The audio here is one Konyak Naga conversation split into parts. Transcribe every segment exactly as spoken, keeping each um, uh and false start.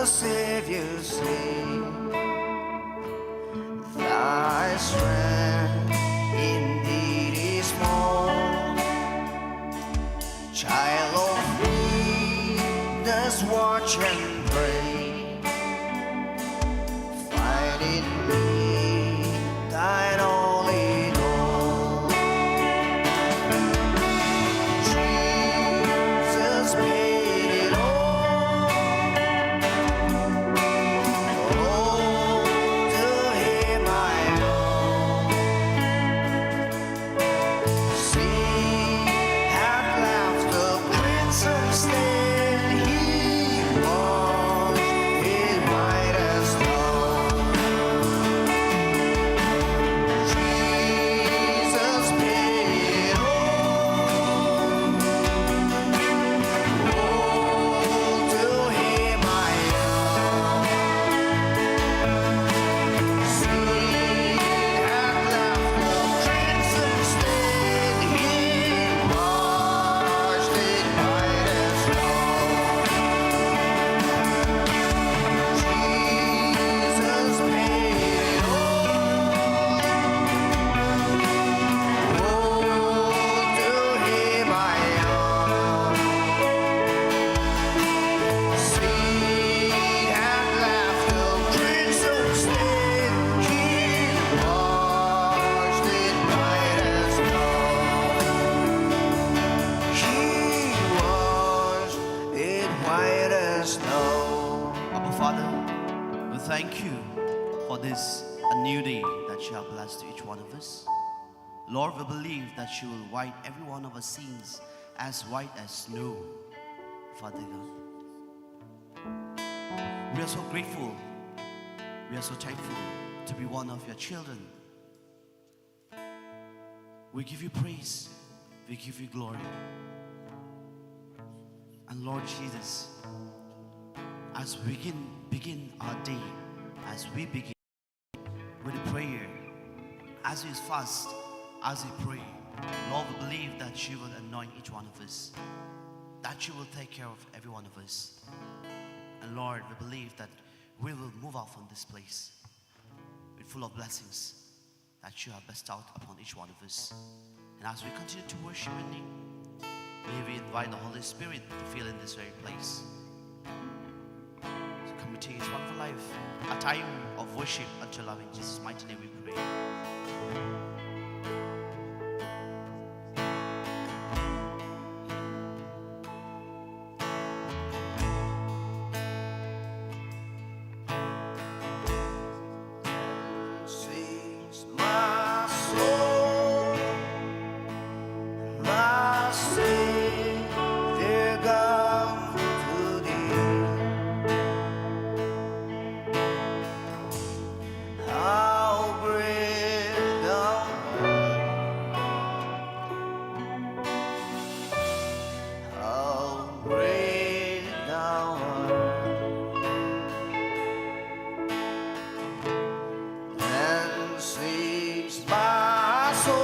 Savior, sing. Thy strength indeed is small. Child of weakness, watch and pray. Find in me thine all in all. Jesus paid it all. All to him I owe. Sin hath left a crimson stain, he washed it white as snow. Jesus paid it all. All to him I owe. Sin hath left a crimson stain, he washed it white as snow. Jesus paid it all. All to him I owe. Sin hath left a crimson stain, he washed it white as snow. He washed it white as snow. Abba Father, we thank you for this a new day that you have blessed to each one of us. Lord, we believe that you will wipe every one of our sins as white as snow, Father God. We are so grateful. We are so thankful to be one of your children. We give you praise. We give you glory. And Lord Jesus, as we begin, begin our day, as we begin with a prayer, as we fast, as we pray, Lord, we believe that you will anoint each one of us, that you will take care of every one of us. And Lord, we believe that we will move out from this place with full of blessings that you have bestowed upon each one of us. And as we continue to worship your name, may we invite the Holy Spirit to fill in this very place. So committing each one for life, a time of worship unto love. In Jesus' mighty name we pray. Sings my soul, my Savior God, to thee. How great thou art. How great thou art. And sings my soul,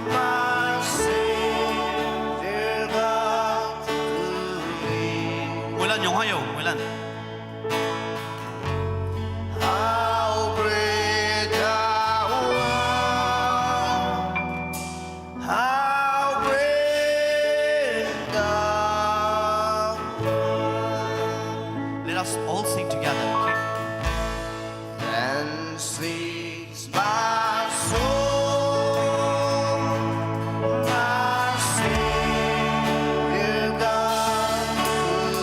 my Savior God, to thee. Ngoi Lan, yong hayo, Ngoi Lan. How great thou art. How great thou art. Let us all sing together, okay? Then sings my soul, my Savior God, to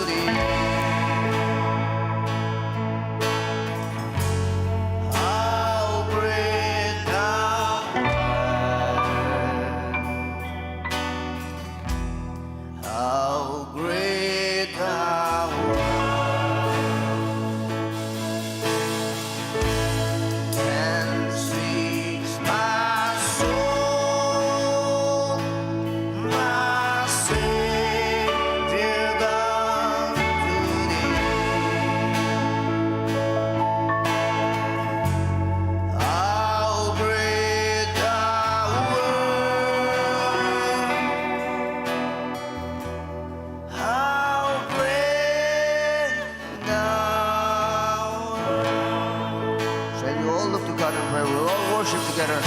thee. together.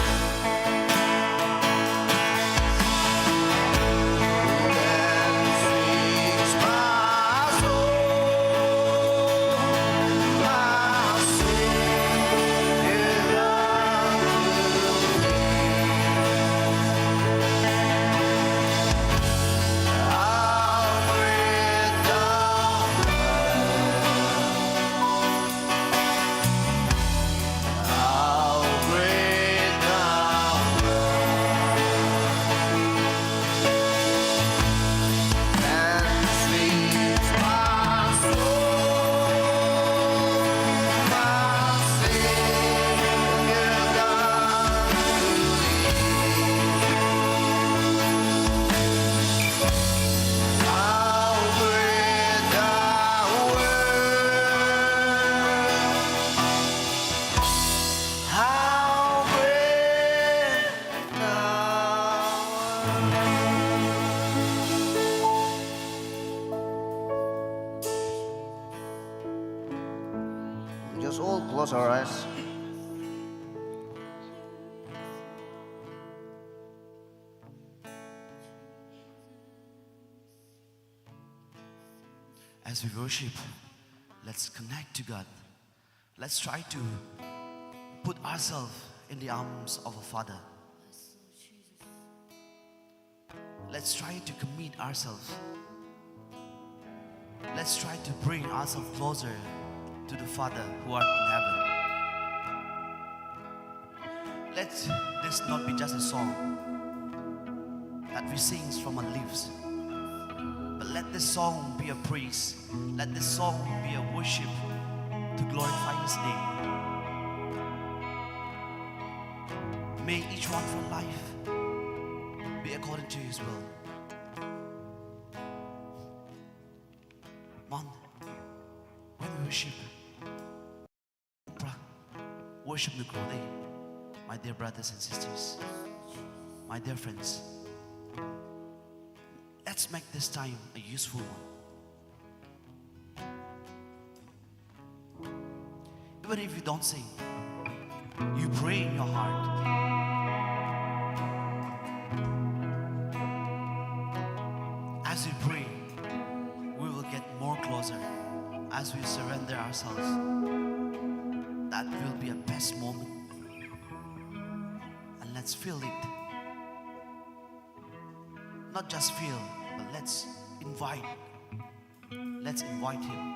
How great thou art, and sings my soul, my Savior God, to thee. How great thou art. How great thou art. Just all close our eyes. As we worship, let's connect to God. Let's try to put ourselves in the arms of a Father. Let's try to commit ourselves. Let's try to bring ourselves closer to the Father who art in heaven. Let this not be just a song that we sing from our lips, but let this song be a praise. Let this song be a worship to glorify His name. May each one of our life be according to His will. Mon, when we worship, pra-, worship the Lord, eh? My dear brothers and sisters, my dear friends, let's make this time a useful one. Even if you don't sing, you pray in your heart. As we pray, we will get more closer as we surrender ourselves. That will be a best moment. And let's feel it. Not just feel, but let's invite. Let's invite Him.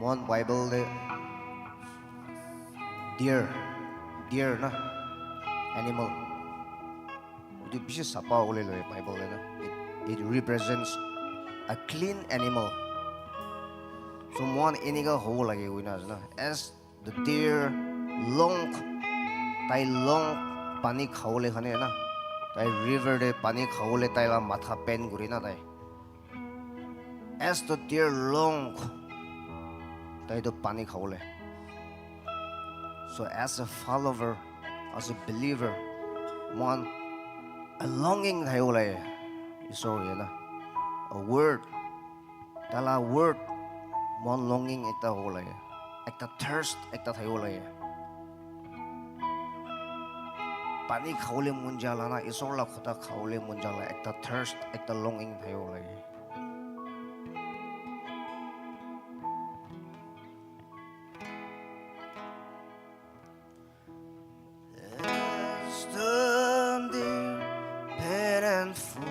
Mohan Bible te deer, deer na, animal. Etu bishi sapha hoile loi Bible te na. It, it represents a clean animal. So mohan enika hobo lage koina ase na. As the deer long, tai long pani khabole karne na. Tai river te pani khabole tai la matha bend kuri na tai. As the deer long, tai toh pani khabole. So as a follower, as a believer, mohan a longing thakibo lage. Isor ke na, a word, tai la word, mohan longing ekta hobo lage, ekta thirst ekta thakibo lage. Pani khabole mon jala na, Isor la kotha khabole mon jala ekta thirst, ekta longing thakibo lage. As the deep and full,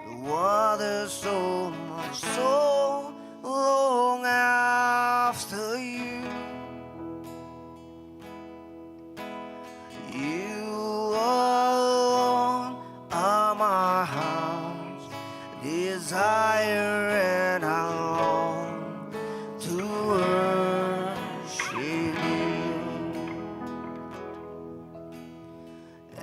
the water so much so long after you. You alone are my heart's desire, and I long to worship you.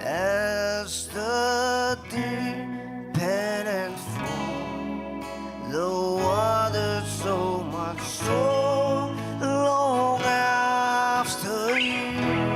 As the deep and full, the water so much so long after you.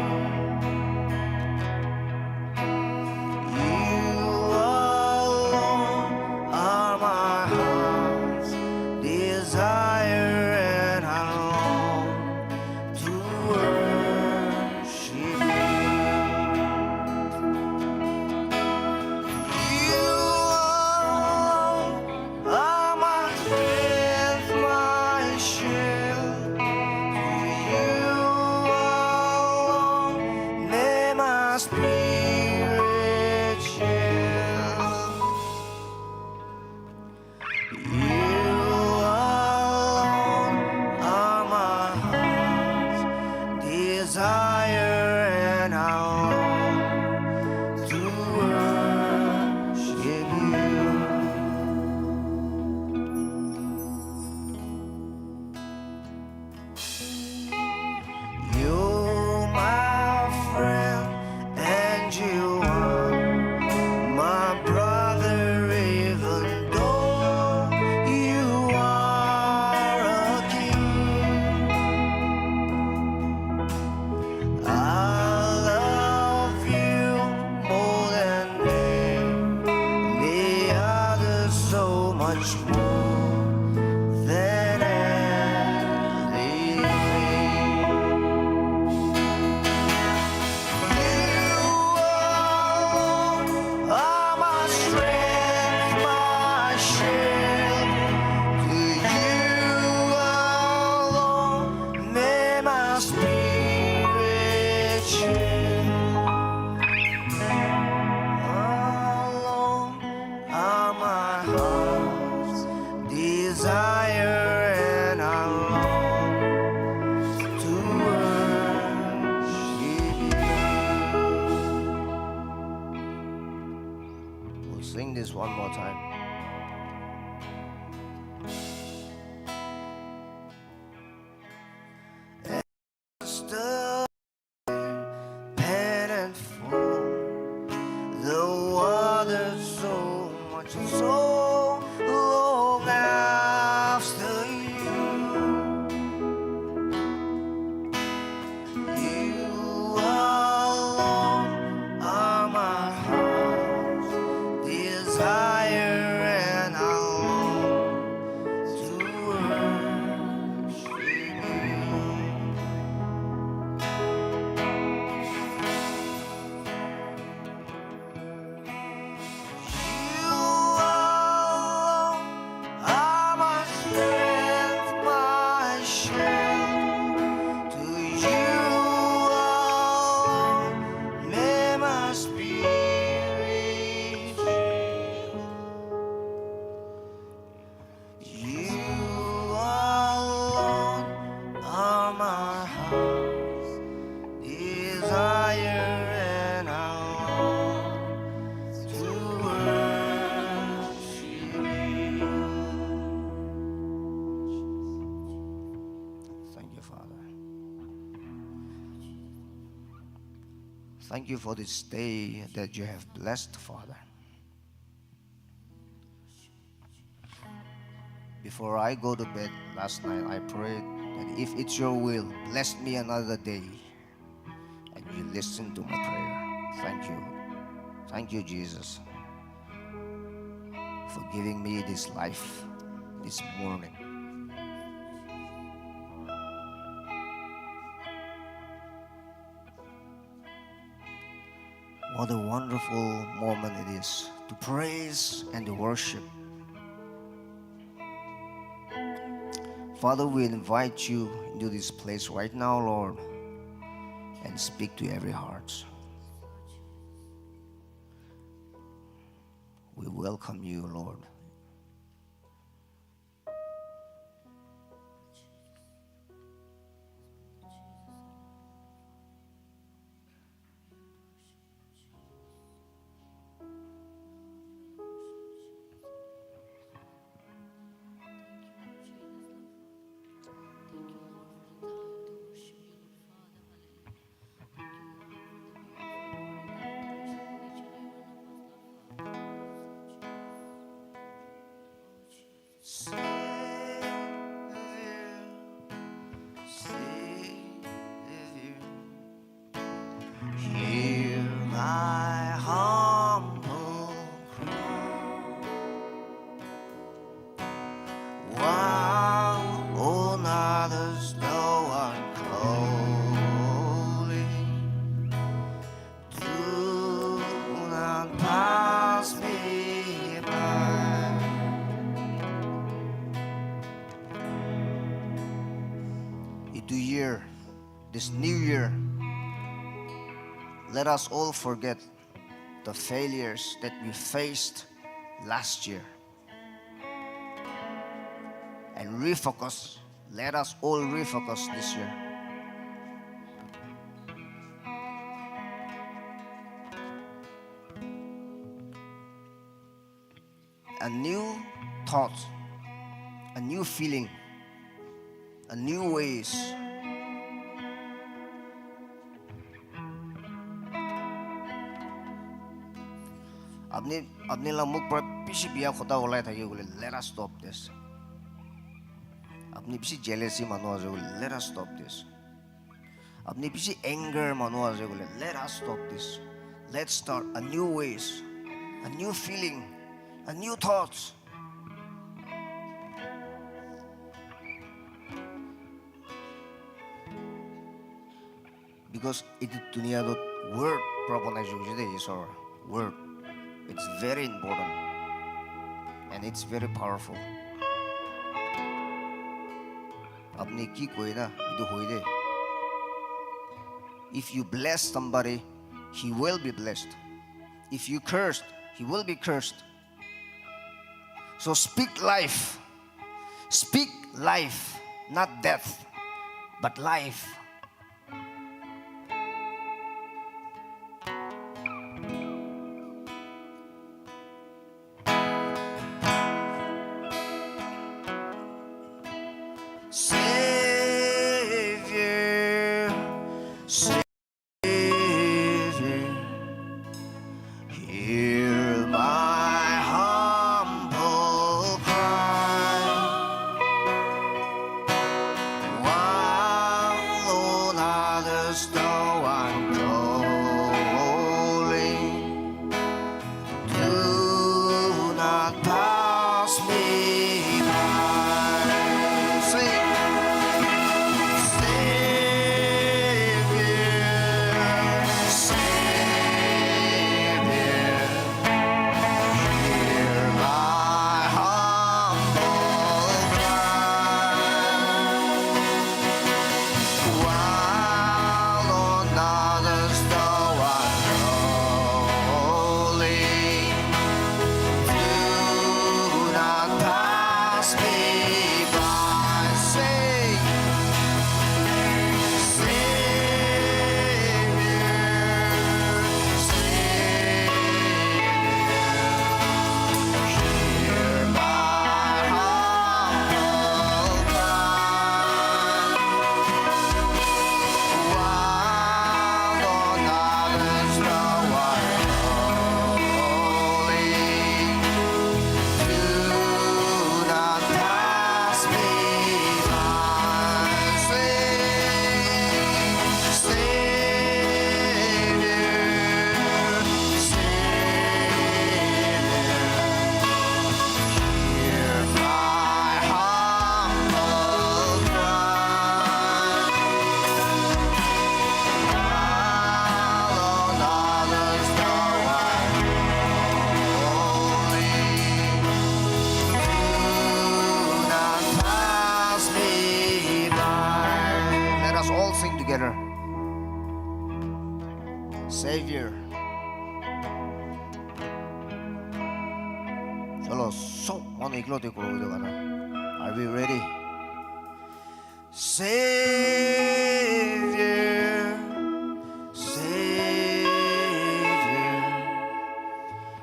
Much more than anything. You alone are my strength, my shield. To you alone may my spirit yield. Alone are my heart's desire, and I long to worship you. We'll sing this one more time. Stir, plentiful, the water so much, so long after you. You alone are my heart's desire, and I long to worship you. You alone are my strength, my shield. To you alone may my spirit yield. You alone are my heart's desire, and I long to worship you. Thank you, Father. Thank you for this day that you have blessed, Father. Before I go to bed last night, I prayed that if it's your will, bless me another day. And you listened to my prayer. Thank you. Thank you, Jesus, for giving me this life this morning. What a wonderful moment it is to praise and to worship. Father, we invite you into this place right now, Lord, and speak to every heart. We welcome you, Lord. Savior, Savior, hear my humble cry. While all others thou art calling, do not pass me by. Into year, this new year, let us all forget the failures that we faced last year and refocus. Let us all refocus this year. A new thought, a new feeling, a new ways. Apni, apni la mukh para bishi biya kotha olai thaki bole, let us stop this. Apni bishi jealousy manu ase bole, let us stop this. Apni bishi anger manu ase bole, let us stop this. Let's start a new ways, a new feeling, a new thoughts. Because etu dunia toh word para banai hoise de, Isor. Word. It's very important. And it's very powerful. Apni ki koi na, etu hoi de. If you bless somebody, he will be blessed. If you cursed, he will be cursed. So speak life. Speak life, not death, but life. Savior, Savior, hear my humble cry. While on others thou art calling, do not pass me by. Sing. Savior, Savior, hear my humble cry. While on others thou art calling, do not pass me by. Sing, Savior, Savior, hear my humble cry. While on others thou art calling, do not pass me by. Sing, Savior, Savior, hear my humble cry. While on others thou art calling, do not pass me by. Let us all sing together. Savior. Chalo, sob manu eklo te kuro etu gana. Are we ready? Savior, Savior,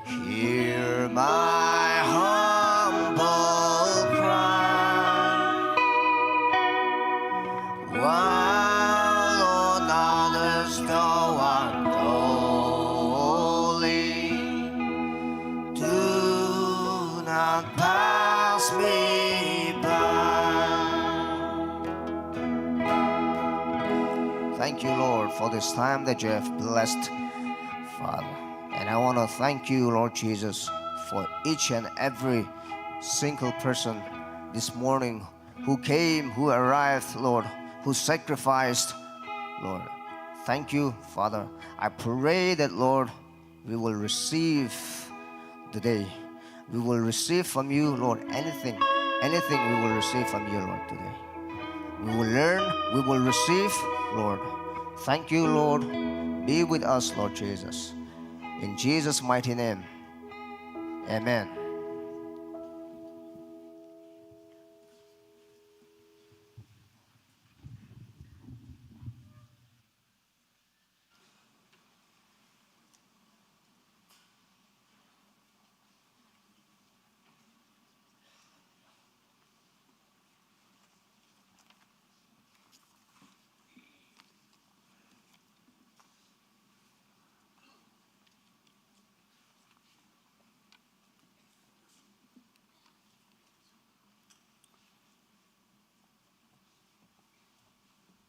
hear my humble cry. While on others thou art calling, do not pass me by. Thank you, Lord, for this time that you have blessed, Father. And I want to thank you, Lord Jesus, for each and every single person this morning who came, who arrived, Lord, who sacrificed, Lord. Thank you, Father. I pray that, Lord, we will receive today. We will receive from you, Lord, anything, anything we will receive from you, Lord, today. We will learn, we will receive, Lord. Thank you, Lord. Be with us, Lord Jesus. In Jesus' mighty name, amen.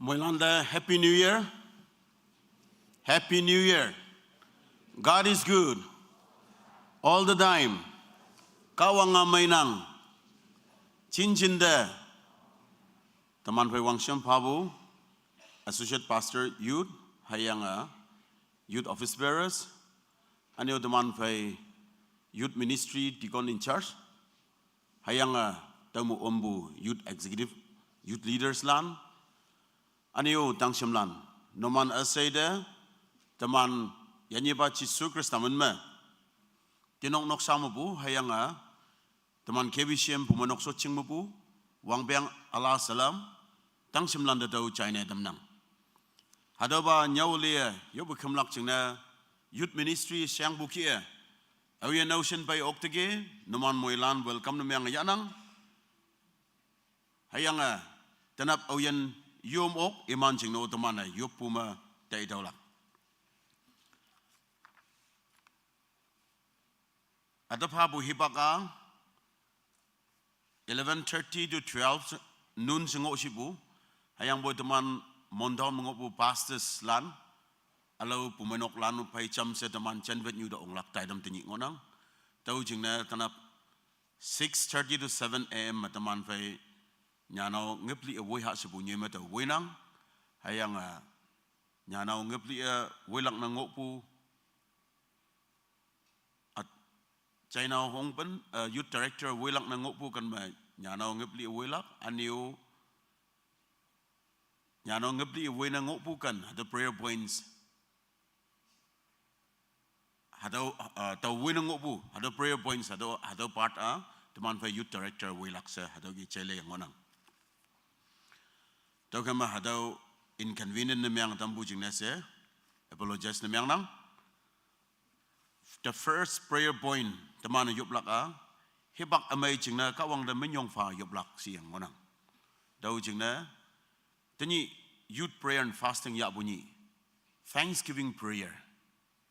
Moilan te Happy New Year. Happy New Year. God is good. All the time. Kawanga mainang. Chin chin de. Taman Phai Wangsham Phabu, Associate Pastor, Youth. Hüyange youth office bearers, anyo teman phei youth ministry deacon in charge, hüyange tüomu ompu youth executive, youth leaders lan, anyo tangshimlan, numan üshei te, teman yanyepa Jesu Khrista min me, tinok noksa mepu, hüyange teman K B C M pumeinok shotching mepu, wangpeng üla salam, tangshimlan te tüo jaine tamnang. Hatüopa nyüo le, yoppe khümlak jingne, youth ministry shangpu kih-e, aoyin aoshin pei okteki, numan moilan welcome ne meng yahnang. Hüyange, tenap aoyin yom ok, iman jingne teman-e yoppu me taitüolak. Üte phapu hipak-a, eleven thirty to twelve noon she ngoh shipu, hüyangpoi teman Mon town me ngohpu pastors lan, ülao pumeinok lan phei jamshe teman janwet nyu te onglak taitam tenyih ngohnang. Tüo jingne tenap six thirty to seven A M me teman phei nyanao ngepli-e woi ha shepu nyoi me tao woinang, hüyange nyanao ngepli-e woilak ne ngohpu, at, China Hongpen, uh, youth director woilak ne ngohpu ken me nyanao ngepli-e woilak, anyo nyanao ngepli-e woi ne ngohpu ken, hatüo prayer points, hatüo, uh, tao woi ne ngohpu, hatüo prayer points, hatüo, hatüo part-a, teman phei youth director woilak she, hatüo ki jele ngohnang. Tüokhei me hatüo inconvenient ne meng tampu jingne she, apologize ne mengnang. The first prayer point, teman-e yoplak-a, hipak ümei jingne Kahwang te minyong pha yoplak sheyang ngohnang. Tüo jingne, tenyih youth prayer and fasting yahpu nyih, thanksgiving prayer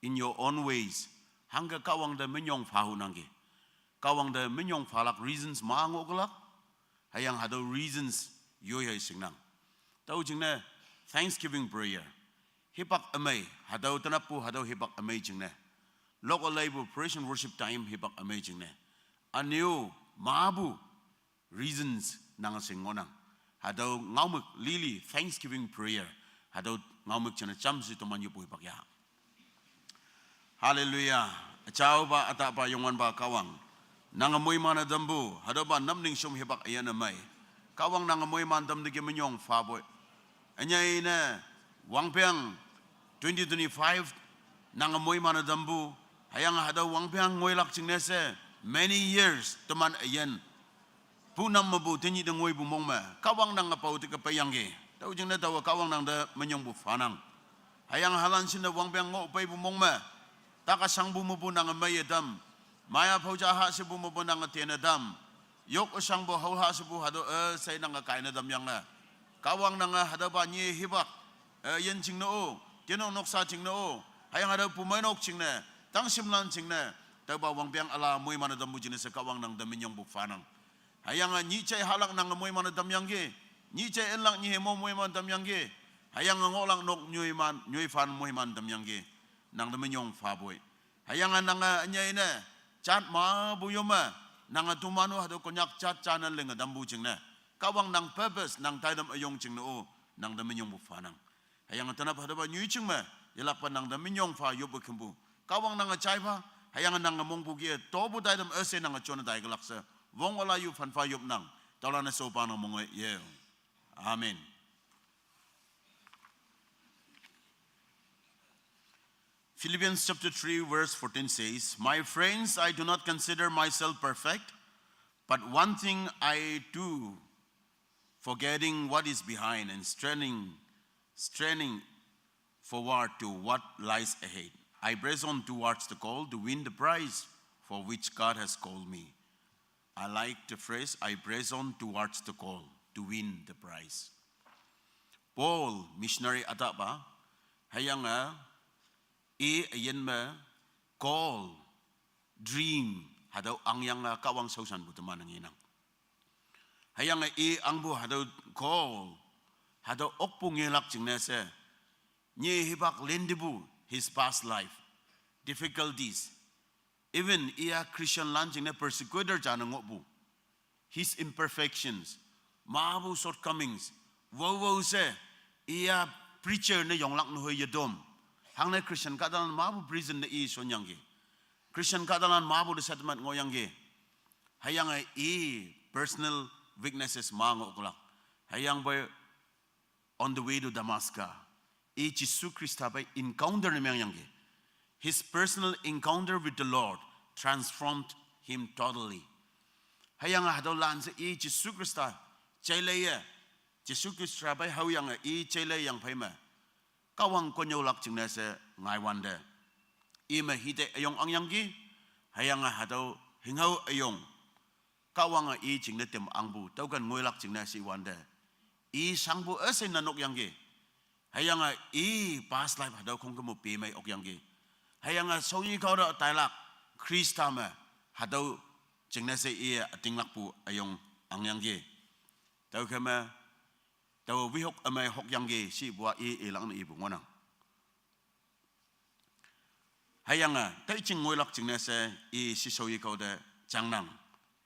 in your own ways. Hangke Kahwang te minyong pha hunangki. Kahwang te minyong phalak reasons ma ngoh kelak. Hüyange hatüo reasons yoi hei shingnang. Tüo jingne thanksgiving prayer. Hipak ümei, hatüo tenappu hatüo hipak ümei jingne, lok leipu praise and worship time hipak ümei jingne, anyo mapu reasons nange shing ngohnang. Hatüo ngaomük lili thanksgiving prayer. Hatüo ngaomük jingne jamshe toman yoppu hipak ya. Hallelujah. Üjaopa, ütahpa, Youngwanpa Kahwang, nange moiman-e tampu hatüopa namning shom hipak üyin ümei, Kahwang nange moiman tamteki minyong phapoi. Ünyei ne, wangpeng twenty twenty-five nange moiman-e tampu, hüyange hatüo wangpeng ngoilak jingne she, many years teman üyin punam mepu tenyih te ngoipu mong me Kahwang nange pao teke peiyangki. Tüo jingne taowe Kahwang nang te minyongpu phanang. Hüyange halan shinne wangpeng ngoh peipu mong me, taka shangpu mepu nange meiye tam, maya phao ja ha shepu mepu nange tene tam, yok üshangpu hao ha shepu hatüo üshei nange kaine tamyange, Kahwang nange hatüopa nyi hipak, eh, üyin jingne-o, tinok noksa jingne-o, hüyange hatüo pumeinok jingne, tangshimlan jingne, tüopa wangpeng üla moiman-e tampu jingne she Kahwang nang te minyongpu phanang. Hüyange nyih jai hahlak nange moiman-e tamyangki, nyih jai ünlak nyi hemo moiman tamyangki, hüyange ngohlak nok nyoiman, nyoiphan moiman tamyangki, nang te minyong phapoi. Hüyange nange ünyei ne, jat mapu yome, nange toman-o hatüo Konyak jat jane linge tampu jingne, Kahwang nang purpose, nang taitam üyong jingne-o, nang te minyongpu phanang. Hüyange tenap hatüopa nyoijing me, yelakpa nang te minyong pha yoppe khümpu, Kahwang nange jaipha, hüyange nange mongpu kih-e topu taitam üshei nange jone taikelak she, wong üla yu phanpha yopnang, taolan-e shopa nang mong-e ye. Amen. Philippians chapter three, verse fourteen says, My friends, I do not consider myself perfect, but one thing I do, forgetting what is behind and straining, straining forward to what lies ahead, I press on towards the goal to win the prize for which God has called me. I like the phrase, I press on towards the goal to win the prize. Paul, missionary ütahpa, hüyange i üyin me goal, dream, hatüo angyange Kahwang shaoshanpu teman ngenang. Hüyange i angpu hatüo goal, hatüo okpu ngelak jingne she, nyi hipak lintepu, his past life, difficulties, even iya Christian lan jingne persecutor jane ngohpu, his imperfections, mapu shortcomings, wowo she, iya preacher ne yonglak ne hoi yedom. Hangne Christian kahtalan mapu prison ne i shonyangki. Christian kahtalan mapu de settlement ngohyangki. Hüyange i personal weaknesses ma ngohlak. Hüyangpoi on the way to Damascus, i Jesu Khrista phei encounter ne mengyangki. His personal encounter with the Lord transformed him totally. Hüyange hatüolan she i Jesu Khrista jaileiye, Jesu Khrista phei haoyange i jaileiyang phei me, Kahwang konnyüolak jingne she ngaiwante, i me hite üyong angyangki. Hüyange hatüo hinghao üyong Kahwange i jingne tem angpu tüoken ngoilak jingne she iwante, i shangpu üshei ne nokyangki. Hüyange i past life hatüo khongkümpu pemei okyangki. Hüyange shaoyi kao te tailak Khrista me hatüo jingne she iye ütinglakpu üyong angyangki. Tüokhei me, taowe wehok ümei hokyangki shepu-a i ilak ne ipu ngohnang. Hüyange taiching ngoilak jingne she i shishao yekao te jangnang.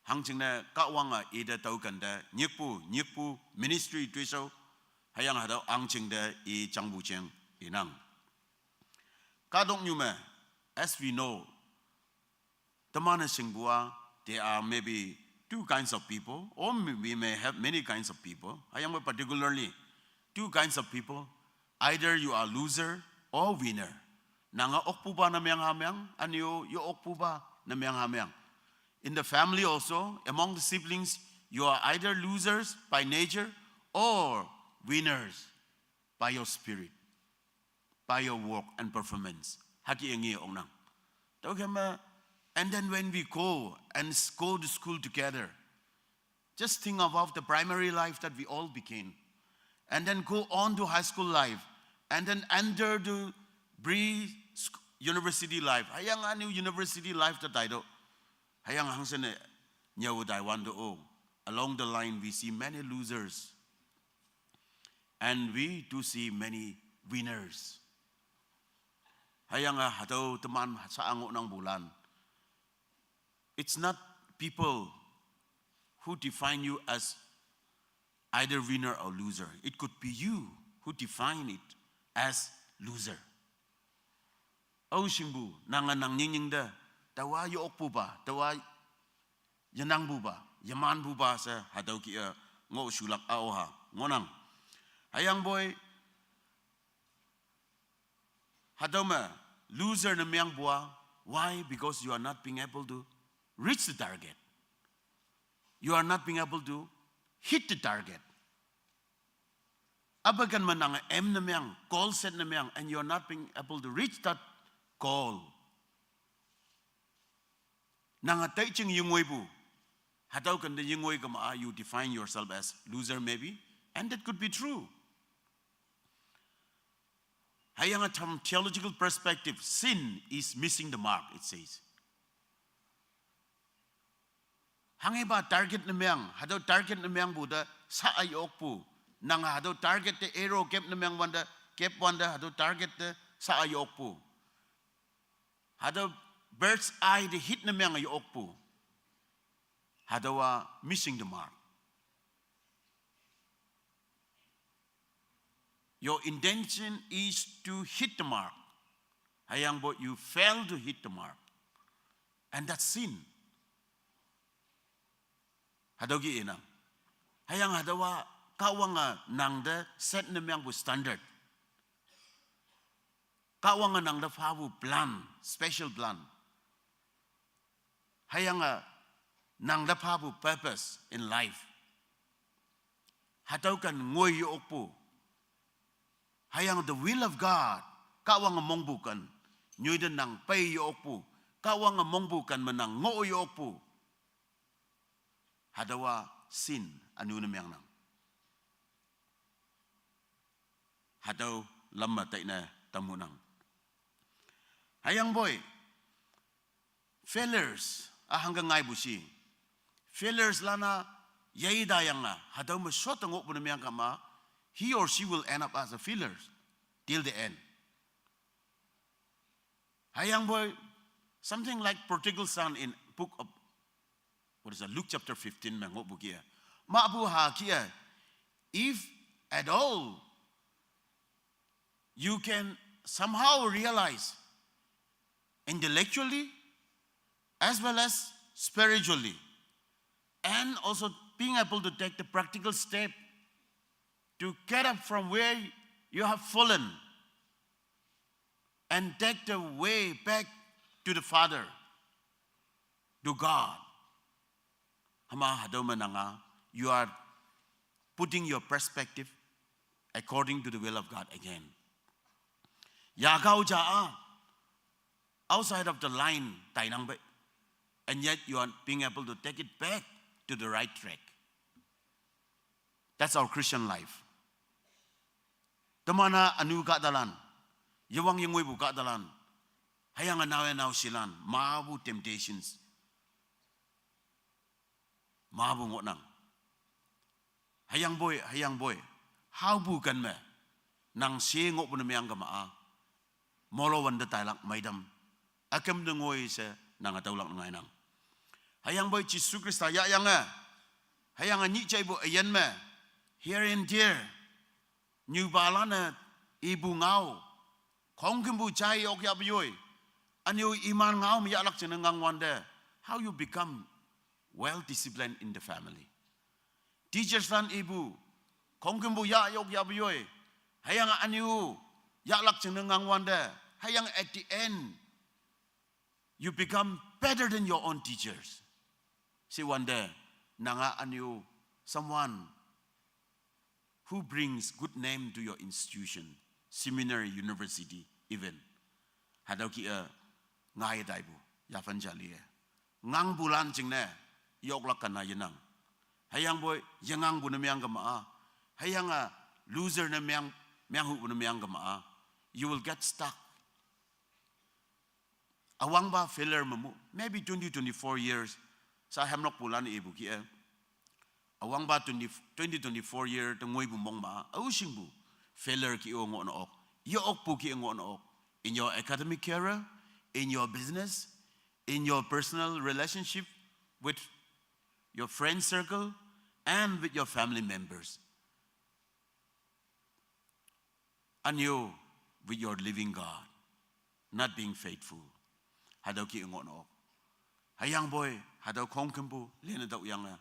Hangjingne Kahwange ite tüoken te nyikpu nyikpu ministry toishao, hüyange hatüo ahngching te i jangpu jeng inang. Kahtoknyu me, as we know, teman-e shingpu-a, there are maybe two kinds of people, or we may have many kinds of people. Hüyangpoi particularly two kinds of people. Either you are loser or winner. Nange okpupa ne meng ha meng, ünyu ye okpupa ne meng ha meng. In the family also, among the siblings, you are either losers by nature or winners by your spirit, by your work and performance. Hüke nge oknang. Tüokhei me, and then when we go and s-, go to school together, just think about the primary life that we all begin, and then go on to high school life, and then enter the pre-university life. Hüyange ünyu university life te taitüoh. Hüyange hangshe ne nyüo taiwante-o, along the line we see many losers and we do see many winners. Hüyange hatüo teman sha ngohnangpulan, it's not people who define you as either winner or loser. It could be you who define it as loser. Ao shingpu, nange nang nying nying te, taowa ye okpupa, taowa yenangpupa, yemanpupa she hatüo kih-e ngohshulak ao ha ngohnang. Hüyangpoi hatüo me loser ne mengpu-a, why? Because you are not being able to reach the target. You are not being able to hit the target. Apaken me nange aim ne meng, goal set ne meng, and you are not being able to reach that goal. Nange taiching yengoipu, hatüo kente yengoi kema-a, you define yourself as loser maybe, and that could be true. Hüyange from theological perspective, sin is missing the mark, it says. Hanghepa target ne meng, hatüo target ne mengpu te sha-a ye okpu. Nange hatüo target te arrow kep ne meng wante, kep wante hatüo target te sha-a ye okpu. Hatüo bird's eye te hit ne meng ye okpu. Hatüowa missing the mark. Your intention is to hit the mark. Hüyangpoi you fail to hit the mark. And that's sin. Hatüo kih inang. Hüyange hatüowa Kahwange nang te set ne mengpu standard, Kahwange nang te phapu plan, special plan, hüyange nang te phapu purpose in life, hatüo ken ngoi ye okpu. Hüyange the will of God, Kahwange mongpu ken, nyoite nang pei ye okpu. Kahwange mongpu ken me nang ngoh ye okpu. Hatüowa sin ünu ne mengnang. Hatüo lam me taine tamhunang. Hüyangpoi failures, a hangke ngaipu shi, failures lan-a yei tayange hatüo me shot ngohpu ne meng kema, he or she will end up as a failure till the end. Hüyangpoi, something like prodigal son in book of, what is that, Luke chapter fifteen me ngohpu kih-e, mapu ha kih-e, if at all you can somehow realize intellectually as well as spiritually, and also being able to take the practical step to get up from where you have fallen and take the way back to the Father, to God. Hama hadoma nanga, you are putting your perspective according to the will of God again. Yagao ja a, outside of the line tainang be, and yet you are being able to take it back to the right track. That's our Christian life. Temana anu ka dalan, yawang yangwei bu ka dalan, hayang anau anau silan, mabu temptations, mabu ngok nang. Hayang boy, hayang boy, how bu kan me, nang si ngok bu nemiang kama a, molo wan de tailak maidam, akem de ngoi se nang atau lak ngai nang. Hayang boy Jisu Krista ya yang a, hayang anyi chai bu ayan me, here and there, nyu balana ibu ngau, kong kimbu chai ok ya biyoi, aniu iman ngau me ya lak chene ngang wan de, how you become well disciplined in the family. Teachers lan ibu, kong kimbu ya yok ya biyoi, hayang aniu ya lak chene ngang wan de, hayang at the end, you become better than your own teachers. Si wan de, nanga aniu, someone who brings good name to your institution, seminary, university, even. Hadau ki a ngai dai bu, ya fan jali e. Ngang bulan jing ne, yok lak kana yenang. Hayang boy, yengang bu nemiang kama a. Hayang a loser nemiang, miang hu bu nemiang kama a. You will get stuck. Awang ba failure mamu. Maybe twenty, twenty-four years. Sa hemlok bulan ibu ki e. Awang ba twenty, twenty twenty-four year te ngoi bu mong ma. Au sing bu. Failure ki o ngok na ok. Yo ok bu ki ngok na ok. In your academic career, in your business, in your personal relationship with your friend circle, and with your family members. Aniu with your living God, not being faithful. Hadau ki ngok na ok. Hayang boy, hadau kong kempu, lena dau yang a.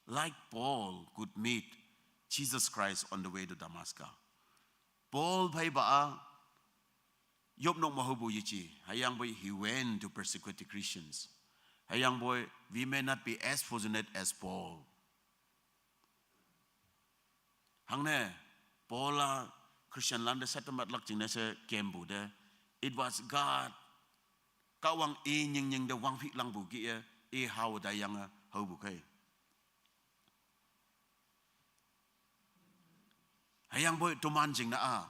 Like Paul could meet Jesus Christ on the way to Damascus. Paul phai ba a, yop nok mahubu yichi. Hayang boy, he went to persecute the Christians. Hayang boy, we may not be as fortunate as Paul. Hangne, Paul a Christian lande settlement lak jingne se kembu de. It was God. Ka wang i nying nying de wang phik lang bu ki e, i hau da yang a, hau bu kai. Hayang boy tuman jing na a.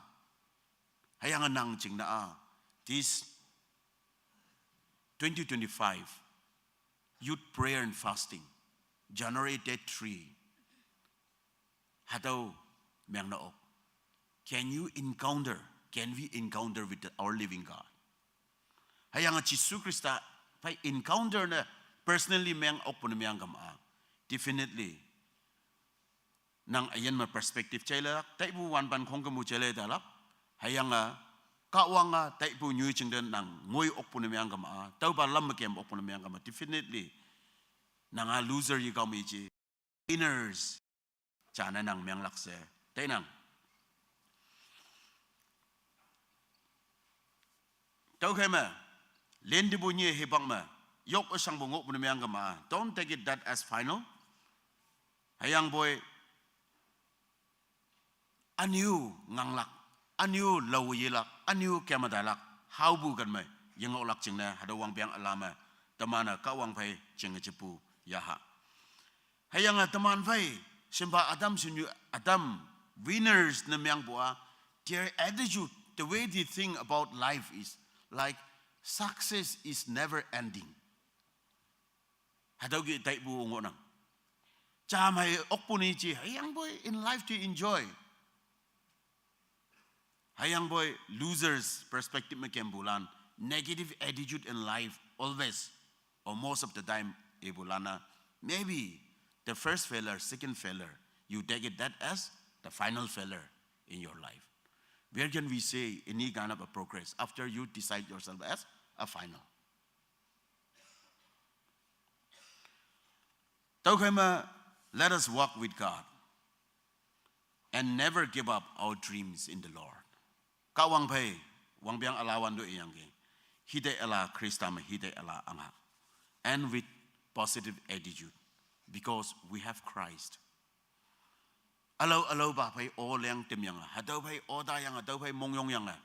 Hayang anang jing na a. This twenty twenty-five, youth prayer and fasting, January date three. Hadau meng na ok. Can you encounter, can we encounter with the, our living God? Hayang a Jisu Krista, phai encounter na personally meng ok pun meng kam a. Definitely. Nang ayan ma perspective chai lak, tai bu wan ban kong kemu chai lak. Hayang a, ka wang a, tai bu nyu ching den nang ngoi ok pun meng kam a. Tau ba lam kem ok pun meng kam a. Definitely. Nang a loser yi kau mi chi. Winners. Chana nang meng lak se. Tai nang. Tau kai ma. Len di bu nye hibang ma. Yok asang bu ngok bu meng kam a. Don't take it that as final. Hayang boy. Aniu ngang lak. Aniu lau yi lak. Aniu kema da lak. Hau bu kan mai. Yeng ok lak ching na. Hada wang biang alama. Tamana ka wang phai ching a chipu. Ya ha. Hayang a teman phai, simba Adam sinyu Adam, winners na meng bu a, their attitude, the way they think about life is like success is never ending. Hadau gi tai bu ngok nang. Cha mai ok pun i chi, hayang boy in life to enjoy. Hayang boy losers perspective me kem bulan. Negative attitude in life always or most of the time e bulana. Maybe the first failure, second failure, you take it that as the final failure in your life. Where can we say any kind of a progress after you decide yourself as a final? Tüokhei me, let us walk with God and never give up our dreams in the Lord. Kahwang phei, wangpeng üla wante iyangki. Hitei üla Khrista me hitei üla anga. And with positive attitude, because we have Christ. Ülao, ülao pa phei o leng temyange, hatüo phei o tayange, hatüo phei mongyongyange.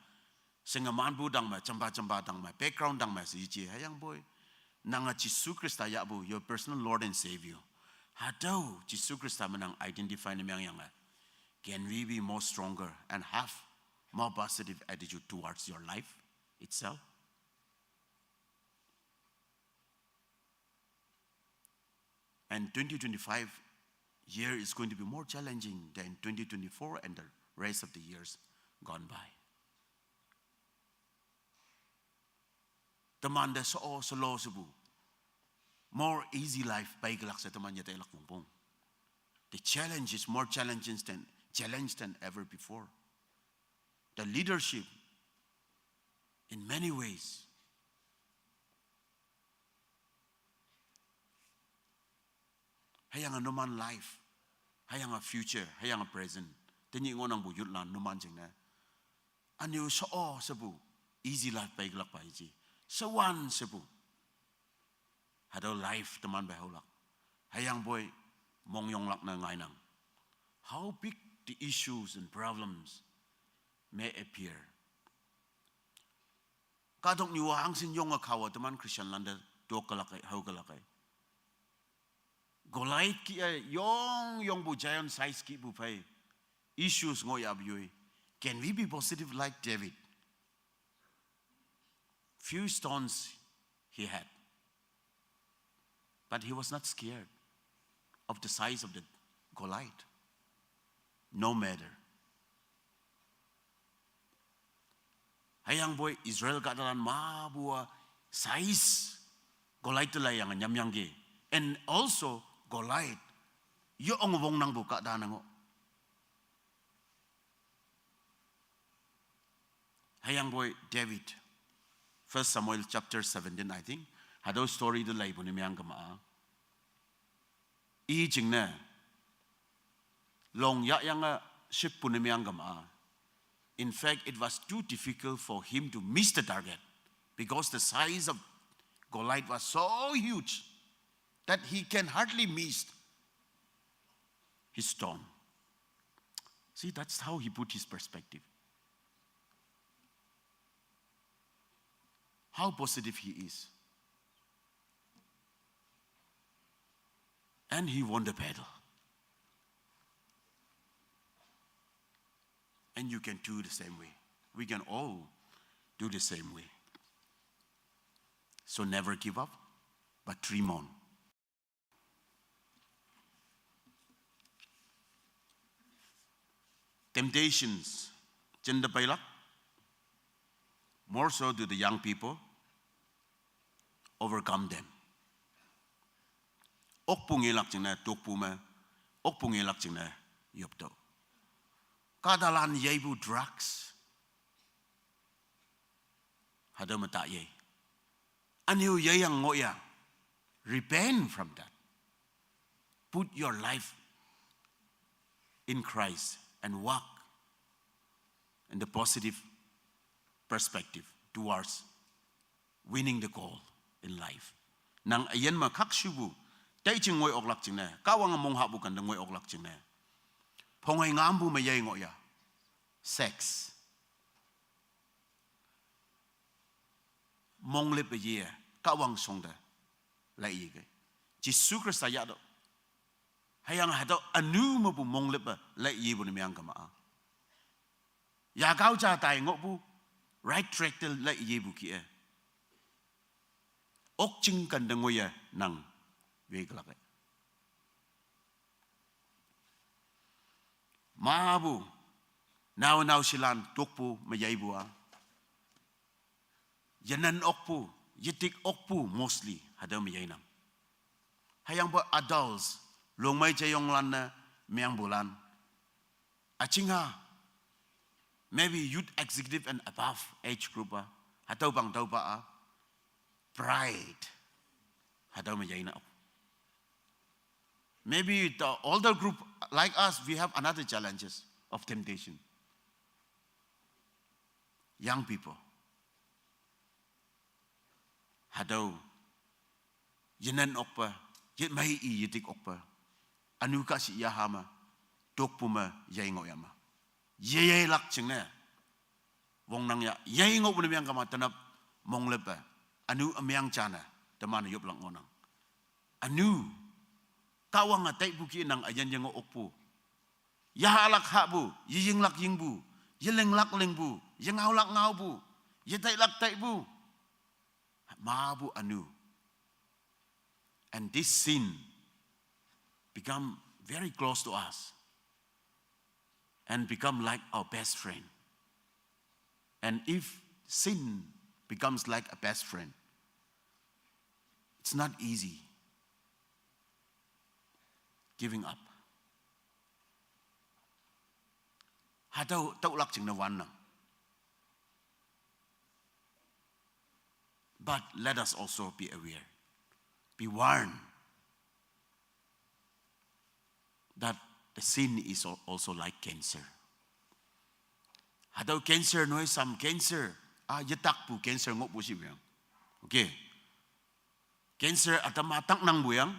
Shinge manpu tangme, jampa jampa tangme, background tangme she yeje, hüyangpoi. Nange Jesu Khrista yahpu, your personal Lord and Savior. Hatüo Jesu Khrista me nang identify ne mengyange. Can we be more stronger and have more positive attitude towards your life itself? And twenty twenty-five year is going to be more challenging than twenty twenty-four and the rest of the years gone by. Teman te sho-o shelo shepu more easy life peikelak she teman yetailak wongpong. The challenge is more challenging than, challenge than ever before. The leadership, in many ways, hüyange numan life, hüyange future, hüyange present. Tenyih ngohnangpu youthlan numan jingne. Ünyu sho-o shepu, easy life peikelak pa yeje. Shewan shepu. Hatüo life teman pei haolak. Hüyangpoi mongyonglak ne ngainang. How big the issues and problems may appear. Kahtoknyu-a hangshin yonge khaowe teman Christianlan te tokkelak ei, haokelak ei. Goliath kih-e yong yongpu giant size kihpu phei issues ngohyahpu yoi. Can we be positive like David? Few stones he had. But he was not scared of the size of the Goliath. No matter. Hüyangpoi Israel kahtalan mapu-a size Goliath te laiyange nyamyangki. And also Goliath yonge wongnangpu kahta ne ngoh. Hüyangpoi David, First Samuel chapter seventeen, I think, hatüo story te leipu ne mengkema-a, i jingne long yahyange shippu ne mengkema-a. In fact, it was too difficult for him to miss the target because the size of Goliath was so huge that he can hardly miss his stone. See, that's how he put his perspective. How positive he is. And he won the battle. And you can do the same way. We can all do the same way. So never give up, but dream on. Temptations, jinte peilak, more so to the young people, overcome them. Okpu ngelak jingne tokpu me, okpu ngelak jingne yoptüoh. Kahtalan yeipu drugs, hatüo me ta yei. Ünyu yeiyang ngohyang. Repent from that. Put your life in Christ and walk in the positive perspective towards winning the goal in life. Nang üyin me khakshupu, tei jing ngoi oklak jingne, Kahwange monghahpu kante ngoi oklak jingne, phongei ngampu me yei ngohya. Sex. Monglüppe ye, Kahwang shongte lai yeke. Jesu Khrista yahtüoh. Hüyange hatüo ünu mepu monglüppe lai yepu ne mengkema-a, yagao ja tai ngohpu, right track te lai yepu kih-e, okjing kante ngoiye nang wekelak-e. Mapu, nao naoshelan tokpu me yeipu-a, yenan okpu, yetik okpu mostly hatüo me yeinang. Hüyangpoi adults, longmei jeyonglan ne mengpulan, üjingha Maybe youth executive and above age group a, hatüo pang tüopa a, pride. Hatüo me yainang. Maybe the older group like us, we have another challenges of temptation. Young people. Hatüo, yenen okpe, yit mei i yitik okpe. Ünu ka shi yaha me, tokpu me, yai ngoh yama. Ye yailak jingne. Wongnang ya, yai ngohpu ne meang kama tenap monglepe. Ünu ümeang jane, teman yoplak ngohnang. Ünu, Kahwange taipu ki nang üyin yengoh okpu. Yahalak hahpu, yeyinglak yingpu, yelinglak lingpu, yengaolak ngaopu, yetailak taipu. Mapu ünu. And this sin become very close to us and become like our best friend. And if sin becomes like a best friend, it's not easy giving up. Hatüo tüolak jingne wannang. But let us also be aware, be warned that the sin is al-, also like cancer. Hatüo cancer noi sam cancer, a, yetakpu cancer ngohpu shipang. Okay. Cancer ütam a taknangpu yang,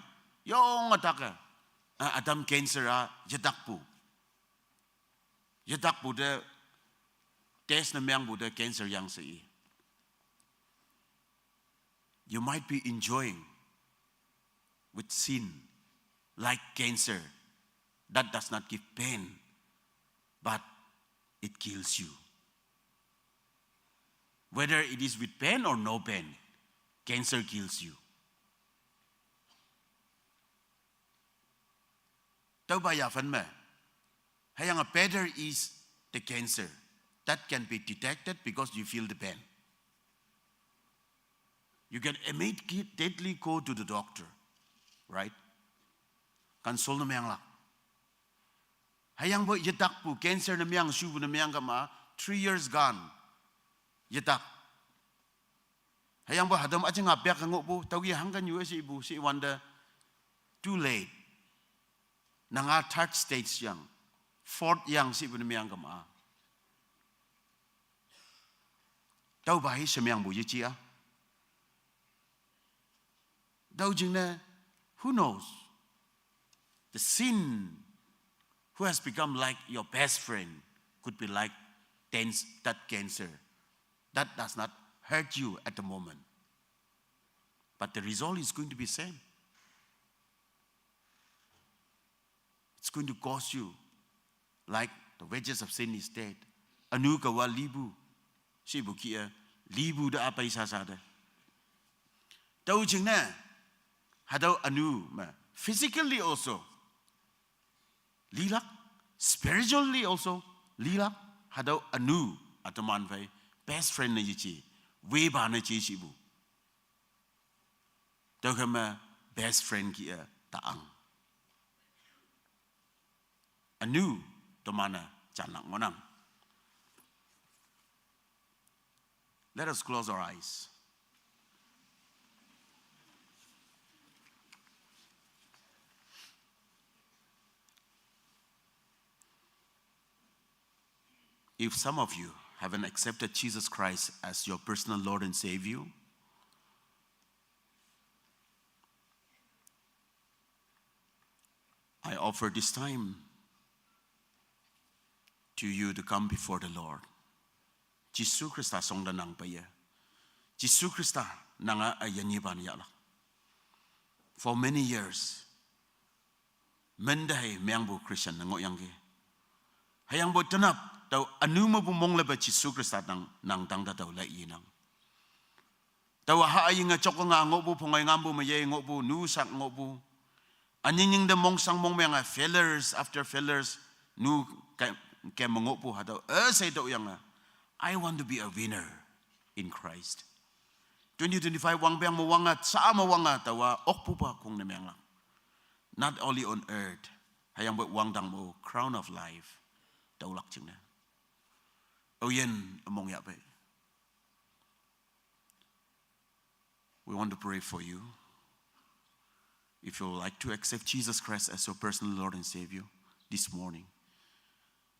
yong ütak a. A, ütam cancer a yetakpu. Yetakpu te, test ne meangpu te cancer yang she i. You might be enjoying with sin like cancer that does not give pain, but it kills you. Whether it is with pain or no pain, cancer kills you. Tüopa yaphan me. Hüyange better is the cancer that can be detected because you feel the pain. You can immediately go to the doctor, right? Consult ne meanglak. Hüyangpoi yetakpu cancer ne meang, shupu ne meang kama, three years gone. Yetak. Hüyangpoi hatüo me üjing apyak ngohpu, tüoki hangke nyu shipu, shiwante, too late. Nanga third stage yang, fourth yang shipu ne meang kama. Tüopa hi shemeangpu yeji a. Tüo jingne, who knows? The sin who has become like your best friend could be like tens-, that cancer that does not hurt you at the moment. But the result is going to be same. It's going to cost you, like the wages of sin is death. Ünu kawa lipu, shipu ki-e, lipu te a peisa sha te. Tüo jingne, hatüo ünu me, physically also lilak, spiritually also lilak, hatüo ünu, üteman phei, best friend ne yeji, wepa ne je shipu. Tüokhei me best friend ki-e taang. Ünu teman-e janlak ngohnang. Let us close our eyes. If some of you haven't accepted Jesus Christ as your personal Lord and Savior, I offer this time to you to come before the Lord. Jesu Khrista shongte nang peiye. Jesu Khrista nange üyin ipa ne yahlak. For many years, mende hei meangpu Christian ne ngohyangki. Hüyangpoi tenap, tao ünu mepu monglepe Jesu Khrista nang, nang tangte tao lei inang. Taowa ha üyinge jok nga ngohpu, phongoi ngampu, meye ngohpu, nu sak ngohpu. Ünying nying te mongsang mongmeange failures after failures, nu ke, ke me ngohpu hatüo üshei tüoyange, I want to be a winner in Christ. Twenty twenty-five wangpeng me wange, sa me wange, taowa okpupa kong ne meanglak. Not only on earth, hüyangpoi wangdang mo crown of life, tüolak jingne. Aoyin among yahpei. We want to pray for you. If you would like to accept Jesus Christ as your personal Lord and Savior this morning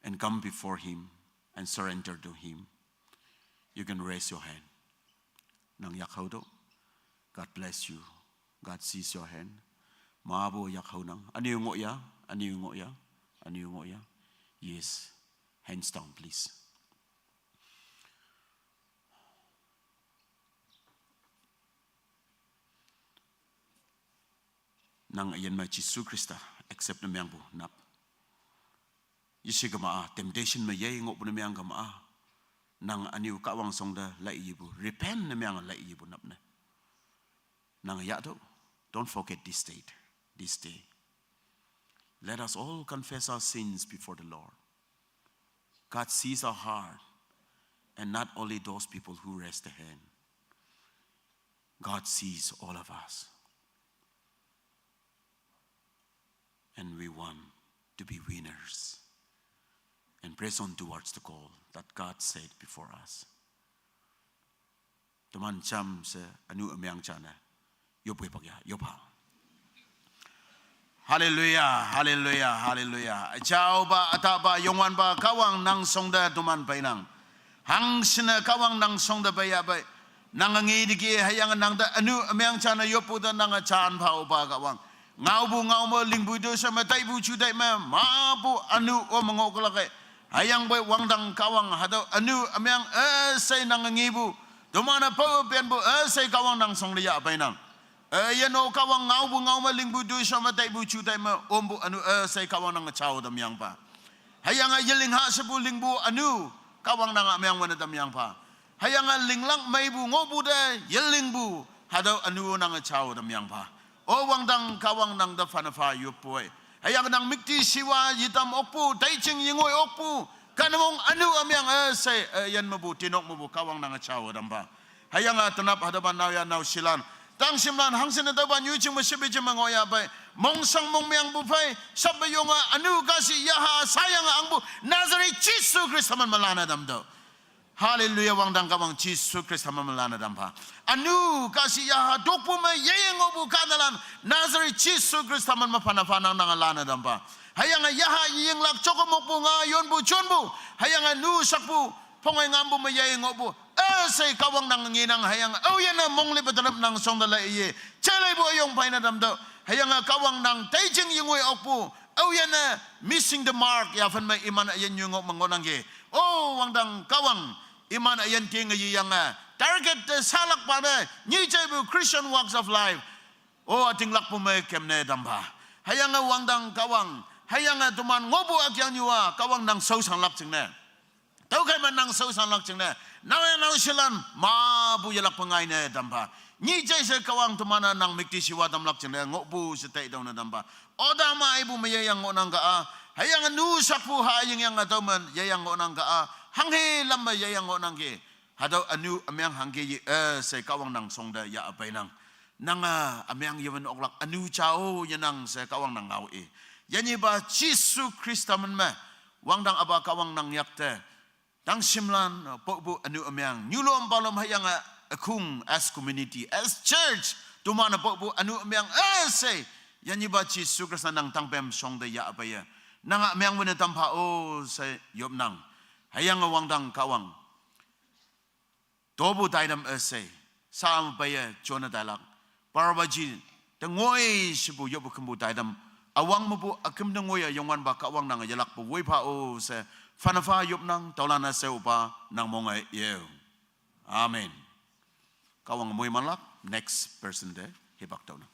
and come before Him and surrender to Him, you can raise your hand. Nang yak hao do. God bless you. God sees your hand. Mabu yak hao nang. Aniu ngoh ya, aniu ngoh ya, aniu ngoh ya. Yes. Hands down, please. Nang ayin ma Jesu Khrista accept ne meng bu nap. Yishi kama a, temptation ma yei ngoh bu ne meng kama a. Nang aniu Kahwang song da lai yi bu, repent ne meng lai yi bu nap ne. Nang ya do, don't forget this date, this day. Let us all confess our sins before the Lord. God sees our heart, and not only those people who raise the hand. God sees all of us. And we want to be winners and press on towards the goal that God set before us. Teman cham se anu amyang chana. Yop wei pak ya, yop ha. Hallelujah, hallelujah, hallelujah. Chao ba, ata ba, Youngwan ba, Kahwang nang song da teman pai nang. Hang sina Kahwang nang song da bai ya bai. Nang ngi di ki hayang nang da anu amyang chana yop pu da nang chan pha o ba Kahwang. Ngau bu ngau ma ling bu du sa ma tai bu chu tai ma, ma bu anu o ma ngo ka la kai. Hayang bai wang dang Kahwang ha do anu amyang e sai nang ngi bu. Teman a pau pian bu e sai Kahwang nang song da ya bai nang. E, yano Kahwang ngau bu ngau ma ling bu du sa ma tai bu chu tai ma om bu anu e sai Kahwang nang chao da myang pa. Hayang a yeling ha se bu ling bu anu Kahwang nang a myang wana da myang pa. Hayang a ling lang mai bu ngo bu da yeling bu ha do anu nang chao da myang pa. O wang dang Kahwang nang da fan fa yu poi. Hayang nang mikti siwa yitam ok pu, tai ching yingoi ok pu. Kan mong anu amyang e sai e yan ma bu tinok ma bu Kahwang nang chao da pa. Hayang a tanap ha da ban nau ya nau silan. Tang simlan hang sin da ban yu ching ma sibi ching ma ngo ya bai. Mong sang mong myang bu pai. Sab ba yong a anu ka si ya ha sayang ang bu. Nazareth Jesu Khrista man ma la na dam do. Hallelujah, wang dang Kahwang Jesu Khrista man ma la na dam pa. Anu ka si ya ha dok bu ma ye ye ngo bu ka na lan. Nazareth Jesu Khrista man ma pa na pa nang nang la na dam pa. Hayang a ya ha ying lak chok mok bu nga yon bu chon bu. Hayang a nu sak bu. Pong ai ngam bu ma ye ye ngo bu. E sai Kahwang nang ngi nang hayang. Au ya na mong li ba tanap nang song da lai ye. Chai lai bu ayong pai na dam do. Hayang a Kahwang nang tai ching yingoi ok bu. Au ya na missing the mark ya fan ma iman a yan yu ngo ma ngo nang ge. O wang dang Kahwang iman a yan ting a yi yang a. Target te salak pa ne. Nyi chai bu Christian walks of life. O ating lak pu mai kem ne dam pa. Hayang a wang dang Kahwang. Hayang a teman ngo bu a kyang yu a Kahwang nang sau sang lak ching ne. Tau kai man nang sau sang lak ching ne. Nau ya nau silan ma bu ya lak pa ngai ne dam pa. Nyi chai se Kahwang teman a nang mikti siwa dam lak ching ne ngo bu se tai dau na dam pa. O da ma ai bu ma ya yang ngo nang ka a. Hayang a nu sak bu ha ying yang a tau man ya yang ngo nang ka a. Hang he lam ma ya yang ngo nang ke. Ha do anu amyang hang ke yi e sai Kahwang nang song da ya a pai nang. Nang a amyang ye wan ok lak anu chao ye nang sai Kahwang nang ngau e. Ya nyi ba Jesu Khrista man ma. Wang dang a ba Kahwang nang yak te. Tang simlan pok bu anu amyang. Nyu lom ba lom hayang a akung as community, as church. Teman a pok bu anu amyang e sai. Ya nyi ba Jesu Khrista nang tang pem song da ya a pai ya. Nang a amyang wana tam pa o sai yop nang. Hayang a wang dang Kahwang. To bu tai dam e sai. Sa ma pai ya chona tai lak. Par ba ji. Te ngoi si bu yop bu kem bu tai dam. Awang ma bu akem da ngoi a yong wan ba Kahwang nang ya lak bu wei pa o sai. Fan fa yop nang. Tau la na sai u pa nang mong ai ye. Amen. Kahwang mui man lak. Next person de. He bak tau nang.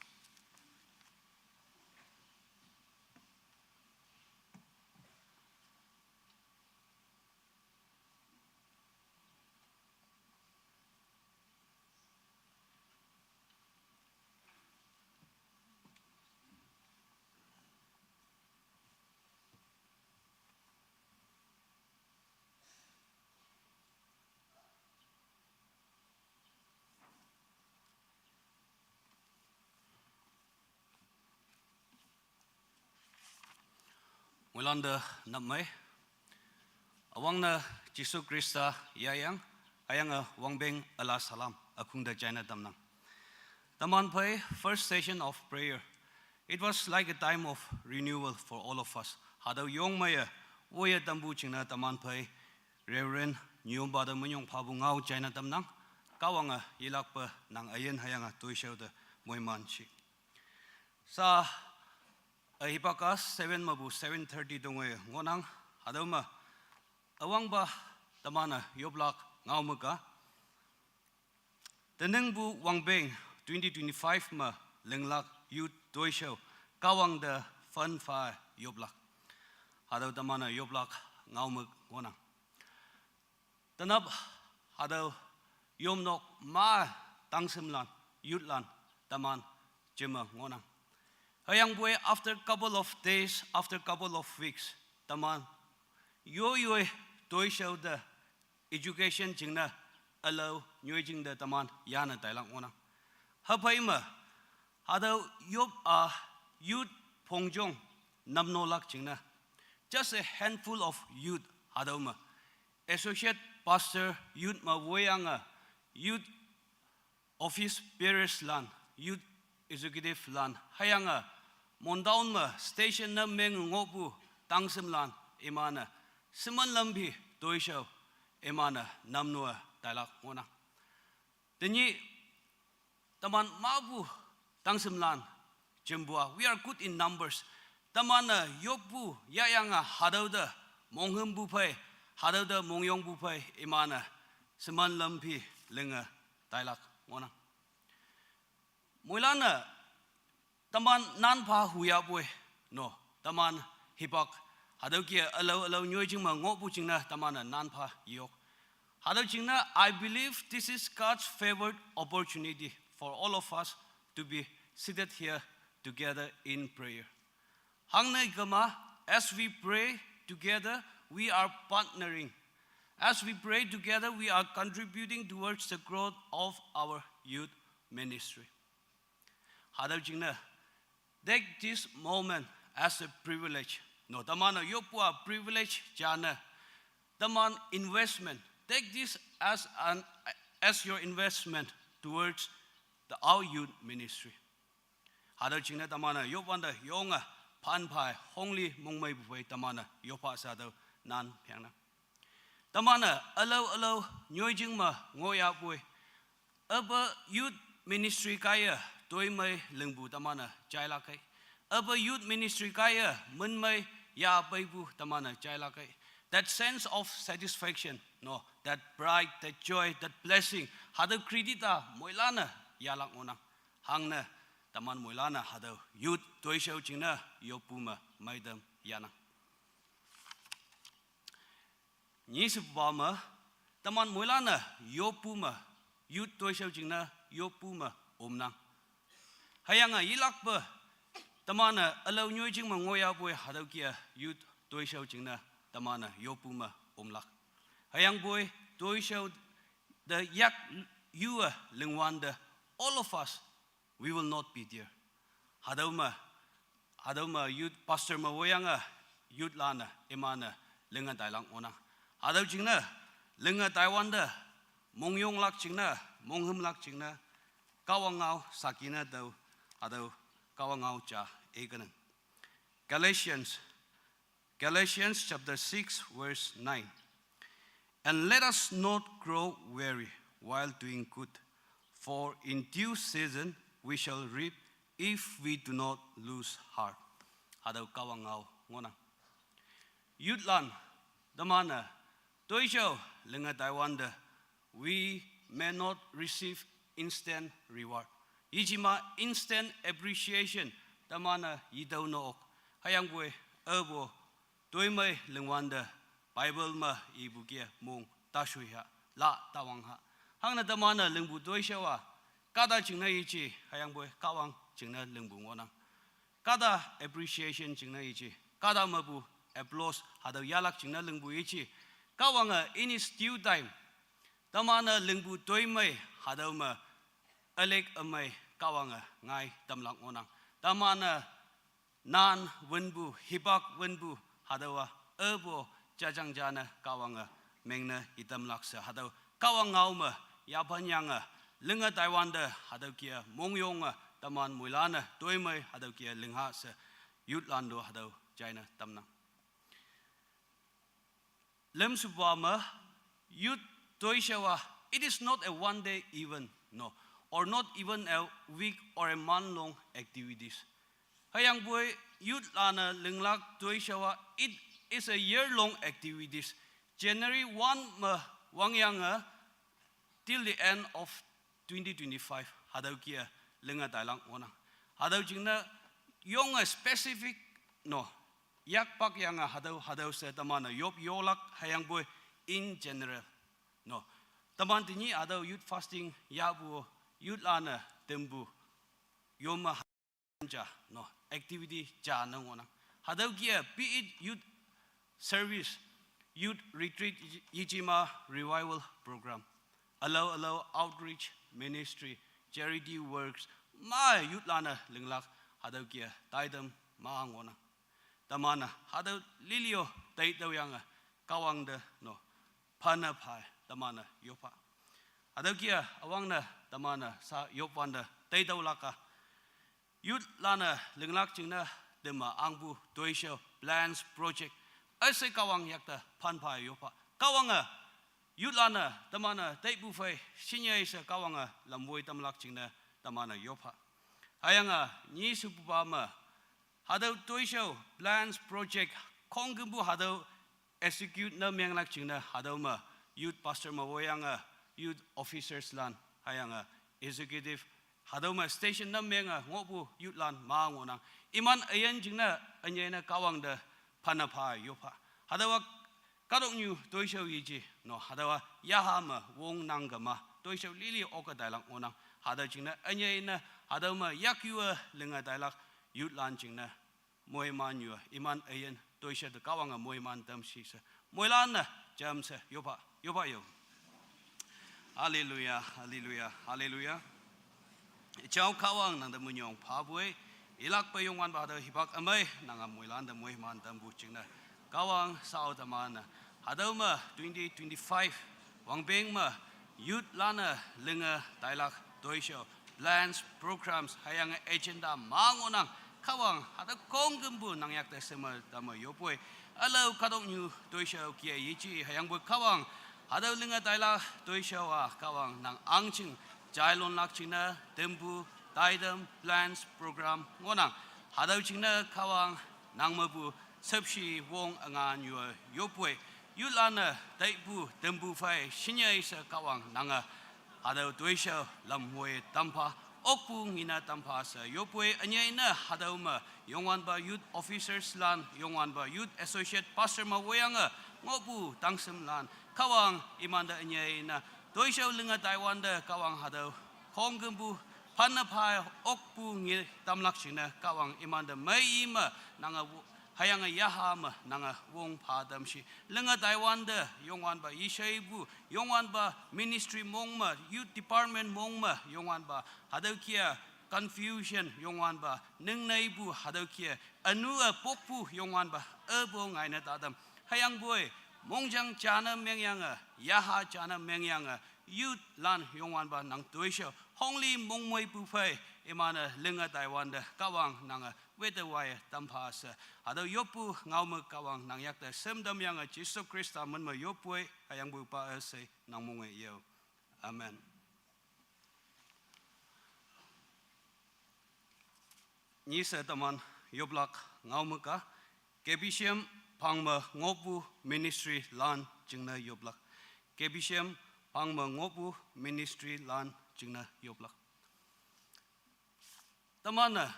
Muilan da nap mai. Awang ne Jisu Krista yayang, ayang a wangbeng ala salam, akung de jaina tamnang. Taman phei first session of prayer. It was like a time of renewal for all of us. Hadao yong maya, woye tambu chingna taman phei, Reverend Nyumba de menyong pabu ngao jaina tamnang, kawanga yilakpa nang ayen hayanga toishao de moiman chi. Sa, a hipaka seven mabu seven thirty dongwe ngonang, hadao ma, awangba tamana yoplak ngao maka. Tenengbu wangbeng twenty twenty-five ma lenglak youth toishao, kawang de fan fa yoplak. Hadao tamana yoplak ngao mak ngonang. Tanap hadao yomnok ma tangsimlan, youth lan, taman jema ngonang. Hayang bue after couple of days, after couple of weeks, taman yo yoi toishao de education chingna alao nyoi jing de taman yana tailak ngonang. Hapai ma, hadao yop a youth pongjong namno lak chingna. Just a handful of youth hadao ma. Associate pastor youth ma woyanga, youth office bearers lan, youth executive lan, hayanga, mondaun ma station na meng ngopu tangsim lan, imana, siman lampi toishao, imana, namnua tailak ngonang. Tenyi, taman mapu tangsim lan, jembua, we are good in numbers. Tamana yopu yayanga hadao de, monghum bu phei, hadao de mongyong bu phei, imana, siman lampi lenga tailak ngonang. Moilana, taman nan pha huya bue, no, taman hipak, hadao kia alao alao nyoi jing ma ngopu chingna, tamana nan pha yok. Hadao chingna, I believe this is God's favored opportunity for all of us to be seated here together in prayer. Hangnai kama, as we pray together, we are partnering. As we pray together, we are contributing towards the growth of our youth ministry. Hadao jingna, take this moment as a privilege. No, tamana yopua privilege jana, taman investment. Take this as an, as your investment towards the, our youth ministry. Hadao jingna tamana yopwanda yonga pan pai hongli mongmei bupei tamana yopa sa dao nan piangna. Tamana alao alao nyoi jing ma ngoya bue. Apa youth ministry kaya toimei lengbu tamana jailak kai. Apa youth ministry kaya menmei ya peibu tamana jailak kai. That sense of satisfaction, no, that pride, that joy, that blessing, hadao kredita moilana yalak ngonang. Hangne, taman moilana hadao youth toishao jingna yopu ma maidam yanang. Nyi sepa ma, taman moilana yopu ma, youth toishao jingna yopu ma omnang. Hayanga yilakpa, tamana alao nyoi jing ma ngoya bue hadao kia youth toishao jingna, tamana yopu ma omlak. Hayang bue toishao de yak yua lengwanda, all of us, we will not be there. Hadao ma, hadao ma youth pastor ma woyanga, youth lana, imana, lenga tailang ona. Hadao jingna, lenga taiwanda, mongyong lak jingna, monghum lak jingna, kawangao sakina dao, hadao kawangao ja eganang. Galatians, Galatians chapter six, verse nine. And let us not grow weary while doing good, for in due season we shall reap if we do not lose heart. Hadao kawangao ngonang. Youth lan, tamana, toishao, lenga taiwanda, we may not receive instant reward. Yijima instant appreciation, tamana yidao no ok. Hayang bue, ebo, toimei lengwanda, Bible ma ibu kia mong tashui ha, la tawang ha. Hangna tamana lengbu toishao a, kada jingna yichi, hayang bue, kawang jingna lengbu ngonang. Kada appreciation jingna yichi, kada mabu applause hadao yalak jingna lengbu yichi. Kawanga in his due time, tamana lengbu toimei hadao ma alek amei kawanga ngai tamlak ngonang. Tamana nan wenbu, hipak wenbu, hadawa, ebo, jajang jane Kahwange mengne itamlak she hatüo Kahwang ngao me yaphan yange linge taiwante hatüo kih-e mongyonge teman moilan-e toimei hatüo kih-e lingha she youth lan to hatüo jaine tamnang. Lemshepa me youth toishao-a, it is not a one day event, no, or not even a week or a month long activities. Hüyangpoi youth lan-e linglak toishao-a, it is a year long activities. January one me wangyange till the end of twenty twenty-five hatüo kih-e linge tailak ngohnang. Hatüo jingne yonge specific, no, yakpak yange hatüo hatüo she teman-e yop yolak hüyangpoi in general, no, teman tenyih hatüo youth fasting yahpu youth lan-e tempu yome ja, no, activity ja ne ngohnang. Hatüo kih-e be it youth service, youth retreat, Yejema revival program, ülao ülao outreach ministry, charity works, ma youth lan-e linglak hatüo kih-e taitam ma ngohnang. Teman-e hatüo lili-o taitüoyange Kahwang te, no, phane pha teman-e yoppha. Hatüo kih-a üwangne teman-e sa yopwante taitüolak-a youth lan-e linglak jingne teme angpu toishao, plans, project üshei Kahwang yakte phanpha yoppha. Kahwange youth lan-e teman-e taipu phei shinyei she Kahwange lamwoi tamlak jingne teman-e yoppha. Hüyange nyishepupa me hatüo toishao, plans, project khongkümpu hatüo execute ne menglak jingne hatüo me youth pastor me woiyange youth officers lan hüyange executive hatüo me station ne menge ngohpu youth lan ma ngohnang. Iman üyin jingne ünyei ne Kahwang te phane pha yoppha. Hatüowa kahtoknyu toishao yeji, no, hatüowa yaha me wongnang kema toishao lili oke tailak ngohnang. Hatüo jingne ünyei ne hatüo me yakyue linge tailak youth lan jingne moiman yue, iman üyin toishao te Kahwange moiman tam shi she moilan-e jamshe yoppha, yoppha yo. Hallelujah, hallelujah, hallelujah. Jao Kahwang, nangte minyong phapoi, ilakpe Youngwanpa hatüo hipak ümei nange moilante moiman tampu jingne Kahwang shao teman-e hatüo me twenty twenty-five wangpeng me youth lan-e linge tailak toishao, plans, programs hüyange agenda ma ngohnang. Kahwang hatüo khongkümpu nang yakte sheme tame yoppoi, ülao kahtoknyu toishao kih-e yeji hüyangpoi Kahwang hatüo linge tailak toishao-a Kahwang nang ahngching jailonlak jingne tempu taitam, plans, program ngohnang. Hatüo jingne Kahwang nang mepu shüpshe wong üngan yue yoppoi, youth lan-e taipu tempu phei shinyei she Kahwang nange hatüo toishao lamwoi tampha, okpu ngine tampha she yoppoi, ünyei ne hatüo me Youngwanpa youth officers lan, Youngwanpa youth associate pastor me woiyange ngohpu tangshemlan Kahwang imante ünyei ne toishao linge taiwante Kahwang hatüo khongkümpu phane pha okpu nge tamlak jingne Kahwang imante mei me nange wo-, hüyange yaha me nange wong pha tamshi linge taiwante Youngwanpa yesheipu Youngwanpa ministry mong me, youth department mong me Youngwanpa hatüo kih-a confusion Youngwanpa ningneipu hatüo kih-a ünu-e pokpu Youngwanpa üpo ngaine tatam. Hüyangpoi mongjang jane mengyange, yaha jane mengyange youth lan Youngwanpa nang toishao hongli mongmoipu phei iman-e linge taiwante Kahwang nange wete waiye tampha she hatüo yoppu ngao me Kahwang nang yakte shemtam yange Jesu Khrista min me yoppoi, hüyangpupa üshei nang monge yao. Amen. Nyishe teman yoplak ngao me-a, K B C M phang me ngohpu ministry lan jingne yoplak. K B C M phang me ngohpu ministry lan jingne yoplak. Teman-e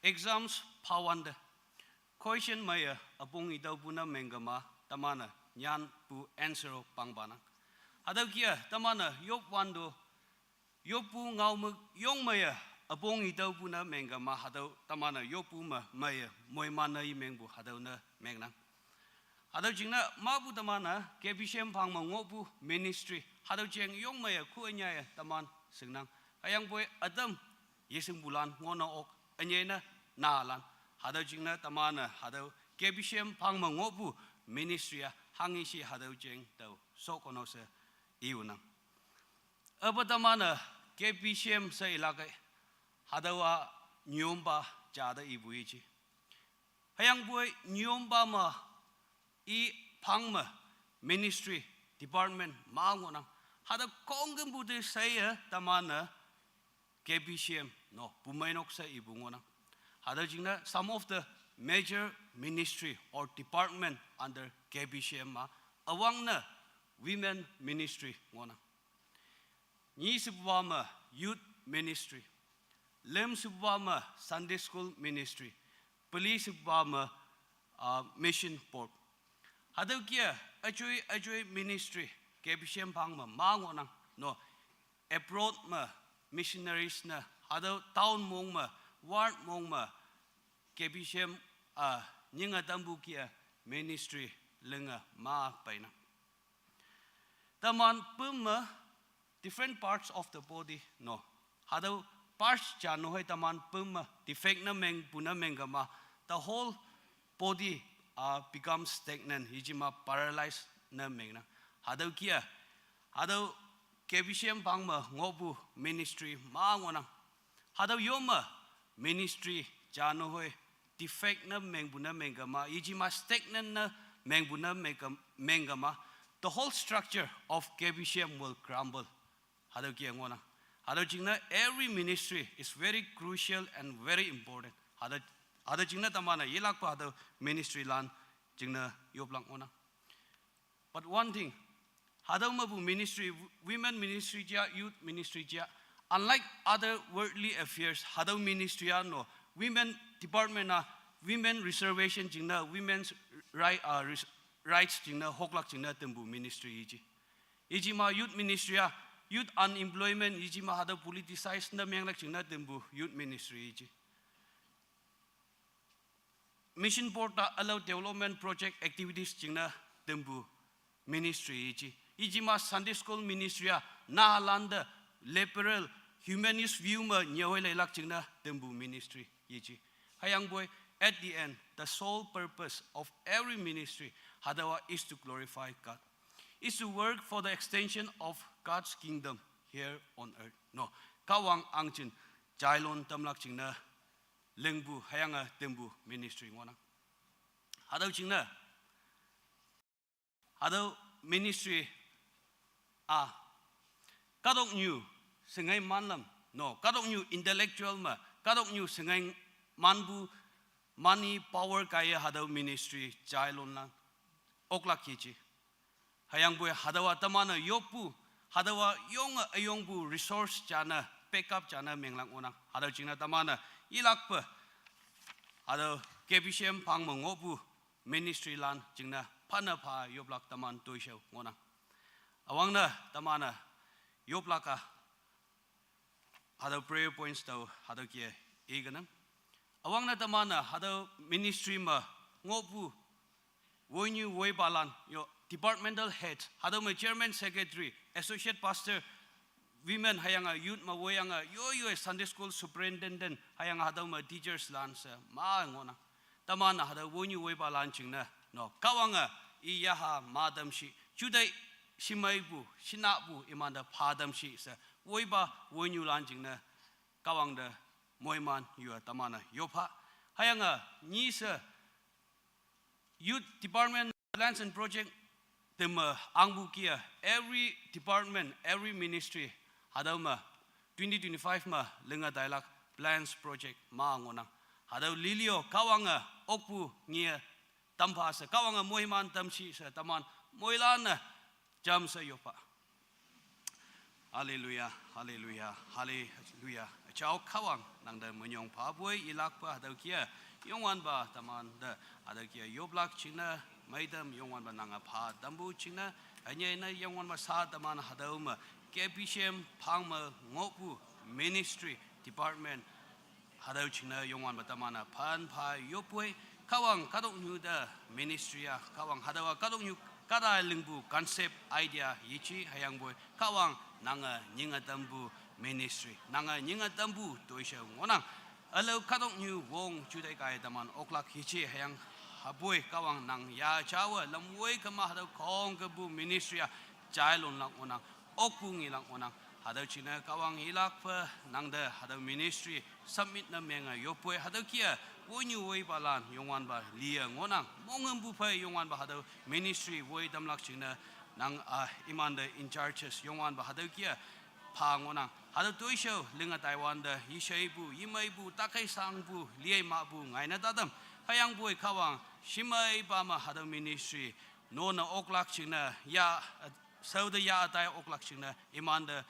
exams phawante question meiye üpong itüopu ne mengkema teman-e nyanpu answer-o pangpanang. Hatüo kih-a teman-e yopwante yoppu ngao me yong meiye üpong itüopu ne mengkema hatüo teman-e yoppu me meiye moiman ne imengpu hatüo ne mengnang. Hatüo jingne mapu teman-e K B C M phang me ngohpu ministry hatüo jeng yong meiye khu ünyaiye teman shingnang. Hüyangpoi ütam yeshingpulan ngohne ok, ünyei ne naolan. Hatüo jingne teman-e hatüo K B C M phang me ngohpu ministry a hangishi hatüo jeng tao shokono she iunang. Apa teman-e K B C M she ilak-e, hatüowa nyompa jate ipu yeji. Hüyangpoi nyompa me i phang me ministry department ma ngohnang. Hatüo khongkümpu te sheye teman-e K B C M no pumeinok she ipu ngohnang. Hatüo jingne some of the major ministry or department under K B C M ma üwangne women ministry ngohnang. Nyi shepupa me youth ministry, lüm shepupa me Sunday school ministry, peli shepupa me uh, mission board. Hatüo kih-e üjoi üjoi ministry K B C M phang me ma ngohnang. No, abroad me missionaries ne hatüo town mong me, ward mong me K B C M a nyinge tampu kih-e ministry linge ma peinang. Teman püm me different parts of the body no, hatüo parts ja no hei teman püm me defect ne mengpu ne mengkema, the whole body uh, become stagnant, yejema paralyzed ne mengnang. Hatüo kih-e hatüo K B C M phang me ngohpu ministry ma ngohnang. Hatüo yome ministry ja no hei defect ne mengpu ne mengkema, yejema stagnant ne mengpu ne mengke- mengkema, the whole structure of K B C M will crumble. Hatüo kih-e ngohnang. Hatüo jingne every ministry is very crucial and very important. Hatüo hatüo jingne teman-e yelakpa hatüo ministry lan jingne yoplak ngohnang. But one thing, hatüo mepu ministry, women ministry ja, youth ministry ja, unlike other worldly affairs, hatüo ministry a no women department a women reservation jingne, women's right, uh, res- rights jingne hoklak jingne tampu ministry yeji. Yejema youth ministry a youth unemployment yejema hatüo politicize ne menglak jingne tampu youth ministry yeji. Mission board a ülao development project activities jingne tampu ministry yeji. Yejema Sunday school ministry a nahalante liberal humanist view me nyüohei leilak jingne tampu ministry yeji. Hüyangpoi at the end, the sole purpose of every ministry hatüowa is to glorify God, is to work for the extension of God's kingdom here on earth no, Kahwang ahngching jailon tamlak jingne lingpu hüyange tampu ministry ngohnang. Hatüo jingne hatüo ministry a kahtoknyu shingei manlam no, kahtoknyu intellectual me kahtoknyu shingei manpu money power kaiye hatüo ministry jailonlan oklak yeji. Hüyangpoi hatüowa teman-e yoppu, hatüowa yonge üyongpu resource jane, backup jane menglak ngohnang. Hatüo jingne teman-e yelakpe hatüo K B C M phang me ngohpu ministry lan jingne phane pha yoplak teman toishao ngohnang. Üwangne teman-e yoplak a hatüo prayer points tao hatüo kih-e ikenang. Üwangne teman-e hatüo ministry me ngohpu woinyu woipalan yo, departmental head, hatüo me chairman, secretary, associate pastor, women hüyange youth me woiyange yo yo Sunday school superintendent hüyange hatüo me teachers lan she ma ngohnang. Teman hatüo woinyu woipalan jingne no, Kahwange i yaha ma tamshi, juteih shemeipu shinahpu imante pha tamshi she woipa woinyulan jingne Kahwang te moiman yue teman-e yopha. Hüyange nyi she youth department plans and project teme angpu kih-e every department, every ministry hatüo me twenty twenty-five me linge tailak plans project ma ngohnang. Hatüo lili-o Kahwange okpu nge tampha she, Kahwange moiman tamshi she teman moilan-e jamshe yopha. Hallelujah, hallelujah, hallelujah. Jao Kahwang, nangte minyong phapoi ilakpa hatüo kih-e Youngwanpa temante hatüo kih-e yoplak jingne meitam Youngwanpa nange pha tampu jingne, ünyei ne Youngwanpa sha teman hatüo me K B C M phang me ngohpu ministry department hatüo jingne Youngwanpa teman-e phan pha yopoi. Kahwang kahtoknyu te ministry a Kahwang hatüowa kahtoknyu kahta lingpu concept idea yeji hüyangpoi Kahwang nange nyinge tampu ministry, nange nyinge tampu toishao ngohnang. Ülao kahtoknyu wong juteih kaiye teman oklak yeji hüyange Abui Kahwang nang ya chawa lamwoi kama hatüo khongkepu ministry a jailon lak ngohnang, okpu ngi lak ngohnang. Hatüo jingne Kahwang ilakpe nangte hatüo ministry submit ne menge yopoi hatüo kia, wonyu woipalan Youngwanpa liye ngohnang. Monghümpu phei Youngwanpa hatüo ministry woi tamlak jingne nang a imante in charges Youngwanpa hatüo kia pha ngohnang. Hatüo toishao linge taiwante yesheipu, yemeipu, takhei sangpu, liye mahpu ngaine tatam. Hüyangpoi Kahwang shemeipa me hatüo ministry none oklak jingne ya, shaote ya ütai oklak jingne imante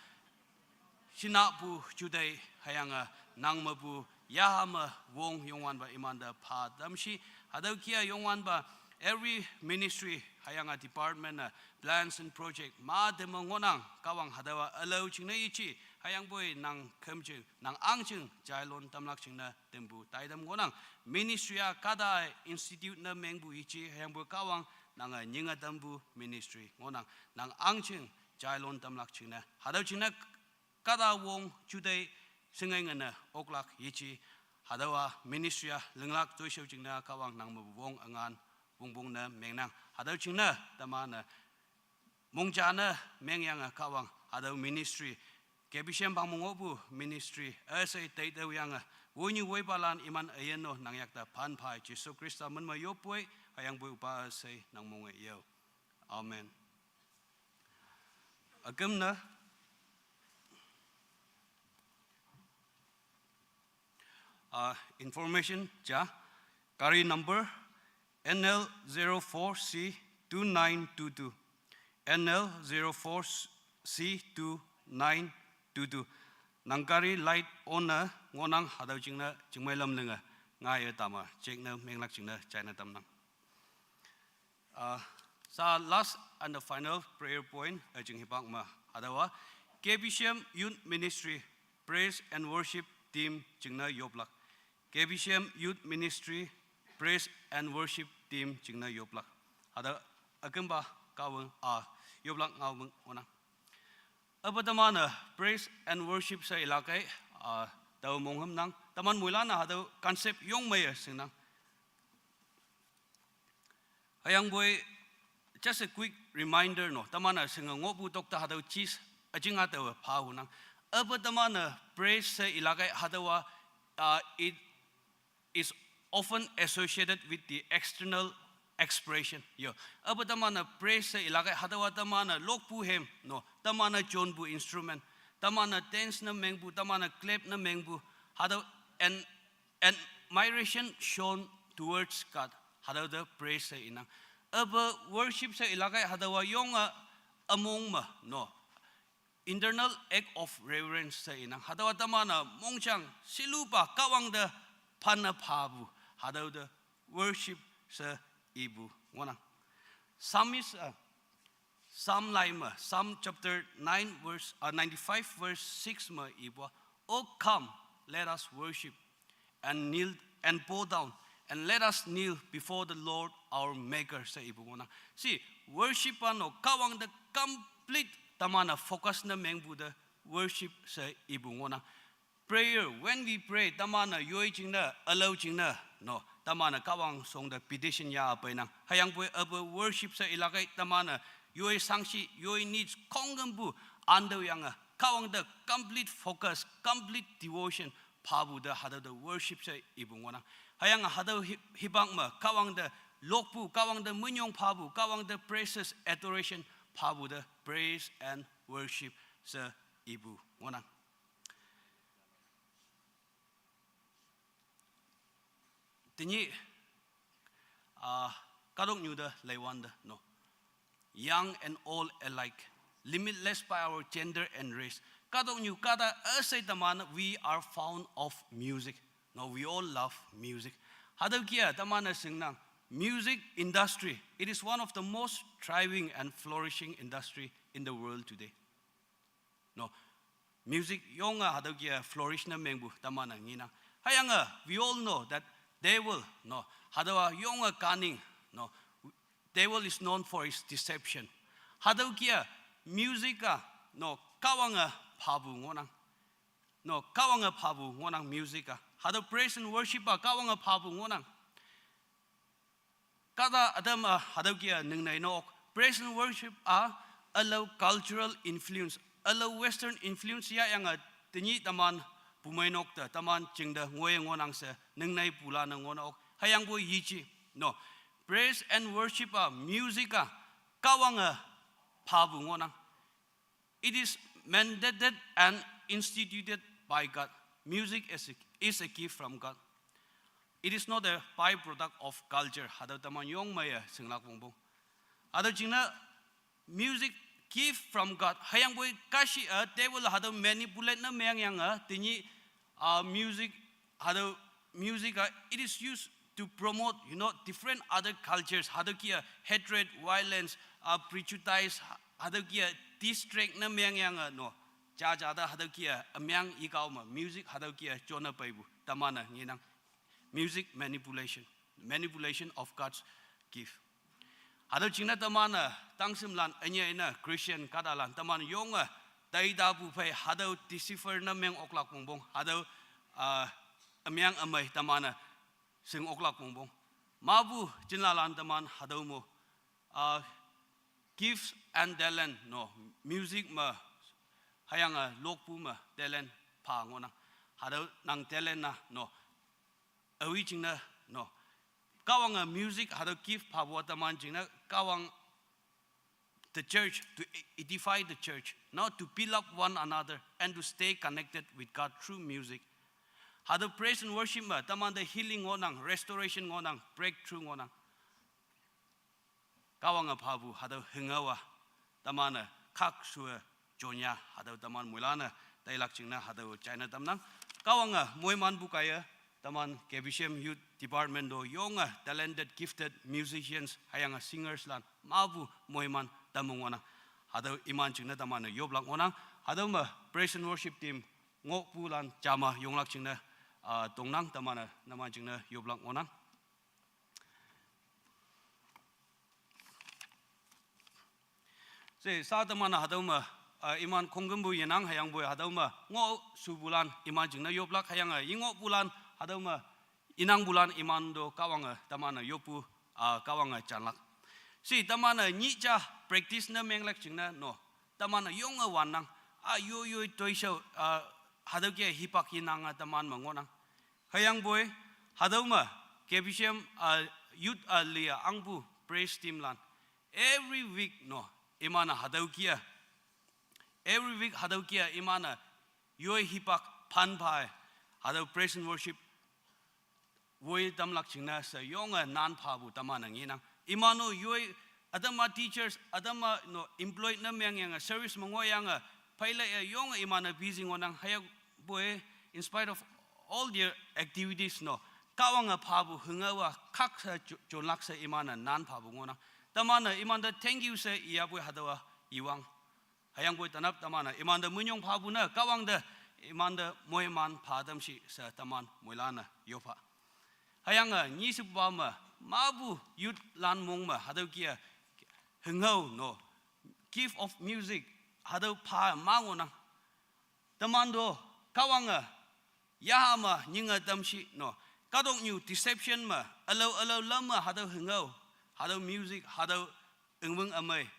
shinahpu jutei hüyange nang mepu yaha me wong Youngwanpa imante pha tamshi. Hatüo kia Youngwanpa every ministry hüyange department ne plans and project ma teme ngohnang. Kahwang hatüowa ülao jingne yeji, hüyangpoi nang khümjing nang ahngjing jailon tamlak jingne tempu taitam ngohnang. Ministry a kahta institute ne mengpu yeji, hüyangpoi Kahwang nange nyinge tampu ministry ngohnang. Nang ahngjing jailon tamlak jingne hatüo jingne kahta wong jutei shingei ngene oklak yeji. Hatüowa ministry a linglak toishao jingne Kahwang nang mepu wong üngan wongpong ne mengnang. Hatüo jingne teman-e mongjane mengyange Kahwang hatüo ministry, K B C M Bangmong ngohpu ministry üshei teitüoyange wonyu woipalan iman üyin no nang yakte phanphai Jesu Khrista min me yoppoi, hüyangpoi üpa üshei nang monge yao. Amen. Üküm ne uh, information ja, gari number N L zero four C two nine two two, N L zero four C two nine two two. Nang gari light on ne ngohnang, hatüo jingne chingmei lam linge ngaiye tame check ne menglak jingne jaine tamnang. Uh, sa last and the final prayer point üjing hipak me hatüowa K B C M Youth Ministry Praise and Worship Team jingne yoplak. K B C M Youth Ministry Praise and Worship Team jingne yoplak. Hatüo ükümpa Kahwang a yoplak ngaomeng ngohnang. Üpa teman-e praise and worship she ilakei a tao monghümnang, teman moilan-e hatüo concept yong meiye shingnang. Hüyangpoi just a quick reminder no, teman-e shinge ngohpu tokte hatüo jis üjing a taowe phahunang. Üpa teman-e praise she ilakei hatüowa uh, it is often associated with the external expression yo. Üpa teman-e praise she ilakei hatüowa teman-e lokpu hem no, teman-e jonpu instrument, teman-e dance ne mengpu, teman-e clap ne mengpu, hatüo and admiration shown towards God, hatüo te praise she inang. Üpa worship she ilakei hatüowa yonge ümong me no, internal act of reverence she inang. Hatüowa teman-e mongjang shilupa Kahwang te phanne phapu, hatüo te worship she ipu ngohnang. Psalmist uh, Psalm lai me, Psalm chapter nine verse uh, ninety-five verse six me ipu-a, "Oh, come, let us worship and kneel and bow down, and let us kneel before the Lord our Maker," she ipu ngohnang. See, worship-a no Kahwang te complete teman-e focus ne mengpu te worship she ipu ngohnang. Prayer, when we pray, teman-e yoi jingne, ülao jingne no, teman-e Kahwang shong te petition ya peinang. Hüyangpoi üpa worship she ilakei teman-e yoi shangshi, yoi needs khongkümpu antüoyange Kahwang te complete focus, complete devotion phapu te hatüo te worship she ipu ngohnang. Hüyange hatüo hi- hipak me Kahwang te lokpu, Kahwang te minyong phapu, Kahwang te praises, adoration phapu te praise and worship she ipu ngohnang. Tenyih ah, kahtoknyu te leiwante no, young and old alike, limitless by our gender and race. Kahtoknyu kahta üshei teman, we are fond of music. No, we all love music. Hatüo kia teman-e shingnang, music industry, it is one of the most thriving and flourishing industry in the world today. No, music yonge hatüo kia flourish ne mengpu teman-e ngenang. Hüyange we all know that devil no, hatüowa yonge cunning no, devil is known for his deception. Hatüo kia music-a no Kahwange phapu ngohnang. No, Kahwange phapu ngohnang music-a. Hatüo praise and worship-a Kahwange phapu ngohnang. Kahta ütam a hatüo kih-a ningnei nok. Praise and worship a ülao cultural influence, ülao Western influence yahyange tenyih teman pumei nok te, teman jingte ngoi ngohnang she ningnei pulan-e ngohnang ok. Hüyangpoi yeji, no. Praise and worship a music a Kahwange phapu ngohnang. It is mandated and instituted by God. Music is a, is a gift from God. It is not a byproduct of culture. Hatüo teman yong meiye shinglak wongpong. Hatüo jingne music gift from God. Hüyangpoi kashi a devil hatüo manipulate ne mengyange tenyih uh, music, hatüo music, uh, it is used to promote, you know, different other cultures. Hatüo kih-a hatred, violence, uh, prejudice, ha-, hatüo kih-a distract ne mengyange, no. Jaja te hatüo kih-a ümeng ikao me music hatüo kih-a jone peipu teman-e ngenang. Music manipulation, manipulation of God's gift. Hatüo jingne teman-e tangshimlan, ünyei ne Christian kahtalan teman yonge taitapu phei hatüo deceiver ne meng oklak wongpong, hatüo, ah, ümeng ümei teman-e shing oklak wongpong. Mapu jinlalan teman hatüo mo, ah, gifts and talent, no, music me, hüyange lokpu me talent pha ngohnang. Hatüo nang talent na, no, awi jingne, no. Kahwange music hatüo gift phapu teman jingne Kahwang the church, to e-, edify the church, no, to build up one another and to stay connected with God through music. Hatüo praise and worship me teman te healing ngohnang, restoration ngohnang, breakthrough ngohnang. Kahwange phapu hatüo hüngaowa teman-e khakshuwe jonya hatüo teman moilan-e tailak jingne hatüo jaine tamnang. Kahwange moimanpu kaiye teman K B C M Youth Department to yonge talented, gifted musicians hüyange singers lan mapu moiman tamu ngohnang. Hatüo iman jingne teman-e yoplak ngohnang. Hatüo me praise and worship team ngohpulan jama yonglak jingne, ah, tongnang, teman-e numan jingne yoplak ngohnang. She sa teman-e hatüo me, ah, iman khongkümpu yenang, hüyangpoi hatüo me ngoh shupulan iman jingne yoplak, hüyange, ah, yengohpulan hatüo me inangpulan iman to Kahwange teman-e yoppu, ah, Kahwange janlak. She teman-e nyih ja practice ne menglak jingne, no. Teman-e yonge wannang, ah, yoi yoi toishao, ah, hatüo kih-a hipak yenange teman me ngohnang. Hüyangpoi hatüo me K B C M, ah, youth, ah, li-a angpu praise team lan every week, no, iman-e hatüo kih-a, every week hatüo kih-a iman-e yoi hipak phan pha-e hatüo praise and worship woi tamlak jingne she yonge nan phapu teman-e ngenang. Iman-o yoi, ütam-a teachers, ütam-a, no, employed ne mengyange service me ngohyange pheilei-e yonge iman-e busy ngohnang, hüyangpoi in spite of all their activities, no, Kahwange phapu hüngaowa khakshe jo-, jonlak she iman-e nan phapu ngohnang. Teman-e imante thank you she iyapoi hatüowa iwang. Hüyangpoi tenap teman-e imante minyong phapu ne Kahwang te imante moiman pha tamshi she teman moilan-e yoppha. Hüyange nyishepupa me mapu youth lan mong me hatüo kih-a hünghao, no, gift of music hatüo pha ma ngohnang. Teman to Kahwange yaha me nyinge tamshi, no, kahtoknyu deception me ülao ülao lam me hatüo hünghao, hatüo music, hatüo üngwüng ümei,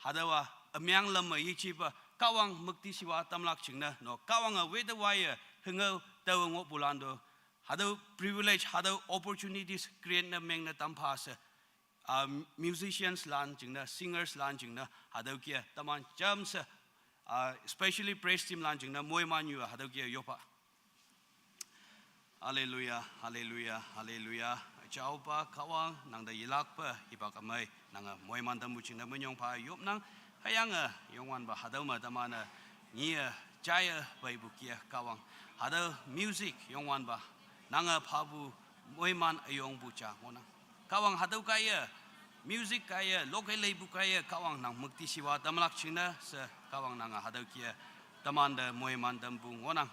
hatüowa ümeng lam me yejepa Kahwang müktishiwa tamlak jingne, no, Kahwange wete waiye hünghao taowe ngohpulan to hatüo privilege, hatüo opportunities create ne mengne tampha she, ah, musicians lan jingne, singers lan jingne hatüo kih-a teman jamshe, ah, especially praise team lan jingne moiman yu hatüo kih-a yoppha. Hallelujah, hallelujah, hallelujah. Üjaopa Kahwang, nangte yelakpe hipak ümei nange moiman tampu jingne minyong pha yopnang. Hüyange Youngwanpa hatüo me teman-e nyiye jaiye peipu kih-a Kahwang, hatüo music Youngwanpa nange phapu moiman üyongpu ja ngohnang. Kahwang hatüo kaiye, music kaiye, local leipu kaiye Kahwang nang müktishiwa tamlak jingne she Kahwang nange hatüo kih-a temante moiman tampu ngohnang.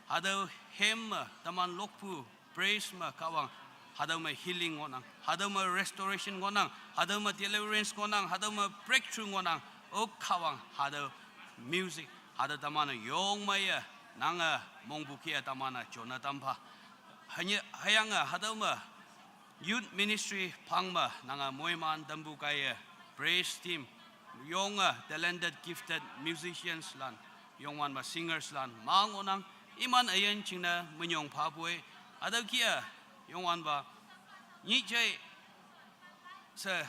Hatüo hymn me teman lokpu praise me Kahwang hatüo me healing ngohnang, hatüo me restoration ngohnang, hatüo me deliverance ngohnang, hatüo me breakthrough ngohnang. O Kahwang, hatüo music hatüo teman-e yong meiye nange mongpu kih-a teman-e jone tampha. Hünyi, hüyange hatüo me Youth ministry phangme nange moiman tampu kaiye praise team yonge talented, gifted musicians lan, Youngwanpa singers lan ma ngohnang. Iman üyin jingne minyong phapoi. Hatüo kih-e Youngwanpa nyih jai she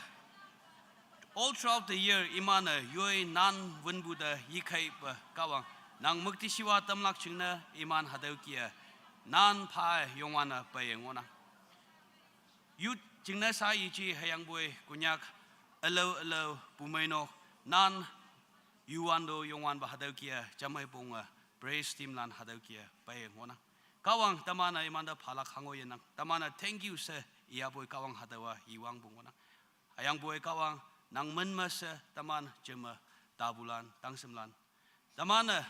all throughout the year iman-e yoi nan wünpu te yekheipe Kahwang, nang müktishiwa tamlak jingne iman hatüo kih-e nan pha-e Youngwanne peiye ngohnang. Youth jingne sa yeji hüyangpoi Konyak ülao ülao pumeinok nan yuwante Youngwanpa hatüo kih-e jamhei ponge praise team lan hatüo kih-e peiye ngohnang. Kahwang, teman-e imante phalak hango yenang. Teman-e thank you she iyapoi Kahwang hatüowa iwangpu ngohnang. Hüyangpoi Kahwang, nang min me she teman jeme tapulan, tangshimlan, teman-e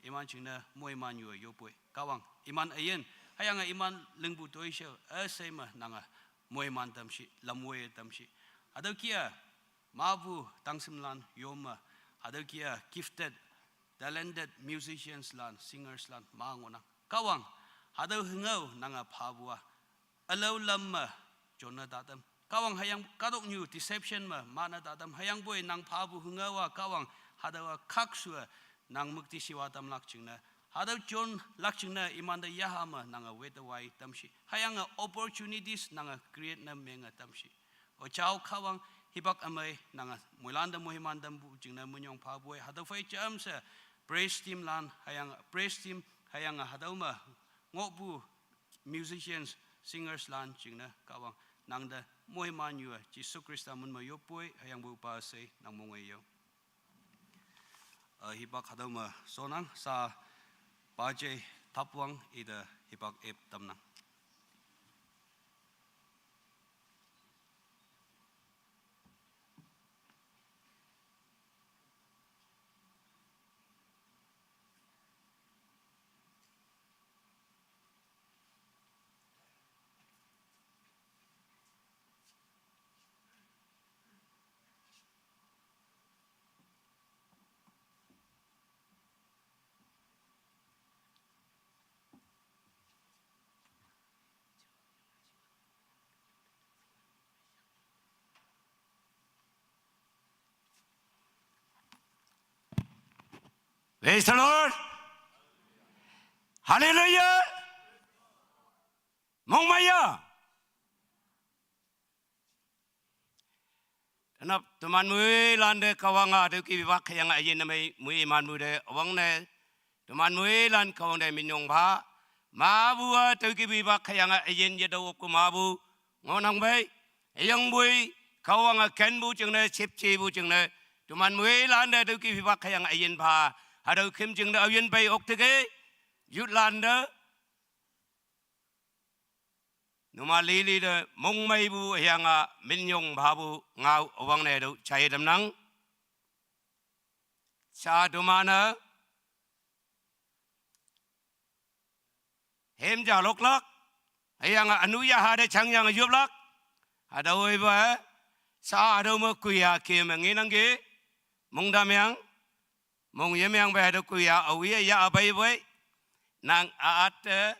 iman jingne moiman yu-e yoppoi. Kahwang, iman üyin, hüyange iman lingpu toishao üshei me nange moiman tamshi, lamwoiye tamshi. Hatüo kih-e mapu tangshimlan yome, hatüo kih-e gifted, talented musicians lan, singers lan ma ngohnang. Kahwang, hatüo hüngao nange phapu-a ülao lam me jonne tatam. Kahwang, hüyange kahtoknyu deception me mane tatam. Hüyangpoi nang phapu hüngao-a Kahwang, hatüowa khakshu-e nang müktishiwa tamlak jingne, hatüo jonlak jingne imante yaha me nange wete wai tamshi. Hüyange opportunities nange create ne menge tamshi. O jao Kahwang, hipak ümei nange moilante moiman tampu jingne minyong phapoi. Hatüo phei jamshe praise team lan hüyange praise team hüyange hatüo me ngohpu musicians, singers lan jingne Kahwang, nangte moiman yu-e Jesu Khrista min me yoppoi. Hüyangpoi pa she nang mongmei yo. Eh, hipak hatüo me shonnang, sa paje tapwang ite hipak ep tamnang. Praise the Lord. Hallelujah. Mongmeiya. Tenap teman moilante Kahwang-a tüoke wiwak hüyange üyin ne mei moimanpu te üwangne, teman moilan Kahwang te minyong pha. Mapu-a tüoke wiwak hüyange üyin yetüo okpu mapu ngohnang pei. Hüyangpoi Kahwange kenpu jingne, shüpjepu jingne, teman moilante tüoke wiwak hüyange üyin pha. Hatüo khüm jingne aoyin pei okteke, youth lante numan lili te mongmeipu hüyange minyong phapu ngao üwangne tüo jai tamnang. Sha teman-e hem ja loklak, hüyange ünu yaha te jangyange yoplak. Hatüo ipa, sha hatüo me kuiya keme ngenangki, mongtamyang, mong yemyangpe hatüo kuiya aowe ya peiwei. Nang a-atte,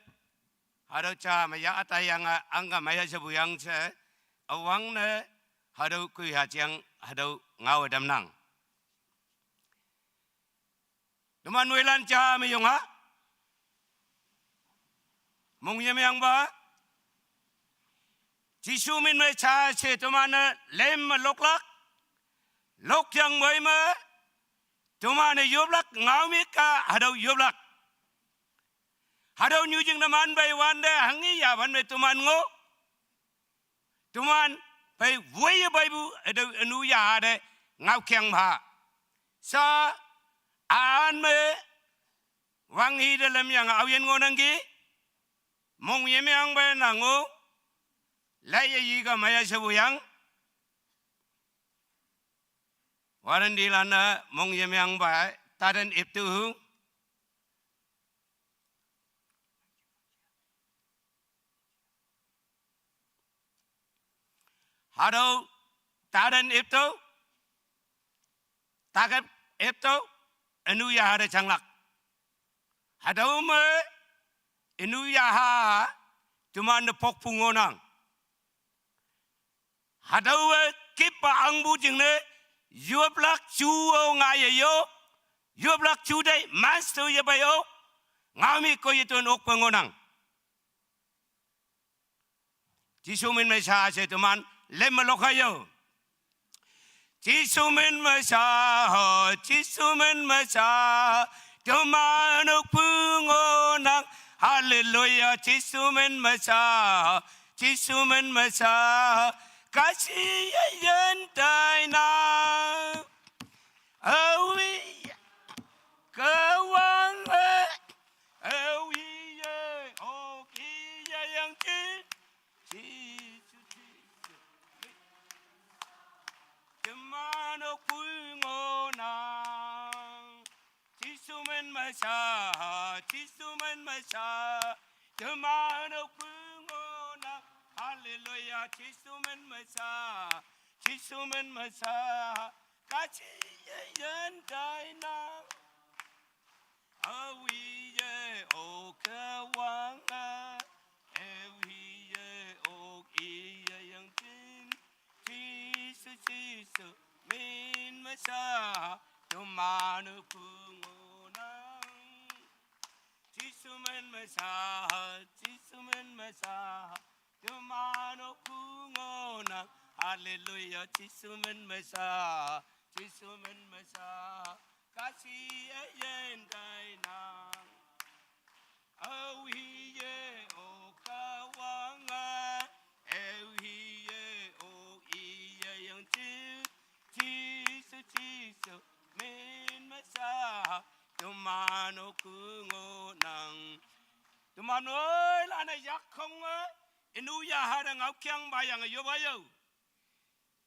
hatüo ja me ya atayange angka meiya shepu yang she, üwangne hatüo kuiya jang hatüo ngao tamnang. Teman moilan ja me yonga, mong yemyangpa, Jesu min me ja she teman-e lem me loklak, lokyang poi me, teman-e yoplak, ngao me ka hatüo yoplak. Hatüo nyu jingne man pei wante hanghe yawan me teman ngoh. Teman pei woiye peipu hatüo ünu yaha te ngaokeng pha. Sha an me wanghi te lemyange aoyin ngohnangki, mong yemyangpe nang-o, laiye yika meiya shepu yang. Warranty lan-e mong yemyangpe taten iptu. Hatüo taten iptu, takep iptu, ünu yaha te janglak. Hatüo me ünu yaha teman-e pokpu ngohnang. Hatüowe kippa angpu jingne, yoplak ju-o ngaiye yo, yoplak ju tei manstu yepe yo, ngaomi ko yetun okpe ngohnang. Jesu min me sha she teman lem me lokha yo. Jesu min me sha, Jesu min me sha, teman okpu ngohnang. Hallelujah, Jesu min me sha, Jesu min me sha, kashi ye yin tainang. Aowe, Kahwang e, aowe ye, oki ye yang jin, Jesu, Jesu. Teman okpu ngohnang. Jesu min me sha, Jesu min me sha, teman okpu ngohnang. Hallelujah, Jesu min me sha, Jesu min me sha, kashi ye yin tainang. Aowe ye, o Kahwang e, aowe ye, oki ye yang jin, Jesu, Jesu, min me sha, teman okpu ngohnang. Jesu min me sha, Jesu min me sha, teman okpu ngohnang. Hallelujah, Jesu min me sha, Jesu min me sha, kashi ye yin tainang. Aowe ye, o Kahwang e, aowe ye, oki ye yang jin, Jesu, Jesu, min me sha, teman okpu ngohnang. Teman-o, lane yakkhong e, ünu yaha te ngaokeng pa yange yopa yo.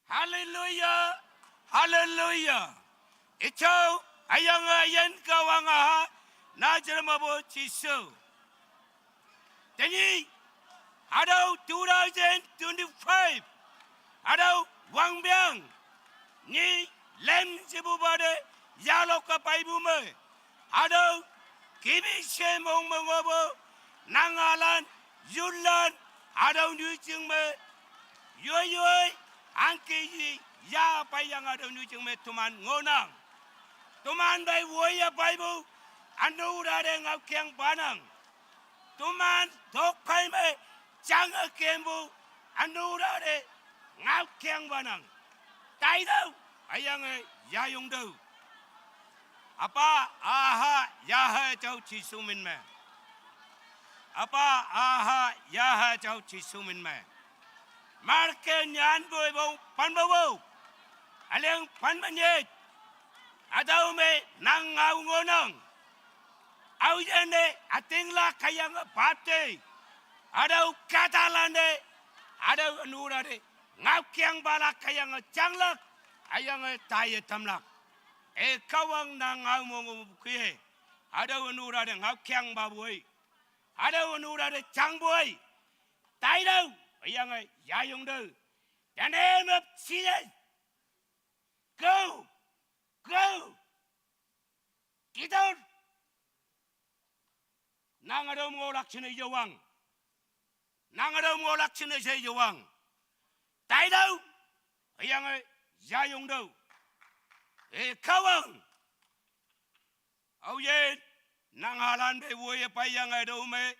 Hallelujah, hallelujah. Ichao, hüyange üyin Kahwang aha, naja mepu Jesu. Tenyih, hatüo two thousand twenty-five, hatüo wangpeng, nyi lem shepupa te, yalok-e peipu me, hatüo kibishe mong me ngohpu, Nagaland, Yunnan, hatüo nyu jing me, yoi yoi, angki yi, ya peiyange hatüo nyu jing me teman ngohnang. Teman pei woiye peipu, ünu tate ngaokeng panang. Teman tokphei me, jange kempu, ünu tate ngaokeng panang. Taitüoh, hüyange yayongtüoh. Üpa, Üha, Yaha jao Jesu min me. Üpa, Üha, Yaha jao Jesu min me. Mark-e nyanpu ipong penpu, üleng pen me nyit. Hatüo me nang ngao ngohnang. Aoyinne ütinglak hüyange bapti. Hatüo kahtalante, hatüo ünu tate ngaokeng palak hüyange janglak, hüyange taiye tamlak. E Kahwang, nang ngao mongopu kih-e. Hatüo ünu tate ngaokeng papoi, hatüo ünu tate jangpoi, taitüoh, hüyange yayongtüoh. The name of Jesus. Go, go. Get out. Nang hatüo me ngohlak jingne yewang. Nang hatüo me ngohlak jingne she yewang. Taitüoh, hüyange yayongtüoh. E Kahwang, aoyin, Nagaland pei woiye peiyange hatüo me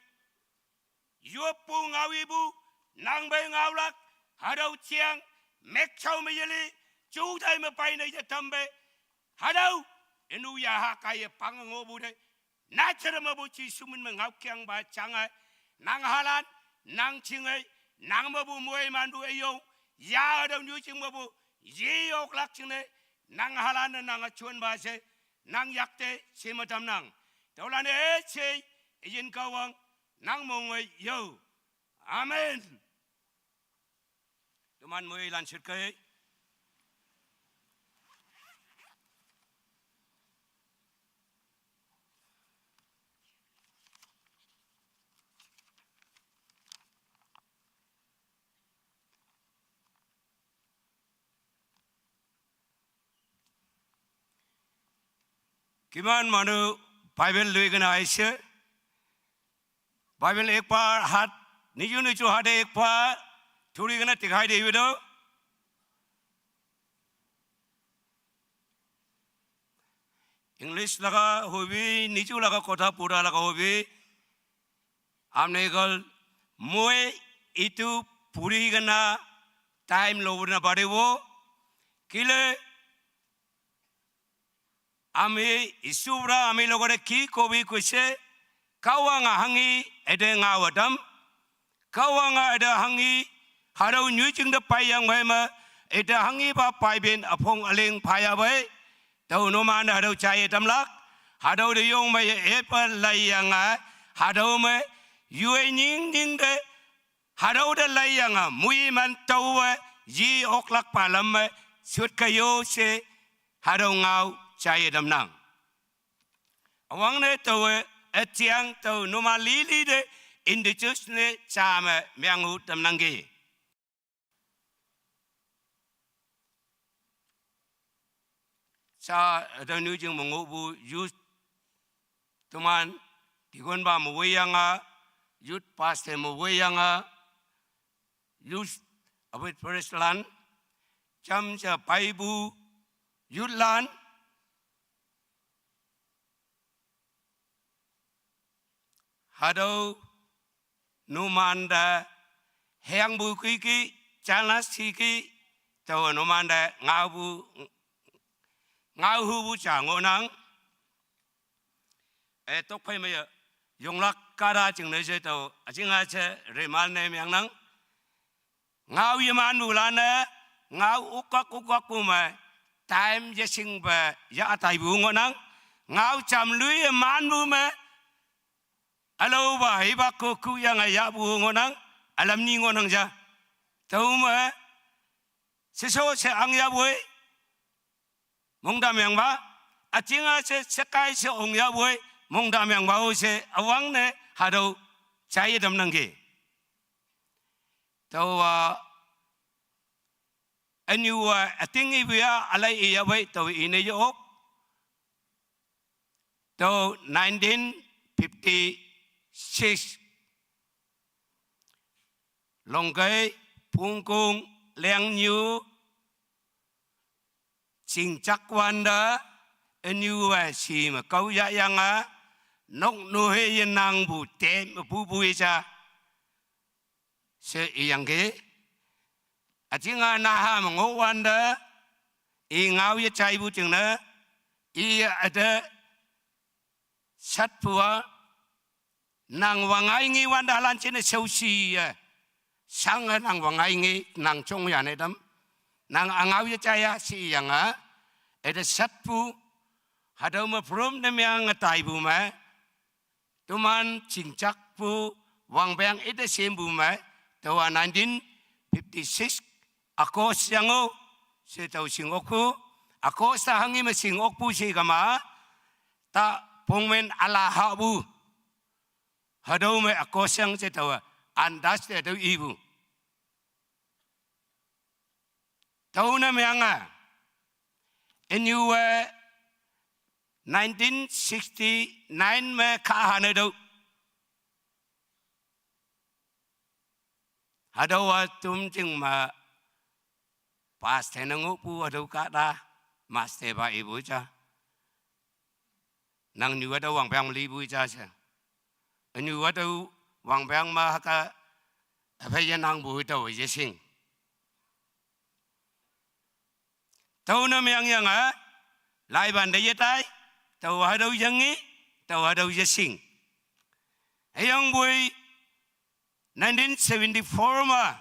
yoppu ngao ipu, nang pei ngaolak, hatüo jeang, mekjao me yeli, jutai me peine yetampe, hatüo ünu yaha kaiye pange ngohpu te, naja mepu Jesu min me ngaokeng pa jange, Nagaland, nang jinge, nang mepu moimanpu üyong, ya hatüo nyu jing mepu, ye oklak jingne, Nagaland-e nange jonpa she, nang yakte she me tamnang. Tüolan-e she, üyin Kahwang, nang mongoi yo. Amen. Teman moilan shitkei. Kiman manu Bible loikena aise? Bible ekbar hat, niju niju hate ekbar, thurikena dikhai de ibe to. English laga hobi, niju laga kotha pura laga hobi. Amne gal moi itu puri gana time lo na paribo. Kile ami Jisu para ami logore ki kobi koise, Kahwang ahangi ede ngau adam. Kahwang a ede hangi harau nyuijing de pai yang bai ma, ede hangi ba pai bin aphong aling pai ya bai. Tau numan harau chai adam lak. Harau de yong ma ye epa lai yang a. Harau ma yue nying nying de. Harau de lai yang a. Mui man tau a. Yi ok lak pa lam ma. Sut ka yo se. Harau ngau chai adam nang. Awang ne tau e, etiang tau numa lili de indigenous ne chame miang hu tam nangge. Cha da nu jing mo ngo bu youth tuman digon ba mo wei yang a, youth pastor mo wei yang a, youth abit first lan, cham cha pai bu youth lan, Hadau numanda heng bu ki ki, chana si ki, tau numanda ngau bu, ngau hu bu cha ngo nang. E tok phai ma ya, yong lak ka da ching ne je tau, a ching a che, re mal ne miang nang. Ngau ye man bu la ne, ngau ukak ukak bu me, time ye sing be, ya atai bu ngo nang. Ngau cham lui ye man bu me, alo ba, hi ba ko ku yang a ya bu ngo nang, alam ni ngo nang ja. Tau me, se so se ang ya bu e, mong dam yang ba, a ching a se, se kai se ong ya bu e, mong dam yang ba o se, awang ne, hadau, chai ye dam nang ge. Tau a, anyu a, a ting i bia, alai i ya bai, tau i ne yo ok. Tau nineteen fifty-six. Longkai, Pungkung, Liang Nyu, Ching chak wanda, anyu wa si ma kau ya yang a, nok nu he ye nang bu te ma bu bu ye cha. Se i yang ke. A ching a na ha ma ngo wanda, i ngau ye chai bu ching na, i a de sat pu a, nang wa ngai ngi wan da lan chin a shau shi ya. Sang a nang wa ngai ngi nang chong ya ne dam. Nang a ngau ya cha ya si yang a. E de sat pu. Hadau ma prom ne miang a tai bu ma. Tuman ching chak pu. Wang bang e de sim bu ma. Tau a nineteen fifty-six. Akos yang o. Se tau sing ok pu. Akos ta hangi ma sing ok pu si kama. Ta pongmen ala ha bu. Hadau me akos yang che tau a. Andas te tau ibu. Tau na me anga. Anyu we nineteen sixty-nine me ka hane dau. Hadau wa tum ching ma pas te na ngu pu hadau ka da. Mas te ba ibu cha. Nang nyu wa dau wang pang li bu cha cha. Nyu wa dau wang pang ma ha ka. Apa ya nang bu dau ye sing. Tau na miang yang a. Lai ban de ye tai. Tau hadau yang ngi. Tau hadau ye sing. Ayang bui nineteen seventy-four ma.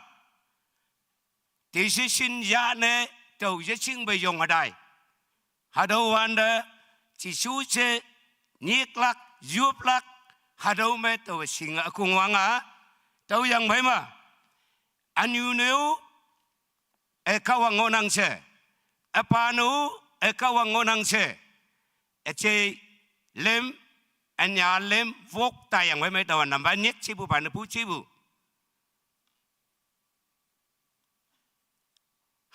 Decision ya ne tau ye sing be yong adai. Hadau wanda, Jisu che, nyik lak, yup lak, hadau me tau sing akung wanga, tau yang bai ma. Anyu neu, e kawang ngonang che. Apa nu, e kawang ngonang che. E che lem, anya lem, wok ta yang bai me tau namba nyek chibu pa na pu chibu.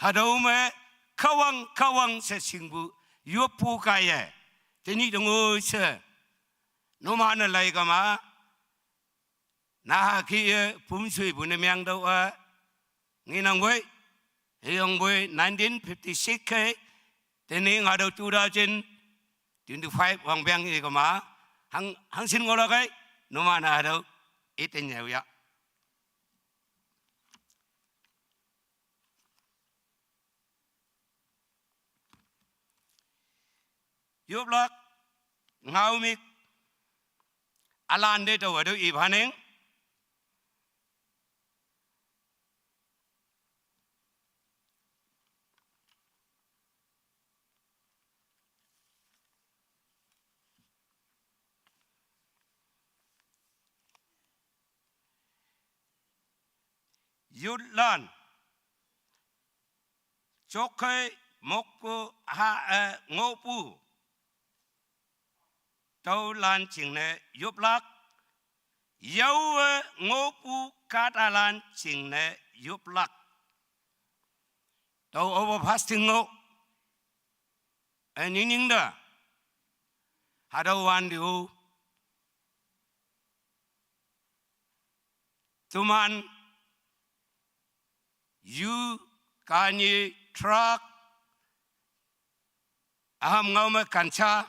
Hadau me kawang kawang se singbu yupu kaiye. Teni dongoi se. Noma na lai kama. Naha ki ye pum sui bu ne miang dau a. Ngi nang boi. Heyong boi nineteen fifty-six ke. Teni nga dau two thousand Twenty-five wang biang i kama, hang, hang sin ngoh lak ai, numan hatüo, iten nyeu ya. Yoplak, ngaomük, ülan te tao hatüo i phaneng. Yutlan. Jokhei mokpu ha, eh, ngohpu. Tüolan jingne yoplak. Yaowe ngohpu kahtalan jingne yoplak. Tüo over fasting ngoh. Eh, nyingnying te. Hatüo wante-o. Toman, yu, kanyi, drug, üham ngao me gaanja,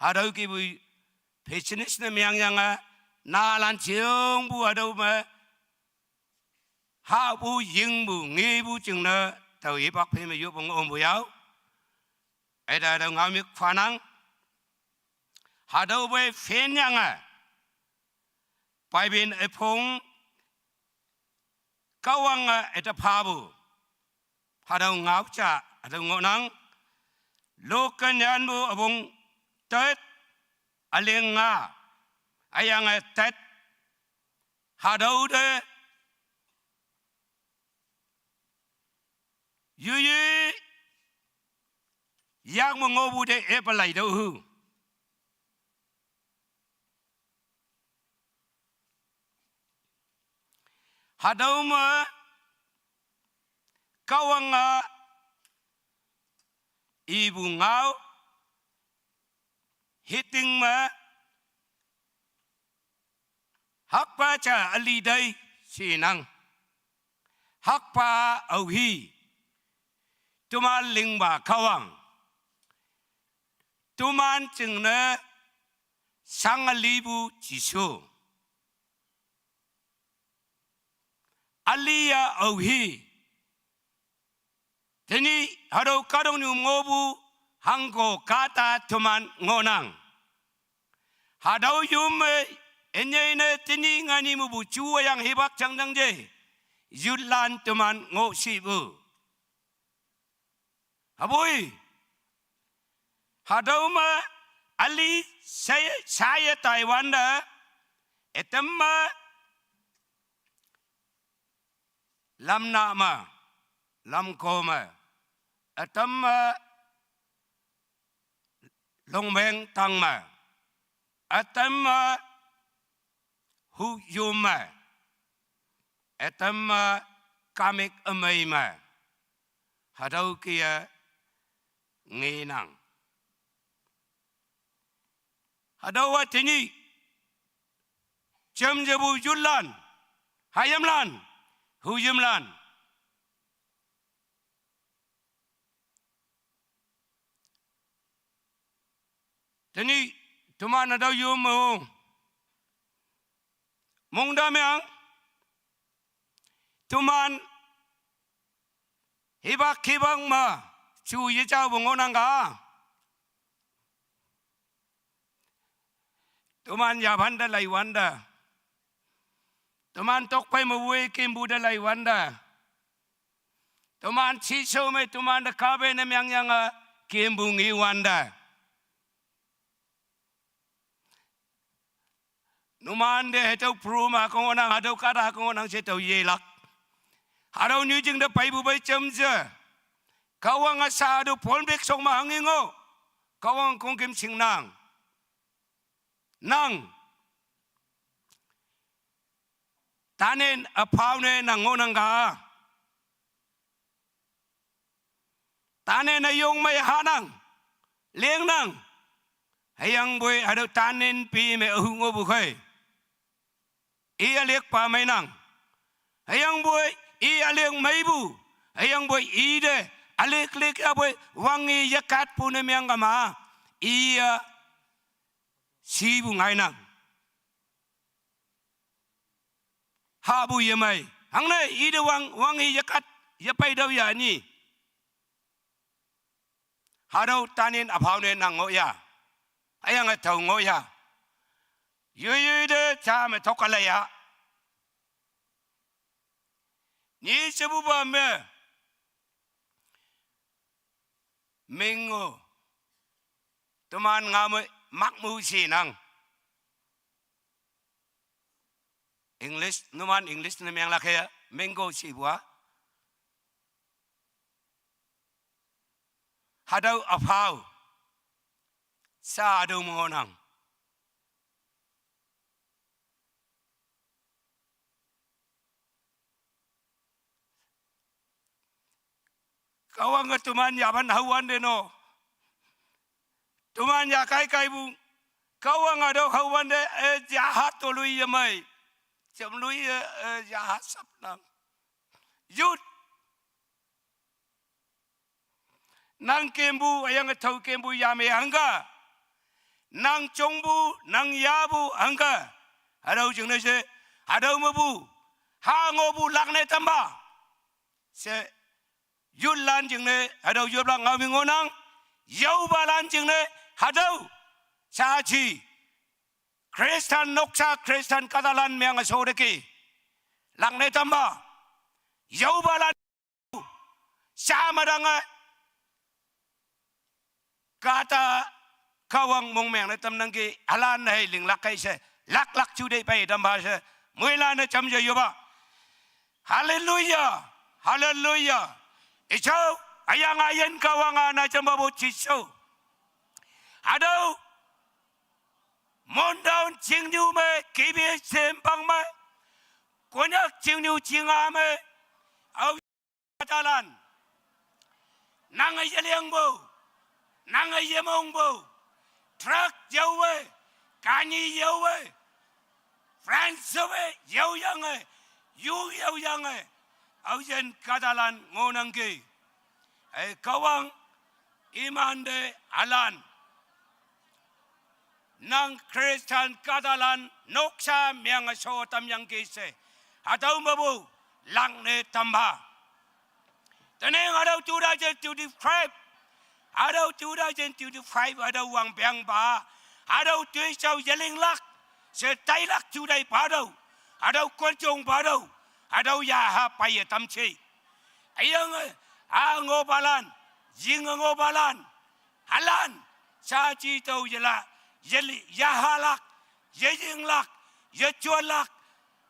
hatüo kihpu business ne meangyange, nahalan jingpu hatüo me, hahpu, yingpu, ngepu jingne, tao hipak phei me yopong ompu yao. Üta hatüo ngaomük phanang. Hatüo pei phenyange. Bible üpong Kahwange üte phapu. Hatüo ngao ja, hatüo ngohnang. Luke nyanpu üpong tet, üleng nga. Hüyange tet. Hatüo te. Yuyi. Yak me ngohpu te epalai tüo hu. Hatüo me Kahwange ipu ngao, hiting me, hakpa ja üli tai shinang. Hakpa aohi. Toman lingpa Kahwang. Toman jingne shang ülipu Jesu. Üli-a aohi. Tenyih hatüo kahtoknyu ngohpu hangko kahta toman ngohnang. Hatüo yome, ünyei ne tenyih ngani mepu ju weyang hipak jangjang je. Yutlan toman ngoh shipu. Hüpoi. Hatüo me üli sai, saiye taiwante. Ütam me. Lamna me. Lamko me. Ütam me. Longmeng tang me. Ütam me. Hu yom me. Ütam me. Kamik ümei me. Hatüo kih-e ngenang. Hatüowa tenyih. Jamjepu yutlan. Hayimlan. Huyimlan. Tenyih, toman hatüo yome-o. Mongta meang. Toman hipak hipak me, ju yejaopu ngohnang ka. Toman yaphante laiwante. Toman tokphei me woi kempu te laiwante. Toman shisho me tomante kape ne meangyange kempu ngewante. Numante hatüo prum hüke ngohnang, hatüo kahta hüke ngohnang she tao yelak. Hatüo nyu jing te peipu pei jamshe. Kahwange sha hatüo ponpek shong me hanghe ngoh. Kahwang khongküm shingnang. Nang. Tanen üphao ne nang ngohnang ka. Tanen üyong mei hanang. Lengnang. Hüyangpoi hatüo tanen pi me ühu ngohpu khei. I ülickpa meinang. Hüyangpoi i ülick meipu. Hüyangpoi ite ülick lick yapoi wangi yekatpu ne meang kama. Iye shipu ngainang. Hapu yemei. Hangne ite wang, wang-i yekat, yepei tüo ya ni. Hatüo tanin üphao ne nang ngoh ya. Hüyange tao ngoh ya. Yoi yoi te ja me tokale ya. Ni shepupa me. Mingo. Teman ngao me makmu shinang. English, numan English ne menglak he, mingo shipu a. Hatüo üphao. Sha hatüo me ngohnang. Kahwange teman yapan haowante no. Teman ya kai kaipu. Kahwange hatüo haowante, eh, yaha toloi yemei. Jamloi, eh, eh, yaha sapnang. Youth. Nang kempu, hüyange tao kempu yame hangka. Nang jongpu, nang yapu hangka. Hatüo jingne she, hatüo mepu. Ha ngohpu lakne tamba. She, youthlan jingne, hatüo yoplak ngao me ngohnang. Yaopalan jingne, hatüo. Shaji. Christian noksa, Christian kahtalan meange soteki. Lakne tamba. Yaopalan sha me tange. Kahta Kahwang mongmeng ne tamnangki, halan hei linglak kai she, laklak juteih pei tampha she, moilan-e jamje yopa. Hallelujah, hallelujah. Ichao, hüyange üyin Kahwang-a na jampa pu Jesu. Hatüo, Mon town chingnyu me, K B S Sempang me, Konyak chingnyu chinga me, ao kahtalan. Nange yelingpu, nange yemongpu, truck yaowe, kani yaowe, France we yaoyange, yu yaoyange, aoyin kahtalan ngohnangki. Ei Kahwang, imante halan. Nang Christian kahtalan noksa meange sho tamyangki she. Hatüo mepu, lakne tampha. Tening hatüo two thousand twenty-five. Hatüo two thousand twenty-five hatüo wangpengpa. Hatüo toishao yelinglak. She tailak juteih pa tüo. Hatüo konjong pa tüo. Hatüo yaha peiye tamshi. Hüyange, ha ngohpalan, yinge ngohpalan, halan, shaji tüo yela, yeli, yahalak, yeyinglak, yejonlak,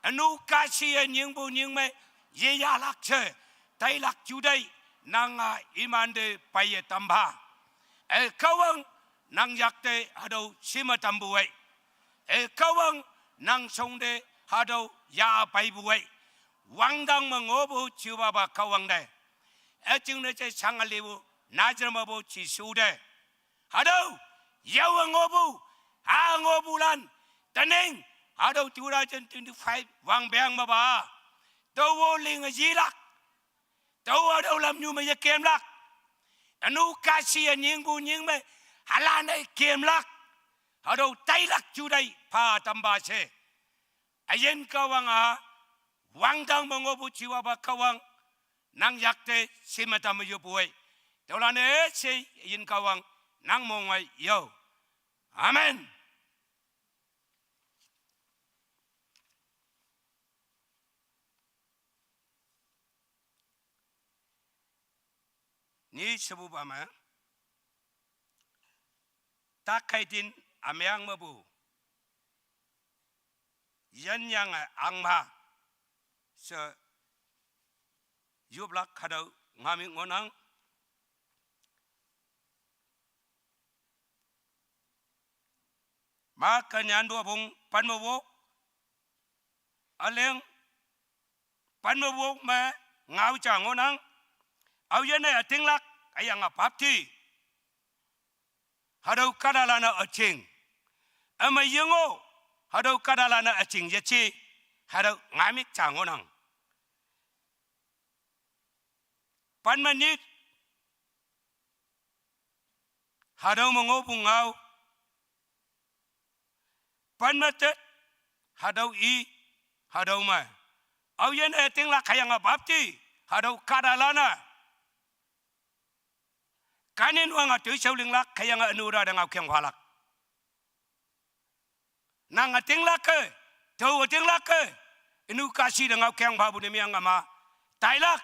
ünu kahshi-e nyingpu nyingmei, yeyahlak she, tailak juteih, nang-a imante peiye tampha. Ei Kahwang, nang yakte hatüo shime tampu ei. Ei Kahwang, nang shongte hatüo yah peipu ei. Wangdang me ngohpu Jehova pa Kahwang te. Üjingne je shange lipu, Nazareth mepu Jesu te. Hatüo, yaowe ngohpu, ha ngohpulan, tening, hatüo two thousand twenty-five wangpeng mepa. Tüo-o linge yilak. Tüo hatüo lamnyu me yekemlak. Ünu kahshi-e nyingpu nyingmei, halan-e kemlak. Hatüo tailak juteih pa tampha she. Üyin Kahwang-a, wangdang me ngohpu Jehova pa Kahwang, nang yakte shime tamme yopu ei. Tüolan-e she üyin Kahwang, nang mongmei yo. Amen. Ni shepupa me, takkaitin ümeang mepu, yanyange angma, she yoplak hatüo ngami ngohnang. Ma kenyanpu üpong pen me wok, üleng pen me wok me ngao ja ngohnang. Aoyinne ütinglak, hüyange bapti. Hatüo kahtalan-e üjing. Üme yengoh, hatüo kahtalan-e üjing yeje. Hatüo ngaimik ja ngohnang. Pen me nyit. Hatüo me ngohpu ngao. Pen me tet, hatüo i, hatüo me. Aoyinne ütinglak hüyange bapti, hatüo kahtalan-e. Kanin wange toishao linglak hüyange ünu ta te ngaokeng phalak. Nang ütinglak-e, tao ütinglak-e, ünu kahshih te ngaokeng phapu ne meng ama. Tailak.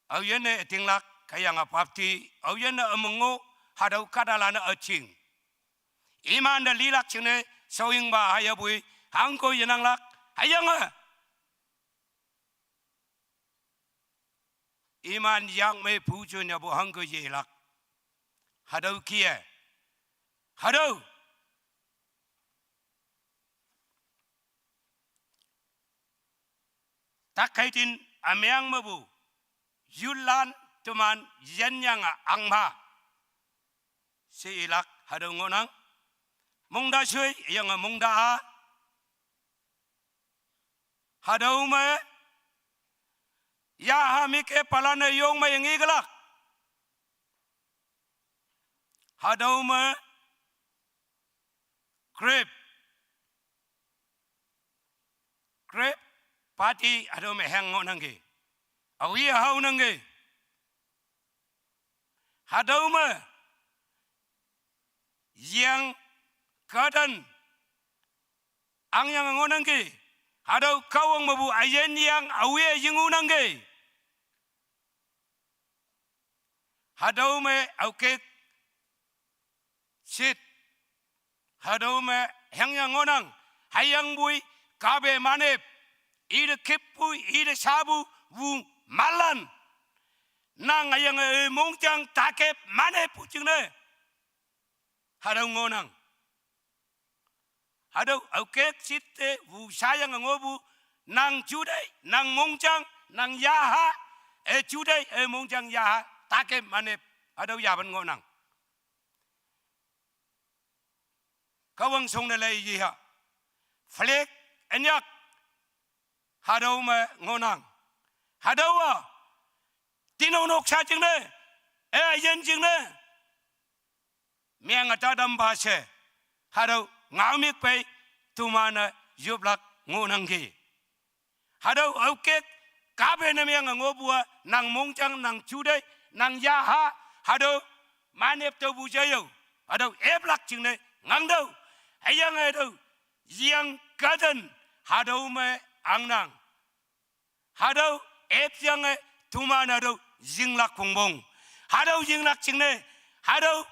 Aoyinne ütinglak, hüyange bapti, aoyinne ümeng ngoh, hatüo kahtalan-e üjing. Iman te lilak jingne, shoyingpa hayapoi, hangko yenanglak, hüyange. Iman yak mei pu jun yapu hangko yelak. Hatüo kih-e. Hatüo. Takkaitin ümeng mepu. Yutlan teman yenyange angma. She ilak hatüo ngohnang. Mongta shoi, yange mongta a. Hatüo me, yaha mike palan-e yong me yengi kelak. Hatüo me, grape. Grape, party, hatüo me heng ngohnangki. Aohi haonangki. Hatüo me, yeng, garden, angyange ngohnangki. Hatüo Kahwang mepu üyin yeng aowe yingunangki. Hatüo me aokek shit. Hatüo me hengyange ngohnang, hüyangpoi kape manep, ite kippu, ite shapu, wu malan. Nang hüyange mongjang takep maneppu jingne. Hatüo ngohnang. Hatüo aokek shit te wu shayange ngohpu, nang juteih, nang mongjang, nang yaha, e juteih, e mongjang yaha, takep manep, hatüo yapan ngohnang. Kahwang shongne lei yeha. Flag ünyak. Hatüo me ngohnang. Hatüowa. Tinok noksa jingne. E üyin jingne. Menge tatampa she. Hatüo ngaomük pei. Teman-e yoplak ngohnangki. Hatüo aokek, kape ne menge ngohpu-a, nang mongjang, nang juteih, nang yaha, hatüo, manep tüopu jayao, hatüo eplak jingne, ngangtüoh, hüyange hatüo, yeng garden, hatüo me angnang. Hatüo, epyange, teman hatüo, yinglak pongpong. Hatüo yinglak jingne, hatüo,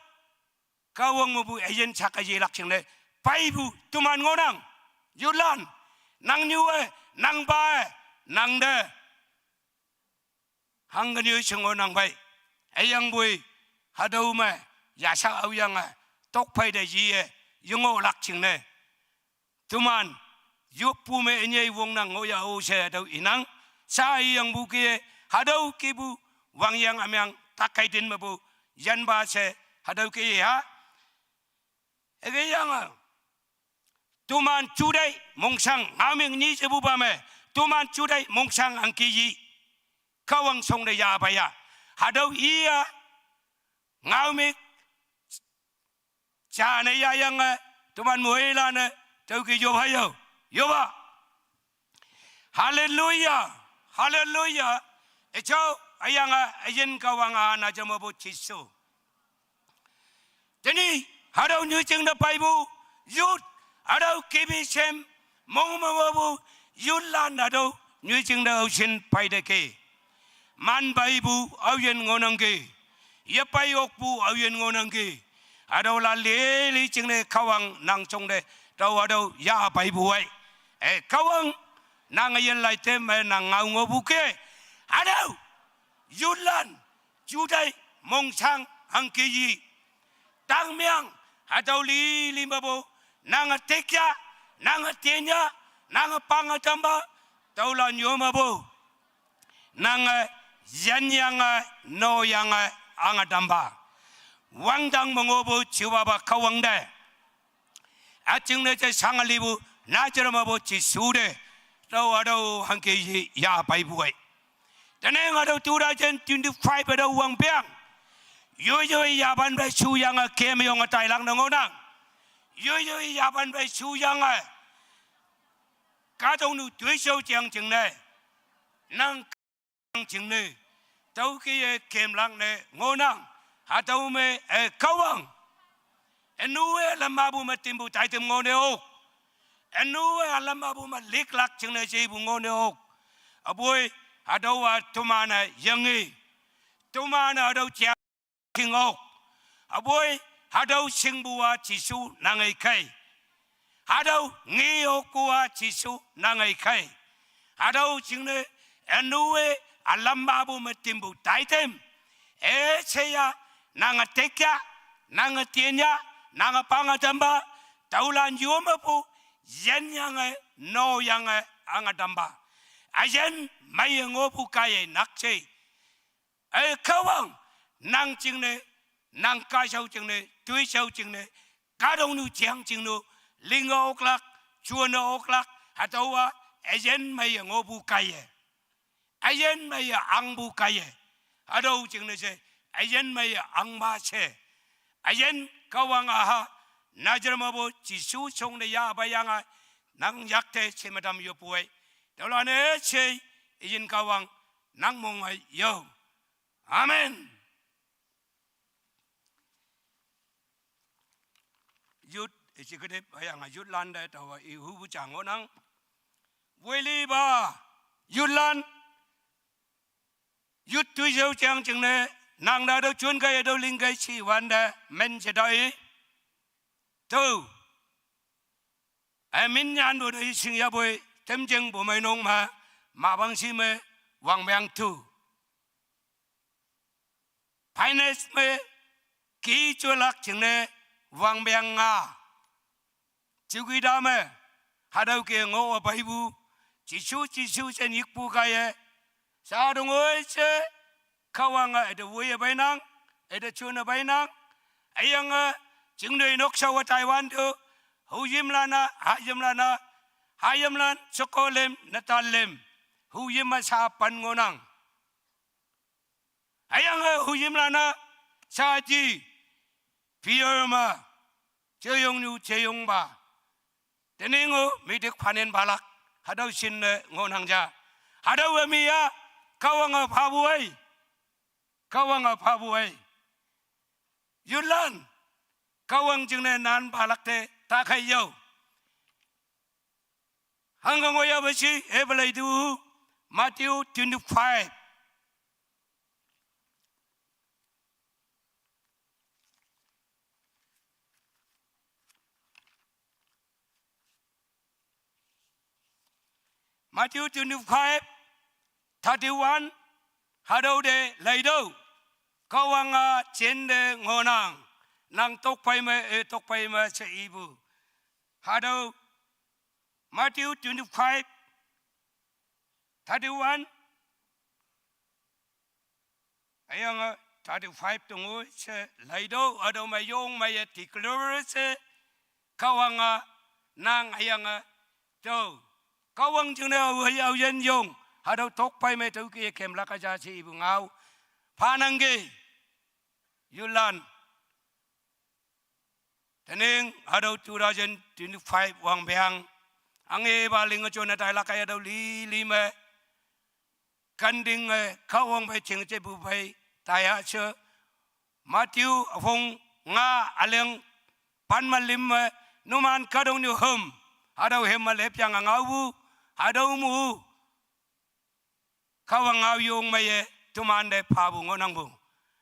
Kahwang mepu üyin jake yelak jingne, peipu teman ngohnang, yutlan, nang nyu-e, nang pa-e, nang te. Hangke nyu she ngohnang pei, hüyangpoi, hatüo me, yasha aoyange, tokphei te yi-e, yengohlak jingne. Teman, yoppu me ünyei wongnang ngohya-o she hatüo inang, sha iyangpu ke, hatüo kihpu, wangyang ümeng, takkaitin mepu, yanpa she, hatüo ke ha. Ükeyange, teman juteih mongshang, ngaomük nyi shepupa me, teman juteih mongshang angki yi. Kahwang shongne yahpeiya. Hatüo iya, ngaomük, jane yayange, teman moilan-e, tüoke yophayao, yopa. Haleluya, haleluya. Üjao, hüyange, üyin Kahwang-a na jamepu Jesu. Tenyih, hatüo nyoijing te peipu, youth, hatüo K B C M, mong me mepu, youthlan hatüo nyoijing te aoshin peiteki. Man peipu aoyin ngohnangki. Yepei okpu aoyin ngohnangki. Hatüolan lili jingne Kahwang nang jongte, tao hatüo yahpeipu ei. E Kahwang, nang üyin lai tem me nang ngao ngohpu ke. Hatüo, youthlan, juteih mongshang hangke yi. Tangmeang, hatüo lili mepu, nange tekya, nange tenya, nange pange tampa, tüolan yo mepu. Nange, yanyange, noyange, ange tampa. Wangdang me ngohpu jupapa Kahwang te. Üjingne je shange lipu, naja mepu Jesu te. Tüo hatüo hangke yi yahpeipu ei. Teneng hatüo two thousand twenty-five hatüo wangpeng. Yoiyoi yapan phei shuyange kem yonge tailak ne ngohnang. Yoiyoi yapan phei shuyange kahtoknyu toishao jang jingne, nang jingne, tüokih-e kemlak ne ngohnang. Hatüo me, eh, Kahwang, ünu-e ülam mepu me timpu taitam ngohne ok. Ünu-e ülam mepu me liklak jingne jepu ngohne ok. Üpoi, hatüowa teman-e yange, teman-e hatüo ja king ok. Üpoi, hatüo shingpu-a Jesu nange kei. Hatüo nge okpu-a Jesu nange kei. Hatüo jingne ünu-e ülam mepu me timpu taitam, eh, sheya, nange tekya, nange tienya, nange pange tamba, tüolan yo mepu, yin yange, no yange, ange tamba. Üyin meiye ngohpu kaiye nakshei. Eh, Kahwang, nang jingne, nang kashao jingne, toishao jingne, kahtoknyu jang jingno, linge oklak, jone oklak, hatüowa, üyin meiye ngohpu kaiye. Üyin meiye angpu kaiye. Hatüo jingne she, üyin meiye angma she. Üyin Kahwang-a ha, Nazareth mepu Jesu shongne yahpeiyange, nang yakte she me tam yoppu ei. Tüolan-e she, üyin Kahwang, nang monge yo. Amen. Youth executive hüyange youth lante taowa ihupu ja ngohnang. Woilipa youth lan, youth toishao jang jingne, nang te tüo jon kaiye tüo ling kei shiwante men she tai. Tüo, eh, min nyanpu te shing yapoi, temjing pu meinok me, mapang shi me, wangpeng tu. Finance me, ki jolak jingne, wangpeng nga. Jukita me, hatüo ke ngoh peipu, Jesu, Jesu she nyikpu kaiye, sha tong-o she, Kahwange üte woiye peinang, üte jone peinang, hüyange, jingnoi nokshao-a taiwan tu, hayimlan-a, hayimlan-a, hayimlan, sheko lüm, netan lüm, hayim me sha pan ngohnang. Hüyange hayimlan-a, shaji, pir me, jeyongnyu jeyongpa. Tening-o mitik phanen phalak, hatüo shinne ngohnang ja. Hatüowe mi-a, Kahwange phapu ei. Kahwange phapu ei. Youth lan, Kahwang jingne nan phalak te, takhei yo. Hangke ngoiyape shi, epe lei tu, Matthew twenty-five. Matthew twenty-five, thirty-one, hatüo te leitüoh. Kahwang-a jinte ngohnang, nang tokpei me, eh, tokpei me she ipu. Hatüo Matthew twenty-five, thirty-one, hüyange thirty-five tong-o she leitüoh, hatüo me yong meiye declare she, Kahwang-a, nang hüyange, tüo, Kahwang jingne aohe aoyin yong, hatüo tokpei me tüoke kemlak-a ja she ipu ngao, phanangki, youth lan. Tening hatüo two thousand twenty-five wangpeng, angpa linge jone tailak kaiye tüo lili me, kanting-e Kahwang phei ching jepu phei taiya she, Matthew üpong nga üleng pan me lüm me, numan kahtoknyu hüm, hatüo hüm me lepyange ngaopu, hatüo mu Kahwang ngao yong meiye, temante phapu ngohnangpu.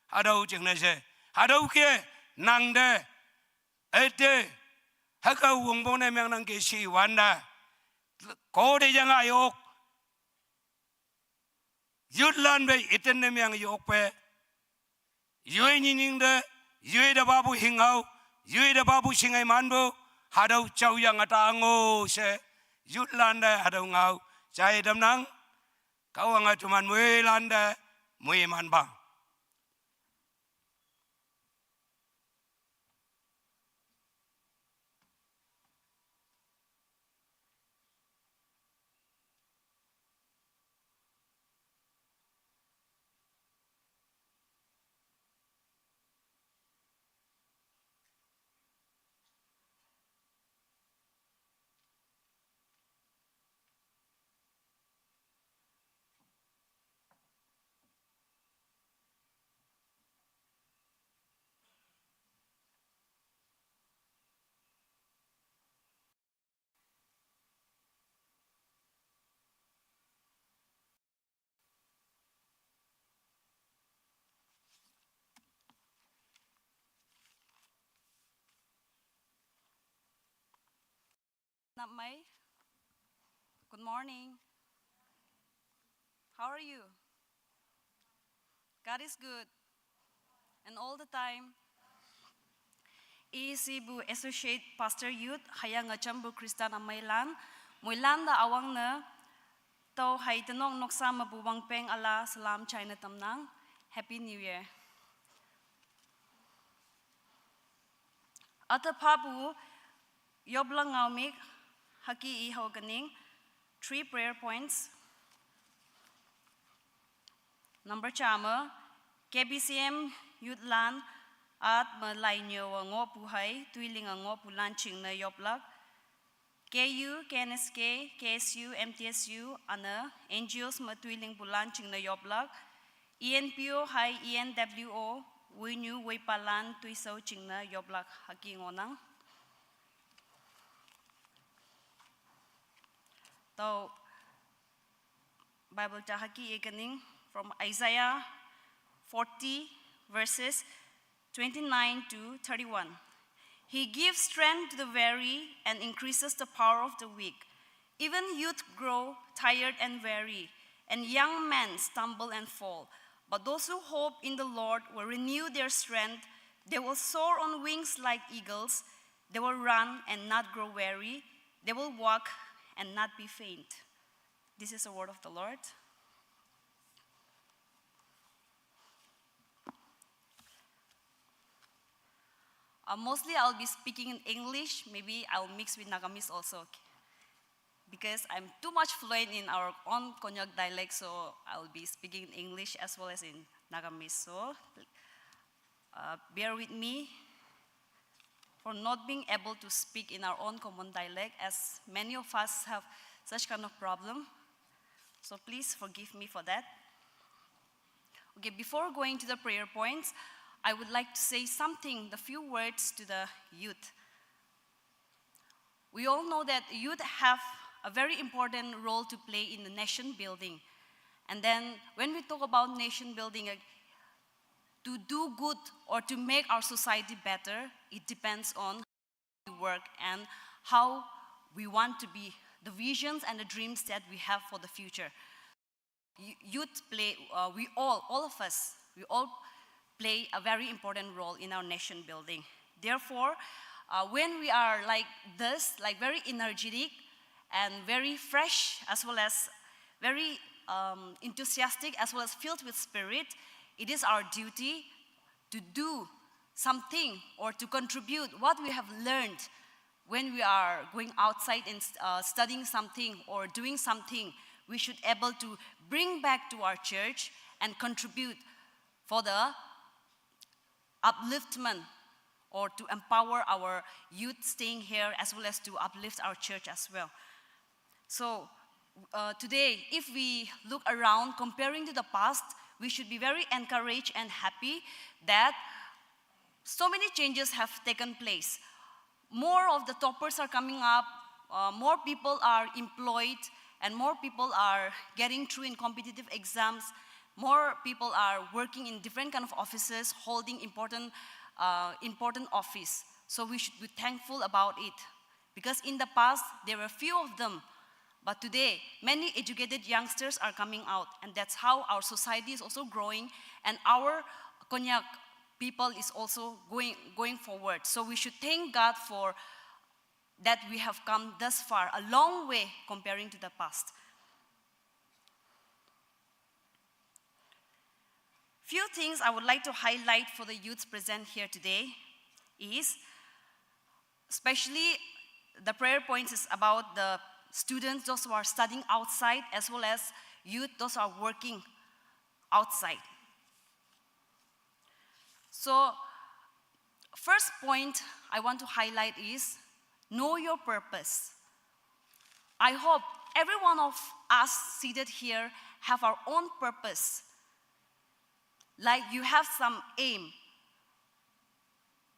Hatüo jingne she, hatüo ke, nangte, üte, hüke wongpong ne meangnangki shiwante, kode yange yok, youth lan pei üten ne meang yokpe, yoi nyingying te, yoi te papu hing hao, yoi te papu shingei manpu, hatüo jaoyange ta ngo she, youth lan te hatüo ngao, jai tamnang, Kahwange teman moilan te, moimanpa. Mai. Good morning. How are you? God is good. And all the time. E C bu Associate Pastor Youth, haya ngacham bu Christian amai lan, muilan da awang na, tau hai tenong noksa ma bu wang peng ala salam China tamnang. Happy New Year. Ata phapu yoblang ngau mik haki i hau kaning. Three prayer points. Number chama, K B C M Youth lan at ma lai nyo wa ngo pu hai, tuiling a ngo pu lan ching na yoblak. K U, K N S K, K S U, M T S U, ana N G Os ma tuiling pu lan ching na yoblak. E N P O hai E N W O, wui nyu wui pa lan tui sau ching na yoblak haki ngonang. Tau Bible ta haki e kaning from Isaiah forty verses twenty-nine to thirty-one. He gives strength to the weary and increases the power of the weak. Even youth grow tired and weary, and young men stumble and fall. But those who hope in the Lord will renew their strength. They will soar on wings like eagles. They will run and not grow weary. They will walk and not be faint. This is the word of the Lord. Uh, mostly I'll be speaking in English. Maybe I'll mix with Nagamese also, okay? Because I'm too much fluent in our own Konyak dialect, so I'll be speaking in English as well as in Nagamese. So, uh, bear with me for not being able to speak in our own common dialect, as many of us have such kind of problem. So please forgive me for that. Okay, before going to the prayer points, I would like to say something, the few words to the youth. We all know that youth have a very important role to play in the nation building. And then when we talk about nation building, uh, to do good or to make our society better, it depends on how we work and how we want to be, the visions and the dreams that we have for the future. Youth play, uh, we all, all of us, we all play a very important role in our nation building. Therefore, uh, when we are like this, like very energetic and very fresh, as well as very, um, enthusiastic, as well as filled with spirit, it is our duty to do something or to contribute what we have learned when we are going outside and, uh, studying something or doing something. We should able to bring back to our church and contribute for the upliftment or to empower our youth staying here, as well as to uplift our church as well. So, uh, today, if we look around, comparing to the past, we should be very encouraged and happy that so many changes have taken place. More of the toppers are coming up, uh, more people are employed, and more people are getting through in competitive exams. More people are working in different kind of offices, holding important, uh, important office. So we should be thankful about it. Because in the past, there were few of them. But today, many educated youngsters are coming out, and that's how our society is also growing, and our Konyak people is also going, going forward. So we should thank God for that we have come thus far, a long way comparing to the past. Few things I would like to highlight for the youths present here today is, especially the prayer points is about the students, those who are studying outside, as well as youth, those who are working outside. So, first point I want to highlight is know your purpose. I hope every one of us seated here have our own purpose. Like, you have some aim.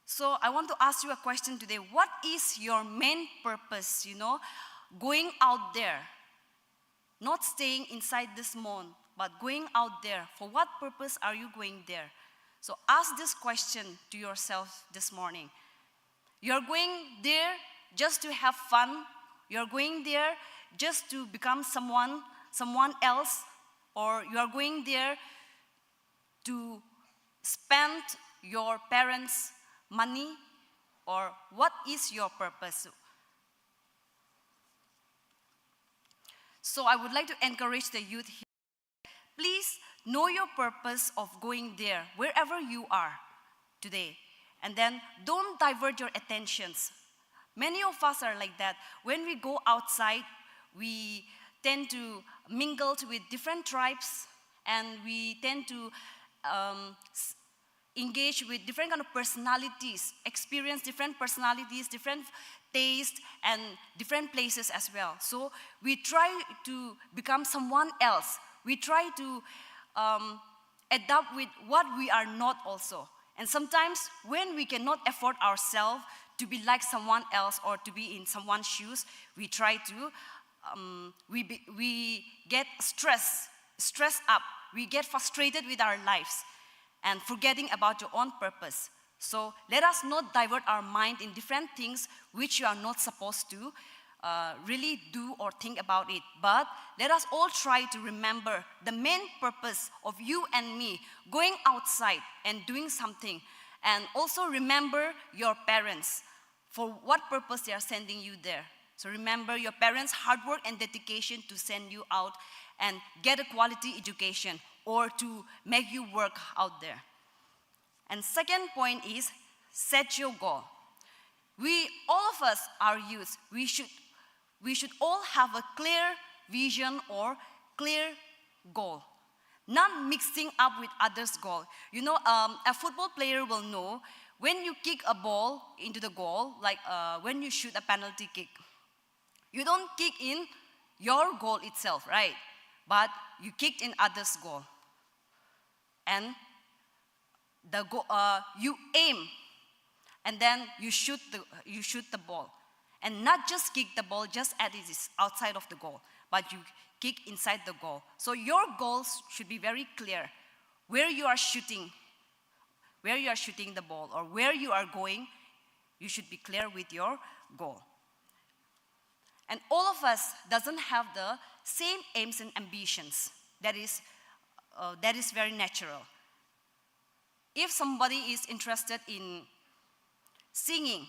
So I want to ask you a question today. What is your main purpose, you know, going out there? Not staying inside this month, but going out there. For what purpose are you going there? So ask this question to yourself this morning. You're going there just to have fun. You're going there just to become someone, someone else, or you are going there to spend your parents' money, or what is your purpose? So I would like to encourage the youth here. Please know your purpose of going there, wherever you are today. And then don't divert your attentions. Many of us are like that. When we go outside, we tend to mingle with different tribes, and we tend to um, s- engage with different kind of personalities, experience different personalities, different tastes, and different places as well. So we try to become someone else. We try to um, adapt with what we are not also. And sometimes when we cannot afford ourselves to be like someone else or to be in someone's shoes, we try to, um, we, be, we get stressed, stressed up. We get frustrated with our lives and forgetting about your own purpose. So let us not divert our mind in different things which you are not supposed to uh, really do or think about it. But let us all try to remember the main purpose of you and me going outside and doing something. And also remember your parents, for what purpose they are sending you there. So remember your parents' hard work and dedication to send you out and get a quality education or to make you work out there. And second point is set your goal. We, all of us are youth. We should, we should all have a clear vision or clear goal. Not mixing up with others' goal. You know, um, a football player will know when you kick a ball into the goal, like uh, when you shoot a penalty kick, you don't kick in your goal itself, right? But you kicked in others' goal. And the go- uh, you aim, and then you shoot the, you shoot the ball. And not just kick the ball just as it is outside of the goal, but you kick inside the goal. So your goals should be very clear. Where you are shooting, where you are shooting the ball, or where you are going, you should be clear with your goal. And all of us doesn't have the same aims and ambitions. That is, uh, that is very natural. If somebody is interested in singing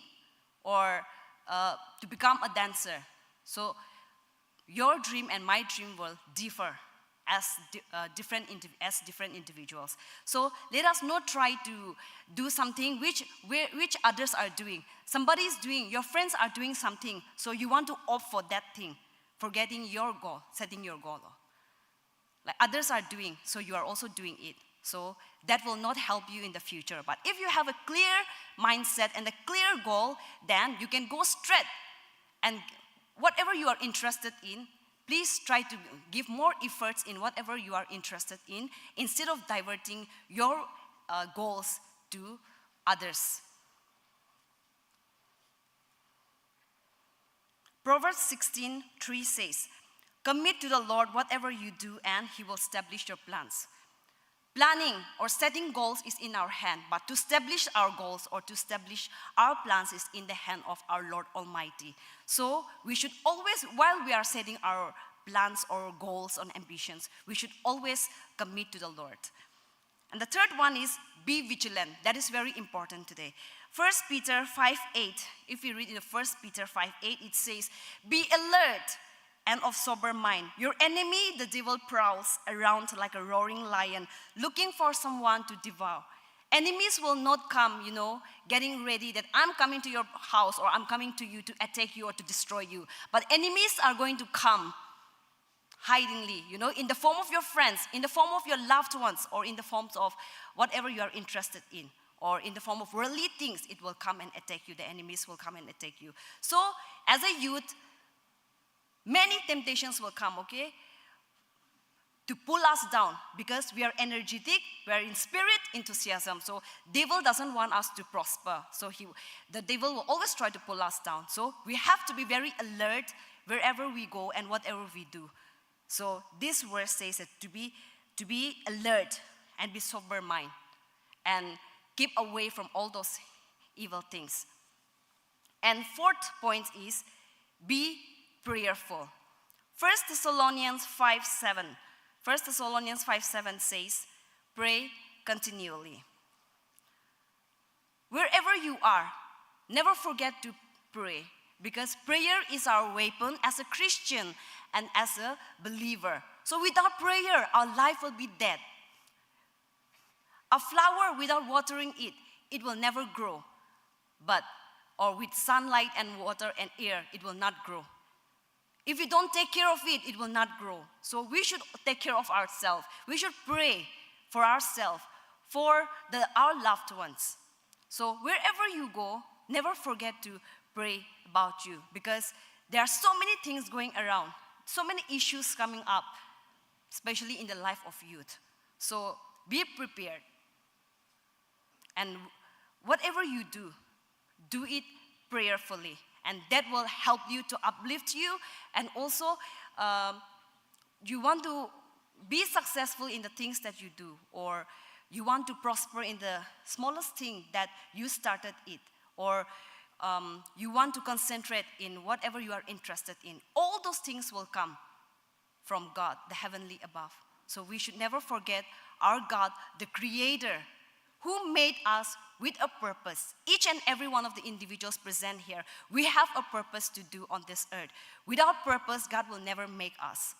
or uh, to become a dancer, so your dream and my dream will differ as di- uh, different indiv- as different individuals. So let us not try to do something which where, which others are doing. Somebody is doing, your friends are doing something, so you want to opt for that thing, forgetting your goal, setting your goal. Like others are doing, so you are also doing it. So that will not help you in the future. But if you have a clear mindset and a clear goal, then you can go straight. And whatever you are interested in, please try to give more efforts in whatever you are interested in instead of diverting your uh, goals to others. Proverbs sixteen three says, "Commit to the Lord whatever you do, and he will establish your plans." Planning or setting goals is in our hand, but to establish our goals or to establish our plans is in the hand of our Lord Almighty. So we should always, while we are setting our plans or goals and ambitions, we should always commit to the Lord. And the third one is be vigilant. That is very important today. First Peter five eight, if we read in the First Peter five eight, it says, "Be alert and of sober mind. Your enemy, the devil, prowls around like a roaring lion, looking for someone to devour." Enemies will not come, you know, getting ready that I'm coming to your house or I'm coming to you to attack you or to destroy you. But enemies are going to come hidingly, you know, in the form of your friends, in the form of your loved ones, or in the forms of whatever you are interested in, or in the form of worldly things, it will come and attack you. The enemies will come and attack you. So, as a youth, many temptations will come, okay, to pull us down because we are energetic, we are in spirit, enthusiasm. So devil doesn't want us to prosper. So he, the devil will always try to pull us down. So we have to be very alert wherever we go and whatever we do. So this verse says that to be, to be alert and be sober mind and keep away from all those evil things. And fourth point is be prayerful. First Thessalonians five seven. First Thessalonians five seven says, "Pray continually." Wherever you are, never forget to pray, because prayer is our weapon as a Christian and as a believer. So without prayer, our life will be dead. A flower, without watering it, it will never grow. But, or with sunlight and water and air, it will not grow. If we don't take care of it, it will not grow. So we should take care of ourselves. We should pray for ourselves, for the, our loved ones. So wherever you go, never forget to pray about you, because there are so many things going around, so many issues coming up, especially in the life of youth. So be prepared. And whatever you do, do it prayerfully. And that will help you to uplift you. And also, um, you want to be successful in the things that you do, or you want to prosper in the smallest thing that you started it, or um, you want to concentrate in whatever you are interested in. All those things will come from God, the heavenly above. So we should never forget our God, the Creator, who made us with a purpose. Each and every one of the individuals present here, we have a purpose to do on this earth. Without purpose, God will never make us.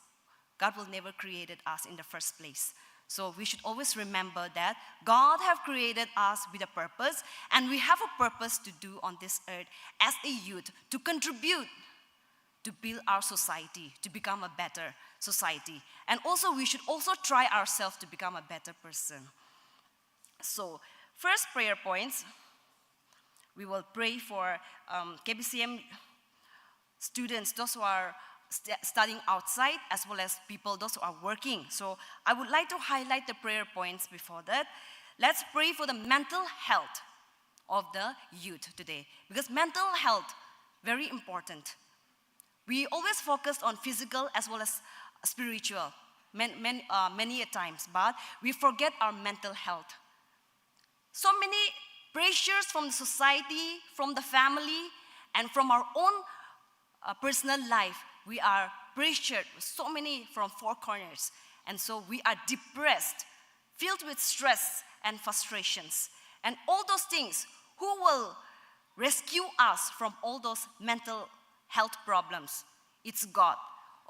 God will never created us in the first place. So we should always remember that God have created us with a purpose, and we have a purpose to do on this earth as a youth, to contribute to build our society, to become a better society. And also, we should also try ourselves to become a better person. So, first prayer points, we will pray for um, K B C M students, those who are st- studying outside, as well as people, those who are working. So, I would like to highlight the prayer points before that. Let's pray for the mental health of the youth today, because mental health, very important. We always focus on physical as well as spiritual, man, man, uh, many a times, but we forget our mental health. So many pressures from the society, from the family, and from our own uh, personal life. We are pressured with so many from four corners, and so we are depressed, filled with stress and frustrations, and all those things. Who will rescue us from all those mental health problems? It's God.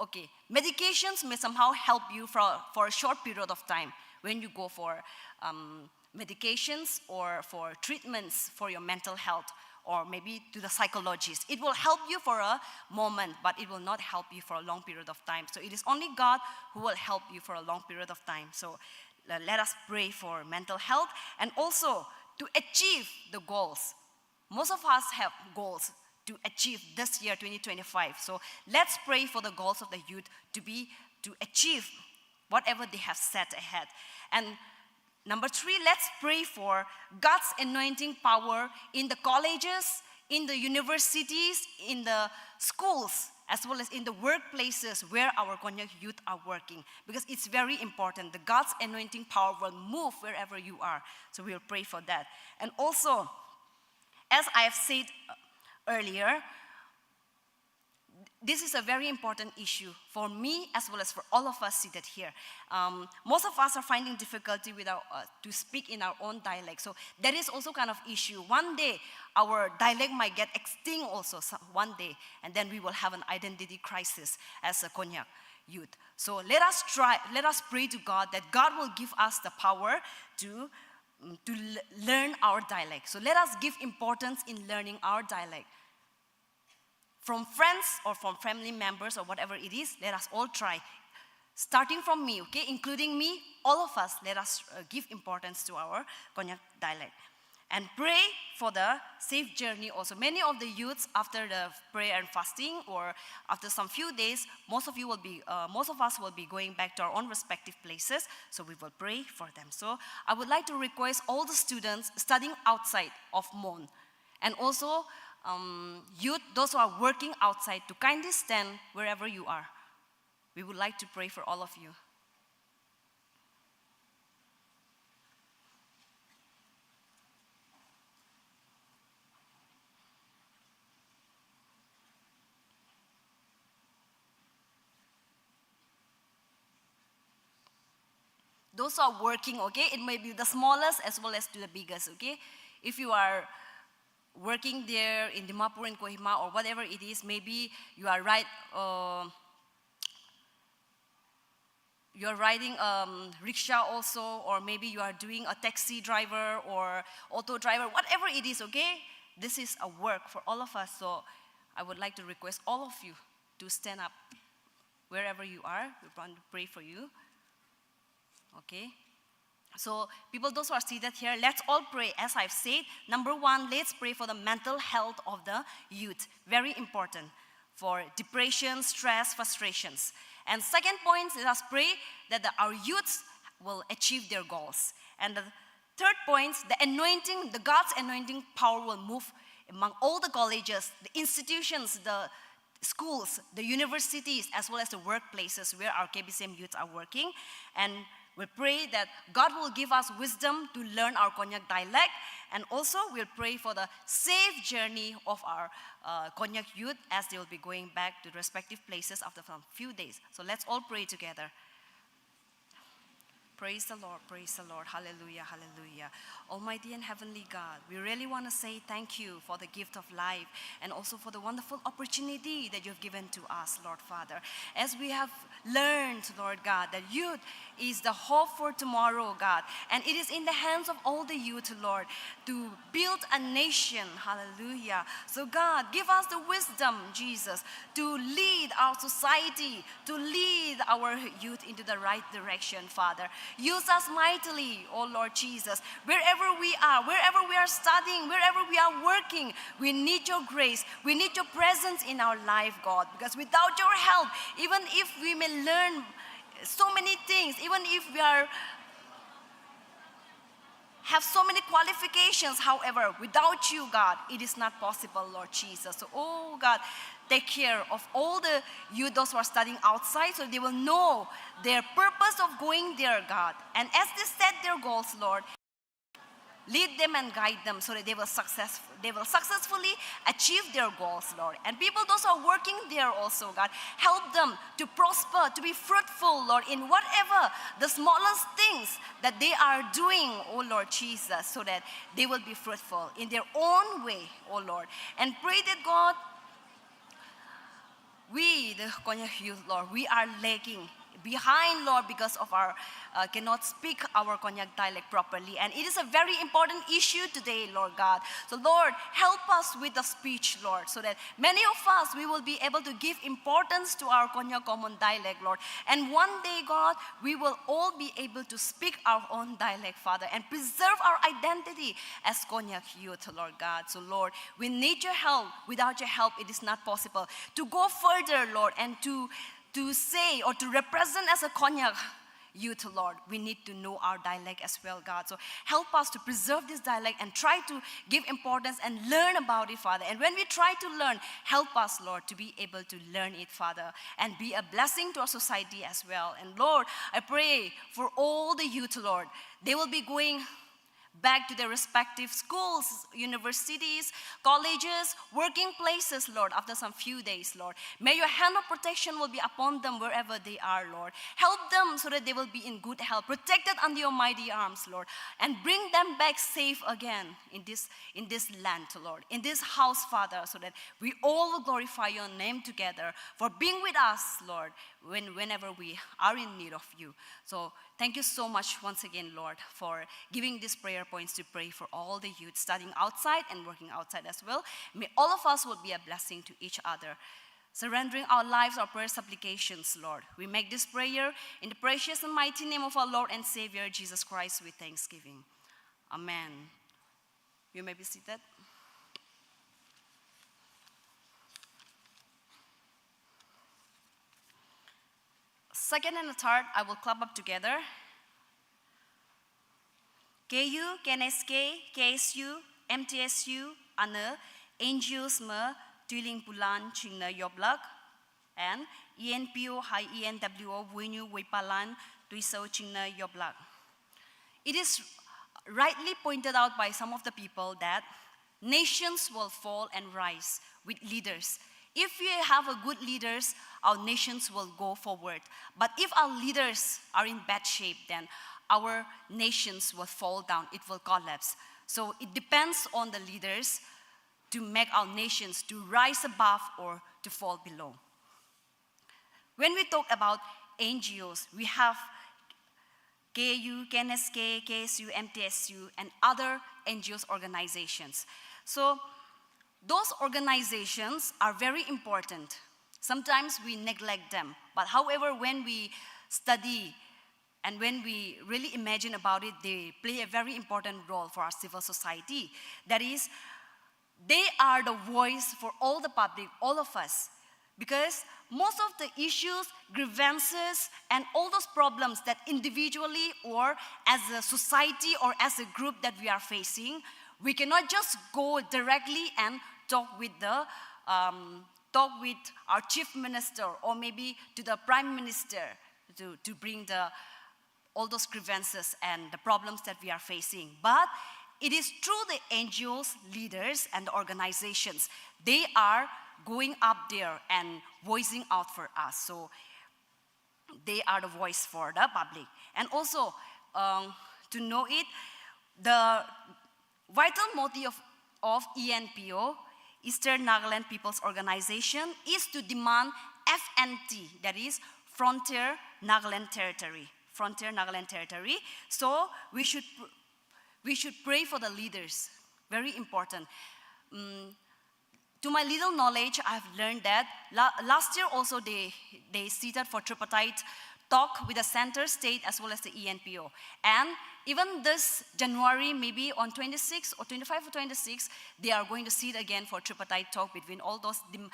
Okay, medications may somehow help you for, for a short period of time when you go for um, medications or for treatments for your mental health, or maybe to the psychologist. It will help you for a moment, but it will not help you for a long period of time. So it is only God who will help you for a long period of time. So uh, let us pray for mental health and also to achieve the goals. Most of us have goals to achieve this year, twenty twenty-five. So let's pray for the goals of the youth to be, to achieve whatever they have set ahead. And number three, let's pray for God's anointing power in the colleges, in the universities, in the schools, as well as in the workplaces where our Konyak youth are working, because it's very important. The God's anointing power will move wherever you are. So we'll pray for that. And also, as I have said earlier, this is a very important issue for me as well as for all of us seated here. Um, most of us are finding difficulty with our, uh, to speak in our own dialect. So that is also kind of issue. One day, our dialect might get extinct also, so- one day, and then we will have an identity crisis as a Konyak youth. So let us try, let us pray to God that God will give us the power to, mm, to l- learn our dialect. So let us give importance in learning our dialect. From friends or from family members or whatever it is, let us all try. Starting from me, okay, including me, all of us, let us uh, give importance to our Konyak dialect. And pray for the safe journey also. Many of the youths, after the prayer and fasting, or after some few days, most of you will be, uh, most of us will be going back to our own respective places. So we will pray for them. So I would like to request all the students studying outside of Mon, and also um, youth, those who are working outside, to kindly stand wherever you are. We would like to pray for all of you. Those who are working, okay, it may be the smallest as well as to the biggest, okay? If you are working there in Dimapur, in Kohima, or whatever it is, maybe you are right, uh, you're riding um, rickshaw also, or maybe you are doing a taxi driver or auto driver, whatever it is, okay? This is a work for all of us. So I would like to request all of you to stand up wherever you are. We want to pray for you. Okay? So, people, those who are seated here, let's all pray. As I've said, number one, let's pray for the mental health of the youth. Very important for depression, stress, frustrations. And second point, let us pray that the, our youths will achieve their goals. And the third point, the anointing, the God's anointing power will move among all the colleges, the institutions, the schools, the universities, as well as the workplaces where our K B C M youths are working. And we pray that God will give us wisdom to learn our Konyak dialect, and also we'll pray for the safe journey of our uh, Konyak youth as they will be going back to respective places after some few days. So let's all pray together. Praise the Lord, praise the Lord. Hallelujah, hallelujah. Almighty and heavenly God, we really want to say thank you for the gift of life and also for the wonderful opportunity that you've given to us, Lord Father. As we have learned, Lord God, that youth is the hope for tomorrow, God, and it is in the hands of all the youth, Lord, to build a nation. Hallelujah. So, God, give us the wisdom, Jesus, to lead our society, to lead our youth into the right direction, Father. Use us mightily, oh Lord Jesus, wherever we are, wherever we are studying, wherever we are working. We need your grace. We need your presence in our life, God, because without your help, even if we may learn so many things, even if we are have so many qualifications, however, without you, God, it is not possible, Lord Jesus. So, oh God, take care of all the youth, those who are studying outside, so they will know their purpose of going there, God. And as they set their goals, Lord, lead them and guide them so that they will success, they will successfully achieve their goals, Lord. And people, those who are working there also, God, help them to prosper, to be fruitful, Lord, in whatever the smallest things that they are doing, oh Lord Jesus, so that they will be fruitful in their own way, oh Lord. And pray that, God, we, the Konyak youth, Lord, we are lagging behind, Lord, because of our uh, cannot speak our Konyak dialect properly. And it is a very important issue today, Lord God. So, Lord, help us with the speech, Lord, so that many of us, we will be able to give importance to our Konyak common dialect, Lord. And one day, God, we will all be able to speak our own dialect, Father, and preserve our identity as Konyak youth, Lord God. So, Lord, we need your help. Without your help, it is not possible to go further, Lord, and to, to say or to represent as a Konyak youth, Lord. We need to know our dialect as well, God. So help us to preserve this dialect and try to give importance and learn about it, Father. And when we try to learn, help us, Lord, to be able to learn it, Father, and be a blessing to our society as well. And Lord, I pray for all the youth, Lord. They will be going back to their respective schools, universities, colleges, working places, Lord, after some few days, Lord. May your hand of protection will be upon them wherever they are, Lord. Help them so that they will be in good health, protected under your mighty arms, Lord, and bring them back safe again in this, in this land, Lord, in this house, Father, so that we all will glorify your name together for being with us, Lord, when, whenever we are in need of you. So thank you so much once again, Lord, for giving these prayer points to pray for all the youth studying outside and working outside as well. May all of us will be a blessing to each other, surrendering our lives, our prayer supplications, Lord. We make this prayer in the precious and mighty name of our Lord and Savior, Jesus Christ, with thanksgiving. Amen. You may be seated. Second and the third, I will clap up together. K U, K N S K, K S U, M T S U, anü, N G Os mü, tüling pulan chingnü yoplak, and E N P O hai E N W O wünyu wüipalan tüisou chingnü yoplak. It is rightly pointed out by some of the people that nations will fall and rise with leaders. If we have a good leaders, our nations will go forward. But if our leaders are in bad shape, then our nations will fall down, it will collapse. So it depends on the leaders to make our nations to rise above or to fall below. When we talk about N G Os, we have K U, K N S K, K S U, M T S U, and other N G Os organizations. So those organizations are very important. Sometimes we neglect them. But however, when we study and when we really imagine about it, they play a very important role for our civil society. That is, they are the voice for all the public, all of us. Because most of the issues, grievances, and all those problems that individually or as a society or as a group that we are facing, we cannot just go directly and talk with the um, talk with our chief minister or maybe to the prime minister to, to bring the all those grievances and the problems that we are facing. But it is through the N G Os, leaders, and the organizations. They are going up there and voicing out for us. So they are the voice for the public. And also, um, to know it, the vital motive of, of E N P O, Eastern Nagaland People's Organization, is to demand F N T, that is Frontier Nagaland Territory. Frontier Nagaland Territory. So we should pr- we should pray for the leaders. Very important. Mm, to my little knowledge, I have learned that la- last year also they they seated for tripartite talk with the center, state, as well as the E N P O. And even this January, maybe on twenty-six or twenty-five or twenty-six, they are going to sit again for tripartite talk between all those dem-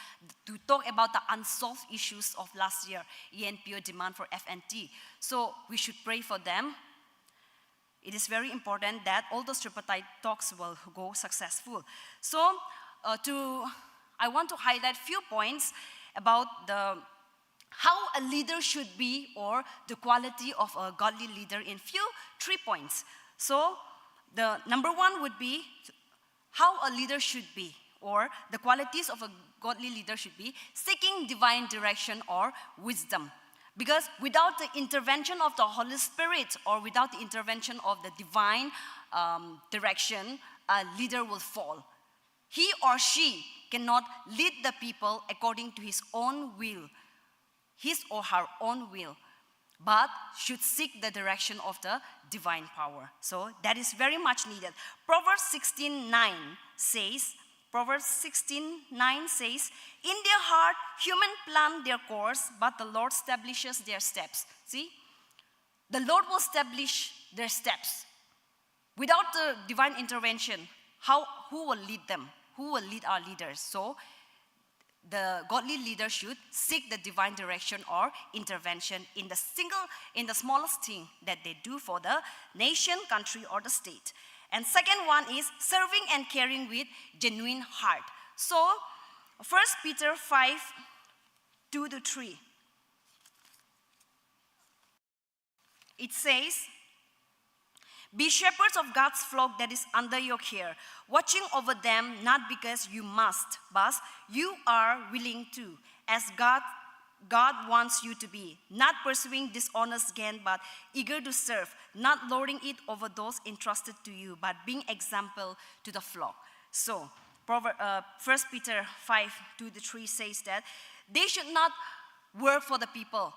to talk about the unsolved issues of last year, E N P O demand for F N T. So we should pray for them. It is very important that all those tripartite talks will go successful. So, uh, to I want to highlight few points about the how a leader should be or the quality of a godly leader in few three points. So, the number one would be how a leader should be, or the qualities of a godly leader should be seeking divine direction or wisdom. Because without the intervention of the Holy Spirit or without the intervention of the divine um, direction, a leader will fall. He or she cannot lead the people according to his own will, his or her own will, but should seek the direction of the divine power. So that is very much needed. Proverbs sixteen nine says, Proverbs sixteen nine says, "In their heart, human plan their course, but the Lord establishes their steps." See, the Lord will establish their steps. Without the divine intervention, how, who will lead them? Who will lead our leaders? So the godly leader should seek the divine direction or intervention in the single, in the smallest thing that they do for the nation, country, or the state. And second one is serving and caring with genuine heart. So First Peter five two to three. It says, "Be shepherds of God's flock that is under your care, watching over them not because you must, but you are willing to, as God God wants you to be, not pursuing dishonest gain, but eager to serve, not lording it over those entrusted to you, but being example to the flock." So, Proverbs, uh, First Peter five two to three says that they should not work for the people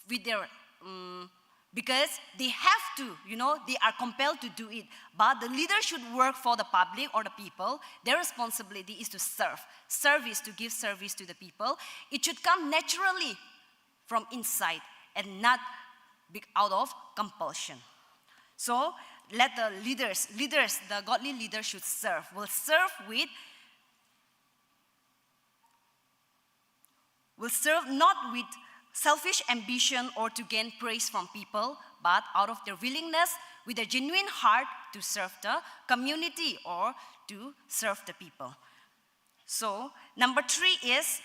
with their um, because they have to, you know, they are compelled to do it. But the leader should work for the public or the people. Their responsibility is to serve. Service, to give service to the people. It should come naturally from inside and not be out of compulsion. So let the leaders, leaders, the godly leaders should serve, will serve with will serve not with selfish ambition or to gain praise from people, but out of their willingness, with a genuine heart, to serve the community or to serve the people. So number three is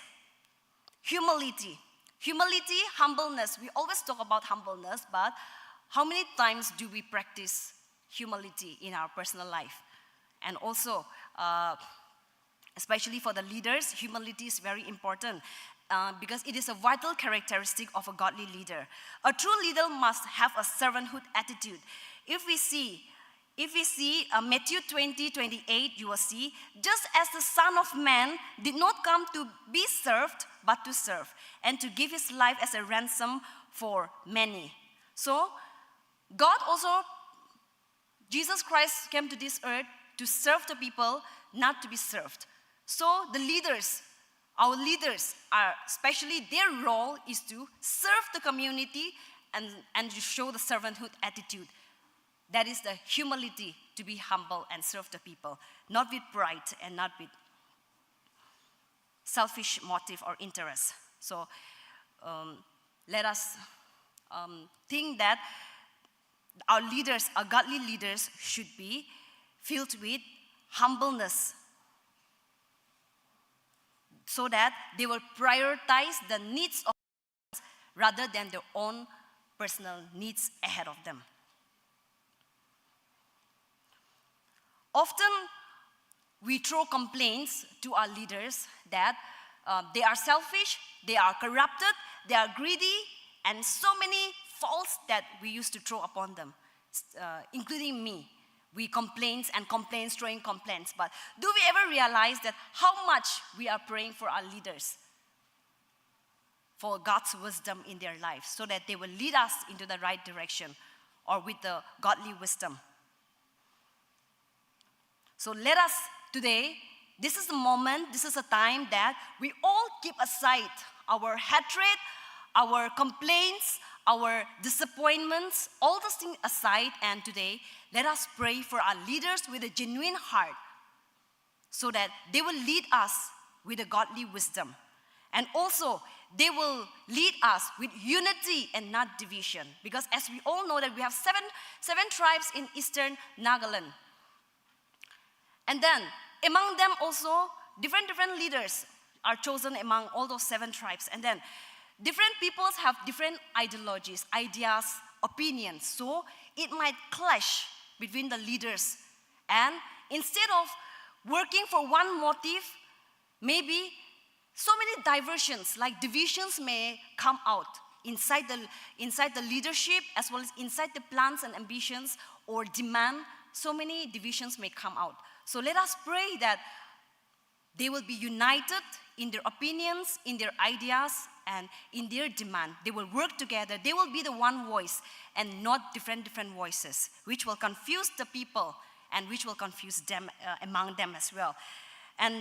humility. Humility, humbleness. We always talk about humbleness, but how many times do we practice humility in our personal life? And also, uh, especially for the leaders, humility is very important. uh, because it is a vital characteristic of a godly leader. A true leader must have a servanthood attitude. If we see, if we see uh, Matthew twenty, twenty-eight, you will see, "Just as the Son of Man did not come to be served, but to serve, and to give his life as a ransom for many." So, God also, Jesus Christ came to this earth to serve the people, not to be served. So the leaders, our leaders are, especially their role is to serve the community and, and to show the servanthood attitude. That is the humility, to be humble and serve the people, not with pride and not with selfish motive or interest. So, um, let us, um, think that our leaders, our godly leaders, should be filled with humbleness, so that they will prioritize the needs of rather than their own personal needs ahead of them. Often, we throw complaints to our leaders that, uh, they are selfish, they are corrupted, they are greedy, and so many faults that we used to throw upon them, uh, including me. We complain and complain, throwing complaints. But do we ever realize that how much we are praying for our leaders for God's wisdom in their life, so that they will lead us into the right direction or with the godly wisdom? So let us today, this is the moment, this is a time that we all keep aside our hatred, our complaints, our disappointments, all those things aside. And today, let us pray for our leaders with a genuine heart, so that they will lead us with a godly wisdom. And also, they will lead us with unity and not division. Because as we all know that we have seven, seven tribes in eastern Nagaland. And then, among them also, different, different leaders are chosen among all those seven tribes. And then, different peoples have different ideologies, ideas, opinions. So, it might clash between the leaders. And instead of working for one motive, maybe so many diversions, like divisions, may come out inside the, inside the leadership, as well as inside the plans and ambitions or demand. So many divisions may come out. So let us pray that they will be united in their opinions, in their ideas, and in their demand. They will work together. They will be the one voice and not different, different voices, which will confuse the people and which will confuse them, uh, among them as well. And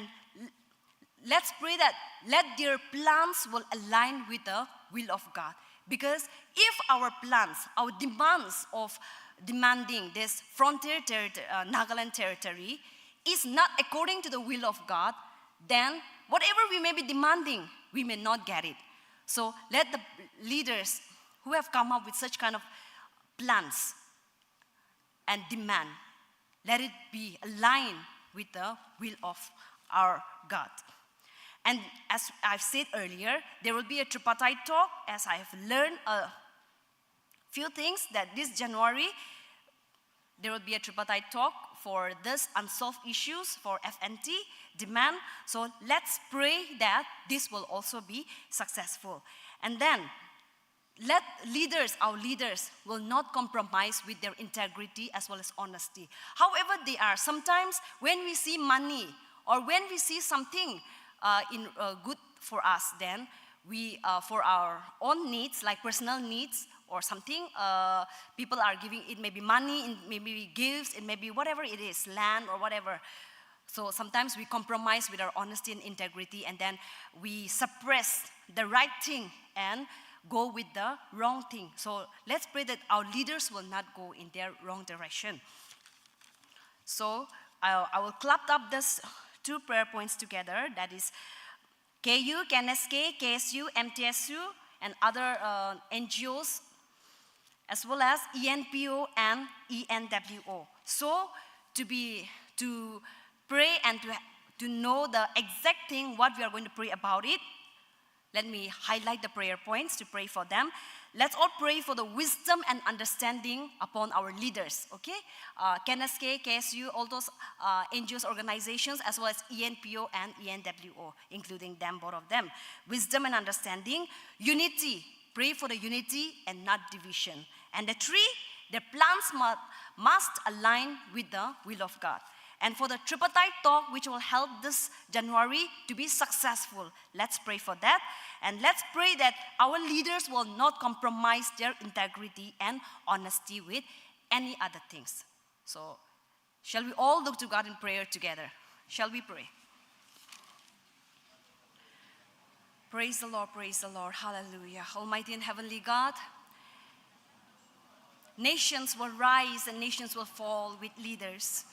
let's pray that let their plans will align with the will of God. Because if our plans, our demands of demanding this frontier territory, uh, Nagaland territory, is not according to the will of God, then whatever we may be demanding, we may not get it. So let the leaders who have come up with such kind of plans and demand, let it be aligned with the will of our God. And as I've said earlier, there will be a tripartite talk, as I have learned a few things, that this January, there will be a tripartite talk for this unsolved issues for F N T demand. So let's pray that this will also be successful. And then, let leaders, our leaders, will not compromise with their integrity as well as honesty. However they are, sometimes when we see money or when we see something, uh, in, uh, good for us, then we, uh, for our own needs, like personal needs or something, uh, people are giving, it may be money, it may be gifts, it may be whatever it is, land or whatever. So sometimes we compromise with our honesty and integrity, and then we suppress the right thing and go with the wrong thing. So let's pray that our leaders will not go in their wrong direction. So I, I will club up this two prayer points together. That is K U, K N S K, K S U, M T S U, and other, uh, N G Os, as well as E N P O and E N W O. So to be, to pray and to, to know the exact thing what we are going to pray about it, let me highlight the prayer points to pray for them. Let's all pray for the wisdom and understanding upon our leaders, okay? Uh, K N S K, K S U, all those uh, N G Os organizations, as well as E N P O and E N W O, including them, both of them. Wisdom and understanding, unity. Pray for the unity and not division. And the three, the plans mu- must align with the will of God. And for the tripartite talk, which will held this January to be successful, let's pray for that. And let's pray that our leaders will not compromise their integrity and honesty with any other things. So, shall we all look to God in prayer together? Shall we pray? Praise the Lord, praise the Lord. Hallelujah. Almighty and heavenly God, nations will rise and nations will fall with leaders.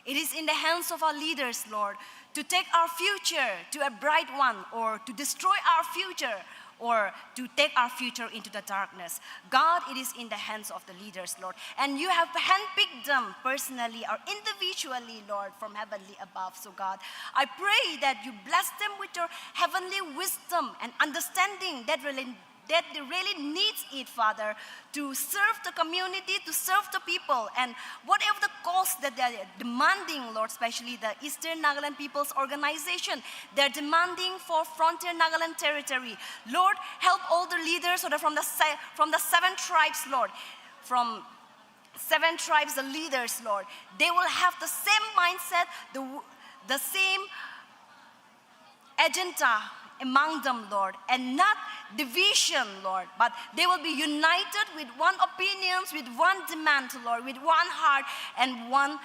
It is in the hands of our leaders, Lord, to take our future to a bright one or to destroy our future or to take our future into the darkness. God, it is in the hands of the leaders, Lord. And you have handpicked them personally or individually, Lord, from heavenly above. So, God, I pray that you bless them with your heavenly wisdom and understanding that really that they really needs it, Father, to serve the community, to serve the people. And whatever the cause that they're demanding, Lord, especially the Eastern Nagaland People's Organization, they're demanding for Frontier Nagaland Territory. Lord, help all the leaders, Lord, from the, se- from the seven tribes, Lord, from seven tribes, the leaders, Lord. They will have the same mindset, the, w- the same agenda among them, Lord, and not division, Lord, but they will be united with one opinions, with one demand, Lord, with one heart and one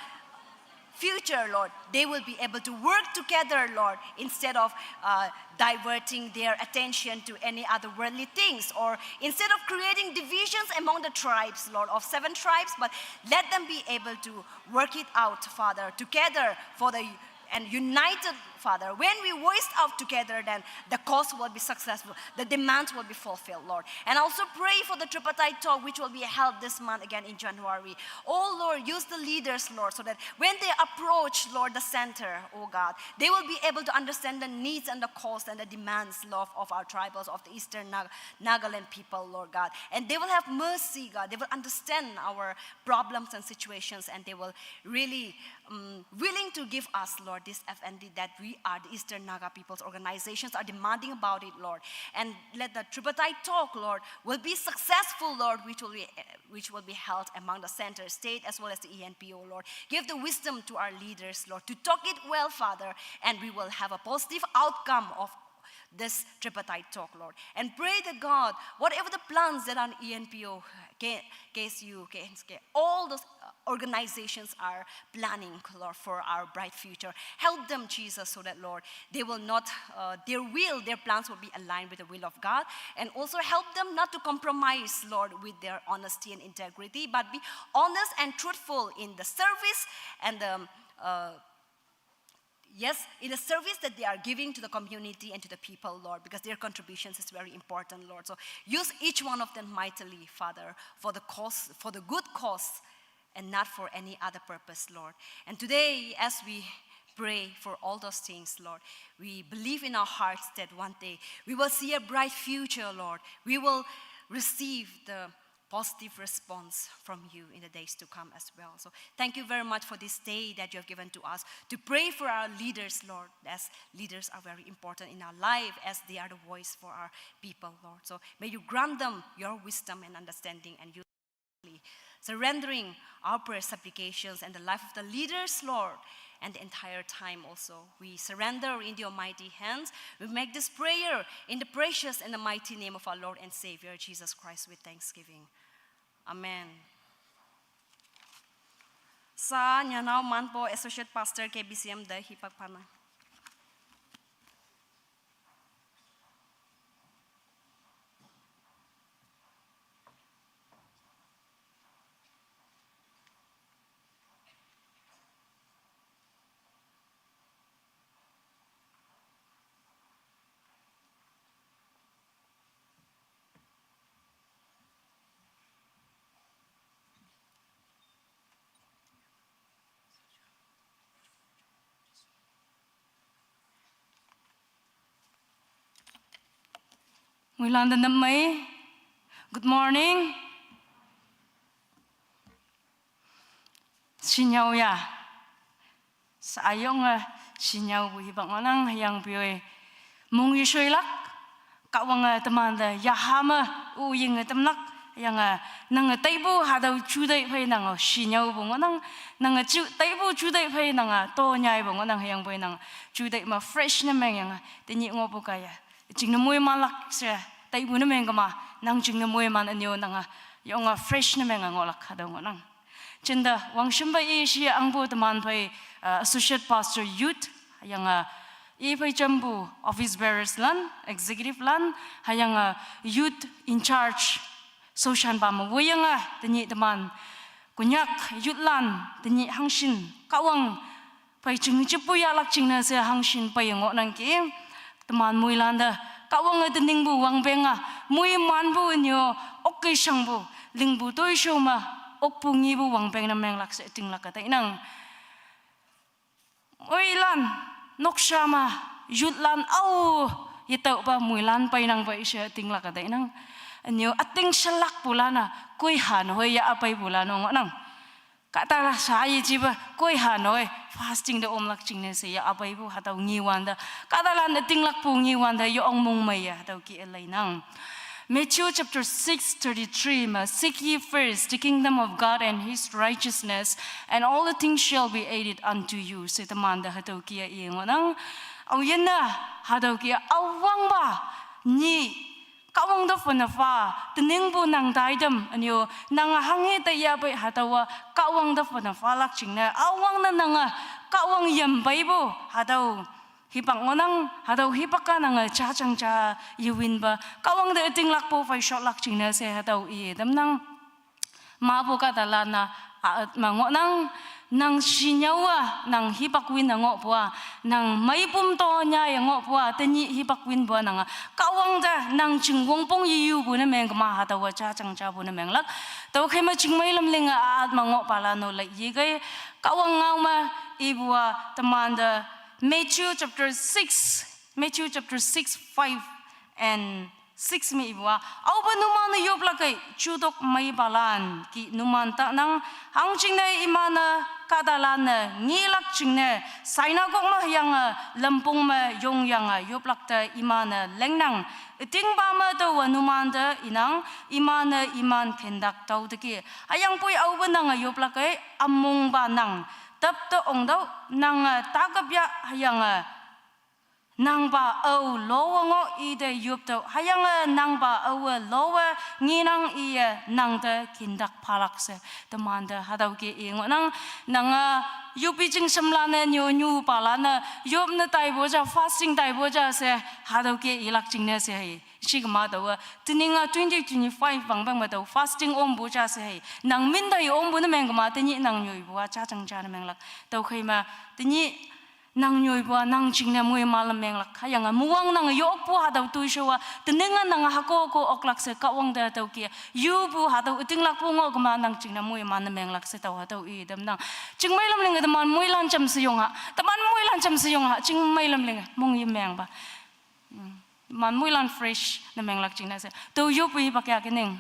future, Lord. They will be able to work together, Lord, instead of uh, diverting their attention to any other worldly things, or instead of creating divisions among the tribes, Lord, of seven tribes, but let them be able to work it out, Father, together for the and united, Father. When we voice out together, then the cause will be successful, the demands will be fulfilled, Lord. And also pray for the tripartite talk, which will be held this month again in January. Oh Lord, use the leaders, Lord, so that when they approach, Lord, the center, oh God, they will be able to understand the needs and the cause and the demands, Lord, of our tribals, of the Eastern Nag- Nagaland people, Lord God. And they will have mercy, God. They will understand our problems and situations, and they will really um, willing to give us, Lord, this F N D that we are the Eastern Naga People's Organizations are demanding about it, Lord. And let the tripartite talk, Lord, will be successful, Lord, which will be, which will be held among the center, state, as well as the E N P O, Lord. Give the wisdom to our leaders, Lord, to talk it well, Father, and we will have a positive outcome of this tripartite talk, Lord. And pray that God, whatever the plans that on E N P O, K- K S U, K N S K, all those uh, organizations are planning, Lord, for our bright future. Help them, Jesus, so that, Lord, they will not, uh, their will, their plans will be aligned with the will of God. And also help them not to compromise, Lord, with their honesty and integrity, but be honest and truthful in the service and the uh, yes, in the service that they are giving to the community and to the people, Lord, because their contributions is very important, Lord. So use each one of them mightily, Father, for the cause, for the good cause, and not for any other purpose, Lord. And today, as we pray for all those things, Lord, we believe in our hearts that one day we will see a bright future, Lord. We will receive the positive response from you in the days to come as well. So thank you very much for this day that you have given to us to pray for our leaders, Lord, as leaders are very important in our life as they are the voice for our people, Lord. So may you grant them your wisdom and understanding and you surrendering our prayers, supplications, and the life of the leaders, Lord, and the entire time also. We surrender into your mighty hands. We make this prayer in the precious and the mighty name of our Lord and Savior, Jesus Christ, with thanksgiving. Amen. Sa Nyanao Manpo, Associate Pastor K B C M, the Hipak Pana. Ngui lan da nam mai. Good morning. Shinyao ya. Sa ayong a shinyao bu hipak ngohnang hüyangpoi mong yeshoilak. Kahwange temante yahame u yinge tamlak. Hüyange nange taipu hatüo juteih phei nange shinyao bu ngohnang. Nange ju taipu juteih phei nange tonyai bu ngohnang hüyangpoi nang juteih me fresh ne mengyange tenyih ngohpu kaiye jingne moimanlak she, taipu ne meng kema, nang jingne moiman ünyo nange yonge fresh ne menge ngohlak hatüo ngohnang. Jinte wangshimpe i shi angpu teman phei, uh, Associate Pastor Youth, hüyange i phei jampu office bearers lan, executive lan, hüyange youth in charge, Soshanpa me woiyange tenyih teman Konyak youth lan tenyih hangshin Kahwang phei jing jepu yahlak jingne she hangshin pei ngohnangki. Teman moilan te Kahwange teningpu wangpeng a, moimanpu ünyo, okke shangpu, lingpu toishao me, okpu ngepu wangpeng ne menglak she tinglak-e tainang. Moilan, noksha me, youth lan ao, yetaopa moilan peinang pei she tinglak-e tainang. Ünyo üting shelakpulan a, koi hanhoi ya apeipulan-o ngohnang. Kahtalan sha yejipa, koi hanhoi, fasting te omlak jingne she ya apeipu hatüo ngewante. Kahtalan ütinglakpu ngewante, yong mongmeiye hatüo kih-e leinang. Matthew chapter six thirty-three me, "Seek ye first the kingdom of God and his righteousness, and all the things shall be added unto you," she temante hatüo kih-e i ngohnang. Aoyinne, hatüo kih-e awangpa, nyih, Kahwang te phone pha, teningpu nang taitam, ünyo, nange hanghe taiya pei hatüowa, Kahwang te phone phalak jingne, awangne nange, Kahwang yam peipu, hatüo, hipak ngohnang, hatüo hipak-a nange jajang ja yewinpa, Kahwang te ütinglakpu phei shotlak jingne she hatüo i tamnang. Mapu kahtalan-a, a, me ngohnang, nang shinyao a, nang hipak win-e ngohpu a, nang meipum to nyaiye ngohpu a, tenyih hipak winpu a nange, Kahwang te nang ching wongpong yeyupu ne meng kema hatüowa jajang japu ne menglak. Tüokhei me chingmei lam linge a, a, me ngohpalan-o lai yekei, Kahwang ngao me ipu a temante Matthew chapter six, Matthew chapter six, five and six me ipu a, aope numan-e yoplak kei jutok meipalan kih numan tanang, hangjingne iman-e kahtalan-e ngelak jingne, synagogue me hüyange lampong me yongyange yoplak te iman-e lengnang. Ütingpa me taowe numan te inang, iman-e iman khendak tao teki. Hüyangpoi aope nange yoplak kei, ümongpa nang, tap te ongtüoh, nange takap ya hüyange nangpa ao lowe ngoh ite yoptüoh, hüyange nangpa aowe lowe ngenang iye nang te khendak phalak she, temante hatüo kih-e i ngohnang. Nange yopi jing shamlan-e nyonyu palan-e, yopne taipu ja, fasting taipu ja she, hatüo kih-e ilak jingne she hei. Shi kema taowe, tening-a twenty twenty-five wangpeng me tao fasting ompu ja she hei. Nang min tai ompu ne meng kema tenyih nang nyoipu a jajang ja ne menglak. Tüokhei me, tenyih nang nyoipu a, nang jingne moiman ne menglak. Hüyange muwang nange yokpu hatüo toishao a, tening-a nange hako hako oklak she Kahwang te hatüo kih-e, yupu hatüo ütinglakpu ngoh kema nang jingne moiman ne menglak she tao hatüo i tamnang. Chingmei lam linge teman moilan jamshe yong ha, teman moilan jamshe yong ha, chingmei lam linge mong yemengpa. Hmm. Man moilan fresh ne menglak jingne she tao yopu hipak ya kening.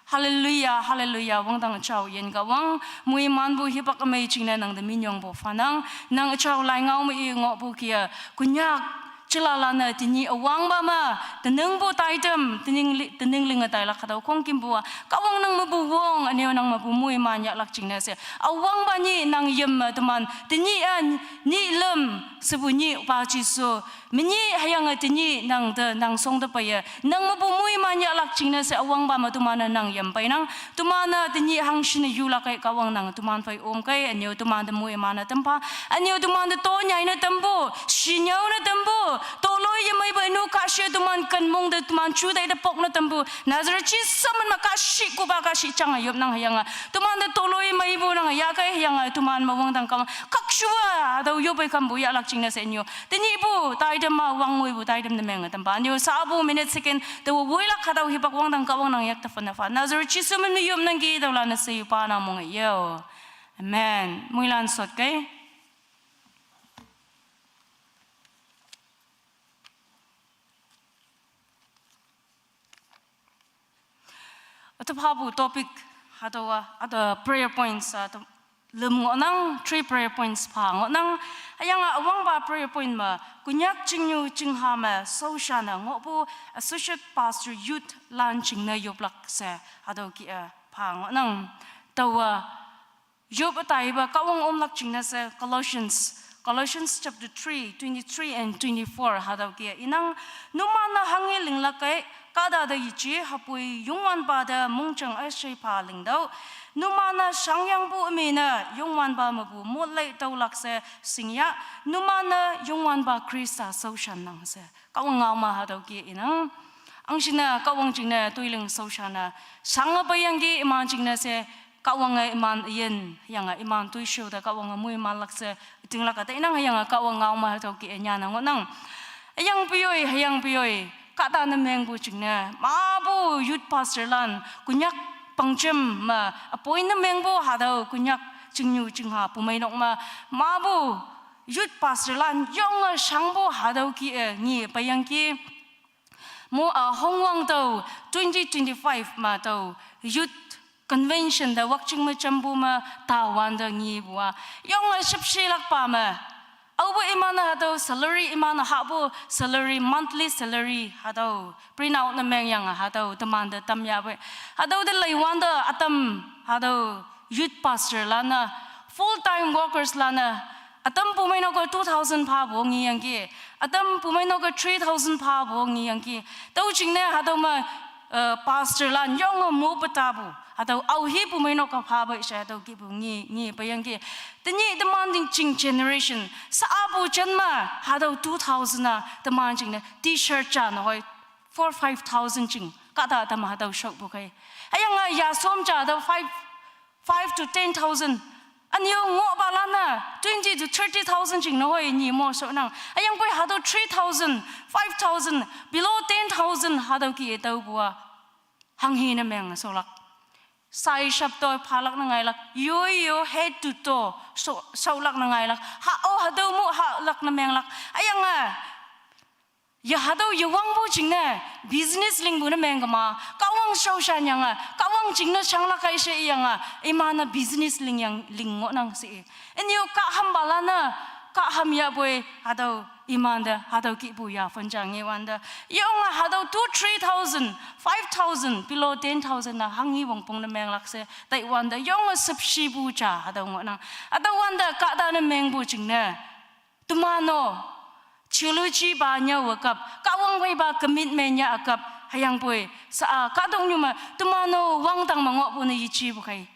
Hallelujah, hallelujah, wangdang jao yin Kahwang, moimanpu hipak ümei jingne nang te minyongpu phanang, nang üjao lai ngao me i ngohpu kih-e, Konyak jalalan-e tenyih üwangpa me, teningpu taitam, tening li-, tening linge tailak hatüo khongkümpu a, Kahwang nang mepu wong, ünyo nang mepu moiman yahlak jingne she, üwangpa nyih nang yim me teman, tenyih a, nyih lüm, shepu nyih pa Jesu, menyih hüyange tenyih nang te, nang shong te peiye, nang mepu moiman yahlak jingne she üwangpa me teman-e nang yam peinang, teman-e tenyih hangshin yulak kei Kahwang nang teman phei om kei, ünyo teman te moiman ne tampha, ünyo teman te tonyai ne tampu, shinyao ne tampu, toloi yemeipu nu kahshi teman ken mong te teman juteih te pok ne tampu, Nazareth Jesu min me kahshi kupa kahshi jange yopnang hüyange, teman te toloi meipu nange yahkei hüyange teman me wangdang Kahwang khakshuwa hatüo yoppei kampu yahlak jingne she ünyo tenyihpu taitam a wang ngoipu taitam ne menge tampa, ünyo sapu minute second taowe woilak hatüo hipak wangdang Kahwang nang yak te phone pha, Nazareth Jesu min me yopnangki, tüolan-e she yupa nang monge yo. Amen. Moilan shot kei. tephapu topic, hatüowa, hatüo prayer points, hatüo lüm ngohnang, three prayer points pha ngohnang. Hüyange üwangpa prayer point me, Konyak chingnyu chingha me shaoshanne ngohpu Associate Pastor Youth lan jingne yoplak she, hatüo kih-e pha ngohnang. Taowa, yop taipa Kahwang omlak jingne she Colossians, Colossians chapter three, twenty-three and twenty-four hatüo kih-e inang, numan-e hanghe linglak kei, kahta te yeje, hüpoi Youngwanpa te mongjang üshei pha lingtüoh. Numan-e shangyangpu ümi ne Youngwanpa mepu motlei tüolak she shingya, numan-e Youngwanpa Khrista shaoshan nang she. Kahwang ngao me hatüo kih-e inang. Angshinne Kahwang jingne toiling shaoshanne, shange peiyangki iman jingne she, Kahwange iman üyin, hüyange iman toishao te Kahwange moimanlak she, ütinglak ate inang hüyange Kahwang ngao me hatüo kih-e nyanne ngohnang. Hüyangpoi, hüyangpoi, kahta ne mengpu jingne, mapu youth pastor lan, Konyak pangjem me, appoint ne mengpu hatüo Konyak chingnyu chingha pumeinok me, mapu youth pastor lan yonge shangpu hatüo kih-e nge peiyangki. Mo-a Hongwang tüo twenty twenty-five me tüo Youth Convention te Wakching me jampu me tawante ngepu-a, yonge shüpshelakpa me, aope iman-e hatüo salary, iman-e hahpu salary, monthly salary hatüo print out ne mengyange hatüo temante tamyahpei, hatüo te leiwante ütam, hatüo youth pastor lan-e, full time workers lan-e, ütam pumeinok-e two thousand phapu ngeyangki, ütam pumeinok-e three thousand phapu ngeyangki. Tüo jingne hatüo me, eh, pastor lan yonge mope tapu, hatüo aohi pumeinok-e phapu she hatüo kihpu nge, nge peiyangki. Tenyih teman ting ching generation, sa-apu jen me, hatüo two thousand-a teman jingne T-shirt ja nehoi four, five thousand jing kahta ütam hatüo shaopu khei. Hüyange yasom ja hatüo five, five to ten thousand. Ünyo ngohpalan-e twenty to thirty thousand jing nehoi nyi mo shaonang. Hüyangpoi hatüo three thousand, five thousand, below ten thousand hatüo kih-e taopu-a, hanghe ne meng shaolak. Sai shap to phalak ne ngailak, yoi yo head to toe shao, shaolak ne ngailak. Ha-o hatüo mo hahlak ne menglak. Hüyange, ya hatüo yewangpu jingne business lingpu ne meng kema, Kahwang shaoshan yange, Kahwang jingne shanglak kai she iyange, iman-e business lingyang ling ngohnang she i. Ünyo kahhampalan-e, kahham yahpoi hatüo imante hatüo kihpu yaphan ja ngewante, yonge hatüo two, three thousand, five thousand, below ten thousand-a hanghe wongpong ne menglak she taiwante, yonge shüpshepu ja hatüo ngohnang. Hatüowante kahta ne mengpu jingne, teman-o theology pa nyüo ükap, Kahwang pheipa commitment yah ükap, hüyangpoi sa-a kahtoknyu me teman-o wangdang me ngohpu ne yejepu khei.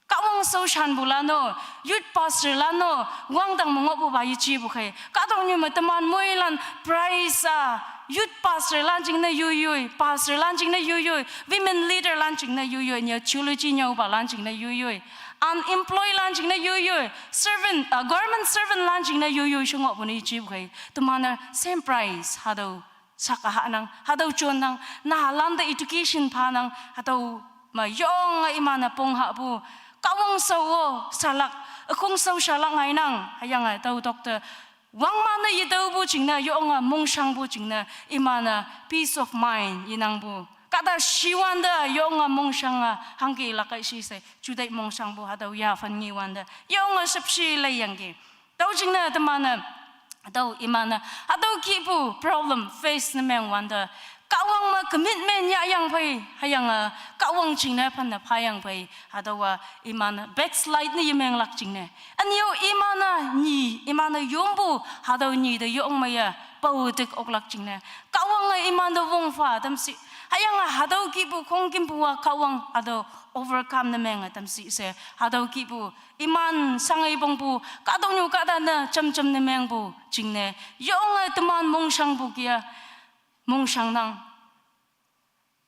Kahwang shaoshanpulan-o, youth pastor lan-o, wangdang me ngohpupa yejepu khei. Kahtoknyu me teman moilan prize-a, youth pastor lan jingne yoiyoi, pastor lan jingne yoiyoi, women leader lan jingne yoiyoi, nyi theology nyüopalan jingne yoiyoi, unemployed lan jingne yoiyoi, servant, ah, government servant lan jingne yoiyoi she ngohpu ne yejepu khei. Teman-e same prize hatüo saka hanang, hatüo jonnang, nahalante education phanang, hatüo me yonge iman-e pong hahpu, Kahwang shao-o shalak, ükhong shao shalak ngainang, hüyange tüo doctor wangman-e yetaopu jingne, yonge mongshangpu jingne, iman-e peace of mind inangpu. Kahta shiwante yonge mongshange hangke lak kai shi she, juteih mongshangpu hatüo yaphan ngewante, yonge shüpshe leiyangki. Tüo jingne teman-e, tüo iman-e, hatüo kihpu problem face ne mengwante, Kahwang me commitment yahyang phei, hüyange Kahwang jingne phenne phayang phei, hatüowa iman-e backslide ne yemenglak jingne. Ünyo iman-e nyi, iman-e yompu, hatüo nyi te yong meiye, pao tik oklak jingne. Kahwange imante wongpha tamshi. Hüyange hatüo kihpu khongkümpu-a Kahwang hatüo overcome ne menge tamshi she. Hatüo kihpu iman shange pongpu, kahtoknyu kahta ne jamjam ne mengpu jingne, yonge teman mongshangpu kih-a, mongshangnang.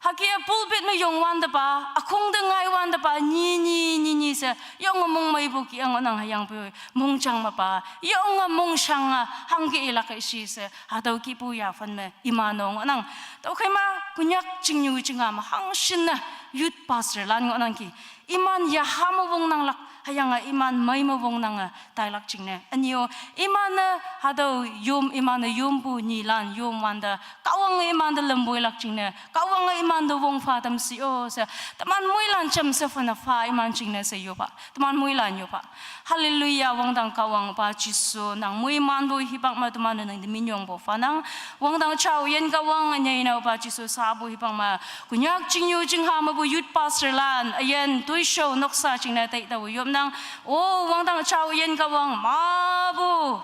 Hüke pulpit me yongwantepa, ükhong te ngaiwantepa, nyi, nyi, nyi, nyi she, yonge mongmeipu kih-a ngohnang hüyangpoi, mongjang mepa, yonge mongshange hangke ilak kai shi she, hatüo kihpu yaphan me iman-o ngohnang. Tüokhei ma, Konyak chingnyu chinga me hangshinne youth pastor lan ngohnangki. Iman yaha me wongnanglak, Hüyange iman mei me wongnange tailak jingne. Ünyo, iman-e hatüo yom, iman-e yompu nyilan yom wante, Kahwange imante lempoilak jingne, Kahwange imante wong pha tamshi-o she, teman moilan jamshe phane pha iman jingne she yoppha, teman moilan yoppha. Hallelujah, wangdang Kahwang pa Jesu, nang moimanpu hipak me teman-e nang te minyongpu phanang. Wangdang jao yin Kahwang, ünyei nao pa Jesu, sapu hipak me Konyak chingnyu chingha mepu youth pastor lan üyin toishao noksa jingne taitao yopnang. O wangdang jao yin Kahwang, mapu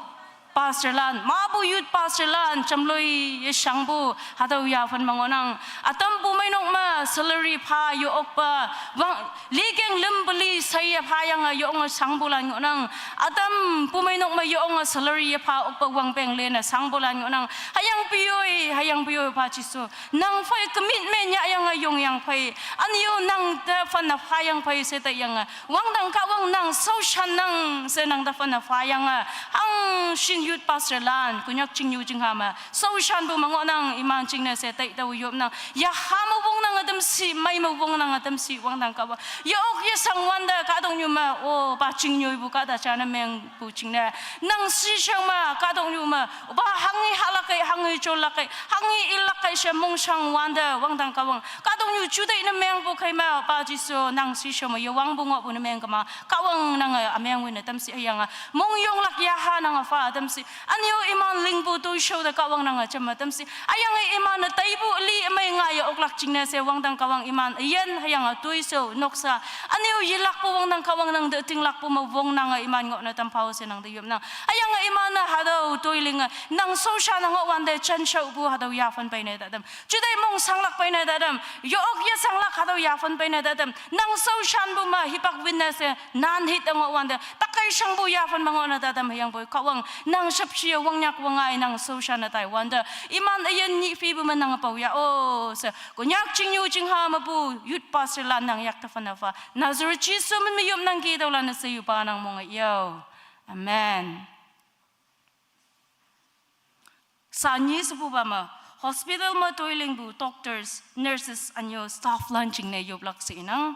pastor lan, mapu youth pastor lan jamloi yeshangpu hatüo yaphan me ngohnang. Ütam pumeinok me salary pha ye-okpa, wang likeng lüm peli sheiye phayange yonge shangpulan ngohnang. Ütam pumeinok me yonge salary yepha okpa wangpeng lene shangpulan ngohnang. Hüyangpoi, hüyangpoi pa Jesu, nang phei commitment yahyange yongyang phei, ünyo nang te phane phayang phei she taiyange, wangdang Kahwang nang shaoshannang she nang te phane phayange, hangshin youth pastor lan Konyak chingnyu chingha me shaoshanpu me ngohnang, iman jingne she taitao yopnang. Yaha me wongnange tamshi, mei me wongnange tamshi, wangdang Kahwang, ye-ok yeshang wante kahtoknyu me, o pa chingnyoipu kahta ja ne mengpu jingne, nang shishao me kahtoknyu me, opa hanghi hahlak kei, hanghi jolak kei, hanghi ilak kei she mongshang wante, wangdang Kahwang, kahtoknyu juteih ne mengpu khei me pa Jesu, nang shishao me yewangpu ngohpu ne meng kema, Kahwang nange ümeng win-e tamshi, hüyange mongyonglak yaha nange pha tamshi, ünyo iman lingpu toishao te Kahwang nange jamme tamshi, hüyange iman-e taipu üli ümei ngaiye oklak jingne she wangdang Kahwang iman üyin hüyange toishao noksa, ünyo yelakpu wangdang Kahwang nang te ütinglakpu me wongnange iman ngohne tampha-o she nang te yopnang. Hüyange iman-e hatüo toi linge nang shaoshan ngoh wante janshaopu hatüo yaphan peine tatam, juteih mong shanglak peine tatam, ye-ok yeshanglak hatüo yaphan peine tatam, nang shaoshanpu me hipak win-e she nan hit ngoh wante takkei shangpu yaphan me ngohne tatam, hüyangpoi Kahwang nang shüpshe wangnyak wangngai nang shaoshan-e tai wante, iman üyin nyih phipu me nange pao ya-o she Konyak chingnyu chingha mepu youth pastor lan nang yak te phane pha, Nazareth Jesu min me yopnangki, tüolan-e she yupa nang monge yo. Amen. Sanye shepupa me, hospital me toi lingpu doctors, nurses, ünyo staff lan jingne yoplak she inang.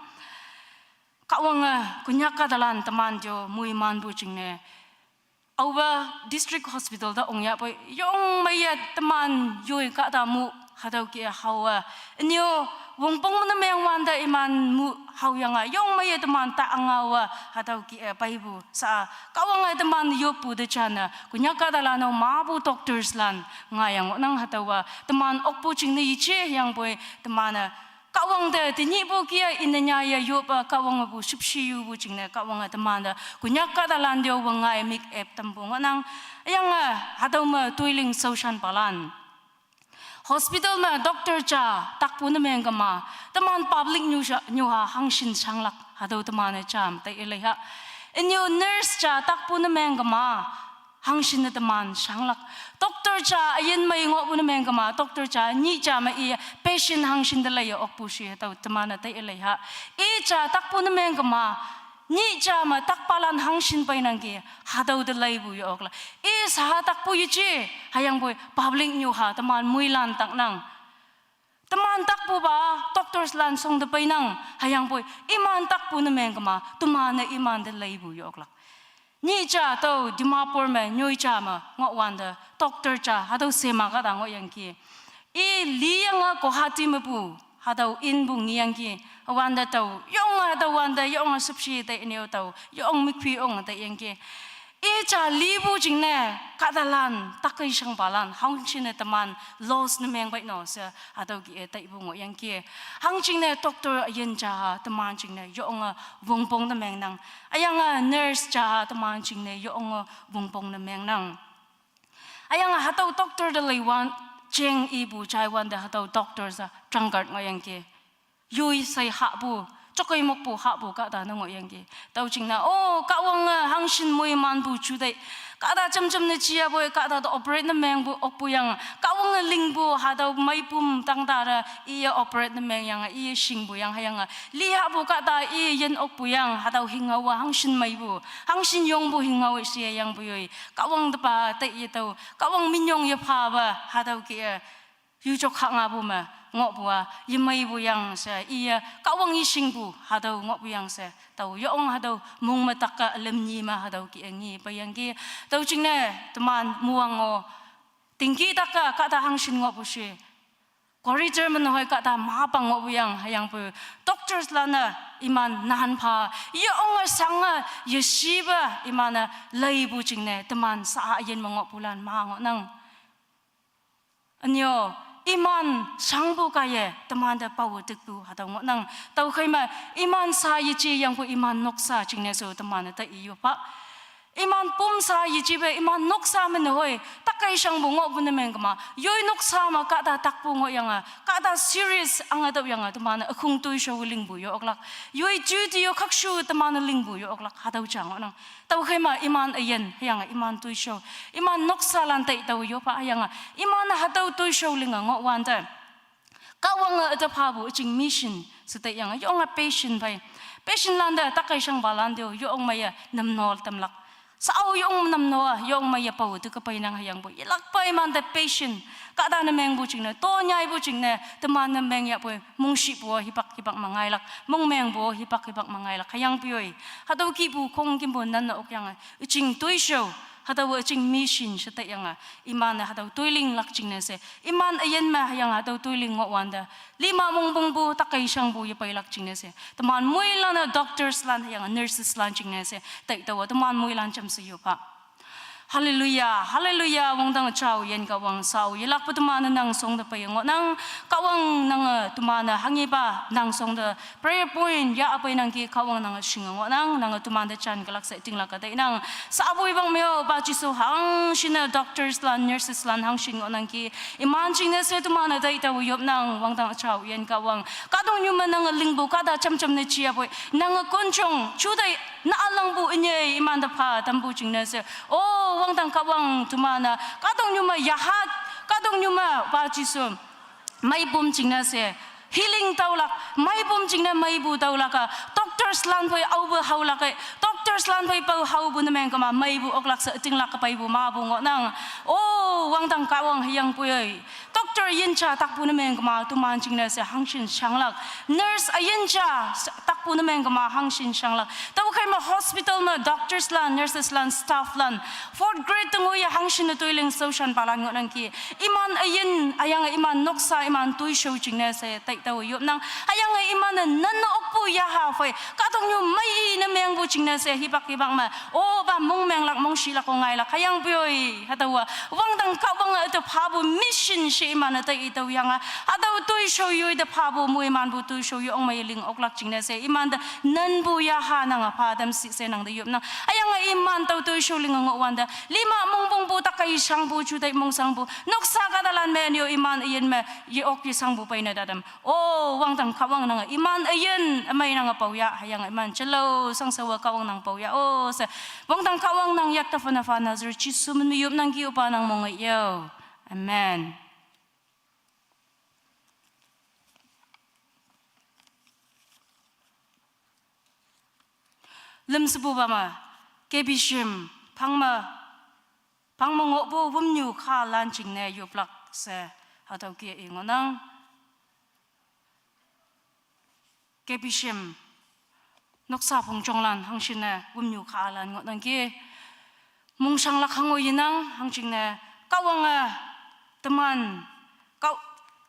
Kahwange Konyak kahtalan teman te-o moimanpu jingne, aope district hospital te ongyahpoi, yongmeiye teman yoi kahta mu hatüo kih-e haowe, ünyo wongpong ne meng wante iman mu haoyange, yongmeiye teman ta ngaowe hatüo kih-e peipu sha-a, Kahwange teman yoppu te jane Konyak kahtalan-o mapu doctors lan ngaiyang ngohnang. Hatüowa teman okpu jingne yeje, hüyangpoi teman-e Kahwang te tenyihpu kih-e ine nyaye yoppe Kahwang mepu shüpshe yupu jingne Kahwange teman te Konyak kahtalan te-o wangngai mik ep tampu ngohnang. Hüyange hatüo me toi ling shaoshanpalan, hospital me doctor ja takpu ne meng kema, teman public nyu sha, nyuha hangshin shanglak, hatüo teman-e jam tai leiha. Ünyo nurse ja takpu ne meng kema, hangshin-e teman shanglak. Doctor ja üyin mei ngohpu ne meng kema, doctor ja nyih ja me i patient hangshin te leiye okpu she hatüo teman-e tai leiha. I ja takpu ne meng kema, nyih ja me takpalan hangshin peinangki, hatüo te leipu ye-oklak. I sha takpu yeje, hüyangpoi public nyuha teman moilan taknang. Teman takpupa doctors lan shong te peinang, hüyangpoi iman takpu ne meng kema, teman-e iman te leipu ye-oklak. Nyih ja tüo Dimapur me nyoi ja me ngoh wante doctor ja hatüo shema kahta ngohyangki. I liyange Guwahati mepu hatüo inpu ngeyangki. Wante tao yonge hatüo wante yonge shüpshe te ünyo tao yong mikphi ong te yangki. I ja lipu jingne kahtalan, takkei shangpalan hangshin-e teman loss ne meng pei no she hatüo kih-e taipu ngohyangki. Hangjingne doctor üyin ja teman jingne yonge wongpong ne mengnang. Hüyange nurse ja teman jingne yonge wongpong ne mengnang. Hüyange hatüo doctor te leiwante jeng ipu jaiwante hatüo doctor sha drunkard ngohyangki. Yoi shei hahpu, jokei mokpu hahpu kahta ne ngohyangki. Tüo jingne, o Kahwange hangshin moimanpu juteih, kahta jamjam ne jiapoi, kahta te operate ne mengpu okpu yang, Kahwange lingpu hatüo meipum tangta te iye operate ne mengyange iye shingpu yang, hüyange li hahpu kahta iye yin okpu yang, hatüo hinghao-a hangshin meipu, hangshin yongpu hinghao she yangpu yoi. Kahwang tepa taiye tüo, Kahwang minyong yephape hatüo kih-e Yu chok kha nga bu me ngoh bu a, yemei bu yang she, iya, Kahwang yeshing bu, hatüo ngoh bu yang she, tao yong hatüo mong me tak-a ülüm nyi me hatüo ki engi peiyangki, tüo jingne, teman muwang-o, tingki tak-a, kahta hangshin ngoh bu she. Corridor me nehoi kahta mapang ngoh bu yang, hüyangpu doctors lan-e, iman nan pha, yonge shange, yeshibe, iman-e, leipu jingne, teman sa üyin me ngohpulan ma ngohnang. Ünyo, iman shangpu kaiye, teman te pawe tikpu, hatüo ngohnang. Tüokhei me, iman sa yeji yangpu iman noksa jingne she teman-e ta iyopha. Iman pum sa yejipe, iman noksa me nehoi, takkei shangpu ngohpu ne meng kema. Yoi noksa me kahta takpu ngohyange, kahta serious ange tüoyange, teman-e ükhung toishao lingpu yo oklak. Yoi duty yo khakshu teman-e lingpu yo oklak, hatüo ja ngohnang. Tüokhei me iman üyin, hüyange iman toishao. Iman noksalan tai tao yopha hüyange, iman hatüo toishao linge ngohwante. Kahwange üte phapu üjing mission she taiyange, yonge patient phei. Patient lan te takkei shangpalan te-o, yong meiye namno tamlak. Sao yong namno-a, yong meiye pao te ke peinang hüyangpu. Yelakpe iman te patient. Kahta ne mengpu jingne, to nyaipu jingne, teman ne meng yahpoi, mongshipu hipak hipak me ngailak, mongmengpu hipak hipak me ngailak, hüyangpoi. Hatüo kihpu khongkümpu nan ne okyange, üjing toishao, hatüo üjing mission she taiyange, iman-e hatüo toilinglak jingne she, iman üyin me hüyange hatüo toiling ngohwante, lima mongpongpu takkei shangpu yepeilak jingne she, teman moilan-e doctors lan hüyange nurses lan jingne she, tai tüowa teman moilan jamshe yopha. Hallelujah, hallelujah, wangdang jao yin Kahwang sao yelakpe teman-e nang shong te pei ngohnang, Kahwang nange teman-e hanghepa nang shong te prayer point yah peinangki Kahwang nange shinge ngohnang, nange teman te jan kelak she tinglak ka tainang. Sa poi bang me-o pa Jesu hangshin-e doctors lan, nurses lan hangshin ngohnangki. Iman jingne she teman-e tai tao yopnang, wangdang jao yin Kahwang. Kahtoknyu me nange lingpu kahta jamjam ne jiyapoi. Nange konjong, jutai, na alangpu ünyei iman te pha tampu jingne she. O, wangdang Kahwang teman-e, kahtoknyu me yahat, kahtoknyu me pa Jesu. Meipum jingne she, healing taolak, meipum jingne meipu taolak-a, doctors lan phei aope haolak-e, doctors lan phei pao haopu ne meng kema meipu oklak she tinglak peipu mapu ngohnang. O, wangdang Kahwang hüyangpoi. Doctor üyin ja takpu ne meng kema teman jingne she hangshin shanglak. Nurse üyin ja takpu ne meng kema hangshin shanglak. Tüokhei me hospital me doctors lan, nurses lan, staff lan, fourth grade te ngoiye hangshin-e toiling shaoshanpalan ngohnangki. Iman üyin, hüyange iman noksa, iman toishao jingne she tai tao yopnang. Hüyange iman-e nan okpu yaha phei, kahtoknyu mei ne mengpu jingne she hipak hipak me, o pa mongmenglak, mongshilak, o ngailak, hüyangpoi. Hatüowa, wangdang Kahwange üte phapu mission she iman-e tai tüoyange, hatüo toishao yoi te phapu moimanpu toishao yong mei ling oklak jingne she iman te nanpu yaha nange pha tam shi she nang te yopnang. Hüyange iman tüo toishao linge ngohwante, lima mongpongpu takkei shangpu, jutai mongshangpu, noksa kahtalan me nyo iman üyin me ye ok yeshangpu peine tatam. O, wangdang Kahwang nange iman üyin ümei nange paoyah, hüyange iman jalao shangshaowa Kahwang nang paoyah o she, wangdang Kahwang nang yakta phana pha Nazareth Jesu min me yopnangki, opa nang mong-e yo. Amen. Lümshepupa me, K B shim, phang me, phang me ngohpu wümnyu khalan jingne yoplak she, hatüo ke i ngohnang. K B shim, noksa phongjonglan hangshin-e wümnyu khalan ngohnangki. Mongshanglak hango yenang, hangjingne, Kahwange, teman, Kah,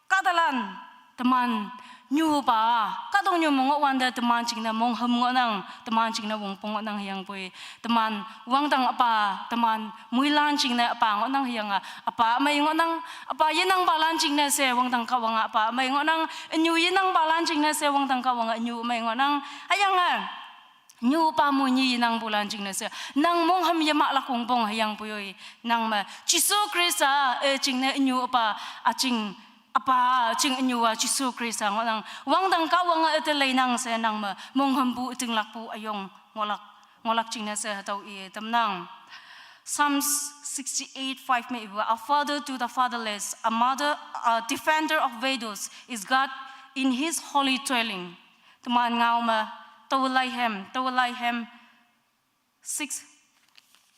kahtalan, teman, nyupa, kahtoknyu me ngohwante teman jingne monghüm ngohnang, teman jingne wongpong ngohnang hüyangpoi, teman, wangdang üpa, teman, moilan jingne üpa ngohnang hüyange, üpa ümei ngohnang, üpa yenangpalan jingne she wangdang Kahwange üpa ümei ngohnang, ünyu yenangpalan jingne she wangdang Kahwange ünyu ümei ngohnang, hüyange, nyupa moini yenangpulan jingne she, nang monghüm yemahlak wongpong hüyangpoi, nang me, Jesu Khrista, e, jingne ünyu üpa, üjing, üpa, üjing ünyu-a Jesu Khrista ngohnang, wangdang Kahwange üte leinang she nang me, monghümpu ütinglakpu üyong ngohlak, ngohlak jingne she hatüo i tamnang. Psalms sixty-eight five me ipu, a father to the fatherless, a mother, a defender of widows is God in his holy dwelling. Teman ngao me, Tawalaihem, Tawalaihem, six,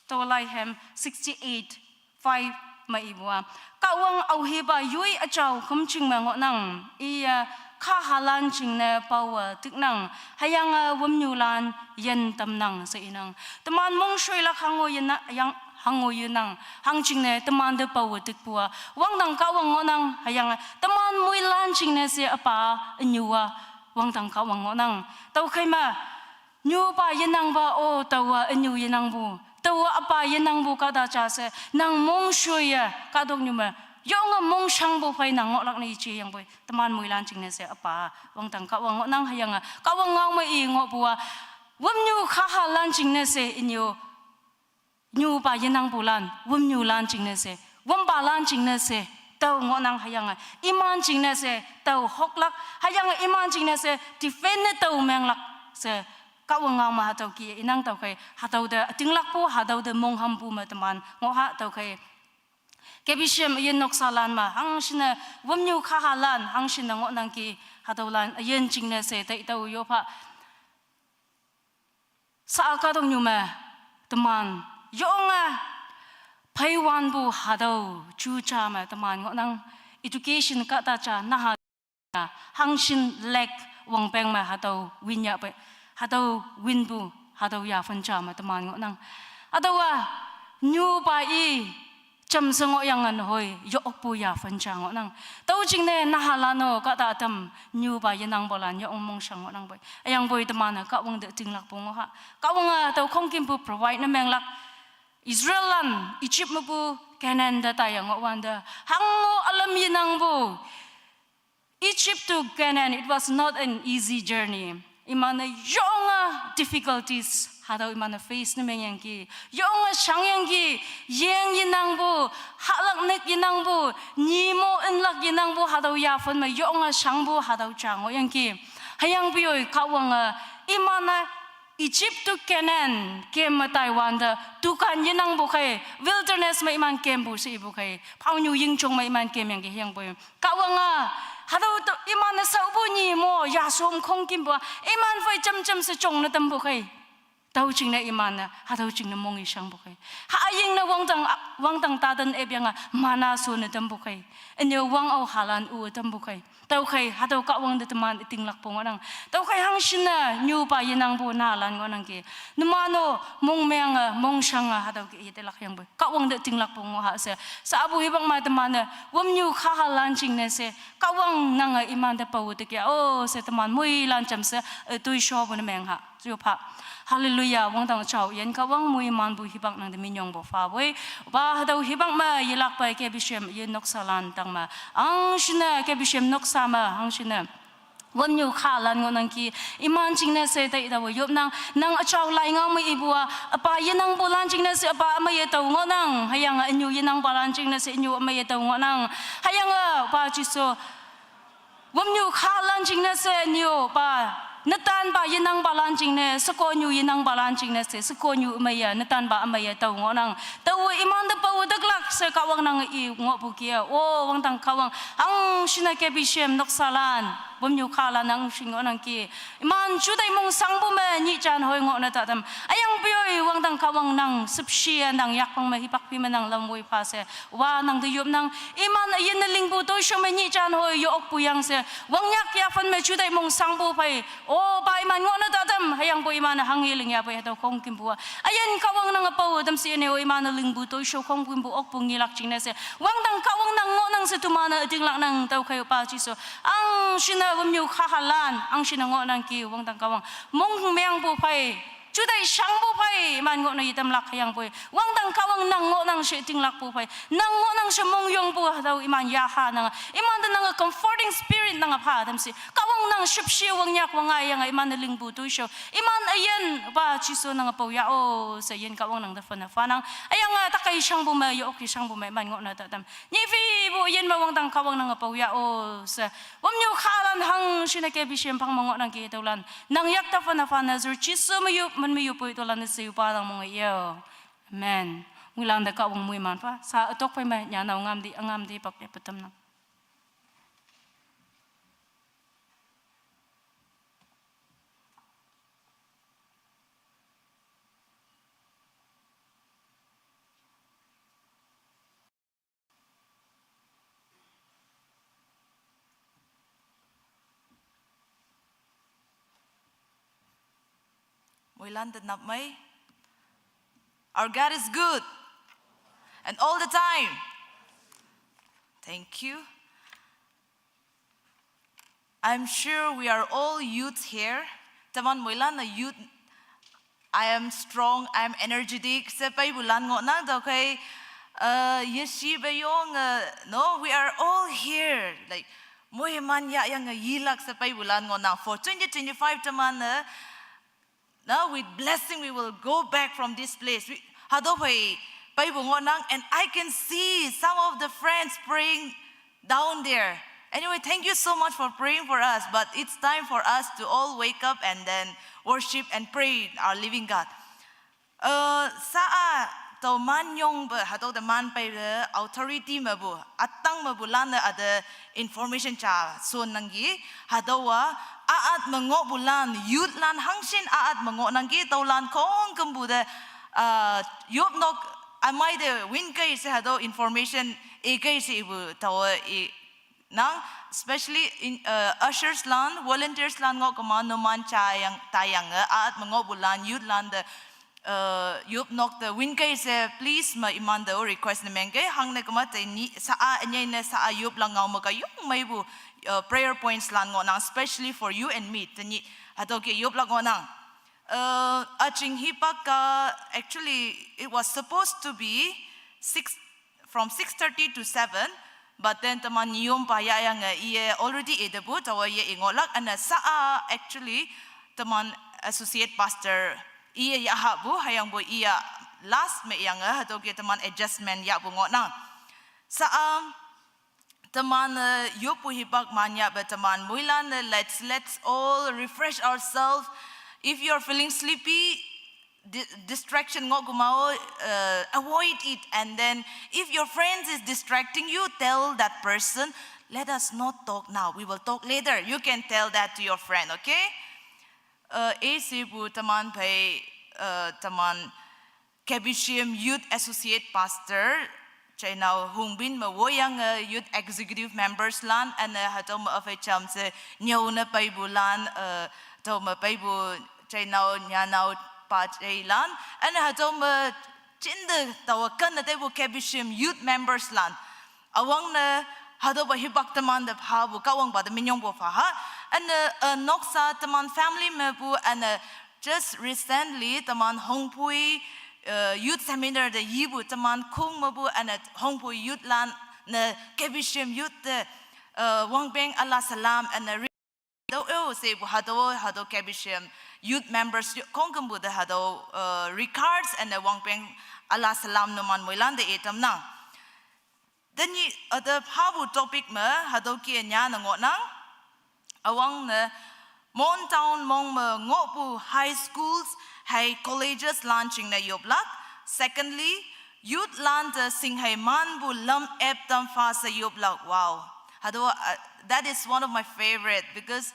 Tawalaihem sixty-eight five ma ibu a. Kahwang auhipa yoi achao khümching me ngohnang. Iya khahalan jingne paowe tiknang. Hüyange wümnyulan yin tamnang she inang. Teman mongshoilak hango yena-, yang hango yenang. Hangjingne temante paowe tikpu a. Wangdang Kahwang ngohnang. Hüyange teman moilan jingne she üpa ünyu a. Wangdang Kahwang ngohnang. Tüokhei me nyupa yenangpa, o, taowa ünyu yenangpu, taowa üpa yenangpu kahta ja she, nang mongshoiye, kahtoknyu me, yonge mongshangpu phei nang ngohlak ne ijiyangpoi, teman moilan jingne she üpa, wangdang Kahwang ngohnang hüyange, Kahwang ngao me i ngohpu a, wümnyu khahalan jingne she ünyu, nyupa yenangpulan, wümnyulan jingne she, wümpalan jingne she, tao ngohnang hüyange, iman jingne she, tao hoklak, hüyange iman jingne she, defend ne tao menglak she, Kahwang ngao me hatüo ki inang tüokhei, hatüo te ütinglakpu, hatüo te monghampu me teman, ngoh ha tüokhei. K B C M üyin noksalan me, hangshinne, wümnyu khahalan, hangshinne ngohnangki, hatüolan, üyin jingne she, tei tao yopha. Sa kahtoknyu me, teman, yonge, pheiwanpu hatüo, ju ja me, teman ngohnang, education kahta ja, naha, hangshin lek wangpeng me hatüo win yahpe, hatüo winpu, hatüo yaphen ja me teman ngohnang. Hatüowa, nyupa i, jamshe ngohyange nehoi, yokpu yaphen ja ngohnang. Tüo jingne nahalan-o kahta ütam, nyupa yenangpalan, yong mongshang ngohnangpoi. Hüyangpoi teman-e Kahwang te tinglakpu ngoh ha. Kahwange tüo khongkümpu provide ne menglak. Israellan, Egypt mepu, Canaan te taiye ngohwante. Hango ülam yenangpu. Egypt to Canaan, it was not an easy journey. Iman-e yonge difficulties, hatüo iman-e face ne mengyangki. Yonge shangyangki, yeng yenangpu, hahlak nek yenangpu, nimo ünlak yenangpu, hatüo yaphen me yonge shangpu, hatüo ja ngohyangki. Hüyangpoi Kahwange, iman-e Egypt to Canaan, kem me taiwante, dukan yenangpu khei, wilderness me iman kempu she ipu khei, phaonyu yingjong me iman kemyangki hüyangpoi. Kahwange, hatüo to iman-e shaopu nimo, yashom khongkümpu a, iman phei jamjam she jongne tampu khei. Tüo jingne iman-e, hatüo jingne mong i shangpu khei. Hayingne wangdang, wangdang taten epyange, mana shonne tampu khei. Ünyu wang-o halan u tampu khei. Tüokhei, hatüo Kahwang te teman ütinglakpu ngohnang. Tüokhei hangshinne, nyupa yenangpu nahalan ngohnangki. Numan-o, mongmenge, mongshange, hatüo ke yetelak yangpoi. Kahwang te ütinglakpu ngoh ha she. Sapu hipak me teman-e, wümnyu khahalan jingne she. Kahwang nange imante paowe te kya, o, she teman moilan jamshe, e, toishopu ne meng ha. Yopha. Hallelujah, wangdang jao, yin Kahwang moimanpu hipak nang te minyongpu phapoi. Opa hatüo hipak me yelakpe K B C M yin noksalan tang me. Hangshinne K B C M noksa me, hangshinne. Wümnyu khalan ngohnangki, iman jingne she tei taowe yopnang, nang üjao lai ngao me ipu a, üpa yenangpulan jingne she üpa ümeiye tao ngohnang, hüyange ünyu yenangpalan jingne she ünyu ümeiye tao ngohnang, hüyange, opa Jesu, wümnyu khalan jingne she ünyu pa, netanpa yenangpalan jingne, shekonyu yenangpalan jingne she, shekonyu ümeiye, netanpa ümeiye tao ngohnang, taowe imante paowe taklak she Kahwang nange i ngohpu ki-a, o, wangdang Kahwang, hangshinne K B C M noksalan, wümnyu khalan hangshin ngohnangki, iman jutai mong shangpu me nyih jan hoi ngohne tatam. Hüyangpoi wangdang Kahwang nang, shüpshe nang yakpang me hipak pi me nang lam woi pha she, wa nang te yopnang, iman üyin ne lingpu toishao me nyih jan hoi yo okpu yang she, wangyak yaphen me jutai mong shangpu phei, opa iman ngohne tatam, hüyangpoi iman-e hanghe ling yapoi hatüo khongkümpu a. Üyin Kahwang nange paowe tam she ne-o iman-e lingpu toishao khongkümpu okpu ngelak jingne she, wangdang Kahwang nang ngohnang she teman-e ütinglaknang tüokhei opa Jesu. Hangshinne wümnyu khahalan, hangshinne ngohnangki wangdang Kahwang. Mong mengpu phei, jutai shangpu phei, iman ngohne yetamlak hüyangpoi. Wangdang Kahwang nang ngohnang she ütinglakpu phei. Nang ngohnang she mongyongpu hatüo iman yaha nange. Imante nange comforting spirit nange pha tam she. Kahwang nang shüpshe wangnyak wangngai yange iman-e lingpu toishao. Iman üyin, opa Jesu nange pao yah-o she yin Kahwang nang te phane phanang. Hüyange takei shangpu me, yo okke shangpu me, iman ngohne tatam. Nyih phepu üyin me wangdang Kahwang nange pao yah-o she. Wümnyu khalan hangshinne K B C M phang me ngohnangki tüolan. Nang yak ta phane phane zur Jesu me yop, men me yoppoi tolan she yopa dang mong yo. Amen. Moilan te Kahwang moiman pha. Sa ütok phei me nyanao ngamdi, üngamdi pak yepe tamnang. London up mai. Our God is good. And all the time. Thank you. I'm sure we are all youth here. Teman moilan a youth. I am strong, I am energetic. Sepai bulan ngo nang tau kai. Uh, yeshi bayong. Uh, no, we are all here. Like, moi man ya yang yilak sepai bulan ngo nang. For twenty twenty-five teman uh, now with blessing we will go back from this place. We, hado pai pai bu ngo nang, and I can see some of the friends praying down there. Anyway, thank you so much for praying for us, but it's time for us to all wake up and then worship and pray our living God. Uh, sa a tau man yong ba hado the man pai the authority ma bu atang ma bu lan the other information cha so nanggi hado wa a at ma ngo bu lan youth lan hangshin a at ma ngo nanggi tau lan kong kem bu the uh, yop nok amai the win kai se hado information e kai se bu tau e nang, especially in uh, ushers lan, volunteers lan ngo kama no man cha yang ta yang uh, at ma ngo bu lan youth lan the uh, yup nok the win kai se please ma iman the request ne meng kai hang ne kama te ni sa a nyai ne sa a yup la ngau ma ka yung mai bu uh, prayer points lan ngo nang, especially for you and me te ni hato ke yup la ngo nang. Uh, a ching hi pa ka actually it was supposed to be six from six thirty to seven, but then teman niyom pa ya yang uh, iye already e debu tawa ye ingolak and uh, sa a actually teman associate pastor iye ya ha bu hayang bu iya last me yang uh, hato ke teman adjustment ya bu ngo nang. Sa a teman uh, yup bu hibak man ya ba teman muilan uh, let's let's all refresh ourselves. If you're feeling sleepy, di- distraction ngo gumao, uh, avoid it. And then if your friend is distracting you, tell that person, let us not talk now, we will talk later. You can tell that to your friend, okay? Uh, A C bu teman pai uh, teman K B C M Youth Associate Pastor Chainau Hungbin ma woyang uh, Youth Executive Members lan and uh, hato ma afai cham se nyau na pai bu lan uh, to ma pai bu Chainau nyanau pa chai lan and uh, hato ma chin de tawa kan na te bu K B C M Youth Members lan awang na hado ba hibak teman de ha bu kawang ba de minyong bu fa ha and uh, uh, noksa teman family me bu and uh, just recently teman hongpui uh, youth seminar de yi bu teman kung me bu and uh, hongpui youth lan na K B C M youth de uh, wang beng ala salam and uh, do oh se bu hado hado K B C M youth members kong kem bu de hado uh, regards and uh, wang beng ala salam no man muilan de etam na. Then yi uh, the ha bu topic me hado ki nya na ngo nang. Awang ne Mon Town mong me ngo bu high schools hai colleges launching na yoblak. Secondly, youth lan the sing hai man bu lam ep tam fa sa yoblak. Wow. Hado uh, that is one of my favorite because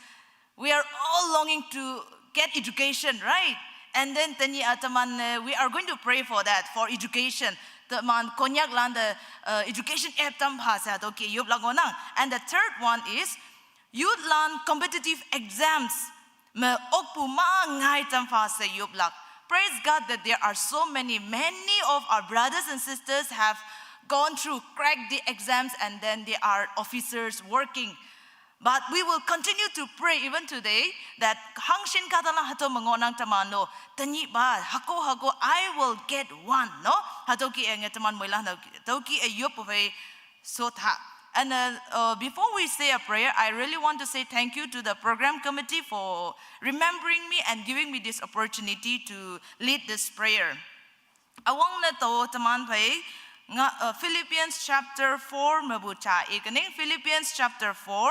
we are all longing to get education, right? And then tani ataman uh, we are going to pray for that for education. Teman Konyak lan the uh, education ep tam ha sa to ke yup lang onang. And the third one is youth lan competitive exams me okpu ma ngai tam fa sa yup lak. Praise God that there are so many, many of our brothers and sisters have gone through, cracked the exams, and then they are officers working. But we will continue to pray even today that hangshin katala hato mangonang tamano tani ba hako hako I will get one no hato ki enge taman moila no hato ki e yopo fe so tha. And uh, uh, before we say a prayer, I really want to say thank you to the program committee for remembering me and giving me this opportunity to lead this prayer. Awang na to taman phai nga uh, Philippians chapter four mabucha ikaning Philippians chapter four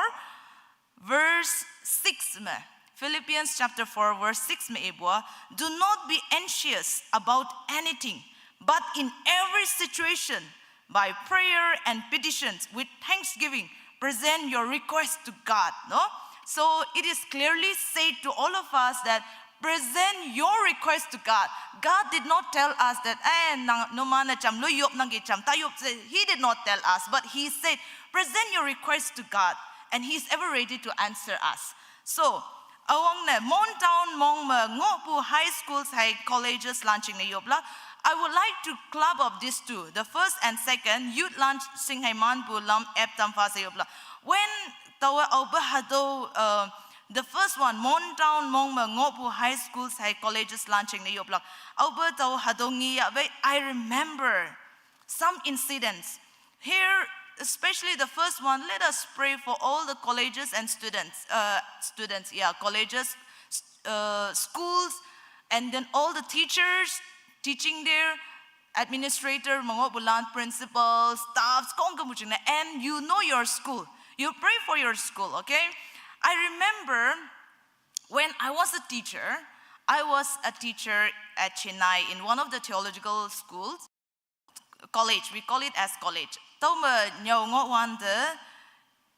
verse six me. Philippians chapter four verse six me ibwa, do not be anxious about anything, but in every situation by prayer and petitions with thanksgiving present your request to God, no? So it is clearly said to all of us that present your request to God. God did not tell us that eh nang no mana cham lo yop nang ki cham ta yop. He did not tell us, but he said present your request to God and he's ever ready to answer us. So Awang ne, Mon Town mong me ngoh pu high schools hai colleges launching ne yopla. I would like to club up these two, the first and second, youth launching hai man pu lam ep tam fa se yopla. When tawa aoba hado, uh, the first one, Mon Town mong me ngoh pu high schools hai colleges launching ne yopla. Aoba tawa hado ngi ya, wait, I remember some incidents. Here, especially the first one, let us pray for all the colleges and students, uh, students, yeah, colleges, s- uh, schools, and then all the teachers teaching there, administrator, mango bulan, principal, staffs, kong kamuchina, and you know your school. You pray for your school, okay? I remember when I was a teacher, I was a teacher at Chennai in one of the theological schools, college, we call it as college. Toma nyongo wande,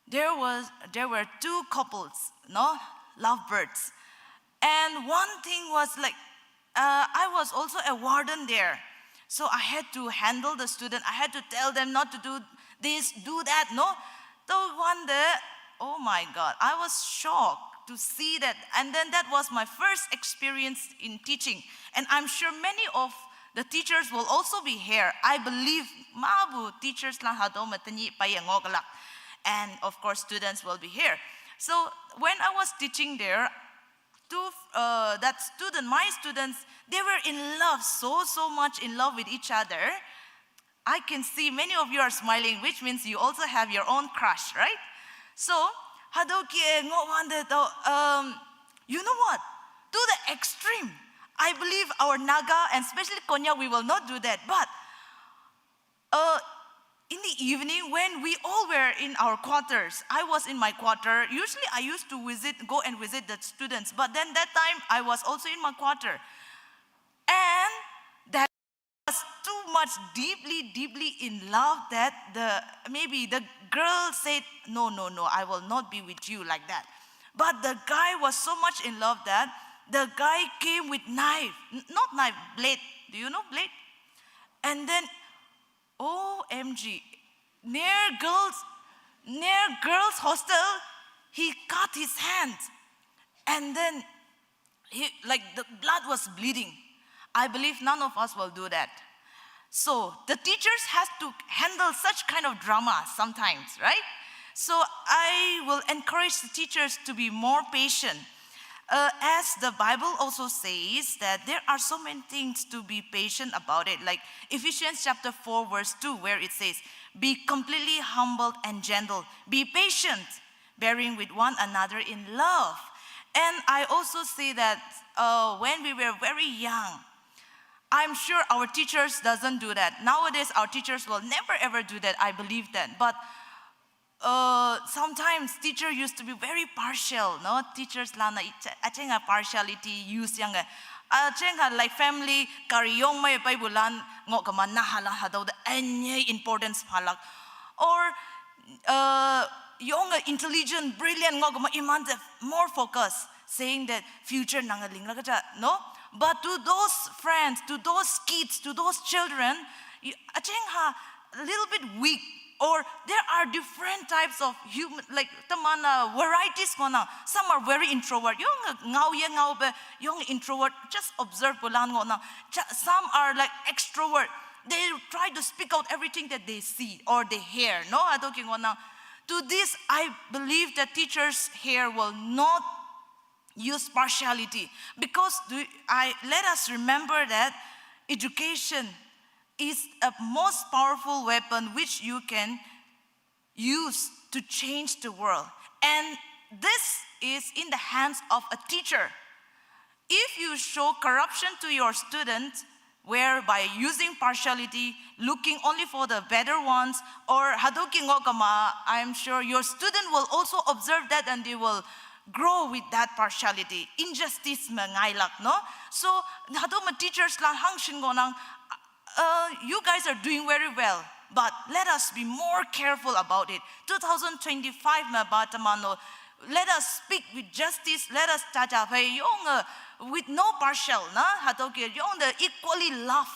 there was there were two couples, no, lovebirds, and one thing was like, uh, I was also a warden there, so I had to handle the student. I had to tell them not to do this, do that. No, so one day, oh my God, I was shocked to see that, and then that was my first experience in teaching, and I'm sure many of the teachers will also be here. I believe mabu teachers lang hado matani payangogalak. And of course, students will be here. So when I was teaching there, two, uh, that student, my students, they were in love, so, so much in love with each other. I can see many of you are smiling, which means you also have your own crush, right? So, hado ki e ngo wande to, um, you know what? To the extreme. I believe our Naga and especially Konyak, we will not do that. But uh, in the evening, when we all were in our quarters, I was in my quarter. Usually, I used to visit, go and visit the students. But then that time, I was also in my quarter, and that was too much, deeply, deeply in love that the maybe the girl said, "No, no, no, I will not be with you," like that. But the guy was so much in love that the guy came with knife, n- not knife, blade. Do you know blade? And then, O M G, near girls, near girls' hostel, he cut his hand, and then he, like, the blood was bleeding. I believe none of us will do that. So the teachers has to handle such kind of drama sometimes, right? So I will encourage the teachers to be more patient. Uh, as the Bible also says that there are so many things to be patient about it, like Ephesians chapter four, verse two, where it says, "Be completely humble and gentle. Be patient, bearing with one another in love." And I also see that uh, when we were very young, I'm sure our teachers doesn't do that. Nowadays, our teachers will never ever do that. I believe that. But uh, sometimes teacher used to be very partial, no? Teachers lana achenga partiality use yang. Achenga like family kari yong mai pai bulan ngo kama nahala hadau the anye importance phalak. Or uh, yong intelligent, brilliant ngo kama iman the more focus, saying that future nanga ling la kacha, no? But to those friends, to those kids, to those children, you, achenga a little bit weak, or there are different types of human, like tamana varieties kona. Some are very introvert. Yong ngau ye ngau be, yong introvert. Just observe bulan ngona. Some are like extrovert. They try to speak out everything that they see or they hear. No, adoki ngona. To this, I believe that teachers here will not use partiality because do I let us remember that education is a most powerful weapon which you can use to change the world. And this is in the hands of a teacher. If you show corruption to your student, whereby using partiality, looking only for the better ones, or hadoki ngokama, I'm sure your student will also observe that and they will grow with that partiality. Injustice me ngailak, no? So, hadoma teachers la hangshin gonang, uh, you guys are doing very well, but let us be more careful about it. Two thousand twenty-five me ba tamano, let us speak with justice, let us taja fei yong uh, with no partial na, hato ki yong the equally love,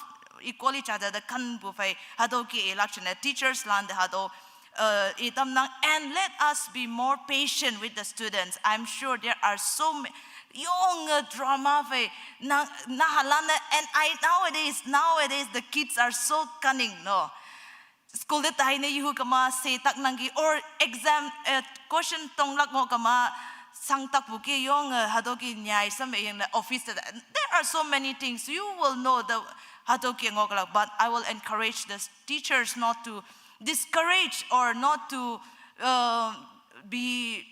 equally taja the kan bu fei, hato ki election, uh, teachers land hato. uh, itam nang, and let us be more patient with the students. I'm sure there are so many young, uh, drama fe nang nahalana, and I nowadays nowadays the kids are so cunning, no. School de tai ne yuhu kama se tak nang ki or exam, uh, question tong lak ngo kama sang tak bu ki young, uh, hado ki nyai sam e yang na office de. There are so many things you will know the hado ki ngo kalak, but I will encourage the teachers not to discourage or not to, uh, be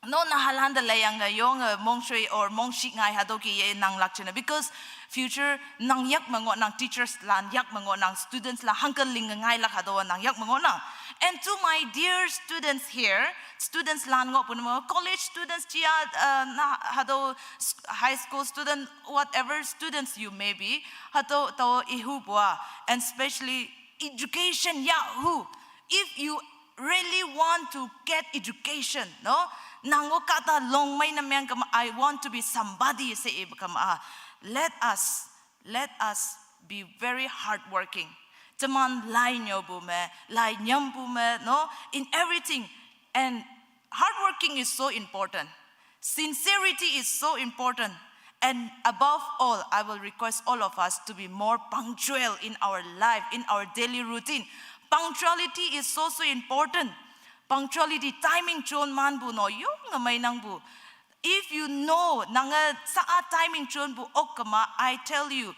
no nahalan da layang na young, uh, mongshui or mongshik ngai hado ki ye nang lak chena, because future nang yak mango nang, teachers lan yak mango nang, students la hangkel ling ngai lak hado nang yak mango nang. And to my dear students here, students lan ngo pun mo, college students chia, uh, na hado s- high school student, whatever students you may be, hado to ihu bua, and especially education ya hu. If you really want to get education, no, nango kata long mai na meng kama, I want to be somebody se e kama, ah, let us let us be very hardworking. Teman lai nyo bu me, lai nyam bu me, no, in everything. And hardworking is so important. Sincerity is so important. And above all, I will request all of us to be more punctual in our life, in our daily routine. Punctuality is so, so important. Punctuality, timing chon man bu no, yung ngamai nang bu. If you know nanga sa a timing chon bu ok kama, I tell you,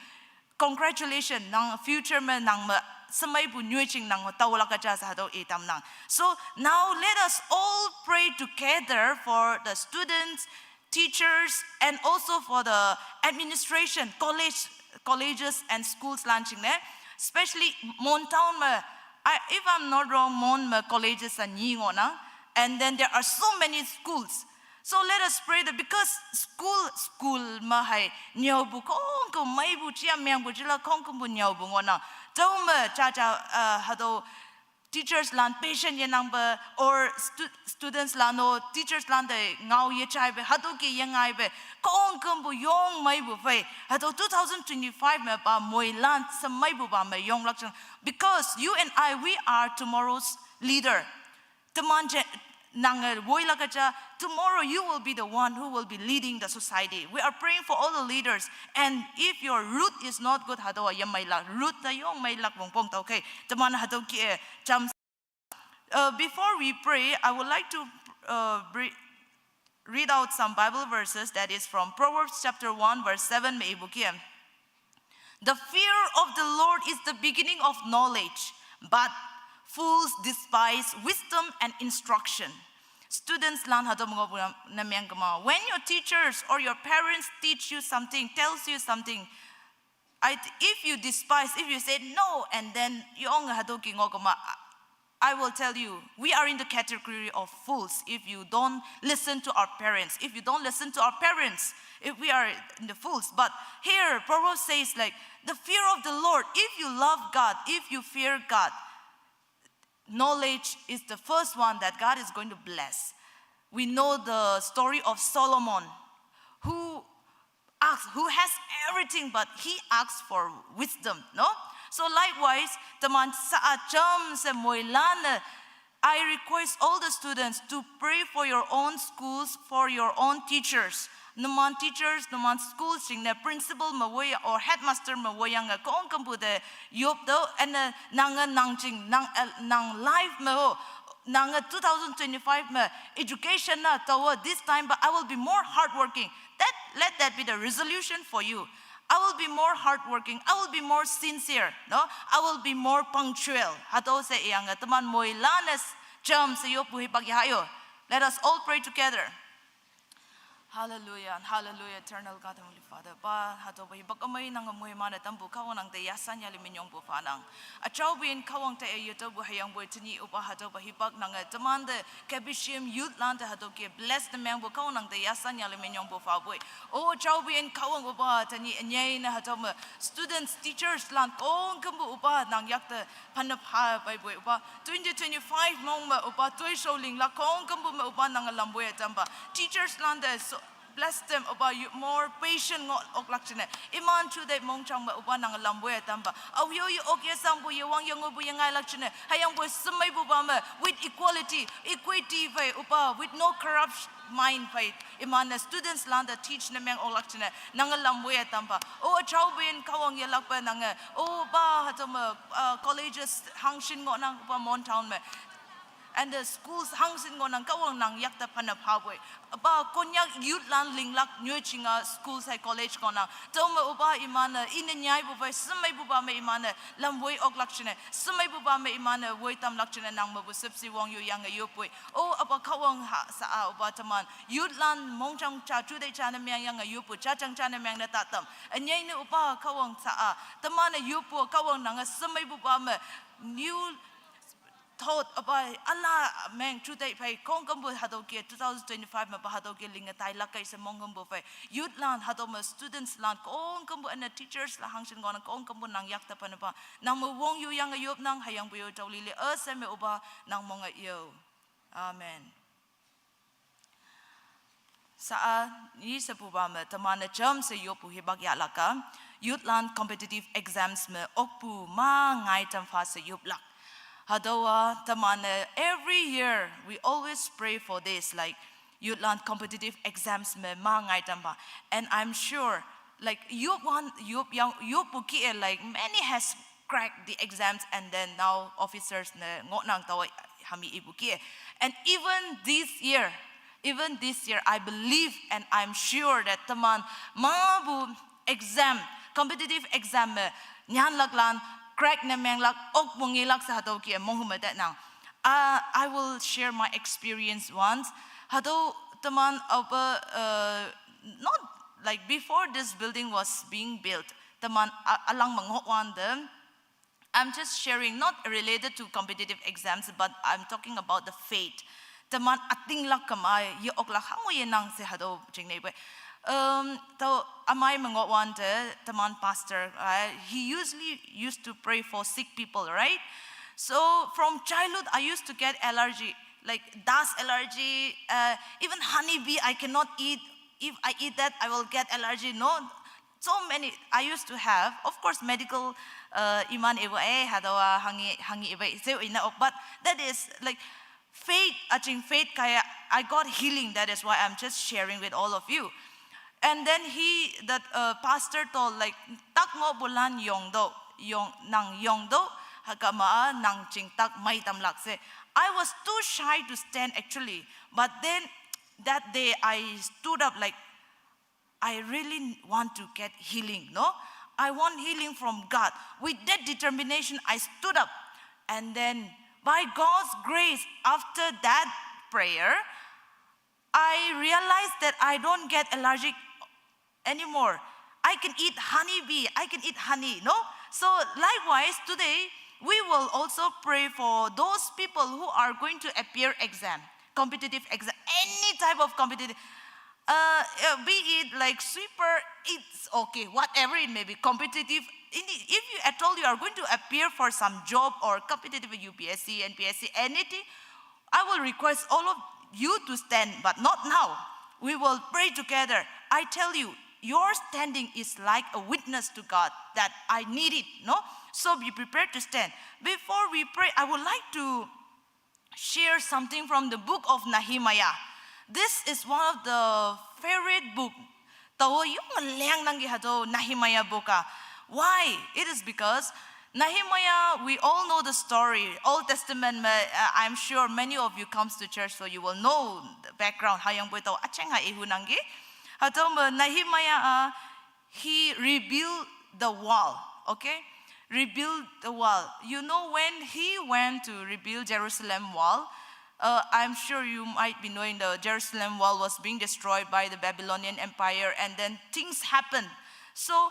congratulations, nang future me nang me samai bu nyuiching nang tawala ka cha sa do itam nang. So now let us all pray together for the students, teachers, and also for the administration, college, colleges and schools launching ne. Especially Mon town me, I, if I'm not wrong, Mon me colleges are nyi ngona, and then there are so many schools. So let us pray that because school, school ma hai nyo bu kong ko mai bu chia miang bu chila kong ko bu nyo bu ngona. Tau me cha cha, uh, hado teachers lan patient ye nang be or stu- students lan no teachers lan de ngau ye chai be hado ki ye ngai be kong ko bu yong mai bu fe hado two thousand twenty-five me ba moi lan sa mai bu ba me yong lak chang, because you and I, we are tomorrow's leader. Teman je nang, eh, woi la kacha, tomorrow you will be the one who will be leading the society. We are praying for all the leaders. And if your root is not good, hado yam mai la root na yong mai lak bong pong tau ke. Teman hado ki, eh, cham. Uh, before we pray, I would like to, uh, bre- read out some Bible verses that is from Proverbs chapter one, verse seven me ibu ki. The fear of the Lord is the beginning of knowledge, but fools despise wisdom and instruction. Students lan hado mo na meng kama. When your teachers or your parents teach you something, tells you something, I, if you despise, if you say no, and then you only hado ki ngo kama, I will tell you, we are in the category of fools if you don't listen to our parents. If you don't listen to our parents, if we are in the fools. But here, Proverbs says, like, the fear of the Lord, if you love God, if you fear God, knowledge is the first one that God is going to bless. We know the story of Solomon, who asks, who has everything, but he asks for wisdom, no? So likewise, teman sa acham se moilane, I request all the students to pray for your own schools, for your own teachers. Numan teachers, numan schools, ching ne principal ma woya or headmaster ma woya nga kong kampu de yop do, and, uh, nang, uh, nang ching, nang, uh, nang life ma ho, nang, uh, two thousand twenty-five ma education na tawa this time, but I will be more hardworking. That, let that be the resolution for you. I will be more hardworking. I will be more sincere. No, I will be more punctual. Hato se yang, uh, teman moi lanes jam se yop hui pagi hayo. Let us all pray together. Hallelujah, hallelujah, eternal God, Heavenly Father. Ba, hado ba hibak amai nang amui mana tambu kawang nang te yasan yali minyong bu fanang. Achau bin kawang te ayu to bu hayang bu tini uba hado ba hibak nang teman de kebishim youth lan te hado ke bless the man bu kawang nang te yasan yali minyong bu fa bu. O achau bin kawang uba tani anyai na hado ma students, teachers lan kong kembu uba nang yak te panap ha bai bu uba. Twenty twenty-five mong ma uba tui show ling la kong kembu ma uba nang lam bu ya tamba. Teachers lan de so Bless them, Oba, you more patient ngoh oklak chine. Iman chude mongchang me Oba nang lamwe atam ba. Awyo yu ok ye sangbu ye wang ye ngubu ye ngailak chine. Hayang bu semai bu ba me with equality, equity phai Oba, with no corrupt mind phai. Iman ne students lan da teach ne meng oklak chine. Nang lamwe atam ba. O achau bin Kahwang ye lak ba nang. Oba hatam me uh, colleges hangshin ngoh nang Oba Mon Town me. And the schools hangshin ngoh nang Kahwang nang yak ta phana pha bwe. Ba Konyak youth lan linglak nyo chinga schools hai college ngoh nang. Tau me Oba iman ne ine nyai bu bai semai bu ba me iman ne lamwe oklak chine. Semai bu ba me iman ne woi tamlak chine nang me bu sepsi wang yu yang yo pwe. O Oba Kahwang ha sa a Oba teman. Youth lan mongchang cha chu de cha ne myang yang yo pwe cha chang cha ne myang ne tatam. Anyai ne Oba Kahwang sa a. Teman ne yo pwe Kahwang nang semai bu ba me. New thought Oba ala meng chu dai phai kong kambu hado ke two thousand twenty-five ma ba hado ke ling tai lak kai se mong kambu phai youth lan hado ma students lan kong kambu ana teachers la hangshin ngoh nang kong kambu nang yak ta phana ba nang mo wong yu yang yop nang hayang bu yo tau li le a se me Oba nang mong a yo. Amen. Sa a ni se pu ba me teman ne jam se yo pu hibak ya laka. Youth lan competitive exams me okpu ma ngai tam fa se yup lak. Hadawa teman ne every year we always pray for this like youth lan competitive exams me ma ngai tam ba. And I'm sure like yup wan yup yang yup pu ki e like many has crack the exams and then now officers ne ngoh nang tawa hami ibu ki. And even this year, even this year, I believe and I'm sure that teman ma bu exam, competitive exam me nyan lak lan crack ne meng lak ok mungi lak sa hado ki mong hume that nang. Uh, I will share my experience once. Hado teman apa uh, not like before this building was being built. Teman alang mengok wan de I'm just sharing, not related to competitive exams, but I'm talking about the faith. Teman ating lak kamai, ye ok lak hangu ye nang se hado jing nei. Um, to amai mengo wan te, teman pastor, uh, he usually used to pray for sick people, right? So from childhood, I used to get allergy, like dust allergy, uh, even honeybee, I cannot eat. If I eat that, I will get allergy. No, so many I used to have. Of course, medical uh, iman ibu eh hadawa hangi hangi ibu se ina ok. But that is like faith. Aching faith kaya I got healing. That is why I'm just sharing with all of you. And then he, that uh, pastor told like tak ngo bulan yong do yong nang yong do hakama nang ching tak mai tam lak se. I was too shy to stand actually. But then that day I stood up like I really want to get healing, no? I want healing from God. With that determination, I stood up. And then, by God's grace, after that prayer, I realized that I don't get allergic anymore. I can eat honeybee, I can eat honey, no? So, likewise, today, we will also pray for those people who are going to appear exam, competitive exam, any type of competitive uh, uh, be it like sweeper, it's okay, whatever it may be, competitive. If you at all you are going to appear for some job or competitive U P S C, N P S C, anything, I will request all of you to stand, but not now. We will pray together. I tell you, your standing is like a witness to God that I need it, no? So be prepared to stand. Before we pray, I would like to share something from the book of Nehemiah. This is one of the favorite book. Tawo yung leng nang hado Nehemiah book ah. Why? It is because Nehemiah, we all know the story. Old Testament, uh, I'm sure many of you comes to church, so you will know the background. Hayang bui tawo acheng ha ihu nanggi. Hado Nehemiah, uh, he rebuilt the wall. Okay, rebuild the wall. You know when he went to rebuild Jerusalem wall, uh, I'm sure you might be knowing the Jerusalem wall was being destroyed by the Babylonian Empire, and then things happened. So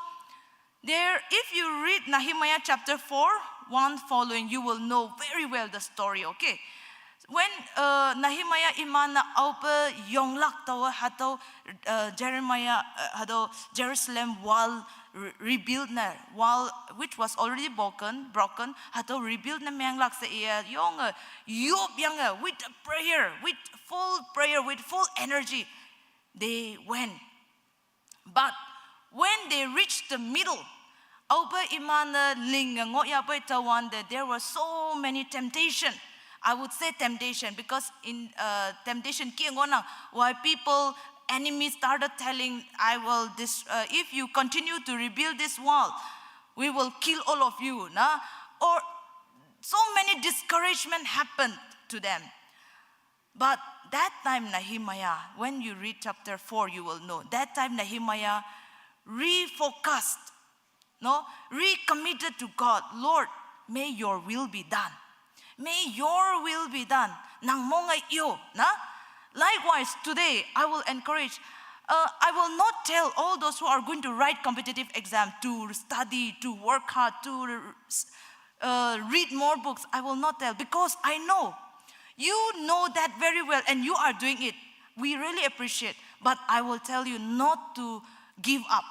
there, if you read Nehemiah chapter four, one following, you will know very well the story, okay? When uh, Nehemiah imana aupe yonglak tawa hatau uh, Jeremiah uh, hatau Jerusalem wall re- rebuild na wall which was already broken broken hatau rebuild na menglak se iya yong uh, yop yang uh, with prayer, with full prayer, with full energy. They went. But when they reached the middle, aope iman-e ling-e ngohyahpei tüowante, there were so many temptation. I would say temptation because in, uh, temptation ki ngohnang, why people, enemies started telling, "I will dis-, uh, if you continue to rebuild this wall, we will kill all of you," na? Or so many discouragement happened to them. But that time Nehemiah, when you read chapter four, you will know. That time Nehemiah refocused, no, recommitted to God. "Lord, may your will be done. May your will be done." Nang mong-e yo, na? Likewise, today, I will encourage, uh, I will not tell all those who are going to write competitive exam to study, to work hard, to, uh, read more books. I will not tell because I know you know that very well and you are doing it. We really appreciate. But I will tell you not to give up.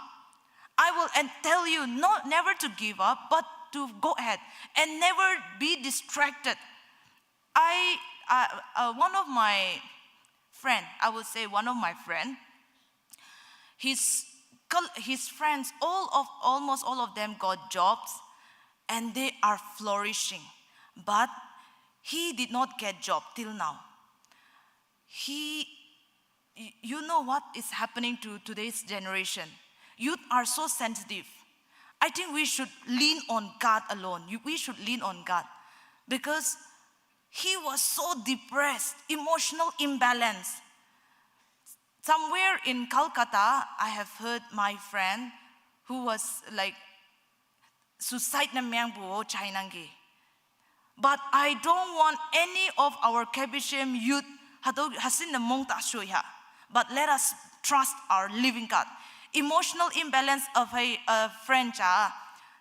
I will and tell you not, never to give up, but to go ahead and never be distracted. I, uh, uh, one of my friend, I would say one of my friend, his col-, his friends, all of, almost all of them got jobs, and they are flourishing. But he did not get job till now. He, y-, you know what is happening to today's generation? Youth are so sensitive. I think we should lean on God alone. You, we should lean on God because he was so depressed, emotional imbalance. Somewhere in Calcutta, I have heard my friend who was like, suicide ne mengpu-o jainangki. But I don't want any of our K B C M youth hatüo hasin ne mong ta shoi ha. But let us trust our living God. Emotional imbalance of a, a friend ja.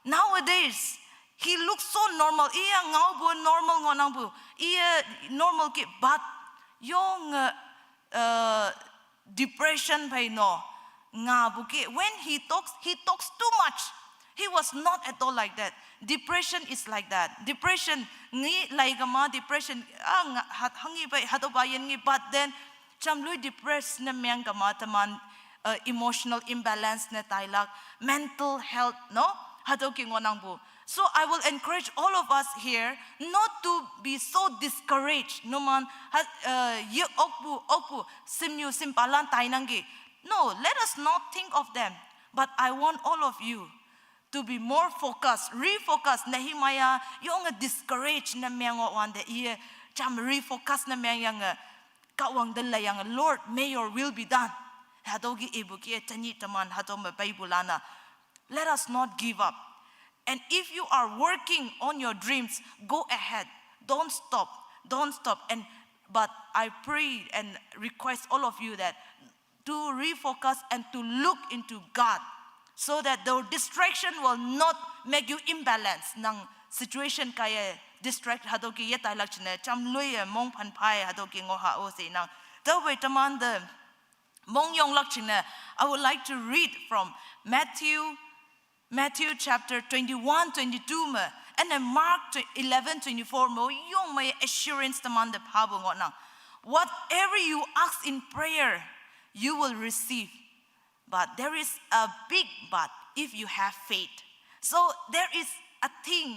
Nowadays, he looks so normal. Iye ngaopu normal ngohnangpu. Iye normal ki, but yonge, uh, depression phei no ngapu ki. When he talks, he talks too much. He was not at all like that. Depression is like that. Depression ngi lai kama, depression, ah, nga-, hat, hanghi bai, hatüopa yin ngi, but then jamloi depressed ne meng kama teman, uh, emotional imbalance ne tailak, mental health, no? Hatüo ki ngohnangpu. So I will encourage all of us here not to be so discouraged. Numan ha, uh, ye okpu, okpu, simnyu simpalan tainangki. No, let us not think of them. But I want all of you to be more focused, refocus. Nehemiah yonge discourage ne meng-o wante iye jam refocus ne mengyange Kahwang te leiyange, "Lord, may your will be done." Hatüo ki ipu ki tenyih teman hatüo me peipu lana. Let us not give up. And if you are working on your dreams, go ahead. Don't stop. Don't stop. And, but I pray and request all of you that to refocus and to look into God, so that the distraction will not make you imbalance. Nang situation kaiye distract hatüo ki yetailak jingne, jamloiye mongphan phai hatüo ki ngoh ha-o she nang. Tüophei teman te mongyonglak jingne, I would like to read from Matthew, Matthew chapter twenty-one, twenty-two me, and then Mark tw-, eleven, twenty-four me, yong me assurance teman te phapu ngohnang. Whatever you ask in prayer, you will receive. But there is a big but if you have faith. So there is a thing.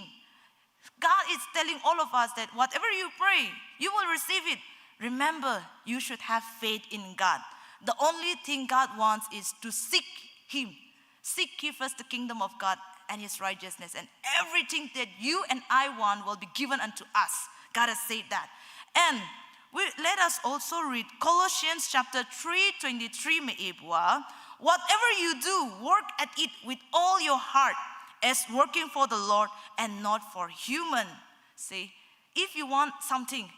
God is telling all of us that whatever you pray, you will receive it. Remember, you should have faith in God. The only thing God wants is to seek Him. Seek ye first the kingdom of God and His righteousness, and everything that you and I want will be given unto us. God has said that. And we, let us also read Colossians chapter three twenty-three me ipu-a, "Whatever you do, work at it with all your heart, as working for the Lord and not for human." See, if you want something,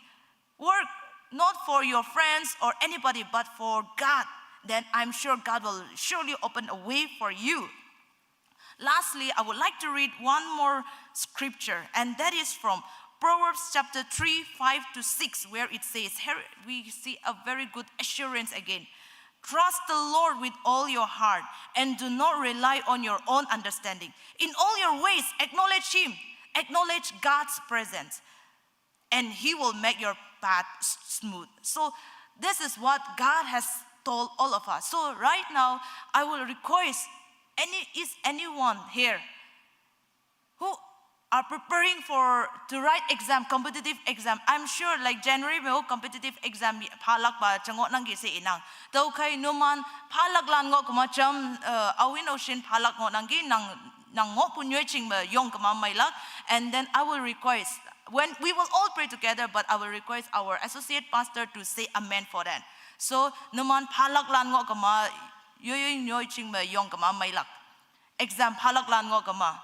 work not for your friends or anybody, but for God. Then I'm sure God will surely open a way for you. Lastly, I would like to read one more scripture, and that is from Proverbs chapter three, five to six, where it says, here we see a very good assurance again. "Trust the Lord with all your heart and do not rely on your own understanding. In all your ways, acknowledge Him." Acknowledge God's presence, and He will make your path s-, smooth. So this is what God has told all of us. So right now, I will request any, is anyone here who are preparing for to write exam, competitive exam. I'm sure like January me competitive exam phalak ba chango nangki se inang. Tüokhei numan phalak lan ngoh kema cham, uh, awin oshin phalak ngoh nangki nang, nang ngohpu nyoiching me yong kema meilak. And then I will request, when we will all pray together, but I will request our associate pastor to say amen for that. So numan phalak lan ngoh kema, yoyoi nyoiching me yong kema meilak. Exam phalak lan ngoh kema.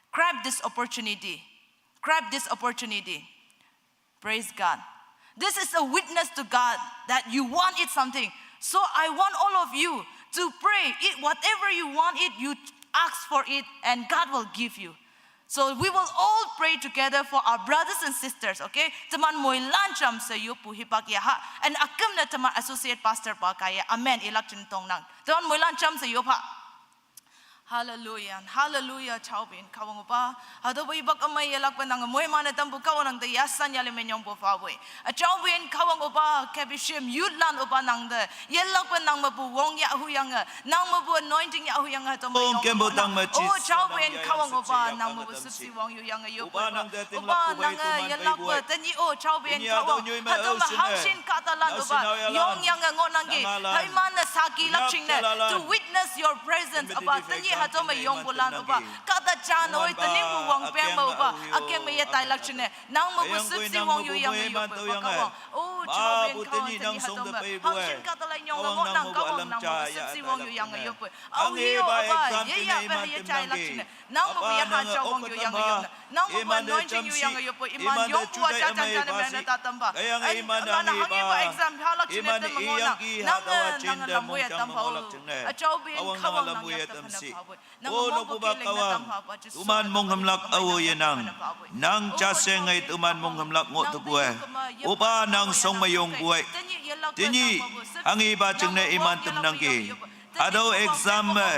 Grab this opportunity. Grab this opportunity. Praise God. This is a witness to God that you want it something. So I want all of you to pray. It, whatever you want it, you ask for it, and God will give you. So we will all pray together for our brothers and sisters, okay? Teman moilan cham se yopu hipak ya ha. And aküm ne teman associate pastor pa kaya. Amen. Ilak chin tong nang. Teman moilan cham se yop ha. Hallelujah. Hallelujah. Chaobin Kahwang opa. Hatüopa hipak amei yelakpe nang moiman-e tampu Kahwang nangte yasan yale menyongpu phawei. Achaobin Kahwang opa, kebishim youth lan opa nangte. Yelakpe nang mepu wong yahhuyange. Nang mepu anointing yahhuyange hatüo me. Ong yong kempu opa tang nang. Me Oh, Jesus Chaobin nang Kahwang yayang opa, sepsi nang yakang mepu sepsi wong yuyange yopu opa. Opa nangte tinglak opa nange yelakpe tenyih oh, Chaobin Kahwang. Hatüo me hangshin kahtalan opa. Yong yange ngoh nangki. Haiman-e saki lak jingne. To witness your presence, opa, tenyih hatüo me yongpu lan, opa. Kahta jan oi, tenyihpu wangpeng me, opa. Akeng me yetailak jingne. Nang mepu sepsi wong yuyange yopu, opa, Kahwang. Oh, Jehovah, Kahwang, tenyih hatüo me hangshin kahtalan yonge ngohnang, Kahwang, nang mepu sepsi wong yuyange yopu. Aohi-o, opa, yeya pe yejailak jingne. Nang mepu yaha ja wong yuyange yopu. Nang mepu anointing yuyange yopu. Iman yongpu-a jajan jane mene ta tampha. Hüyange iman-e hanghipa exam phalak jingne te me ngohnang. Nange, nange lampu ye tampha-o. Achaobin Kahwang nang yak te phene pha-o. Nange mongpu kih lingne tampha, opa Jesu. Toman monghümlak ao yenang. Nang ja she ngai toman monghümlak ngoh tepu-e. Opa nang shong me yongpu-e. Tenyih hanghipa jingne iman tamnangki. Hatüo exam me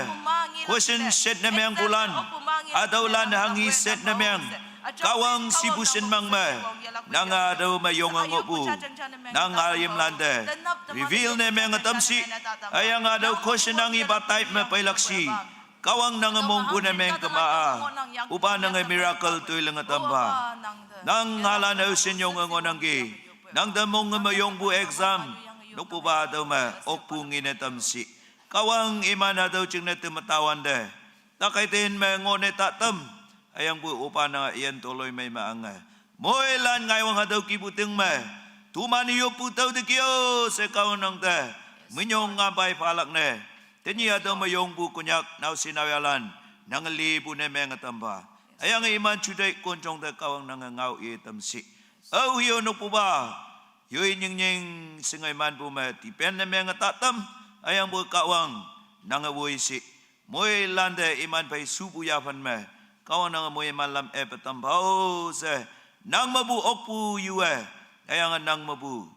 question set ne mengpulan, hatüolan hanghi set ne meng, Kahwang shipu shinmang me, nange hatüo me yonge ngohpu, nang hayimlante reveal ne menge tamshi. Hüyange hatüo question hanghipa type me peilak shi, Kahwang nange mongpu ne meng kema-a, opa nange miracle toi linge tampha. Nang ngaolan aoshin yonge ngohnangki, nangte monghüm me yongpu exam, nokpupa hatüo me okpu ngene tamshi. Kahwang iman hatüo jingne te me tawante, takai ten me ngohne ta tam, hüyangpoi opa nange üyin toloimei me ange. Moilan ngaiwang hatüo kihpu ting me, toman yoppu tao te kih-o she Kahwang nangte minyong ngampei phalak ne. Tenyih hatüo me yongpu Konyak naoshi naoyhalan, nange lipu ne menge tampha. Hüyange iman juteih konjong te Kahwang nange ngao i tamshi. Aohi-o nokpupa, yoi nyingnying shingei manpu me depend ne menge ta tam, hüyangpoi Kahwang nange woi shi. Moilante iman phei shupu yaphan me, Kahwang nange moiman lam-e pe tampha-o she, nang mepu okpu yu-e, hüyange nang mepu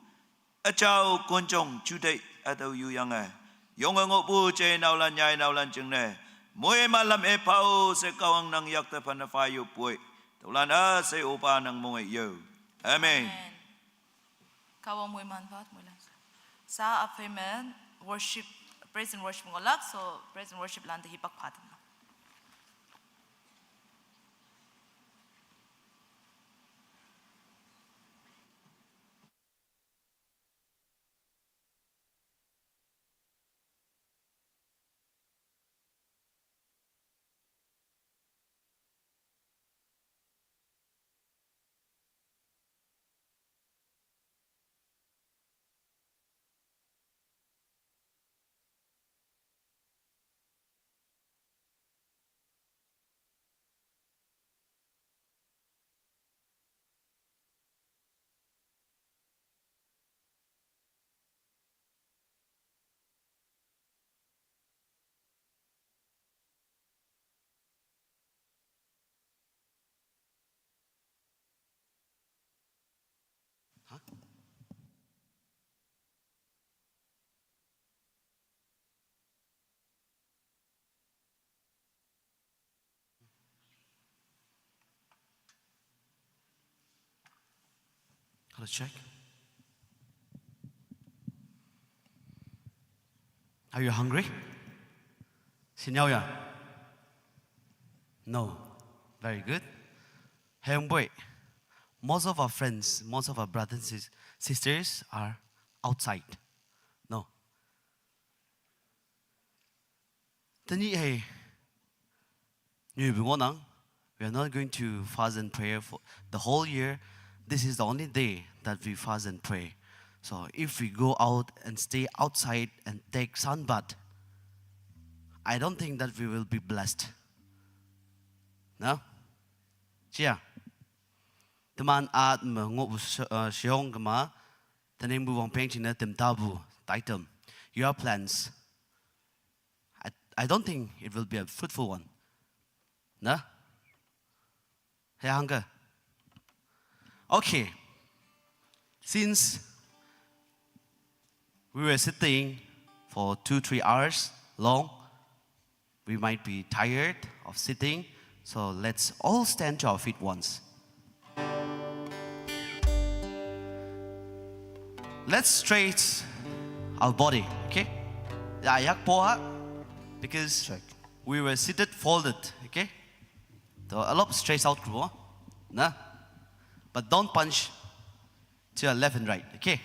üjao konjong juteih hatüo yuyange, yonge ngohpu jeiheinaolan nyaiheinaolan jingne moiman lam-e pha-o she Kahwang nang yak te phane pha yoppoi. Tüolan üshei opa nang mong-e yo. Amen. Kahwang moiman pha, moilan. Sa aphei me worship, praise and worship ngohlak, so praise and worship lante hipak pha tamnang. Hello, check. Are you hungry? Sinyao ya? No. Very good. Hemboy. Most of our friends, most of our brothers and sis- sisters are outside. No. Tani hey. Nyu bingonang. We are not going to fast and pray for the whole year. This is the only day that we fast and pray. So if we go out and stay outside and take sunbath, I don't think that we will be blessed. No? Chia. Teman at me ngo shiong kama. Tening bu wang peng chine tem tabu. Taitem. Your plans. I, I don't think it will be a fruitful one. No? Hey, hunger. Okay. Since we were sitting for two, three hours long, we might be tired of sitting. So let's all stand to our feet once. Let's stretch our body, okay? Ya, yak po ha, because we were seated folded, okay? So a lot stretch out, bro. Nah? But don't punch to your left and right, okay?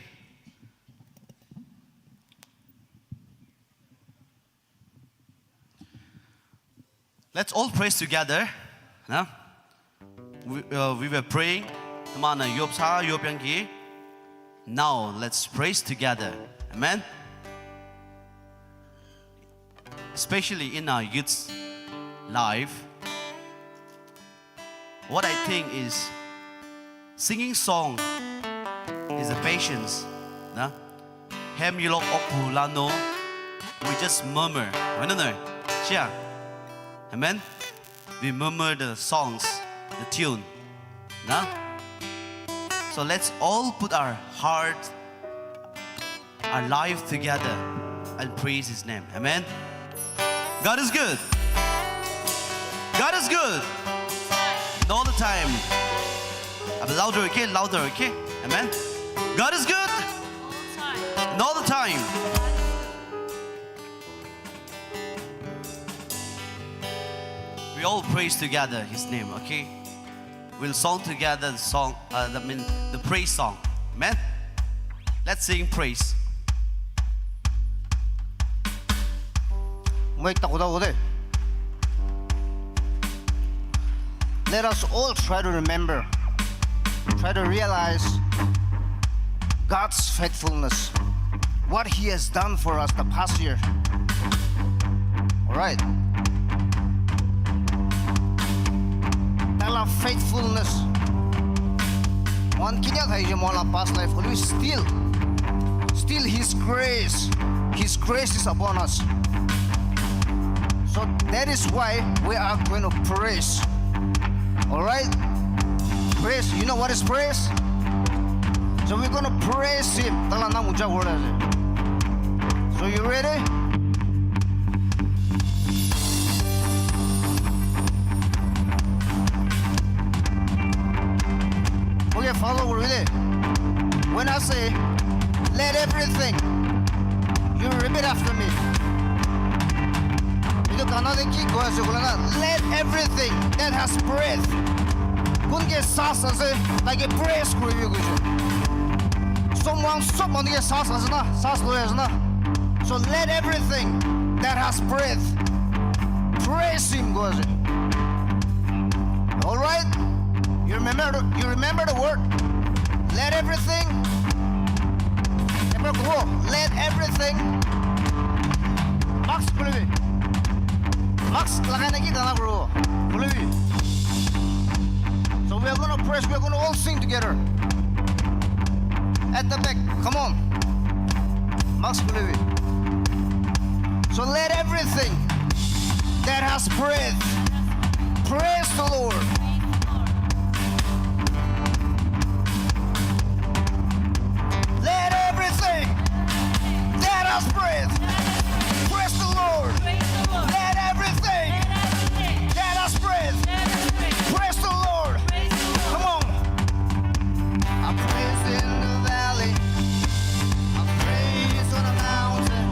Let's all praise together. Nah? We, uh, we were praying. Teman-a yop sa, yop yang ki. Now let's praise together. Amen. Especially in our youth life, what I think is singing song is a patience. Nah? Hem yulok okpu lano, we just murmur. Ano no? Chia. Amen. We murmur the songs, the tune. Nah? So let's all put our heart, our life together and praise His name. Amen. God is good. God is good. And all the time. A bit louder, okay? Louder, okay? Amen. God is good. And all the time. We all praise together His name, okay? We'll song together the song, uh, I mean, the praise song. Amen? Let's sing praise. Mic takuda ude. Let us all try to remember, try to realize God's faithfulness, what He has done for us the past year. All right. Tala faithfulness. One kinya thai je mola past life, always still, still His grace. His grace is upon us. So that is why we are going to praise. All right? Praise. You know what is praise? So we're going to praise Him. Tala na mucha word ase. So you ready? Okay, follow with it. When I say, "Let everything," you repeat after me. Itu kana de ki koi ase koile na, "Let everything that has breath." Kun ke saas ase, tai ke praise kuribi koise. Sob manu, sob manu ke saas ase na, saas loi ase na. So let everything that has breath praise Him, koi ase. All right? You remember, you remember the word? Let everything. Ebar kobo, let everything. Mask khuli bi. Mask lagai na ki gana kuribo. Khuli bi. So we are gonna praise, we are gonna all sing together. At the back, come on. Mask khuli bi. So let everything that has breath praise the Lord. Let everything that has breath praise the Lord. Let everything that has breath praise the Lord. Come on. I praise in the valley. I praise on the mountain.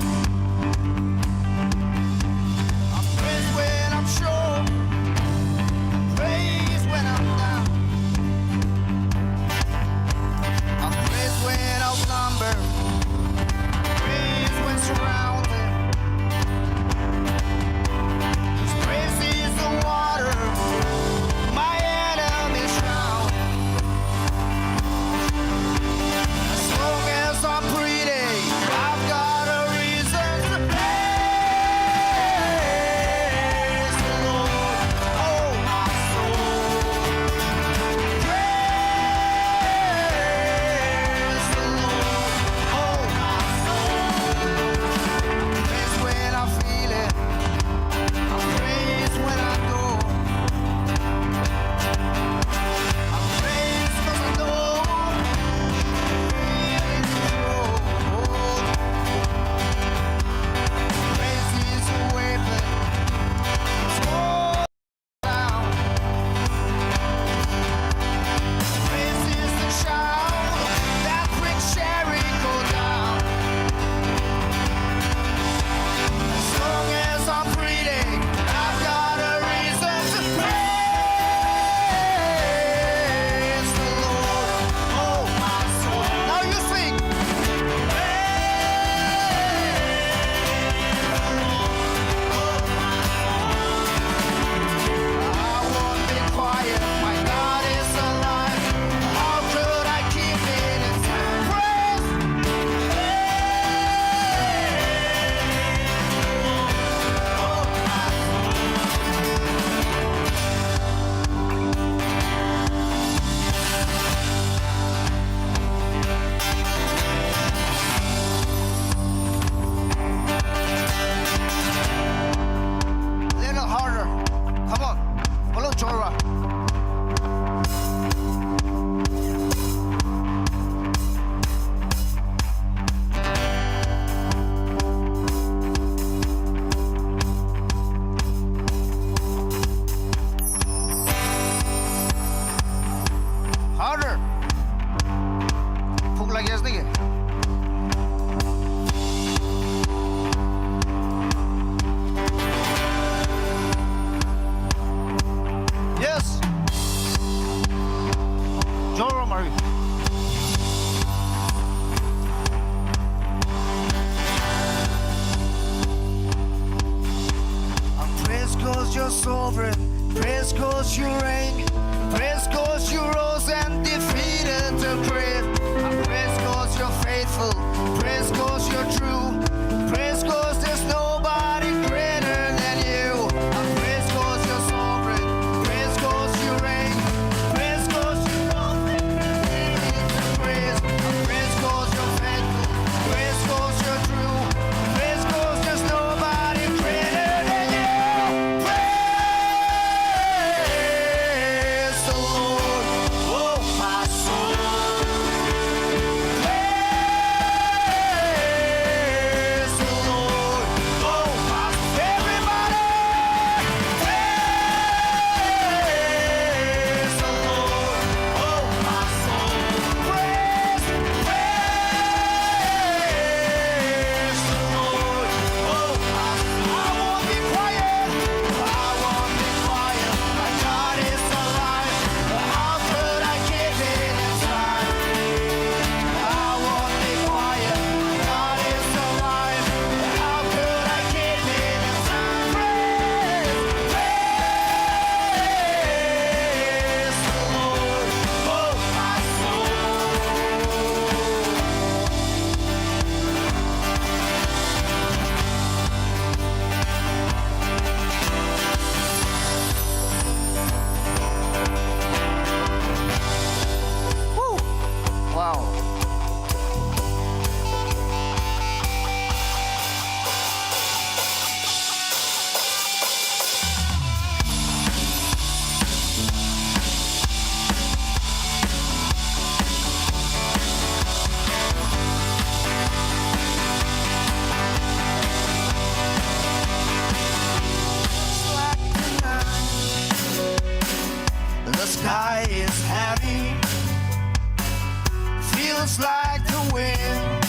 It's like the wind,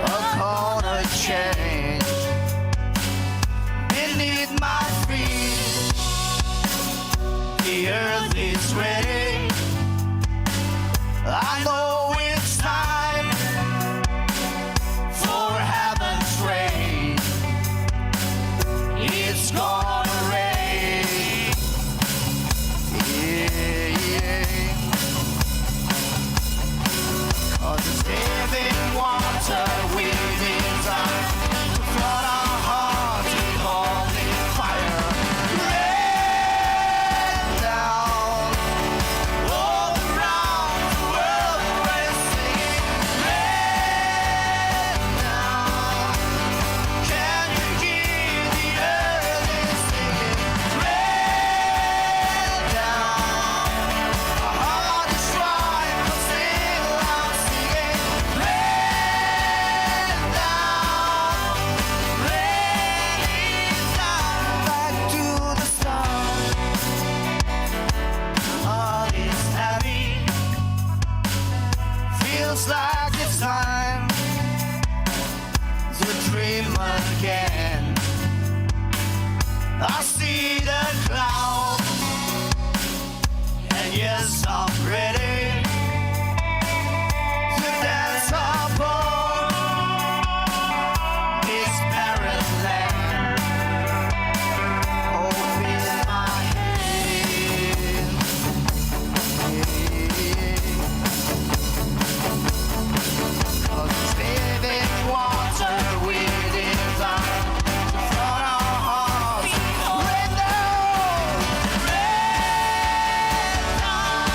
a color change beneath my feet. The earth is ready. I know it's time for heaven's rain. It's gonna rain. Yeah, yeah. 'Cause it's living water we desire to flood our hearts with holy fire. Rain down all around the world, we're singing. Rain down. Can you hear the earth is singing? Rain down. Our heart is dry, but still I'm singing. Rain down. Rain down. Back to the start. Heart is heavy. Feels like it's time to dream again. I see the clouds, and yes, I'm ready to dance upon this barren land. Open my hands. 'Cause it's living water we desire to flood our hearts. Rain down, rain down,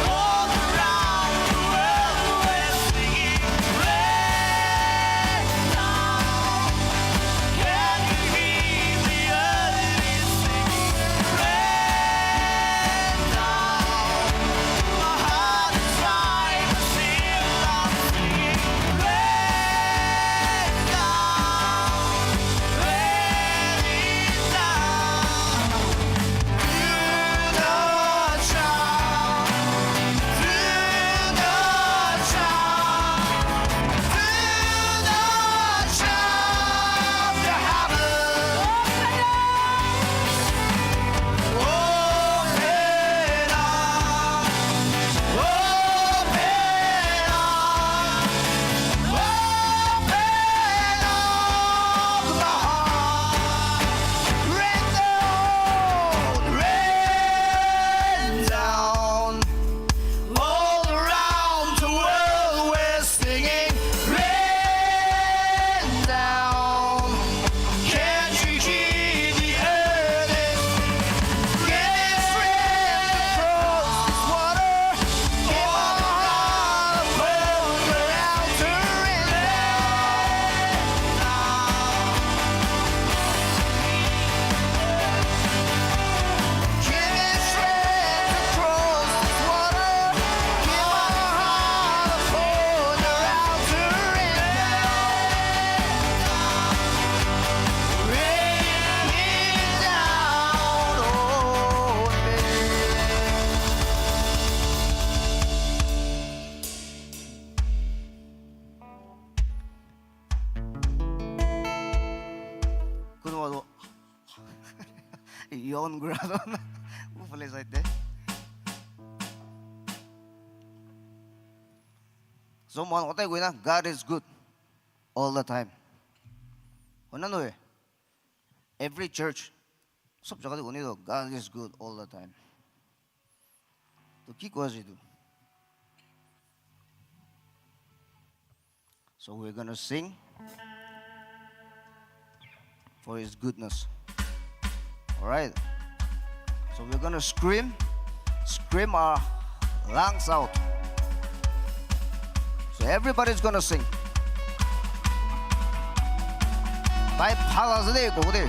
all around the world we're singing. Rain down, can you hear the earth is singing? Rain down. My heart is dry, but still I'm singing. Rain down, rain down. Through the trial, through the trial, through the trial, the heaven. Open up, open up, open up my heart. Rain down, rain down. All around the world we're singing, rain down. Can't you hear the earth is singing? Give me strength to cross this water. Give my heart a hunger out to rain down. Give me strength to cross this water. Give my heart a hunger out to rain down. Rain it down on me. Kuno wa do. Yon grado. Ufale saite. So, mon otai koina, God is good all the time. Hona noe? Every church, sob jaga te koni to, God is good all the time. To ki koi ase etu? So we're gonna sing for his goodness. All right. So we're gonna scream, scream our lungs out. So everybody's gonna sing. Tai phala ase de, kobo de.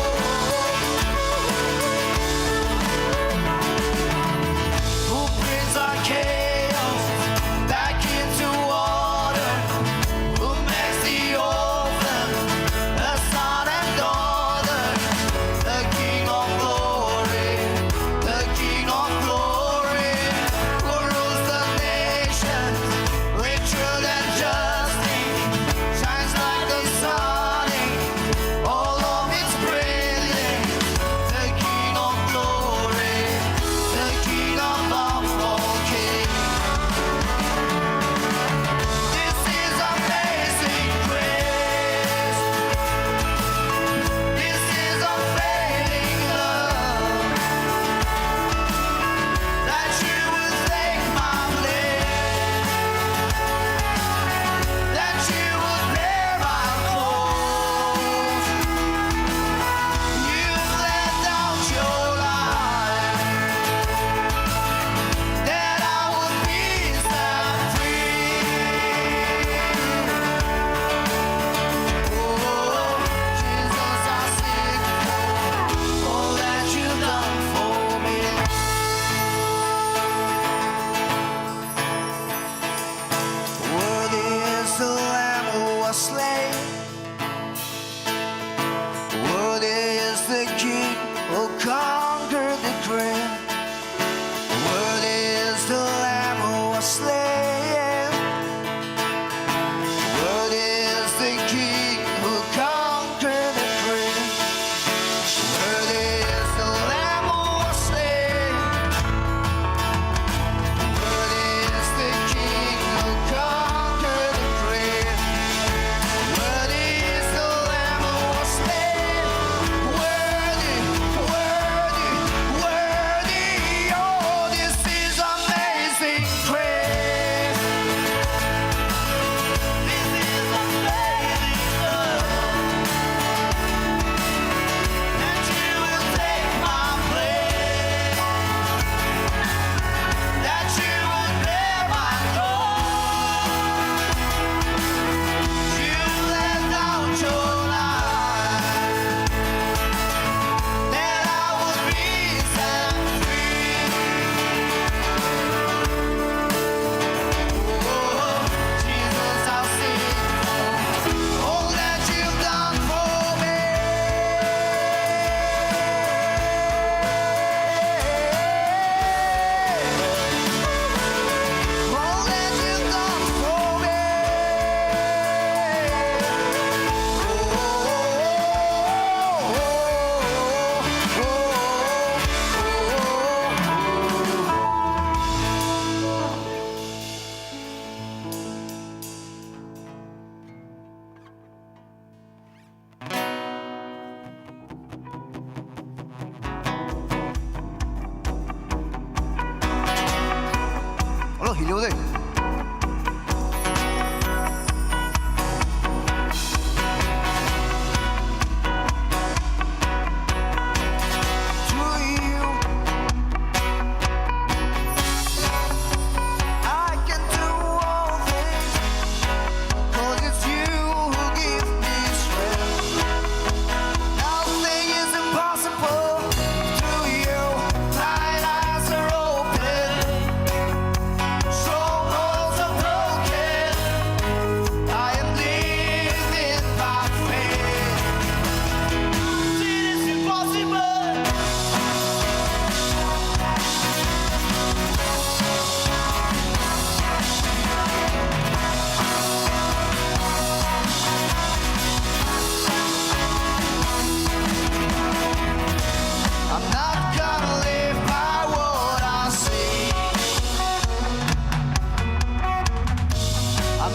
Who brings our chaos back into order? Who makes the orphan a son and daughter? The King of glory, the King of glory, who rules the nations with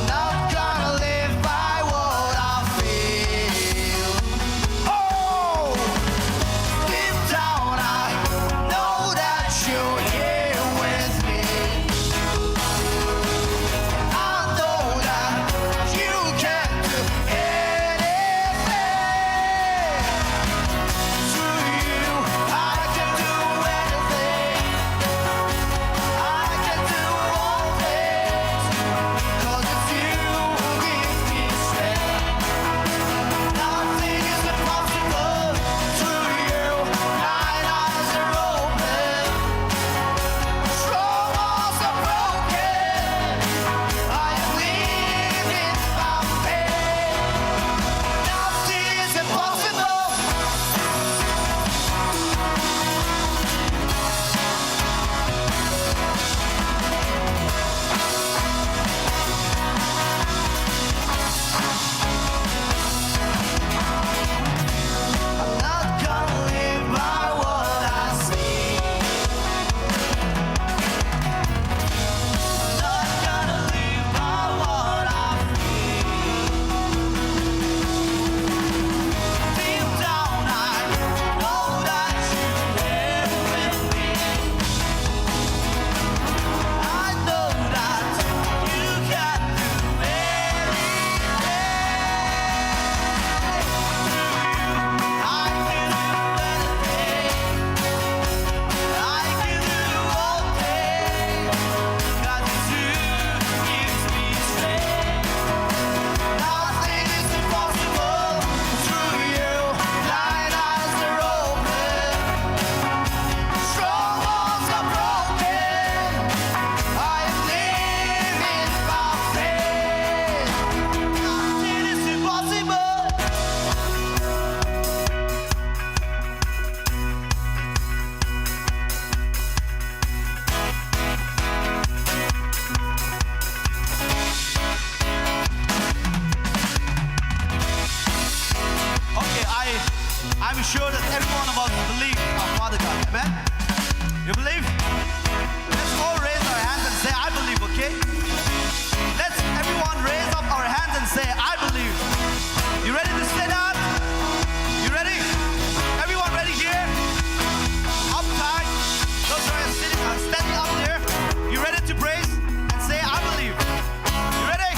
Not gonna live by what I feel. Oh, deep down I know that you're here with me. I know that you can do anything. Through you, I can do anything. I can do all things, 'cause it's you who gives me strength. Nothing is impossible through you. Mine eyes are open. Strongholds are broken. I am living by faith. Nothing is impossible. I'm not gonna live by what I see. I'm not gonna live by what I feel. Deep down, I know that you live with me. I know that you can do anything. I can do anything. I can do all things. 'Cause it's you who gives me strength. Nothing is impossible through you. Thine eyes are open. Strongholds are broken. I am living by faith. Nothing is impossible. Okay, I, I'm sure that every one of us believe our Father God. Amen? You believe? Let's all raise our hands and say, "I believe," okay? Let's everyone raise up our hands and say, "I believe." You ready to stand up? You ready? Everyone ready here? Up tight. Those who are sitting, uh, standing up there. You ready to praise and say, "I believe"? You ready?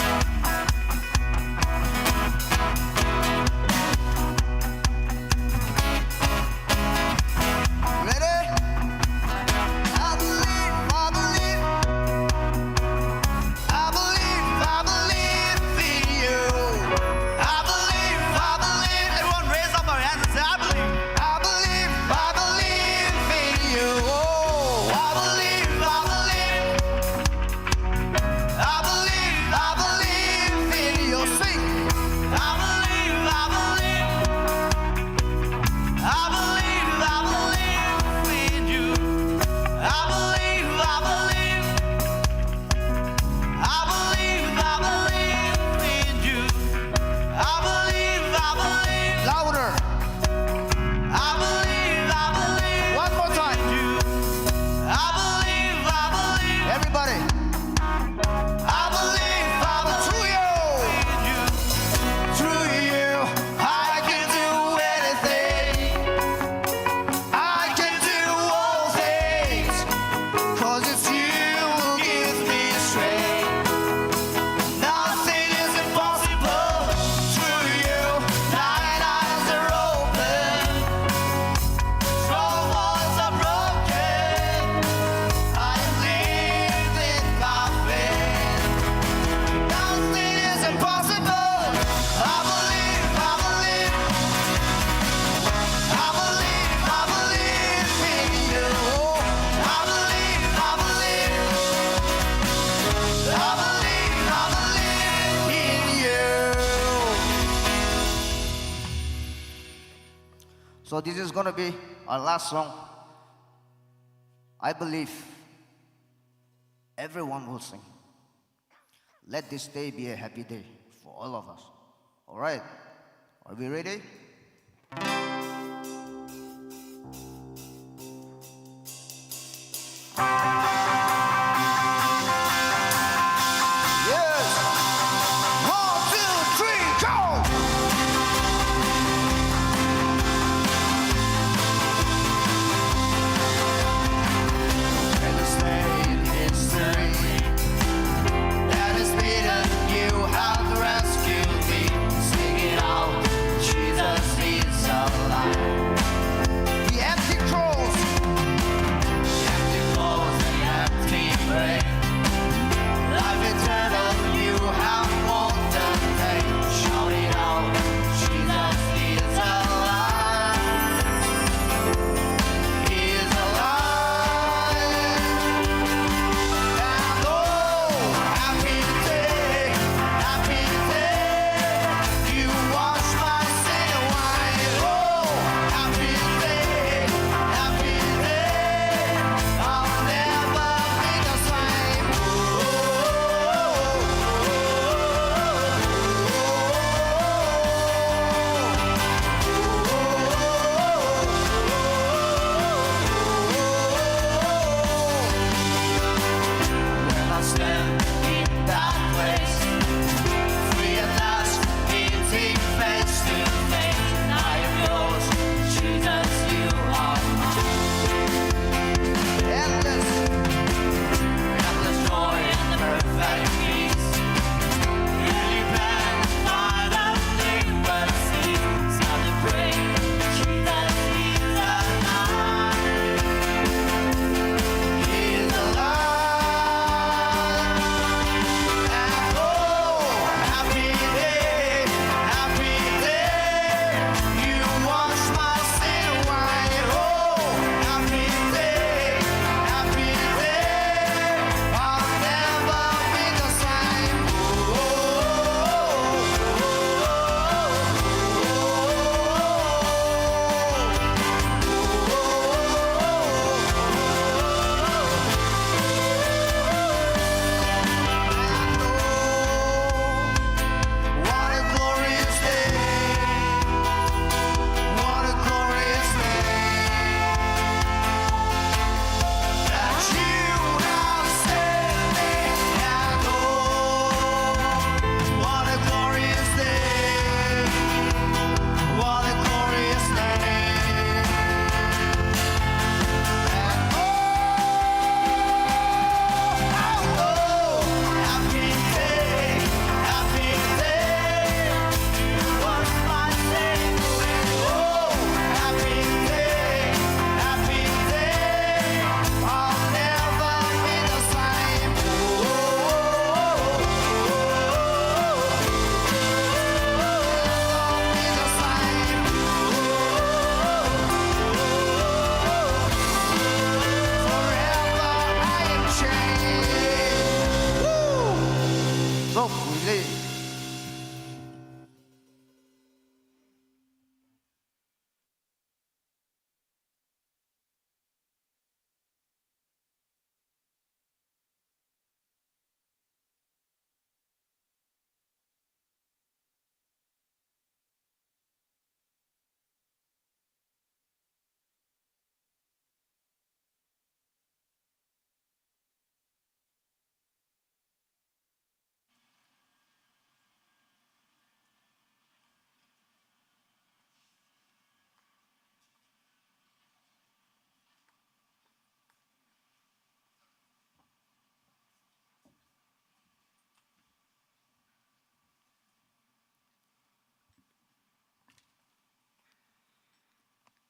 Ready? I believe, I believe. I believe, I believe in you. I believe, I believe. Everyone raise up our hands and say, "I believe." I believe, I believe in you. Oh, I believe, I believe. I believe, I believe in you. Sing. I believe, I believe. I believe, I believe in you. I believe, I believe. I believe, I believe in you. I believe, I believe. Louder. I believe, I believe. One more time. In you. I believe, I believe. Everybody. I believe, I believe. Through you. In you. Through you, I can do anything. I can do all things, 'cause it's you who gives me strength. Nothing is impossible through you. Thine eyes are open. Strongholds are broken. I am living by faith. Nothing is impossible. I believe, I believe. I believe, I believe in you. I believe, I believe. I believe, I believe in you. So this is gonna be our last song. I believe everyone will sing. Let this day be a happy day for all of us. All right. Are we ready? Yes.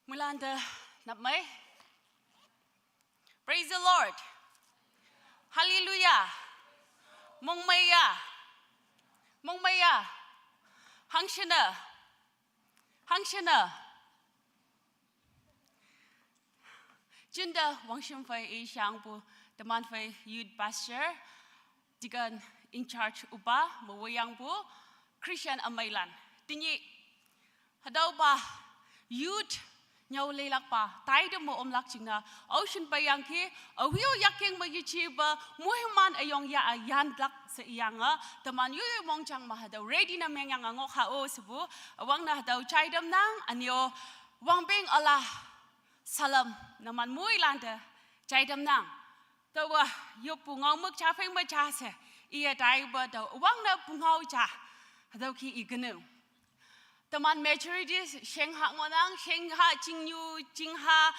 Muilanda napmai. Praise the Lord. Hallelujah. Mongmeiya. Mongmeiya. Hangshina. Hangshina. Jinda wangshim fai ishangpu, teman fai youth pastor, deacon in charge upa, mawayangpu, Christian amailan. Tinyi, hadaupa, youth, nyau leilakpa, taida mo omlak jingna, ocean pa yangki, awiu yaking ma yichiba, muhiman ayong ya ayan lak se yanga, teman yu yu mongchang ma hadau, ready na mengyang angok ha o sebu, awang na hadau chaidam nang, anyo, wangbing Allah, salam, naman muilanda, chaidam nang. Tawa, yo pungau muk cha feng ma cha se, iya dai ba dau, wang na pungau cha, hadau ki igenu. Teman maturity sheng ha ngonang, sheng ha jingyu, jing ha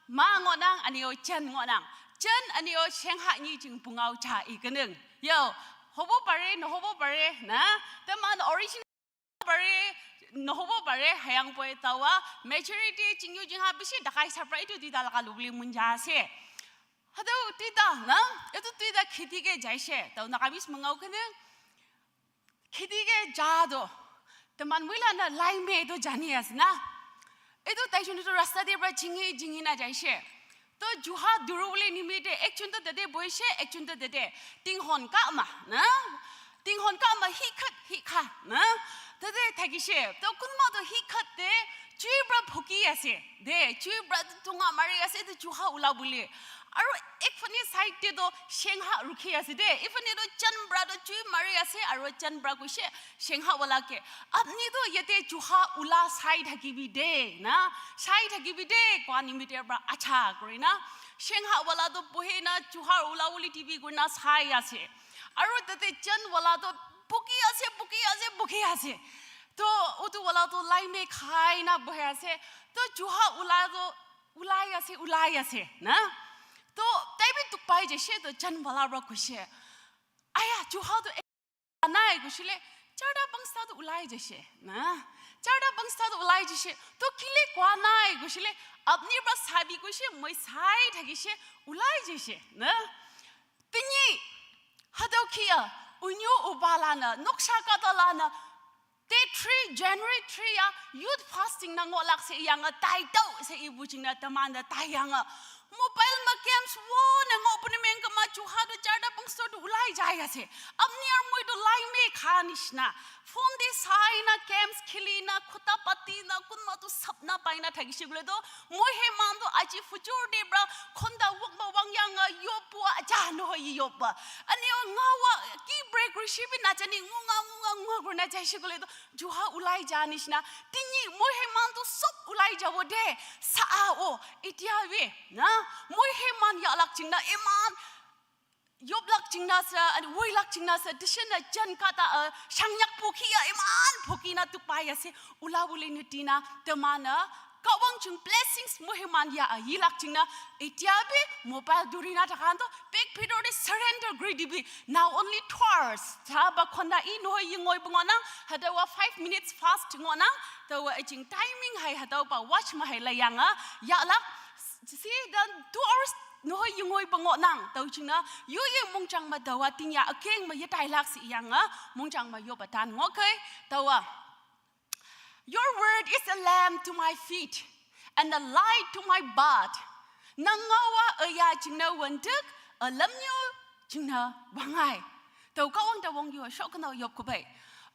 ma ngonang, anio chen ngonang. Chen anio sheng ha nyi jing pungau cha igenu. Yo, hobo pare, no hobo pare, na, teman original pare, no hobo pare, hayang poi tawa, maturity, jingyu jingha, bisi dakai surprise tu di dalaka lubli munja se. Hado tida, na? Itu tida khiti ke jai se. Tau na kamis mengau kene. Khiti ke ja do. Teman muila na lai me do jani as na. Itu tai chun itu rasta de bra jingi jingi na jai se. To juha durule nimite, ek chun to dede boise, ek chun to dede. Tinghon ka ma, na? Tinghon ka ma hi khat, hi kha, na? Dede thagi se. To kunma to hi khat de, chui bra phuki ase. De, chui bra tunga mari ase, de juha ula bule. Aru ek fani side te to shengha rukhi ase de. Ifani to chan bra to chui mari ase, aru chan bra kuise, shengha wala ke, "Apni to yate juha ula sai thakibi de, na? Sai thakibi de," kwa nimite pra acha kori na. Shengha wala to bohe na juha ula uli T V kori na sai ase. Aru tate chen wala to buki ase, buki ase, buki ase. To utu wala to lai me khai na bohe ase. To juha ula to ulai ase, ulai ase, na? To tai bi tuk pai je she to chen wala pra kuise, "Aya, juha to nai," kushile, "Charta pangsta to ulai jaise, na? Charta pangsta to ulai jaise. To kile kwa nai," kushile, "Apni pra sabi," kuise, "Moi sai thakise, ulai jaise, na?" Tinyi, hadau kia, unyu ubalana, noksa katalana, te three, January three ya, youth fasting na ngolak se yanga tai tau se ibu jingna tamanda tai yanga. Mobile ma games wo ne ngo puni meng kama juha to charta pangsta to ulai jai ase. Amni ar moi to lai me kha nishna. Phone de sai na games khili na khuta pati na kunma to sapna pai na thagi shigule to. Moi he man to aji future de bra khonda wok ma wang yanga yo pua aja no yi yo pa. Ani o ngawa ki break ri shibi na jani ngunga ngunga ngunga gurna jai shigule to. Juha ulai ja nishna, tinyi moi he man to sob ulai jabo de, sa a o, itia we, na, moi he man yalak jingna, iman, yoblak jingna sa, ani woilak jingna sa, tishin na jan kata, uh, shangyak phoki ya, iman, phoki na tukpai ase, ula uli nitina, temana, kawang jing blessings moi he man ya, uh, yilak jingna, itia be, mobile durina takanto, big pidor de surrender greedy be, now only tours, ta ba khonda i no yingoi bungonang, hadawa five minutes fast ngonang, tawa ajing timing hai hadawa ba watch ma hai la yanga, ya la, see, then two hours no yingoi bungonang, tawa jingna, yu ye mungchang ma dawa ting ya, akeng ma ye tai lak si yanga, mungchang ma yo batan ngokai, tawa. Your word is a lamp to my feet and a light to my path. Nangawa aya jingna wantuk, a lamnyo jingna wangai. Tüo Kahwang te wong yu shok no yop kubai.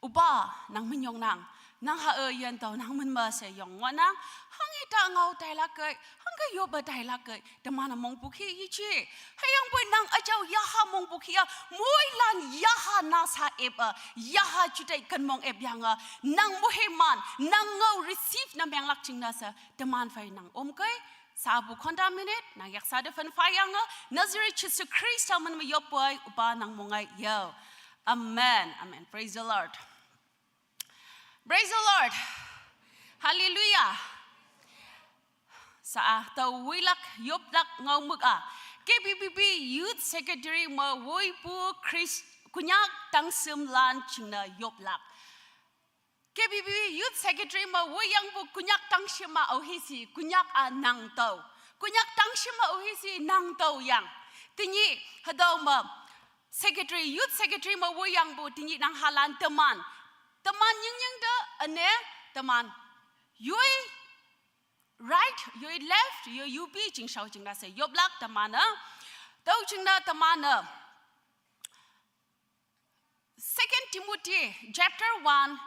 Opa, nang minyong nang. Nang ha e yen tüo nang min ma she yong ngohnang. Hanghe ta ngao tailak kei, hangke yop e tailak kei. Teman-e mongpu ki yeji. Hüyangpoi nang üjao yaha mongpu ki a, moilan yaha nasa ep a, yaha jutai ken mong ep yange. Nang moheman, nang ngao receive ne menglak jingne she. Teman phei nang omkei. Sapu khonta minute, nang yaksa te fen phayange, Nazareth Jesu Khrista min me yoppoi, Opa nang mongai yo. Amen. Amen. Praise the Lord. Praise the Lord. Hallelujah. Sa-a, tao woilak, yoplak, ngaomük a. K B B B Youth Secretary me woipu Chris, Konyak tangshimlan jingne yoplak. K B B B Youth Secretary me woiyangpu Konyak tangshim me aohisi, Konyak a nang tao. Konyak tangshim me aohisi nang tao yang. Tenyih, hatüo me, Secretary, Youth Secretary me woiyangpu, tenyih nang halan teman. Teman nyingnying te, üne, teman. Yoi right, yoi left, yoi U P, jingshao jingna she, yoplak teman-e. Tüo jingne teman-e. Second Timothy chapter one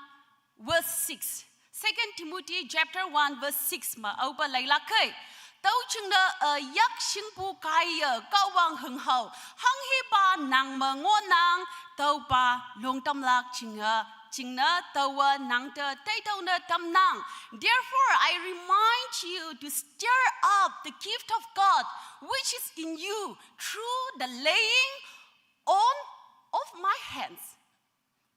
verse six. Second Timothy chapter one verse six me aopa leilak kei. Tüo jingne, eh, yak shingpu kaiye Kahwang hünghao. Hanghepa nang me ngohnang, tüopa longtamlak jinge, jingne taowa nang te taitüoh ne tamnang. Therefore, I remind you to stir up the gift of God, which is in you, through the laying on of my hands.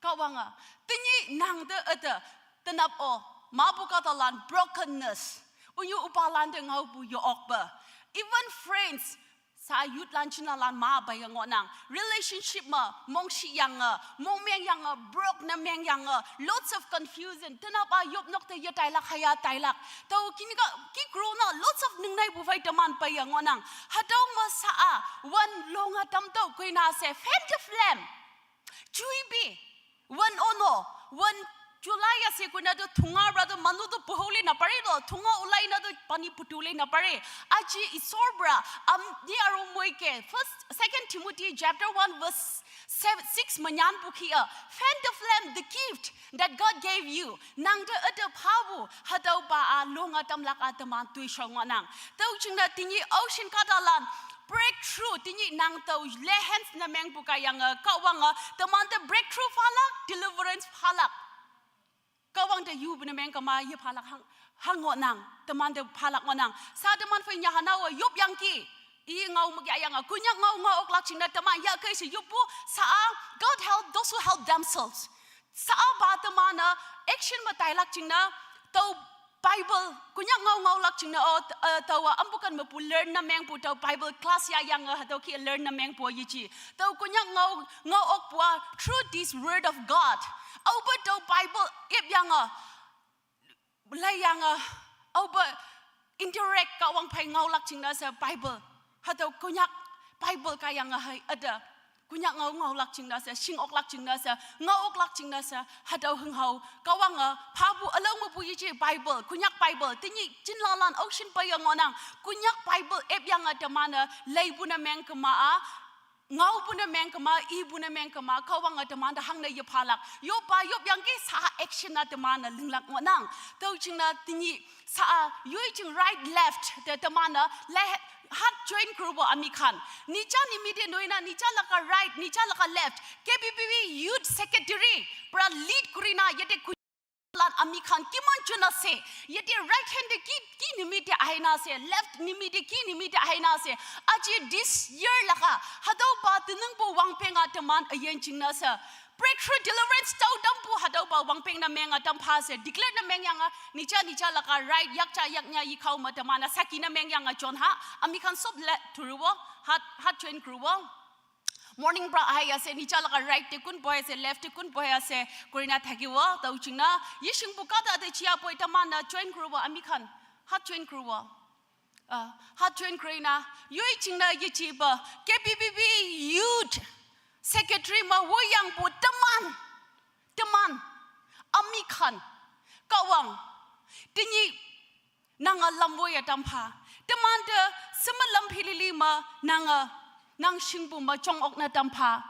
Kahwange, tenyih nang te üte, tenap o, mapu kahtalan brokenness. Unyu üpalan te ngaopu yo okpe. Even friends, sa youth lan china lan ma peiye ngohnang. Relationship me, mongshi yange, mongmeng yange, broke ne meng yange, lots of confusion. Tenap a yop nok te ye tailak haya tailak. Tao kini ka, ki grow na, lots of ningneipu phei teman peiye ngohnang. Hatüo me sa-a, wan longa tamtüoh koina she, fan the flame. Juipi, wan ono, wan July ya she koina to thunga ra to manu to poholi na pare to, thunga ulai na to pani putule na pare. Aji Isor pra, am, ni aro moi ke, First, Second Timothy chapter one verse seven, six me nyanpu ki a, fan the flame, the gift that God gave you. Nang te üte phapu, hatüopa a, longa tamlak a teman toishao ngohnang. Tüo jingne tenyih aoshin kahtalan, breakthrough, tenyih nang tao lay hands ne mengpu kaiyange, Kahwange, teman te breakthrough phalak, deliverance phalak. Kahwang te yupu ne meng kema ye phalak hang, hang ngohnang, teman te phalak ngohnang. Sa teman phei nya hanao yop yangki, i ngao me yayange, Konyak ngao ngao oklak jingne teman yahkei she yoppu, sa-a, God help those who help themselves. Sa-a pa teman-e, action me tailak jingne, tüo Bible, Konyak ngao ngaolak jingne, o, eh, taowa ampu ken mepu learn ne mengpu tüo Bible class yayange, hatüo ki learn ne mengpu yeji. Tüo Konyak ngao, ngao okpu a, through this word of God. Aope tüo Bible ep yange, laiyange, aope interact Kahwang phei ngaolak jingne she Bible. Hatüo Konyak Bible kaiyange hei üte. Konyak ngao ngaolak jingne she, shing oklak jingne she, ngao oklak jingne she, hatüo hünghao. Kahwange, phapu ülao mepu yeji Bible, Konyak Bible, tenyih jinlalan aoshin peiye ngohnang, Konyak Bible ep yange teman-e, leipu ne meng kema a, ngaopu ne meng kema, ipu ne meng kema, Kahwange teman te hangne ye phalak. Yopa, yop yangki sa action a teman-e linglak ngohnang. Tüo jingne tenyih sa-a, yoi jing right, left, te teman-e, le, hat join group ami khan. Nicha nimite noina, nicha laka right, nicha laka left. K B B B Youth Secretary, pra lead kurina, yete ku- lan ami khan, kiman juna she, yete right hand te ki, ki nimite ahina she, left nimite ki nimite ahina she. Aji this year laka, hatüopa teningpu wangpeng a teman üyin jingne she. Breakthrough deliverance tao tampu hatüopa wangpeng ne meng a tampha she, declare ne mengyange, nicha nicha laka right, yakja yaknya yikhao me teman-e saki ne mengyange jon ha, ami khan sob le thuruwo, hat, hat join kuruwo. Morning pra ahaya she, nicha laka right te kun pohai she, left te kun pohai she, kurina thakiwo, tüo jingne, yeshingpu kahta te jia poi teman-e join kuruwo, ami khan, hat join kuruwo. Ah, hat join kurina, yoi jingne yejipa, K B B B Youth Secretary me woiyangpu teman, teman, ami khan, Kahwang, tenyih, nange lam woiye tampha, teman te, seme lam philili me, nange, nang shingpu me jong ok ne tampha.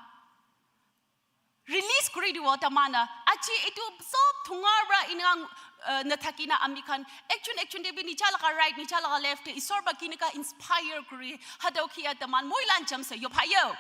release kuri dibo teman-e. Aji itu sob thonga ra inang, eh, nathakina amikhan. Ekjon ekjon te bi nicha laga right, nicha laga left te Isor ba kineka inspire kuri. Hatao kia teman moilan jamse yophayo.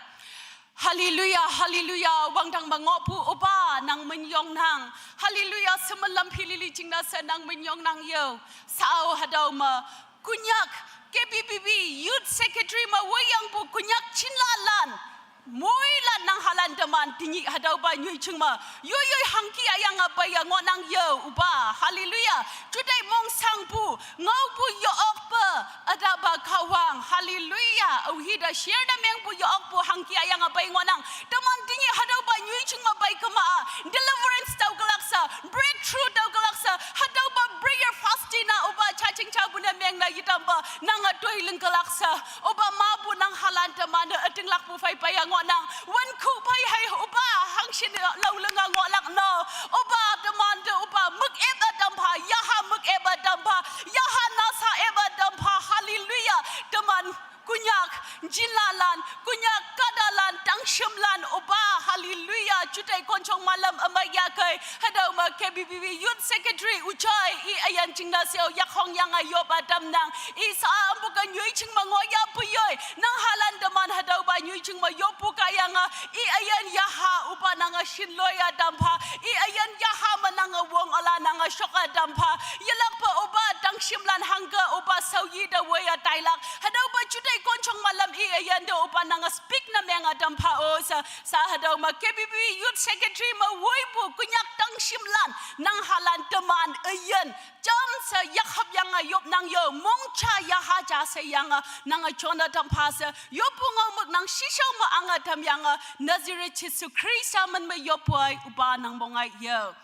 Hallelujah, hallelujah. Wangdang mangopu oba nang minyong nang. Hallelujah. Semalam philili jingnase nang minyong nang yo. Sao hatao ma Konyak K B B B Youth Secretary ma wayang pu Konyak chinlalan. Moilan nang halan teman tingi hatao ba nyui chingma. Yoi yoi hangki ayang apa ya ngonang yo oba. Hallelujah. Judai mong sangpu. Ngau pu yook pe. Ada ba kawang. Hallelujah. Au hida share da meng pu yook pu hangki ayang apa ya ngonang. Teman tingi hatao ba nyui chingma bai kema. Deliverance tao kelaksa. Breakthrough tao kelaksa. Hatao ba prayer fasting na oba chaching cha bu na meng na yitamba. Nang atoi ling kelaksa. Oba ma bu nang halan teman-e ating lak bu fai pa ya ngonang. Wan ku pai hai oba hangsin lau lenga ngolak no. Oba teman te oba muk eba dampha. Yaha muk eba dampha. Yaha nasa eba dampha. Hallelujah. Teman Konyak, jinlalan, Konyak, kadalan, tangshimlan, oba, hallelujah, jutai konchong malam amaya kai, hatao ma K B B B Youth Secretary, uchai, i ayan jingnase o, yakhong yang a yoba damnang, i sa ambu ka nyui chingma ngoya puyoi, nang halan teman hatao ba nyui chingma yopu ka yang a, i ayan yaha, oba nang a shin loya dampha, i ayan yaha ma nang a wong ala nang a shoka dampha, yalak pa oba tangshimlan hangka, oba sauyi da waya tailak, Hatao ba jutai konchong malam i ayan te oba nang a speak na meng a dampha o sa, sa hatao ma K B B Youth Secretary ma woi pu Konyak tangshimlan nang halan teman ayan. Jamse yakhap yang a yop nang yo, mongcha yaha ja se yang a nang a chona dampha se, yopu ngau muk nang shishao ma ang a dam yang a, Nazareth Jesu Christa man ma yopu ai oba nang mong ai yo.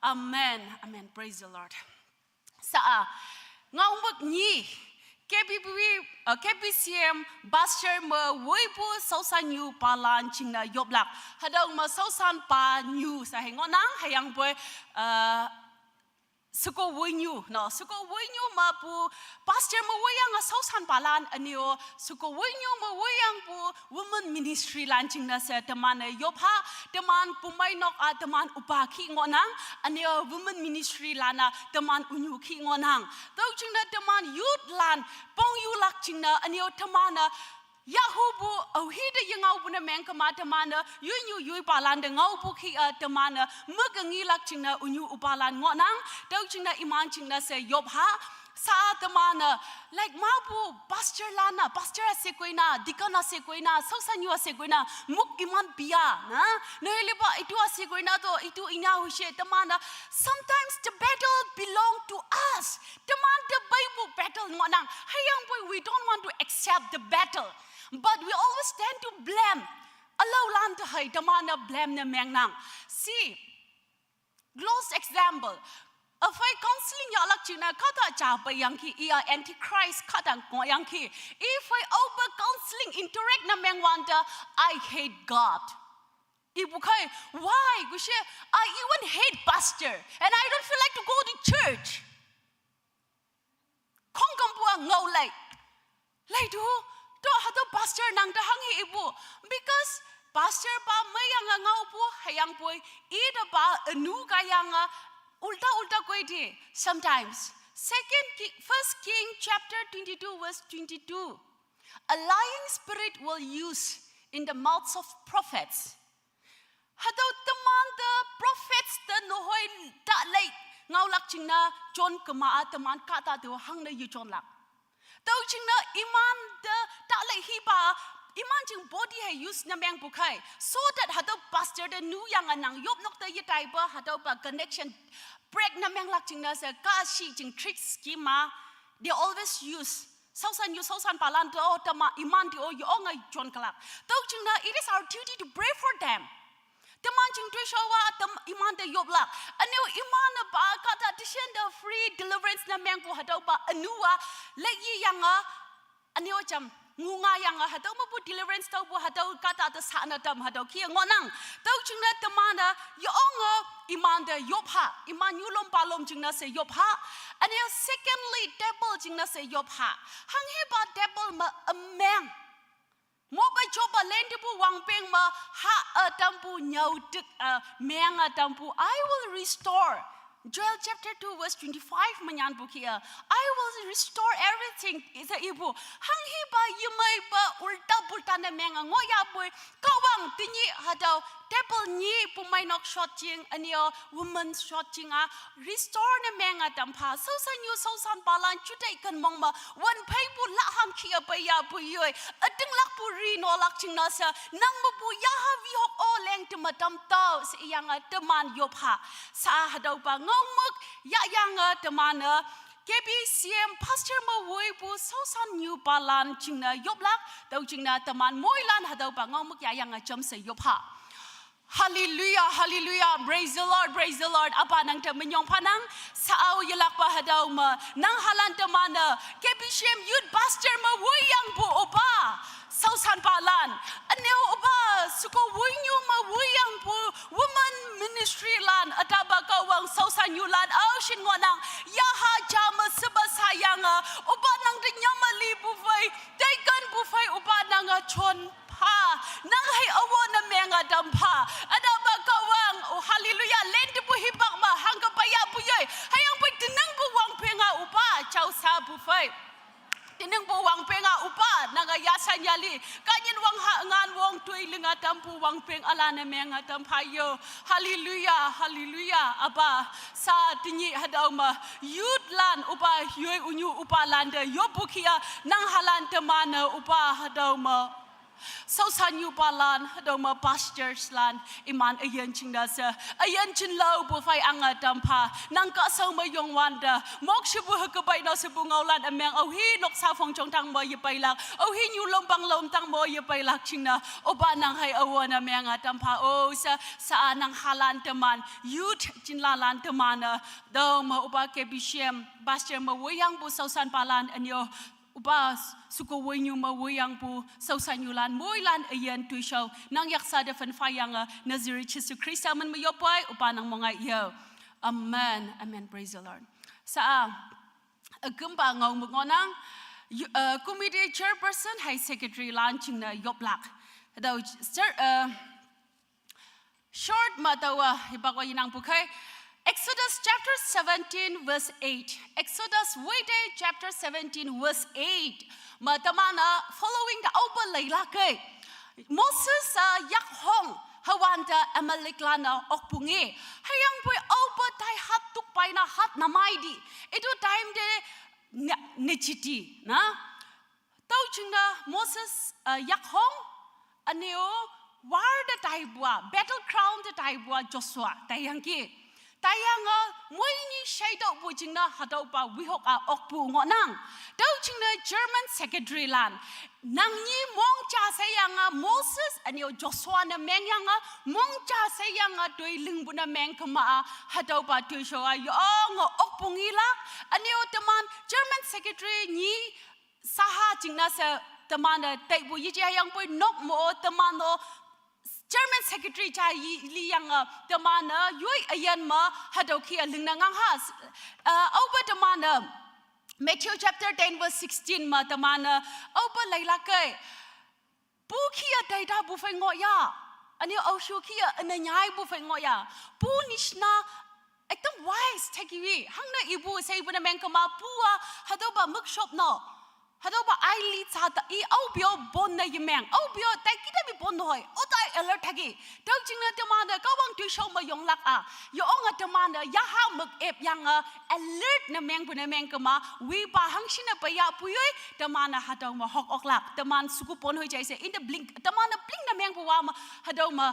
Amen. Amen. Praise the Lord. Sa a, ngaumuk nyi, K B B, uh, K B C M, Pastor ma woi pu sausan yu palan chingna yoplak. Hatao ma sausan pa nyu sa hei ngonang, hayang poi, uh, suko woi nyu, no, suko woi nyu ma pu, Pastor ma woi yang a sausan palan anio, suko woi nyu ma woi yang pu, Women ministry lan jingnase teman-e yopha, teman pumai nok a teman oba khi ngonang, aneo women ministry lan a teman unyu khi ngonang. Tao jingna teman youth lan pong yu lak jingna aneo teman-e yahu bu au hi de yengau bu na meng kema teman-e yui nyu yui palan de ngau bu khi a teman-e megengi lak jingna unyu oba lan ngonang. Tao jingna iman jingnase yopha, Sa teman-e, like, mapu pastor lan a, pastor ase koina, deacon ase koina, sausan yu ase koina, muk iman pia, na? Nohile ba itu ase koina to, itu ina hoise, teman-e, sometimes the battle belong to us. Teman te baibu battle ngonang, hayang poi we don't want to accept the battle. But we always tend to blame. Alau lan te hai, teman-e blame ne mengnang. See, Close example. Afai counseling ya lak jingna kata cha pa yang ki iya antichrist kata ngo yang ki. If I over counseling interact na meng wanta, I hate God. Ibu kai, why? Gushe, I even hate pastor and I don't feel like to go to church. Khongkam pua ngau lai. Lai du, to hato pastor nang da hang hi ibu. Because pastor pa mayang a ngau pu, hayang poi, i da ba anu kayang a, ulta ulta koi di, sometimes. Second Ki-, First King chapter twenty-two verse twenty-two. A lying spirit will use in the mouths of prophets. Hatüo teman te prophets te nohoi ta lei ngaolak jingna jon kema-a teman kahta te hangna yu jonlak. Tüo jingna iman te ta lei hipa, iman jing body hei use ne mengpu khei. So that hatüo pastor te nu yang a nang yop nok te yetaipa, hatüopa connection break ne menglak jingna she kashi jing trick scheme-a, they always use. Shaoshan yu, shaoshan palan te o, tama iman te o, yonge jon kelak. Tüo jingna, it is our duty to pray for them. Teman jing toishao-a, tem-, iman te yoplak. Ünyu iman-e pa kahta te shen te free deliverance ne mengpu hatüopa, ünyu-a, lei yi yange, ünyu jam, ngunga yange, hatüo mepu deliverance tüopu hatüo kahta te sha ne tam hatüo kih ngohnang. Tüo jingna teman-e, yonge, iman te yopha, iman nyulom palom jingna she yopha. Ünyu secondly, devil jingna she yopha. Hanghepa devil me ümeng. Mo ba Job a lente bu wangpeng ma ha a tampu nyau dik a meng a tampu, "I will restore." Joel chapter two verse twenty-five manyan bu kia, "I will restore everything." Isa ibu. Hang hi ba yimai ba ulta bulta na meng a ngoya bui. Kawang tinyi hadau table nyi pumai nok shot jing anio woman shot jing a restore na meng a tampha. Sausan yu sausan balan chutai kan mong ma wan phai bu la ham kia ba ya bu yoi. Ating lak bu ri no lak jing na sa nang ma bu ya ha wi hok o leng te ma tam tau sa iyang a teman yop ha. Sa hadau ba ngau muk ya yang a teman a K B C M pastor ma woi bu sausan yu balan jing na yop lak dau jing na teman moi lan hadau ba ngau muk ya yang a jam sa yop ha. Hallelujah, hallelujah, praise the Lord, praise the Lord. Apa nang te menyong panang, sa au yelak pa hadau ma, nang halan te mana, K B C M youth pastor ma woi yang bu opa, sausan palan. Ane opa, suko woi nyu ma woi yang bu, woman ministry lan, ataba kawang sausan yu lan, au shin ngonang, ya ha jama seba sayang a, opa nang te nyamali bu fai, taikan bu fai, opa nang a chon pha, nang hai awo na meng a dam pha. Ada ba kawang, oh hallelujah, len de bu hibak ma, hang ka paya bu yoi. Hayang pui tenang bu wang penga upa, chau sa bu fai. Tenang bu wang penga upa, nang a yasan yali. Kanyin wang ha ngan wong tui linga dam bu wang peng ala na meng a dam pha yo. Hallelujah, hallelujah, aba. Sa tinyi hadau ma, youth lan upa, yoi unyu upa lan de, yo bu kia, nang halan te mana upa hadau ma. Sausan yu palan, doma pastors lan, iman ayan ching da sa, ayan chin lau bu fai anga dam pha, nang ka sau ma yong wan da, mok shi bu ha ka bai no shi bu ngau lan ameng, au hi nok sa phong chong tang mo ye pai lak, au hi nyu lom bang lom tang mo ye pai lak ching na, oba nang hai awan ameng a dam pha, o sa, sa a nang halan teman, youth chin la lan teman a, doma oba K B C M, pastor ma wayang bu sausan palan anyo, Uba suko woi nyu ma woi yang pu, sau sa nyu lan, moi lan ayan tui shau. Nang yak sa da fan fa yang a, Nazareth Jesu Krista man ma yopai, uba nang mo ngai yo. Amen. Amen. Praise the Lord. Sa a, a gumba ngau muk ngonang, yu-, uh, committee chairperson hai secretary lan ching na yoplak. Dau, sir, uh, Short matawa, hibakwa yinang pukai. Exodus chapter seventeen verse eight. Exodus wede chapter seventeen verse eight. Matamana following the auba lailake. Moses a yak hong hawanta Amalek lana okpungi. Hayang pui auba tai hat tuk paina hat namaidi. Itu time de ne-, nechiti, na? Tau chingna Moses, uh, yak hong, aneo war da tai bua, battle ground da tai bua Joshua, tai yang ki. Tai yang a, moi ni shai dau bu chingna hadau ba wihok a ok bu ngo nang. Tau chingna German secretary lan. Nang ni mong cha sa yang a Moses, aneo Joshua na meng yang a, mong cha sa yang a doi ling bu na meng kama a, hadau ba doi shau a, yo ngo ok bu ngi lak, aneo teman German secretary ni, Saha chingna sa teman a tai bu yi jia yang pui nok mo teman o Chairman Secretary cha yi li yang a teman a yui ayan ma hadau ki a ling na ngang ha. Uh, auba teman a Matthew chapter ten verse sixteen ma teman a auba lailake. Pu kia dai da bu fai ngo ya. Ani au shu kia ana nyai bu fai ngo ya. Pu nishna ekdam wise thakiwi. Hang na ibu sai bu na meng kama pu a hadau ba muk shop no. Hadau ba ai li cha ta i au bio bon na yimeng. Au bio tai kita bi bon hoi. O tai alert thaki. Tau chingna teman a kawang tui shau ma yong lak a. Yo ong a teman a ya ha muk ep yang a alert na meng bu na meng kama. Wi ba hang shina pa ya puyoi. Teman a hadau ma hok ok lak. Teman suku pon hoi jai se in the blink. Teman a blink na meng bu wa ma hadau ma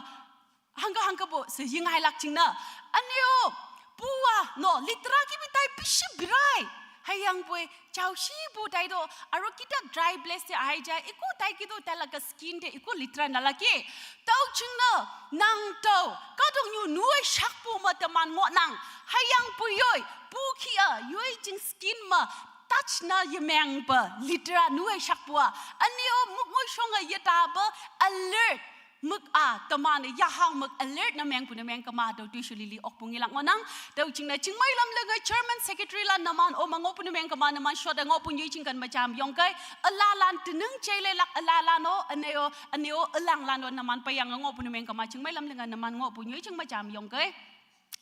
hangka hangka bu se ying hai lak chingna. Aneo, pua, no, litra ki bi tai pishi birai. Hayang pui, chau shi bu tai do, aro kita dry place te ai jai, iku tai ki do tai laka skin te, iku litra na laki. Tau chingna, nang tau, kadong nyu nuai shak pu ma teman ngo nang. Hayang pui yoi, pu kia, yoi ching skin ma, touch na yemeng pa, litra nuai shak pua. Aneo, muk ngoi shong a yeta ba, alert. mük a, teman yaha mük alert ne mengpu ne meng kema, tüo tüsho lili okpu ngelak ngohnang. Tüo jingne chingmei lam lenge chairman secretary lan neman o me ngohpu ne meng kema, neman shot e ngohpu nyoi chingkan me jam yongkei. Üla lan tening jai lelak üla lan o, üne o, üne o, ülang lan o neman peyange ngohpu ne meng kema, chingmei lam lenge neman ngohpu nyoi ching me jam yongkei.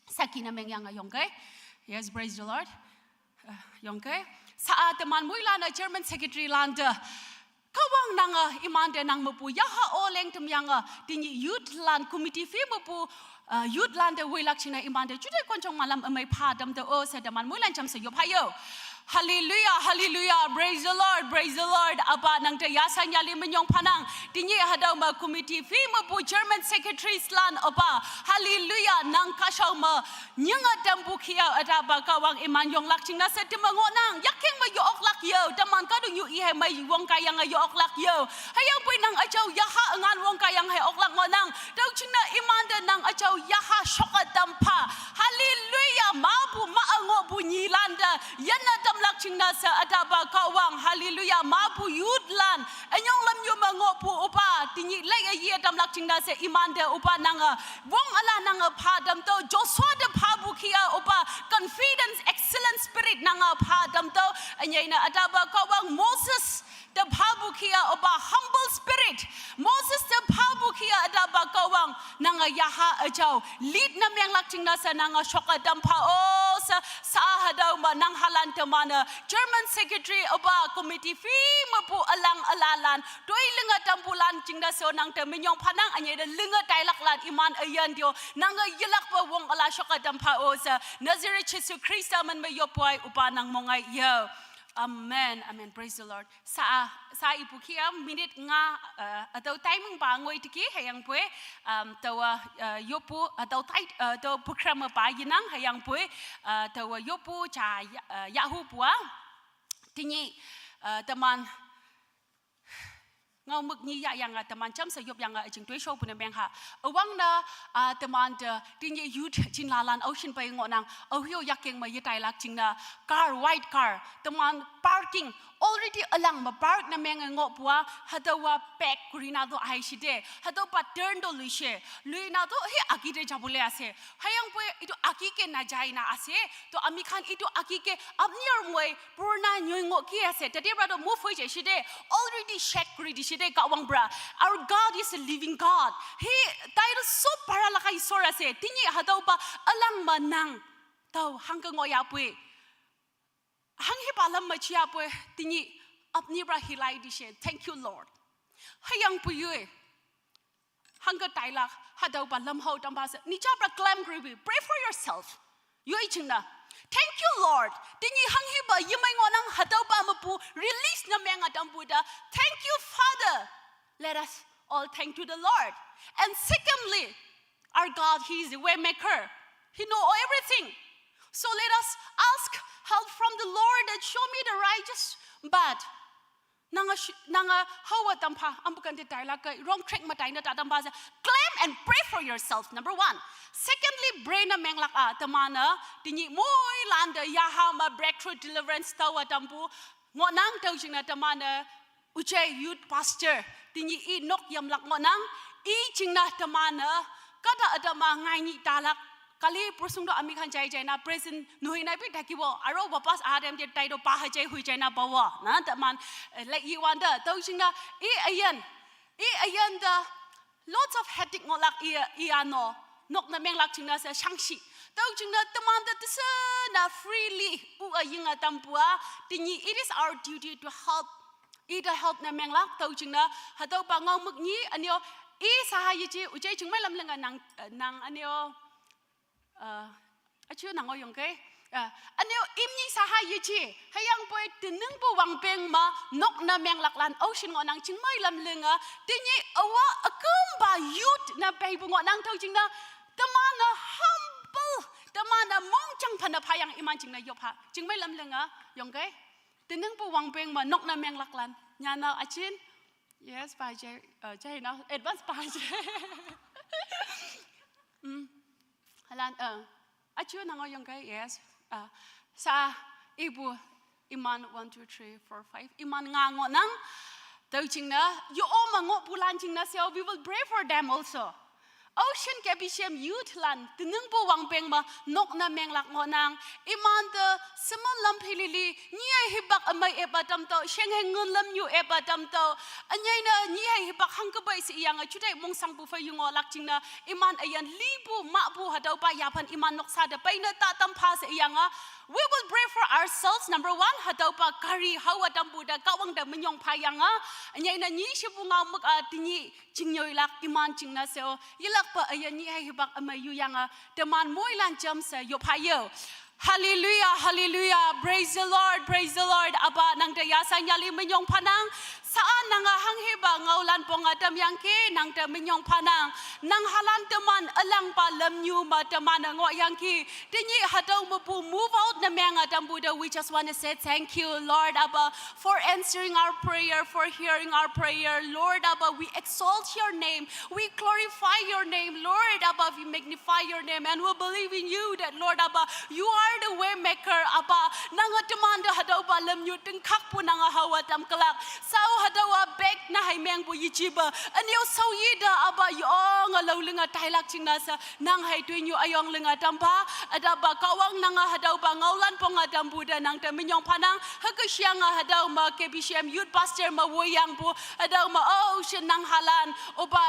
Saki ne mengyange yongkei. Yes, praise the Lord. Eh, yongkei. Sa-a teman moilan-e chairman secretary lan te. Kahwang nange imante nang mepu yaha o leng temyange. Tenyih youth lan committee fee mepu, eh, youth lan te weilak jingne imante jute konjong malam ümei pha tam te o she teman moilan jamshe yop hayo. Hallelujah, hallelujah, praise the Lord, praise the Lord. Apa nang te yasan yali minyong phanang. Tenyih hatüo me committee fee mepu chairman secretaries lan opa. Hallelujah, nang kashao me nyinge tampu kia üta pa Kahwang iman yonglak jingne she teman ngohnang. Yaking me yo-oklak yo. Teman kahtok yo i hei mei wong kaiyange yo-oklak yo. Hüyangpoi nang üjao yaha üngan wong kaiyange hei oklak ngohnang. Tüo jingne imante nang üjao yaha shoke tam pha. Hallelujah, mapu ma ngohpu nyilan te. Yanne tamlak jingne she üta pa Kahwang. Hallelujah, mapu youth lan. Ünyong lam yo me ngohpu opa. Tenyih lei ye tamlak jingne she imante opa nange. Wong üla nange pha tam tüo, Joshua te phapu kia opa, confidence, excellent spirit nange pha tam tüo, ünyei ne üta pa Kahwang Moses te phapu kia opa, humble spirit, Moses te phapu kia üta pa Kahwang, nange yaha üjao, lead ne menglak jingne she nange shoke tam pha o she, sa hatüo me nang halan teman-e, chairman secretary opa, committee fee mepu ülang üla lan, toi linge tampu lan jingne she nang te minyong phanang ünyei te linge tailak lan iman üyin tüo, nange yelakpe wong üla shoke tam pha o she, Nazareth Jesu Khrista men me yopoi opa nang mongai yo. Amen, amen, praise the Lord. Sa, sa ipu kia minute nga, eh, hatüo timing pa ngoi teki hüyangpoi, um, taowa, eh, yoppu, eh, hatüo tai, eh, hatüo program pa yenang hüyangpoi, eh, taowa yoppu ja, ya, eh, yahhupu a. Tenyih, eh, teman ngaomük nyi yahyange teman jamshe yopyange üjing toishopu ne meng ha. Üwangne, ah, teman te, tenyih youth jinlalan aoshin pei ngohnang, aoheo yaking me yetailak jingne, car, white car, teman parking, already ülang me park ne menge ngohpu a, hatüowa park kuri na to ai shite, hatüopa turn to luishe, lui na to he aki te japu le ase. Hüyangpoi itu aki ke na jai na ase, to ami khan itu aki ke apni ar moi purna nyoi ngoh ki ase, tate pra to move hoi jai shite, already shake kuri di shite, Kahwang pra. Our God is a living God. He, tai to sob para laga Isor ase. Tenyih hatüopa ülang me nang tao hangke ngoh yapoi. Hanghipa lam me ji yapoi, tenyih apni pra hilai di she. Thank you, Lord. Hüyangpoi yoi. Hangke tailak, hatüopa lam hao tam pa she. Ni ja pra claim kuri pi. Pray for yourself. Yoi jingne. Thank you, Lord. Tenyih hanghipa yemei ngohnang hatüopa mepu release ne menge tampu te. Thank you, Father. Let us all thank to the Lord. And secondly, our God, He is a way maker. He know everything. So let us ask help from the Lord and show me the righteous path. Nange sh-, nange haowa tam pha, ampu kante tailak ke, wrong track me taine ta tam pa she. Claim and pray for yourself, number one. Secondly, pray ne menglak a, teman-e, tenyih moilan te yaha me breakthrough deliverance taowa tampu, ngohnang tüo jingne teman-e, Ujai youth pastor, tenyih i nok yamlak ngohnang, i jingne teman-e, kahta ütam-a ngai nyih talak, kali pursung to ami khan jai jai na present nuhi na pi takiwo, aro wapas atem te tai to pa ha jai hui jai na pawo, na teman, eh, lei iwante, tüo jingne, i üyin, i üyin te, lots of headache ngohlak i, i ano. Nok ne menglak jingne she shangshi. Tüo jingne teman te tese na freely u üyinge tampu a. Tenyih, it is our duty to help. I te help ne menglak tüo jingne. Hatüopa ngaomük nyi, ünyo. I saha yeji, ujai jingmei lam lenge nang, eh, nang ünyo. Eh, üju nang-o yongkei. Eh, ünyo imni saha yeji. Hüyangpoi teningpu wangpeng me nok ne menglak lan aoshin ngohnang jingmei lam lenge. Tenyih awa ükümpa youth ne peipu ngohnang tüo jingne. Teman-e humble. Teman-e mongjang phane phayang iman jingne yop ha. Jingmei lam lenge. Yongkei. Teningpu wangpeng me nok ne menglak lan. Nyana üjin. Yes, pa je, eh, jai na. Advance pa je. Hmm. Halan, eh, üju nang-o yongkei, yes. Ah, sa ipu iman one, two, three, four, five. Iman nga ngohnang. Tüo jingne, yo ome ngohpu lan jingne she, we will pray for them also. Ocean K B C M youth lan, teningpu wangpeng me, nok ne menglak ngohnang, iman te, semen lam philili, nyi-e hipak ümei epa tamtüoh, sheng heng ngin lam nyu epa tamtüoh, ünyei ne, nyi-e hipak hangkepei she iyange, jutai mongsangpu phei yu ngohlak jingne, iman üyin lipu, mahpu, hatüopa yaphan iman noksa te, peine ta tam pha she iyange, we will pray for ourselves, number one, hatüopa kari, haowa tampu te, Kahwang te minyong phayange, ünyei ne, nyi shepu ngao mük-a, tenyih, chingnyoilak iman jingne she-o, yelakpe üyin nyi-e hipak ümei yuyange, teman moilan jamshe yop hayo. Hallelujah, hallelujah, praise the Lord, praise the Lord. Apa nangte yasanyali minyong phanang, sa-a nange hanghepa ngaolan ponge tamyangki, nangte minyong phanang, nang halan teman ülangpa lamnyu me teman-e ngohyangki, tenyih hatüo mepu move out ne menge tampu te, we just wanna say thank you, Lord, Apa, for answering our prayer, for hearing our prayer. Lord Abba, we exalt your name. We glorify your name. Lord Abba, we magnify your name. And we believe in you that, Lord Abba, you are the way maker, Abba. Nange teman te hatüopa lamnyu tingkhakpu nange haowa tamkelak. Sao hatüowa bek ne hei mengpu yejipe. Ünyo shaoyi te Abba yonge laolinge tailak jingne she. Nang hei toinyu üyong linge tampha, ütaopa Kahwang nange hatüopa ngaolan ponge tampu te nangte minyong phanang, hüke shiyange hatüo me K B C M Youth Pastor me woiyangpu, hatüo me, o, shin nang halan, opa,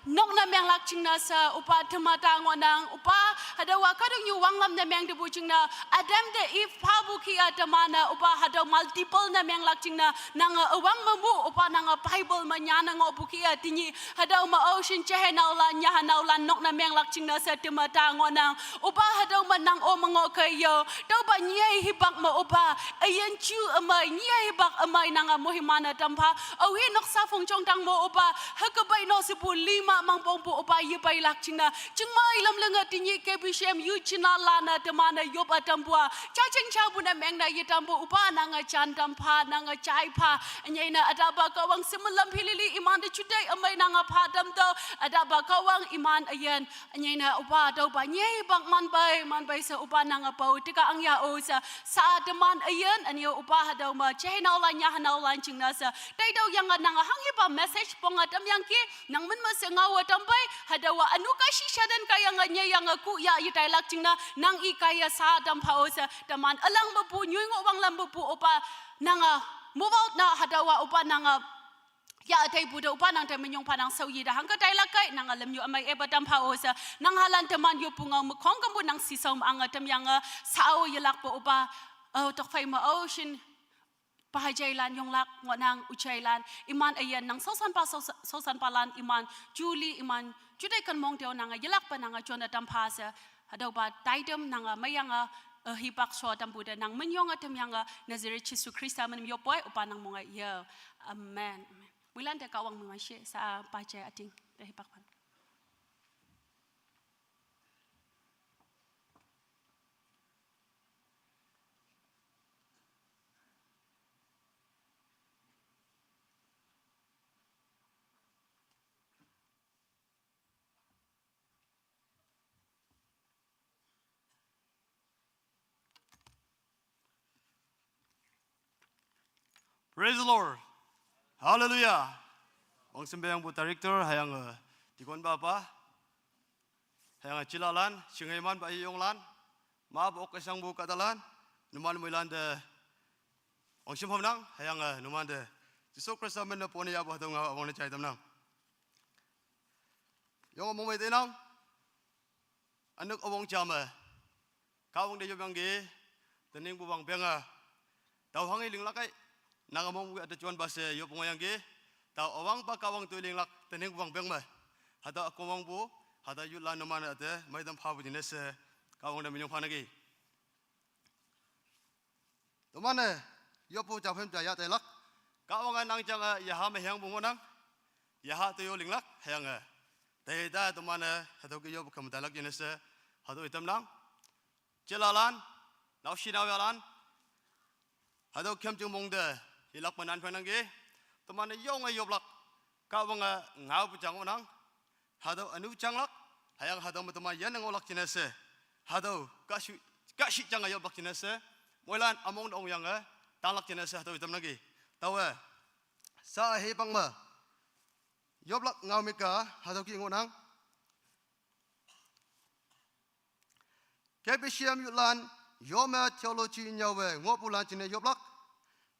nok ne menglak jingne she, opa, temata ngohnang, opa, hatüowa kahtoknyu wanglam ne mengtepu jingne, Adam te Eve phapu kih-a teman-e, opa, hatüo multiple ne menglak jingne, nange üwang me mu, opa, nange Bible me nyane ngohpu kih-a tenyih, hatüo me ocean jeheinaolan, nyaheinaolan nok ne menglak jingne she temata ngohnang. Opa hatüo me nang-o me ngoh kei yo. Tüopa nyi-e hipak me opa. Üyin ju ümei, nyi-e hipak ümei nange mohima ne tampha. Aohi noksa phongjong tang me opa. Hüke pei no shepu lima mangpongpu opa yepeilak jingne. Jingmei lam linge tenyih K B C M yu jina lan-e teman-e yop-a tampu-a. Jajing japu ne mengne yetampu opa nange jan tampha, nange jaipha. Ünyei ne ütaopa Kahwang semen lam philili iman te juteih ümei nange pha tamtüoh. Ütaopa Kahwang iman üyin. Ünyei ne opa tüopa nyi-e hipak manpei, manpei she opa nange pao. Teka angya-o she. Sa teman üyin, ünyo opa hatüo me. Jeheinaolan, nyaheinaolan jingne she. Taitüoh yange nange hanghepa message ponge tamyangki. Nang min me she ngaowe tampei. Hatüowa ünu kashi shadan kaiyange nyeyange ku ya yetailak jingne. Nang i kaiye sa tampha-o she. Teman ülang mepu, nyoi ngoh wanglam mepu opa. Nange move out ne hatüowa opa nange. Ya, ütai pu te opa nangte minyong phanang shaoyi te hangke tailak kei, nange lamnyu ümei epa tampha-o she, nang halan teman yoppu ngao me khongkümpu nang shishao me ange tamyange, sao yelakpe opa, o, tokphei me, o, shin, pahajailan yonglak, ngohnang, ujailan, iman üyin, nang shaoshanpa, shaosha-, shaoshanpalan, iman, juli, iman, juteih ken mong teo nange, yelakpe nange, jone tampha she, hatüopa, taitem nange, meiyange, eh, hipak sho tampu te nang minyonge tamyange, Nazareth Jesu Khrista min yopoi, opa nang monge, ye. Amen. Amen. Moilan te Kahwang me ma she, sa pa je üting, te hipak phan. Praise the Lord. Hallelujah. Wangshim peyangpu director, hüyange, eh, deacon papa, hüyange, eh, jilalan, shingeiman pa yonglan, ma pa ok esangpu kahtalan, numan moilan te, wangshim hamnang, hüyange, eh, numan te, Jesu Khrista min ne pone yahpu hatüo ngao üwangne jai tamnang. Yonge mongmei tenang, ünok üwang jame. Kahwang te yopyangki, teningpu wangpeng-a. Tao hanghe linglak kei, nang mongpu üte juanpa she yop ngohyangki, tao üwangpa Kahwang toi linglak, teningpu wangpeng me. Hatüo ükongwangpu, hatüo youth lan numan üte, meitam phapu jingne she, Kahwang te minyong phanangki. Teman-e, yoppu japhem ja ya tailak. Kahwange nang jange yaha me hüyangpu ngohnang. Yaha te yo linglak, hüyange. Teita teman-e, hatüo ke yoppu khem tailak jingne she, hatüo itamnang. Jilalan, naoshi naoyalan. Hatüo khem jing mong te, yelakpe nan phanangki. Teman-e yonge yoplak. Kahwange ngaopu jang ngohnang. Hatüo ünu janglak, hüyange hatüo me teman yanne ngohlak jingne she. Hatüo, kahshi, kahshi jange yoplak jingne she. Moilan ümong te ongyange, tanglak jingne she, hatüo itamnangki. Taowe, Sa hei bang me. Yoplak ngau mika, hatüo ki ngohnang. K B C M youthlan, yome theology nyüowe ngohpulan jingne yoplak.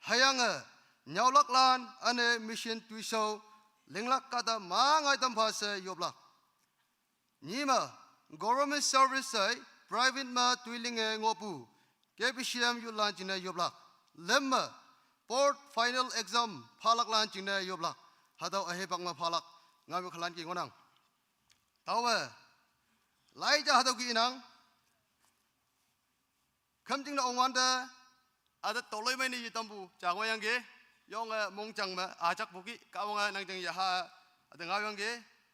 Hüyange, nyüolaklan, üne mission toishao, linglak kahta ma ngai tampha she yoplak. Nyi me, government service hei private me toilinge ngohpu, K B C M youthlan jingne yoplak. Lüm me, board final exam phalaklan jingne yoplak. Hatüo ühei bang me phalak, ngao me khalan ki ngohnang. Taowe, lai ja hatüo ki inang. Khümjing ne ongwante, ate toloimei ne yetampu, ja ngohyangki, yonge mongjang me, ajakpu ki, Kahwange nangjing yaha, ate ngaoyangki,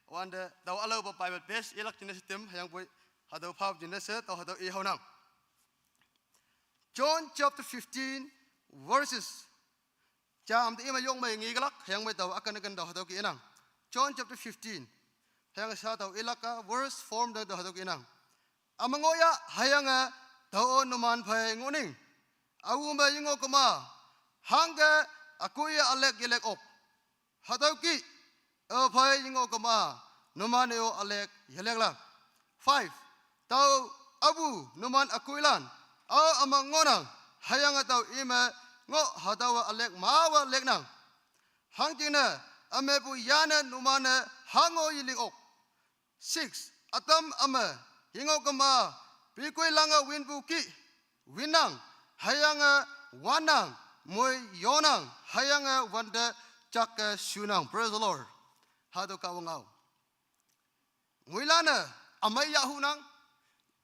wante, tao ülao pa Bible verse, ilak jingne she tem, hüyangpoi, hatüo phap jingne she, tao hatüo i haonang. John chapter fifteen, verses. Jam te ima yong mei ngekelak, hüyangpoi tao akan akan tao hatüo ki inang. John chapter fifteen. Hüyange sha tao ilak-a, verse four te tao hatüo ki inang. Üme ngohya, hüyange tao numan phei ngohning. Awu me yengoh kema, hangke ükoi-e ülek yelek ok. Hatüo ki, üphei yengoh kema, numan-e-o ülek yeleklak. Five, tao apu numan ükoilan, ao üme ngohnang, hüyange tao ime ngoh hatüowa ülek mawe leknang. Hangjingne, ümepu yane numan-e hango yeling ok. Six, ütam üme, yengoh kema, pikoi lange winpu ki, winnang, hüyange wannang, moi yonang, hüyange wante jakke shunang. Praise the Lord. Hatüo Kahwang ngao. Moilan-e ümei yahunang,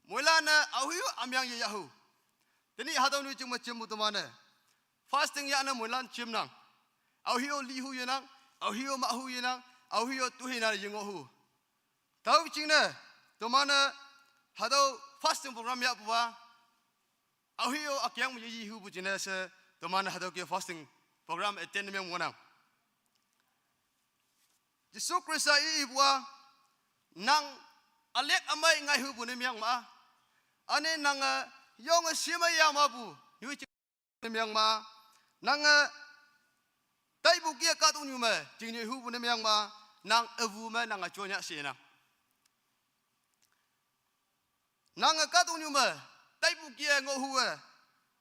moilan-e aohe-o ümyang ye yahu. Tenyih hatüo nyu jing me jempu teman-e fasting yahne moilan jemnang. Aohe-o lihu yenang, aohe-o mahu yenang, aohe-o tuhinane yengohhu. Tao jingne, teman-e hatüo fasting program yahpu-a, aohe-o ükyang me yeyihupu jingne she, teman hatüo ke fasting program attend ne meng ngohnang. Jesu Khrista i ipu-a, nang ülek ümei ngaihupu ne meng ma. Üne nange yonge shemei ya mepu, yoi jing ne meng ma. Nange taipu ki-e kahtoknyu me, jingnyoihupu ne meng ma. Nang üwu me nange jonyah shenang. Nange kahtoknyu me, taipu ki-e ngohhu-e,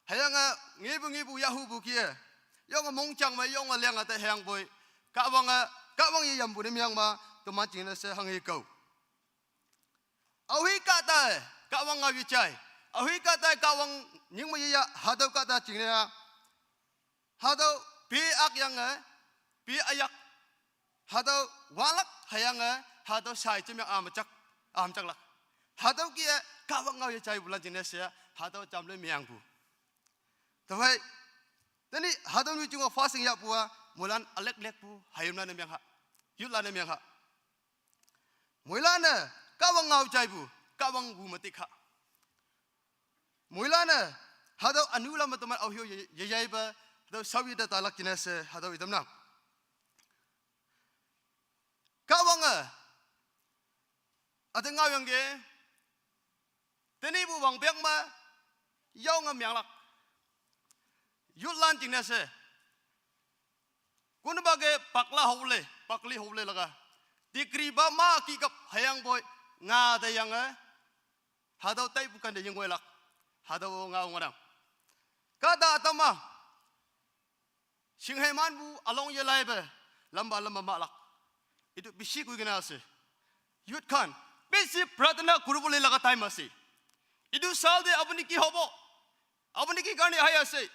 hüyange ngepu ngepu yahupu ki-e, yonge mongjang me yonge lenge te hüyangpoi, Kahwange, Kahwang yeyampu ne meng ma, teman jingne she hanghe kao. Aohe kahta-e Kahwang ngao yejai. Aohe kahta-e Kahwang nying me yeya, hatüo kahta jingne-a. Hatüo pe akyange, pe ayak. Hatüo walak hüyange, hatüo shai jemyang amjak, amjaklak. Hatüo ki-e Kahwang ngao yejaipulan jingne she, hatüo jamloi mengpu. Tüophei, tenyih hatüo nyu jing-o fasting yahpu-a, moilan ülek lekpu hayimlan ne meng ha, youthlan ne meng ha. Moilan-e Kahwang ngao jaipu, Kahwang wu me tik ha. Moilan-e hatüo ünu lam me teman aohe-o ye, yeyaipe, hatüo shaoyi te talak jingne she, hatüo itamnang. Kahwange, üte ngaoyangki, tenyihpu wangpeng me, yonge menglak. Youthlan jingne she, konpa ke pakla hole, pakli hole laga, degree pa ma kikap hüyangpoi, nga te yange, hatüo taipu kante yengoilak, hatüo ngao ngohnang. Kahta ütam-a, shinghei manpu ülong yelaipe, lamba lamba mahlak. Itu bisi koi kena ase. Youth khan, bisi prarthana kuribo le laga time ase. Itu saal te apuni ki hobo? Apuni ki karne ahi ase?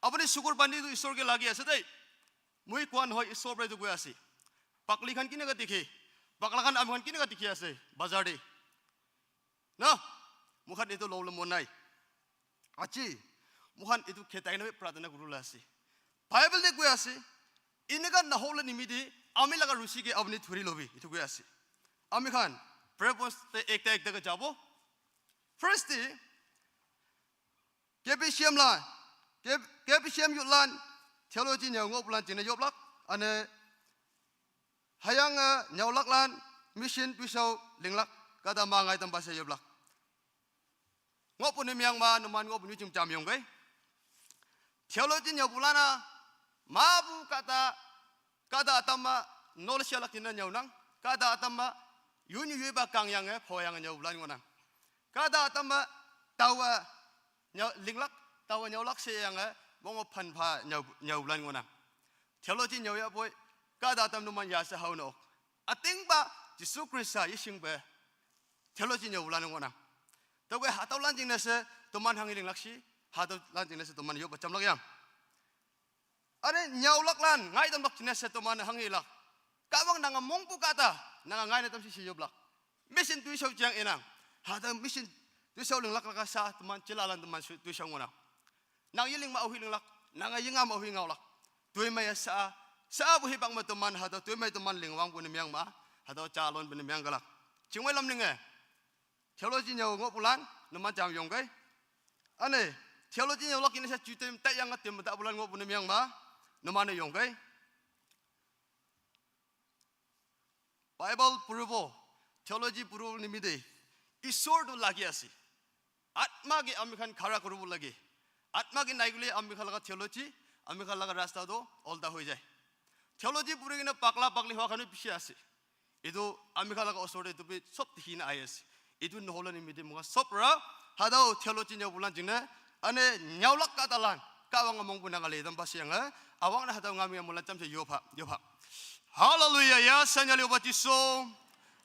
Apuni sukur pani tu Isor ke lagi ase dei. Moi koa nohoi, Isor pora etu koi ase. Pakli khan keneka dikhe? Pakla khan ami khan keneka dikhi ase bazar te? Na, moikhan etu lobole mon nai. Aji, moikhan etu khetai na prarthana kuribole ase. Bible te koi ase, eneka nahole nimite ami laga rusi ke apuni dhuri lobi, etu koi ase. Ami khan prayer points te ekta ekta ke jabo. First te, K B C M la, K-, K B C M youth lan, theology nyüo ngohpulan jingne yoplak, üne hüyange, eh, nyüolaklan, mission toishao linglak, kahta ma ngai tampha she yoplak. Ngohpu ne meng ma, numan ngohpu nyu jing jamyongkei. Theology nyüopulan-a, mapu kahta Kahta atam ma knowledge yahlak jingne nyüonang. Kahta atam ma yunyu yoipa kangyange phoyange nyüopulan ngohnang. Kahta atam ma taowa nyüo linglak, taowa nyüolak sheyange wonge phanpha nyüo, nyüopulan ngohnang. Theology nyüo yahpoi, kahta atam numan yashe haone ok. Ütingpa Jesu Khrista yeshingpe theology nyüopulan ngohnang. Tüokhei hatüolan jingne she toman hanghe linglak shi, hatüolan jingne she toman yoppe jamlak yang. Üne nyüolaklan ngaitamlak jingne she toman hanghe lak. Kahwang nange mongpu kahta, nange ngaine tam shi she yoplak. Mission toishao jang inang. Hatüo mission toishao linglak lak-a sha teman jilalan teman shu toishao ngohnang. Nang yeling me aohi linglak, nange yenga me aohi ngaolak. Toimei-e sha, shapu hipak me teman hatüo toimei teman lingwangpu ne meng ma, hatüo jalonpu ne meng kalak. Chingwei lam linge, theology nyüo ngohpulan numan jam yongkei. Üne theology nyüolak jingne she jutem taiyange tem me tapulan ngohpu ne meng ma, numan-e yongkei. Bible puribo, theology puribo nimite Isor to lagi ase. Atma ke ami khan khara kuribo lage. Atma ke nai koile ami khan laga theology, ami khan laga rasta to ulta hoi jai. Theology puri kena pagla pagli hoa khan bishi ase. Etu ami khan laga osor te etu bi sob dikhi na ahi ase. Etu nohola nimite moikhan sob para hatüo theology nyüopulan jingne, üne nyüolak kahtalan, Kahwang mongpu nange le tam pa sheyange, awang na hatüo ngam ya moilan jamshe yopha, yopha. Hallelujah, ya sanyali opa Jesu.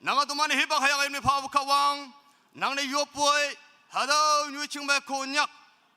Nange toman hipak hayang imni phapu Kahwang. Nangne yoppoi, hatüo nyu chingme Konyak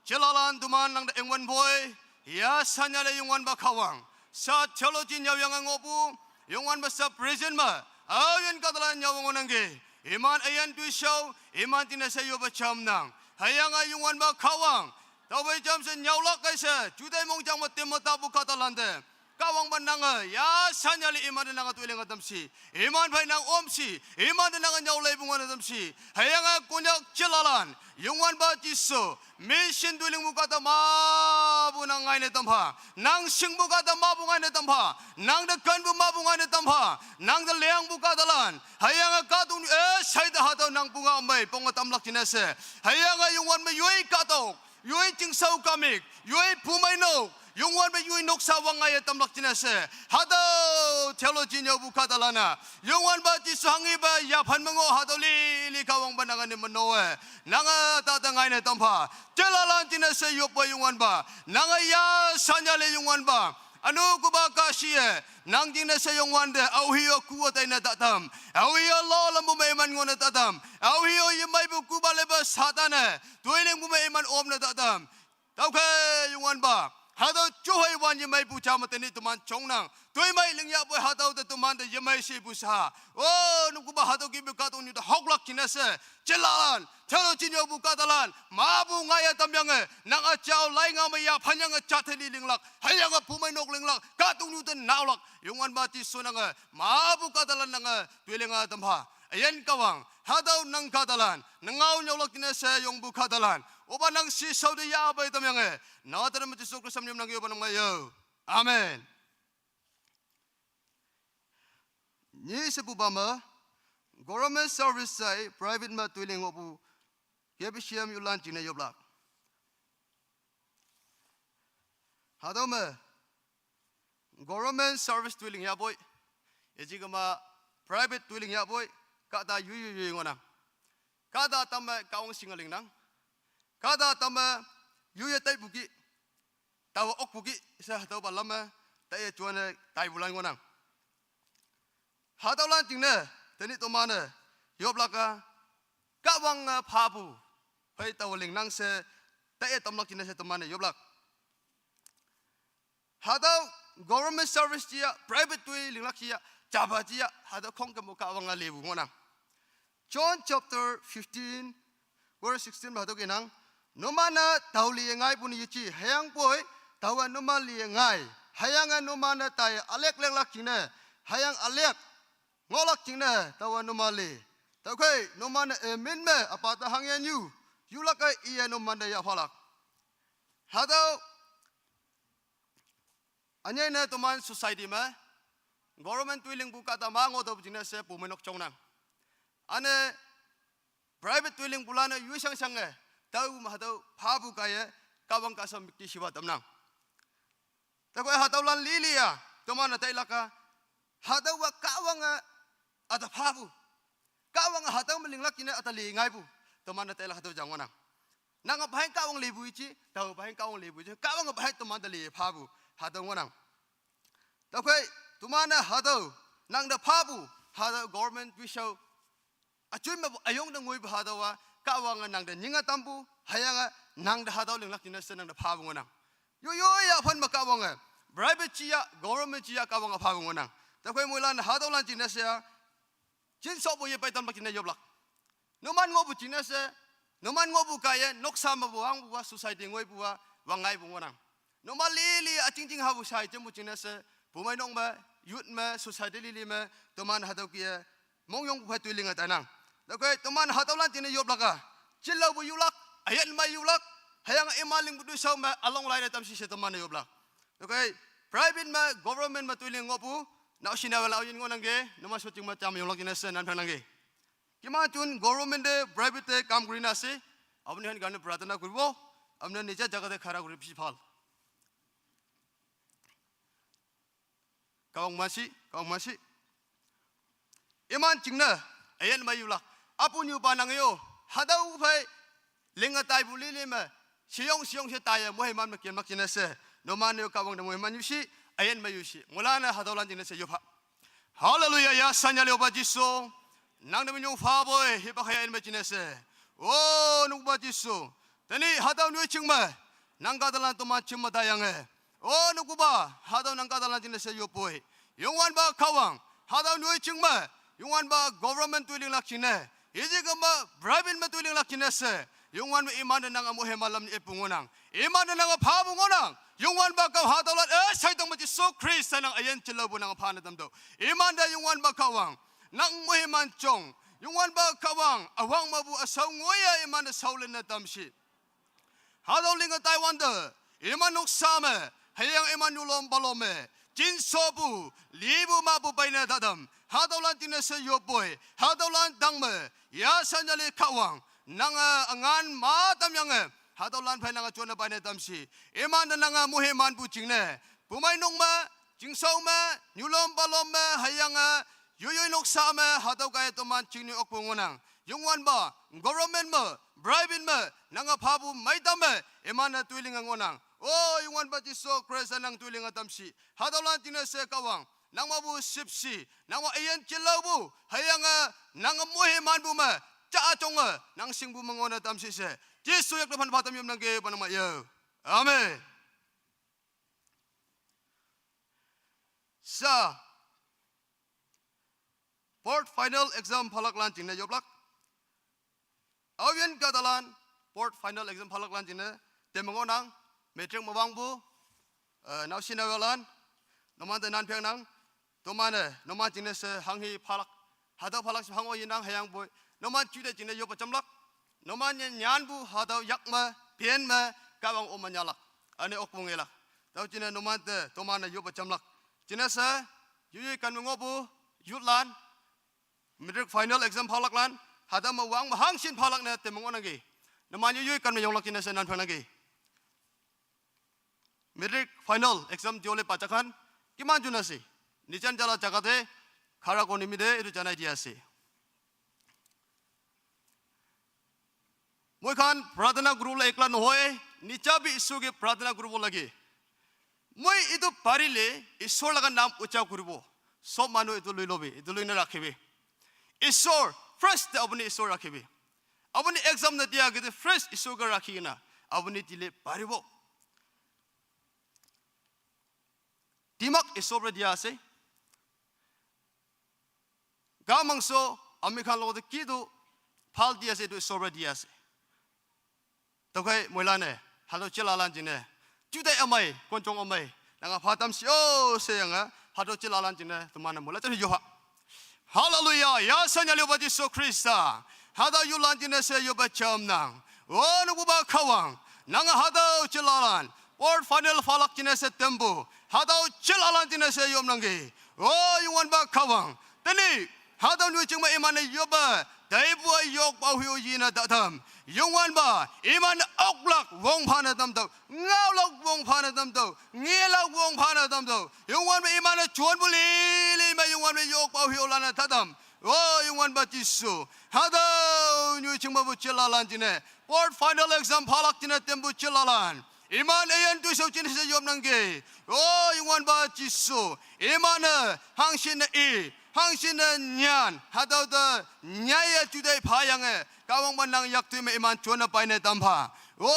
jilalan toman nangte engwanpoi. Ya sanyale Youngwanpa Kahwang. Sha theology nyüoyange ngohpu, Youngwanpa sha present me aoyin kahtalan nyüo ngohnangki. Iman üyin toishao, iman jingne she yoppe jamnang. Hüyange Youngwanpa Kahwang, taowe jamshe nyüolak kei she jutai mongjang me tem me tapu kahtalante Kahwangpa nange ya sanyali imante nange toilinge tam shi, iman phei nang om shi, imante nange nyüo leipu ngohne tam shi. Hüyange Konyak jilalan, Youngwanpa Jesu, mission toilingpu kahta mapu nang ngaine tam pha, nang shingpu kahta mapu ngaine tam pha, nangte kenpu mapu ngaine tam pha, nangte lengpu kahtalan, hüyange kahtoknyu-e shaite hatüo nang punga mei ponge tamlak jingne she. Hüyange Youngwanpa yoi kahtok, yoi chingshao kamik, yoi pumeinok, Youngwanpa yoi noksa wang ngaiye tamlak jingne she. Hatüo theology nyüopu kahtalan-a, Youngwanpa Jesu hanghipa yaphan me ngoh hatüo lili Kahwangpa nange ne meno-e, nange tata ngaine tam pha. Jilalan jingne she yoppoi Youngwanpa, nange ya sanyale Youngwanpa, ünu kupa kashi-e, nang jingne she Youngwante aohi-o ku-o taine tatam, aohi-o lo lampu me iman ngohne tatam, aohi-o yemeipu kupa lepa Satan-e toilingpu me iman omne tatam. Tüokhei Youngwanpa, hatüo juhei wan yemeipu ja me tenyih teman jongnang. Toimei lingyahpoi hatüo te temante yemei shepu sha. O, nukpupa hatüo kipu kahtoknyu te hoklak jingne she. Jilalan, theology nyüopu kahtalan mapu ngaiye tamyange, nang üjao lai nga me yaphan yange jat heli linglak, hüyange pumeinok linglak, kahtoknyu te naolak, Youngwanpa Jesu nange mapu kahtalan nange toilinge tam pha. Üyin Kahwang, hatüo nang kahtalan nang ngao nyüolak jingne she yongpu kahtalan, opa nang shishao te yahpei tamyange, Nazareth me Jesu Khrista yom nang yopa nang me yo. Amen. Nyi shepupa me, government service sai private me toiling ngohpu, K B C M yulan jingne yoplak. Hatüo me, government service toiling yahpoi, yeji kema private toiling yahpoi, kahta yoi yoi yoi ngohnang. Kahta tamme Kahwang shinge lingnang. Kahta tamme yoiye taipu ki, taowe okpu ki she hatüopa lam me, taiye juane taipulan ngohnang. Hatüolan jingne, tenyih teman-e yoplak-a, Kahwange phapu phei taowe lingnang she, taiye tamlak jingne she teman-e yoplak. Hatüo government service jiya, private toi linglak jiya, japa jiya, hatüo khongkümpu Kahwange lepu ngohnang. John chapter fifteen, verse sixteen me hatüo inang, numan-e tao liye ngaipu ne yeji, hüyangpoi taowe numan liye ngai, hüyange numan-e taiye ülek lenglak jingne, hüyange ülek ngohlak jingne taowe numan li. Tüokhei numan-e ümin me üpa te hangyanyu yulak-e iye numante yahphalak. Hatüo ünyei ne teman society me government toi lingpu kahta ma ngoh tüopu jingne she pumeinok jongnang. Üne private toi lingpulan-e yoi shang shange, tao me hatüo phapu kaiye, Kahwang kahsha müktishiwa tamnang. Tüokhei hatüolan lili-a, Teman-e tailak-a, hatüowa Kahwange ate phapu. Kahwange hatüo me linglak jingne ate li ngaipu. Teman-e tailak hatüo ja ngohnang. Nang-e pahing Kahwang lipu iji, tao pahing Kahwang lipu iji. Kahwange pahing teman te li phapu. Hatüo ngohnang. Tüokhei, teman-e hatüo, nang te phapu, hatüo government toishao üjoi mepu üyong te ngoipu hatüowa, Kahwange nang te nyinge tampu, hüyange nang te hatüo linglak jingne she nang te phapu ngohnang. Yoyoi yaphan me Kahwange, private jiya, government jiya, Kahwange phapu ngohnang. Tüokhei moilan hatüolan jingne she a, jinshopu yepei tamlak jingne yoplak. Numan ngohpu jingne she, numan ngohpu kaiye, noksa mepu wangpu a, society ngoipu a, wangngaipu ngohnang. Numan lili üjingjing hapu shai jempu jingne she, bumeinok me, youth me, society lili me, teman hatüo kih-e mongyongpu phei toi linge tainang. Tüokhei teman hatüolan jingne yoplak-a, jinlaopu yulak, üyin mei yulak, hüyange iman lingpu toishao me ülong laine tamshi she teman-e yoplak. Tüokhei private me, government me toi ling ngohpu, naoshi naoyha aoyin ngohnangki, numan shotjing me jam yonglak jingne she nan phangnangki. Kiman jun government te private te kam kuri na she, apuni han karone prarthana koribo, apuni nija jaga te khara kori bishi bhal. Kahwang manshi, Kahwang manshi. Iman jingne, üyin mei yulak. Apu nyupa nang yo, hatüo phei, linge taipu lili me, sheyong sheyong she taiye, moiman me kemlak jingne she, numan yo Kahwang te moiman yushi, üyin mei yushi. Moilan-e hatüolan jingne she yoppha. Hallelujah, ya sanya leopa Jesu. Nang te minyong phapoi, hipak haya üyin mei jingne she. O, nokpa Jesu. Tenyih hatüo nyoijing me, nang kahtalan toman jim me taiyange. O, nokpa, hatüo nang kahtalan jingne she yoppoi. Youngwanpa Kahwang, hatüo nyoijing me, Youngwanpa government toi linglak jingne, yeji kema private me toi linglak jingne she, Youngwanpa iman te nange moiman lam epu ngohnang. Iman te nange phapu ngohnang. Youngwanpa Kahwang hatüolan, eh, shaitan me Jesu Khrista nang üyin jinlaopu nang phane tamtüoh. Iman te Youngwanpa Kahwang, nang moiman jong. Youngwanpa Kahwang, üwang mepu üshao ngoiye iman te shaolinne tamshi. Hatüo linge taiwante, iman noksa me, hüyange iman nyulom palom me, jinshopu, lipu mapu peine tatam, hatüolan jingne she yoppoi, hatüolan tang me, ya sanyali Kahwang, nange üngan ma tamyange, hatüolan phei nange jonne peine tamshi, iman te nange moimanpu jingne, bumeinok me, jingshao me, nyulom palom me, hüyange, yoiyoi noksa me, hatüo kaiye toman jingnyu okpu ngohnang. Youngwanpa, government me, private me, nange phapu meitam me, iman-e toi linge ngohnang. O, Youngwanpa Jesu Khrista nang toi linge tamshi. Hatüolan jingne she Kahwang, nang mepu shüpshe, nang me üyin jinlaopu, hüyange, nang moimanpu me, ja jonge, nang shingpu me ngohne tamshi she. Jesu yakte phanpha tam yopnangki, panang ma yo. Amen. Sa, board final exam phalaklan jingne yoplak. Aoyin kahtalan, board final exam phalaklan jingne, teme ngohnang, matric me wangpu, eh, naoshi naoyhalan, numan te nan phengnang, toman-e, numan jingne she hanghi phalak, hatüo phalak she hango yinang hüyangpoi, numan jute jingne yoppe jamlak, numan nyan nyanpu hatüo yak me, pen me, Kahwang-o me nyalak, üne okpu ngelak. Tüo jingne numan te, toman-e yoppe jamlak. Jingne she, yoiyoi kan me ngohpu, youthlan, matric final exam phalaklan, hatüo me wang me hangshin phalak ne teme ngohnangki. Numan yoiyoi kan me yonglak jingne she nan phangnangki. Matric final exam diole pa jakhan, kiman jun ase. Nijan jala jaga te, khara koni mide, itu janai dia ase. Moikhan prarthana kuribole ekla nohoi, nija bi Ishwar ke prarthana kuribo lage. Moi itu parile, Ishwar laga naam ucha kuribo. Sob manu itu loi lobi, itu loi na rakhibi. Ishwar, first te apuni Ishwar rakhibi. Apuni exam na dia kete first Ishwar ke rakhi kena, apuni dile paribo. Dimag Ishwar para dia ase. Ga mangso, ami khan logote kitu bhal di ase, etu Ishwar para di ase. Tüokhei moilan-e, hatüo chilalan jingne, jutai amei, konjong amei, nanga phatam si o seyange, hatüo chilalan jingne, teman-e moilan jam yoha. Hallelujah, ya sanya liopa Jesu Khrista, hatüo youthlan jingne she yoppe jamnang. O nokpupa Kahwang, nange hatüo chilalan, board final phalak jingne she tempu, hatüo chilalan jingne she yopnangki. O Youngwanpa Kahwang, tenyih, hatüo nyoijing me iman-e yoppe, Taipu yok pau hiu yina tatam. Youngwanpa, iman oklak wongphana tamtau. Ngaolak wongphana tamtau. Ngelak wongphana tamtau. Youngwanpa imana chonpu lili ma Youngwanpa yok pau hiu lana tatam. O Youngwanpa Jisu. Hatüo nyu chingmapu chilalan jine. Board final exam phalak jine tempu chilalan. Iman ayan tuisau jine se yopnangke. O Youngwanpa Jisu. Imane hangshinne i. Hangshinne nyan. Hatüo te nyaiye juteih phayange. Kahwangpa nang yaktui me iman jonna peine tampha. O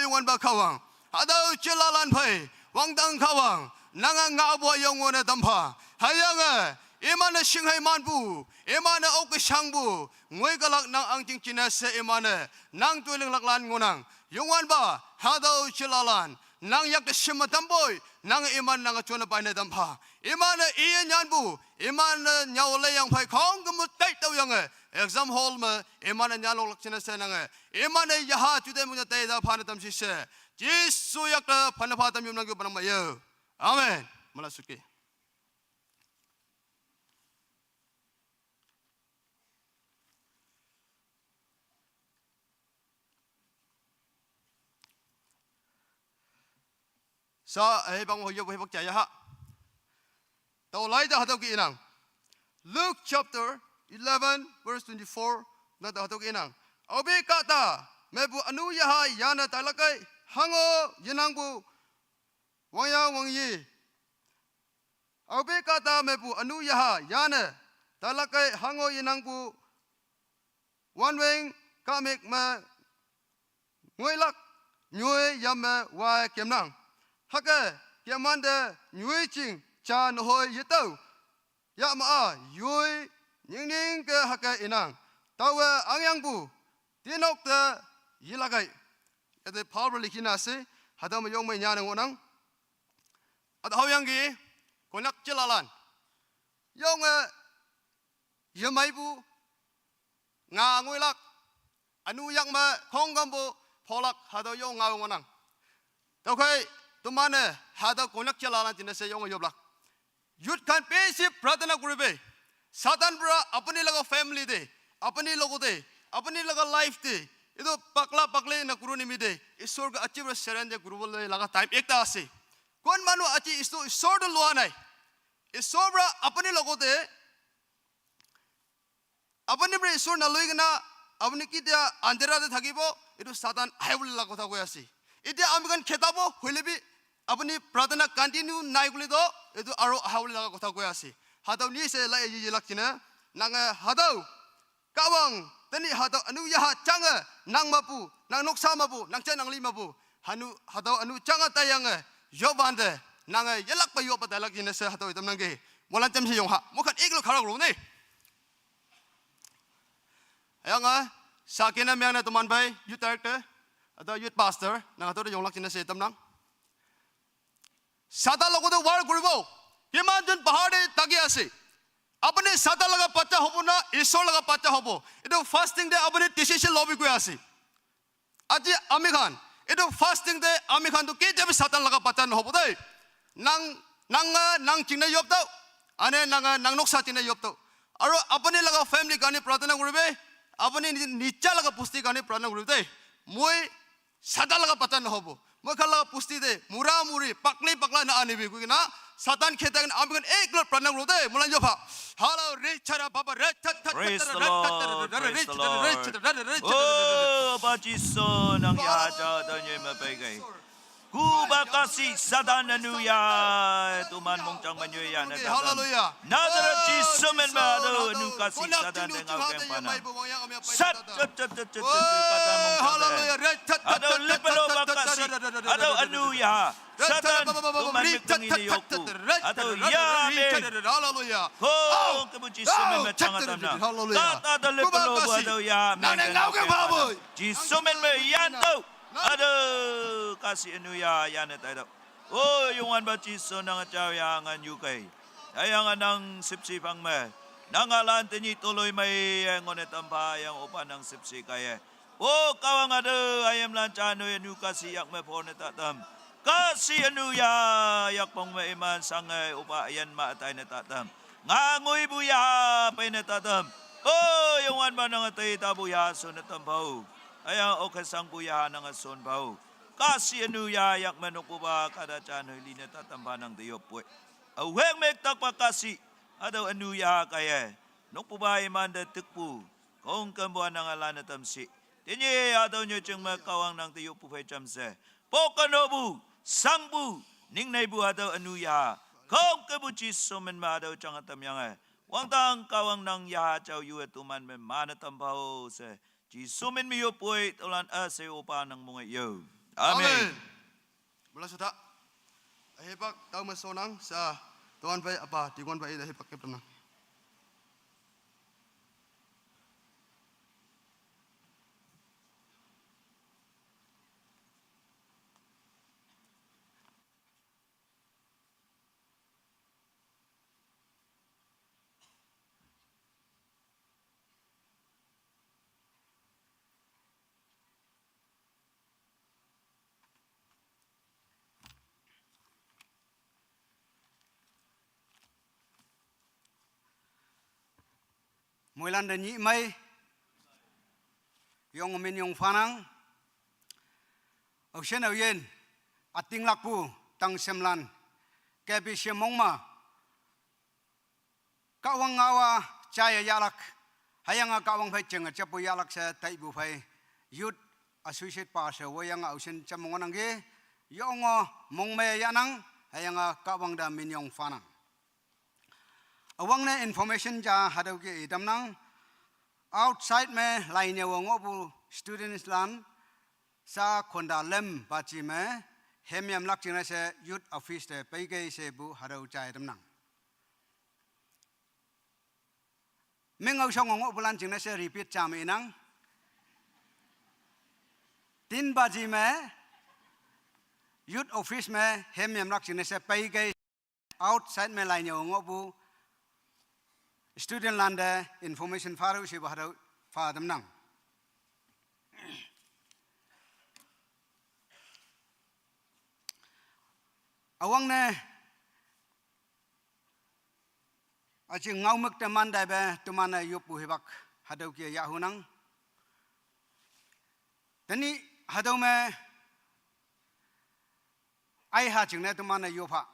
Youngwanpa Kahwang. Hatüo chilalan phei. Wangdang Kahwang. Nange ngaopu yong ngone tampha. Hüyange. Imane shinghei manpu. Imane oke shangpu. Ngoi kalak nang ahngching jingne she imane. Nang toilinglaklan ngohnang. Youngwanpa. Hatüo chilalan. Nang yakte shim me tampoi, nang iman nang jonna peine tampha. Imane iye nyanpu, imane nyao leyang phei khongküm mu taitüoyange. Exam hall me, imane nyanloklak jingne she nange. Imane yaha juteih mune taita phane tamshi she. Jisu yakte phane pha tam yopnangke panang ma yo. Amen. Mala suke. Sa, eh, bang ho yo, eh, bak jaya ha. Tao lai ja hatüo ke inang. Luke chapter eleven, verse twenty-four, na tao hatüo ke inang. Aope kahta, mepu ünu yaha yane tailak ei, hango yenangpu, wangya wangyi. Aope kahta mepu ünu yaha yane, tailak ei hango yenangpu, wanweng kahmük me ngoilak, nyoi yamme wa kemnang. Hüke, kemmante nyoi jing ja nehoi yetüo. Yahma-a, yoi, nyingning ke hüke inang. Taowe angyangpu, tinok te yelak ei. Yate Bible likhina she, hatüo me yong me nyane ngohnang. Hatüo haoyangki, Konyak chilalan. Yonge, yemeipu, nga ngoilak, ünu yak me, khongkümpu, pholak, hatüo yong ngao ngohnang. Tüokhei, temane, hatüo Konyak chilalan jingne she yonge yoplak. Youth khan besi pratana kuribe. Satan para apuni laga family te, apuni logo te, apuni laga life te, etu pakla pakle na kuru nimite, Isor ke achi para surrender kuribole laga time ekta ase. Kon manu achi Isu-, Isor te loa nai. Isor para apuni logo te, apuni para Isor naloi kena, apuni ketia andhera te thakibo, etu Satan ahibole laga kotha koi ase. Etia ami khan khetabo, hoile bi, apuni pratana continue nai koile to, etu aro ahibole laga kotha koi ase. Hatüo ni se la ye yelak jingne, nange hatüo, Kahwang, tenyih hatüo ünu yaha jange, nang mepu, nang noksa mepu, nang jai nang li mepu, hanu, hatüo ünu jange taiyange, yopante, nange yelakpe yoppa tailak jingne she hatüo itamnangki. Moilan jamshe yong ha. Moikhan eklo khara kuro ne. Hüyange, sakena myangne teman phei, youth director, hatüo youth pastor, nang hatüo te yonglak jingne she itamnang. Satan logo te war kuribo. Kiman jon bahar te thaki ase. Apuni Satan laga bacha hobo na, Isor laga bacha hobo. Etu fasting te apuni decision lobi koi ase. Aji ami khan, etu fasting te ami khan tu ketia bi Satan laga bacha nahobo dei. Nang, nang, nang jingne yop tao. Ane nang, nang noksa jingne yop tao. Aru apuni laga family karne pratana kuribe. Apuni ni-, nija laga bosti karne pratana kuribe dei. Moi Satan laga bacha nahobo. Moikhan laga bosti te, mura muri, pakli pakla na anibi, koi kena, Satan kheta kena, ami khan ek lot pratana kuro de, moilan yopha. Hala, re chara baba, re chat chat. Praise the Lord, praise the Lord. Oh, Baba Jisu, nang ya ja da nyoi me pai gai. Kuba kasi Satan ünu ya, teman mongjang me nyoi ya ne. Hallelujah. Nazareth Jisu min me hatüo ünu kasi Satan te ngao keng pa nang. Sat, sat, sat, sat, sat, sat, sat, kata mong sat, eh. Hallelujah. Hatüo lipelo ba kasi. Hatüo ünu ya. Satan, teman mik tang ini yoku. Hatüo ya me. Hallelujah. Ko, kebu Jisu min me chang atam na. Hallelujah. Kata hatüo lipelo ba hatüo ya me. Nane ngao keng pa bo. Jisu min me yantüoh. Hatüo kasi ünu ya, yane taitüoh. Oh, Youngwanpa Jisu nang jao ya ngan yukai. Hüyange nang shüpshe phang me. Nang alan tenyih toloimei ye ngone tampha yang opa nang shüpshe kaiye. Oh, Kahwang hatüo hayimlan jano ye nu kasi yak me phone tatam. Kasi ünu ya yak pong me iman shange opa yan ma taine tatam. Nga ngoipu ya peine tatam. O Youngwanpa, nange teitapu yaha shonne tampha-o. Hüyange okkhe shangpu yaha nange shonpha-o. Kahshih ünu yaha yak me nokpupa kahta ja noi linne ta tampha nang te yoppoi. Aohek me takpa kahshih, hatüo ünu yaha kaiye nokpupa imante tükpu khongkümpu-a nange lanne tamshi. Tenyih hatüo nyoi jing me Kahwang nang te yoppu phei jamshe, pokenopu, shangpu, ningneipu hatüo ünu yaha khongkümpu Jesu min me hatüo jange tamyange, wangdang Kahwang nang yaha jao yue toman me mane tampha-o she, Jesu min me yoppoi tüolan üshei-opa nang monge yo. Amen. Amen. Bula shuta. Hipak tao me shonnang sha, toman phei apa, deacon phei ite hipak kep tamnang. Moilan te nyih mei, yong minyong phanang, aoshin aoyin, ütinglakpu, tangshemlan, K B C mong me, Kahwang ngao-a jaiye yahlak, hüyange Kahwang phei jinge jappu yahlak she taipu phei, Youth Associate Pastor woiyange aoshin jam ngohnangki, yonge mong me yahnang, hüyange Kahwang te minyong phanang. Üwangne information ja hatüo ke itamnang, outside me lainyüowe ngohpu studentslan, sha khonta lem baji me, hem yamlak jingne she youth office te peikei shepu hatüo jai tamnang. Meng ao shong ngohpulan jingne she repeat ja me inang. Tin baji me, youth office me hem yamlak jingne she peikei, outside me lainyüo ngohpu studentlan te information phatüoh shepu hatüo pha tamnang. Üwangne, üjing ngaomük te man taipe teman-e yoppu hipak hatüo ke yahunang. Tenyih hatüo me aiha jingne teman-e yopha.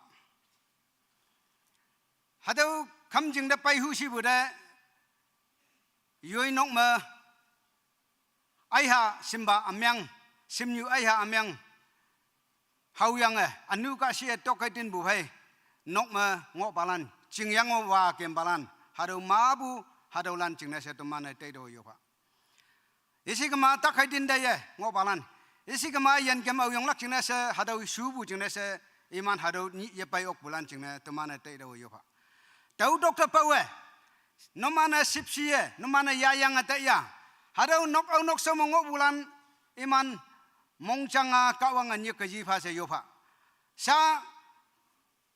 Hatüo khümjing te peihu shipu te, yoi nok me aiha shimpa ümeng, shimnyu aiha ümeng, haoyange ünu kahshih-e tok kei tinpu phei, nok me ngohpalan, chingyang-o wa kempalan, hatüo mapu, hatüolan jingne she teman-e taitüoh yopha. Isi kema tak hei tin taiye ngohpalan, isi kema yan kem aoyonglak jingne she hatüo shupu jingne she, iman hatüo nyih yepei okpulan jingne teman-e taitüoh yopha. Tüo tok te paowe, numan-e shüpshe-e, numan-e yayange taiya, hatüo nok ao nok shao me ngohpulan, iman mongjang-a Kahwange nyik-e yipha she yopha. Sha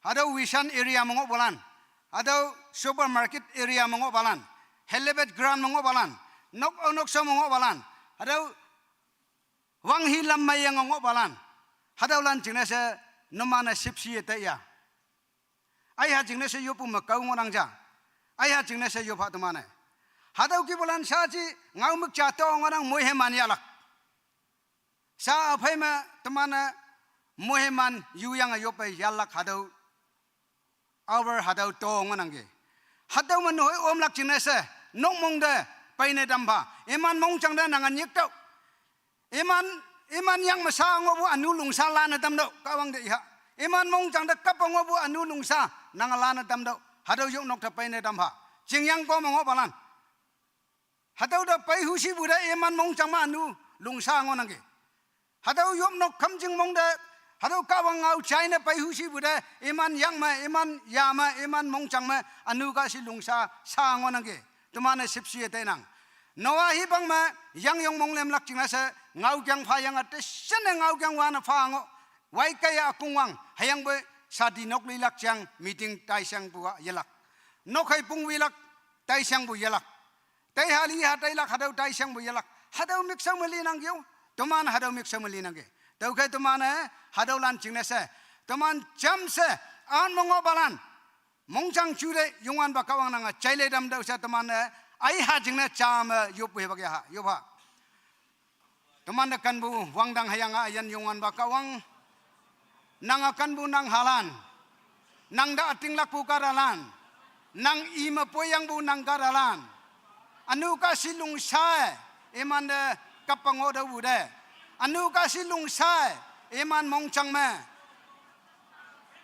hatüo Vision area me ngohpalan, hatüo supermarket area me ngohpalan, helipad ground me ngohpalan, nok ao nok shao me ngohpalan, hatüo wanghi lam meiyange ngohpalan, hatüolan jingne she numan-e shüpshe-e taiya. Aiha jingne she yoppu me kao ngohnang ja. Aiha jingne she yopha teman-e. Hatüo kihpulan shaji ngaomük ja to ngohnang moiheman yahlak. Sha üphei me teman-e moiheman yuyange yoppe yahlak hatüo hour hatüo to ngohnangki. Hatüo me nehoi omlak jingne she, nok mong te peine tampha. Iman mongjang te nange nyiktüoh. Iman, iman yang me sha ngohpu ünu lungsha lanne tamtüoh, Kahwang te iha. Iman mongjang te kappe ngohpu ünu lungsha nange lanne tamtüoh. Hatüo yopnok te peine tampha. Chingyang ko me ngohpalan, hatüo te peihu shipu te iman mongjang me ünu lungsha ngohnangki. Hatüo yopnok khümjing mong te, hatüo Kahwang ngao jaine peihu shipu te, iman yang me, iman ya me, iman mongjang me ünu kahshih lungsha sha ngohnangki. Teman-e shüpshe-e tainang. Noah hipang me yangyong monglemlak jingne she, ngaokeng phayange te shinne ngaokeng wane pha ngoh. Waikaiye ükongwang, hüyangpoi shadi nok lilak jang meeting taishangpu-a yelak. Nok hei pungwilak, taishangpu yelak. Taiha liha tailak hatüo taishangpu yelak. Hatüo mikshao me linangki-o. Teman hatüo mikshao me linangki. Tüokhei teman-e hatüolan jingne she, teman jamshe, an me ngohpalan, mongjang jute Youngwanpa Kahwang nange jaile tamtüoh she teman-e Ai ha jingne chame yop he bak ya ha, yop ha. Teman de kanpu wangdang hüyange üyin Youngwanpa Kahwang. Nang-a kanpu nang halan. Nang te ütinglakpu kahtalan. Nang ime poiyangpu nang kahtalan. Ünu kahshih lungshae, imante kappe ngohtüohpu te. Ünu kahshih lungshae, iman mongjang me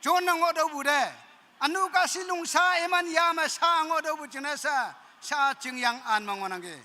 jonne ngohtüohpu te. Ünu kahshih lungsha iman yame sha ngohtüohpu jingne she, sha jingyang an me ngohnangki.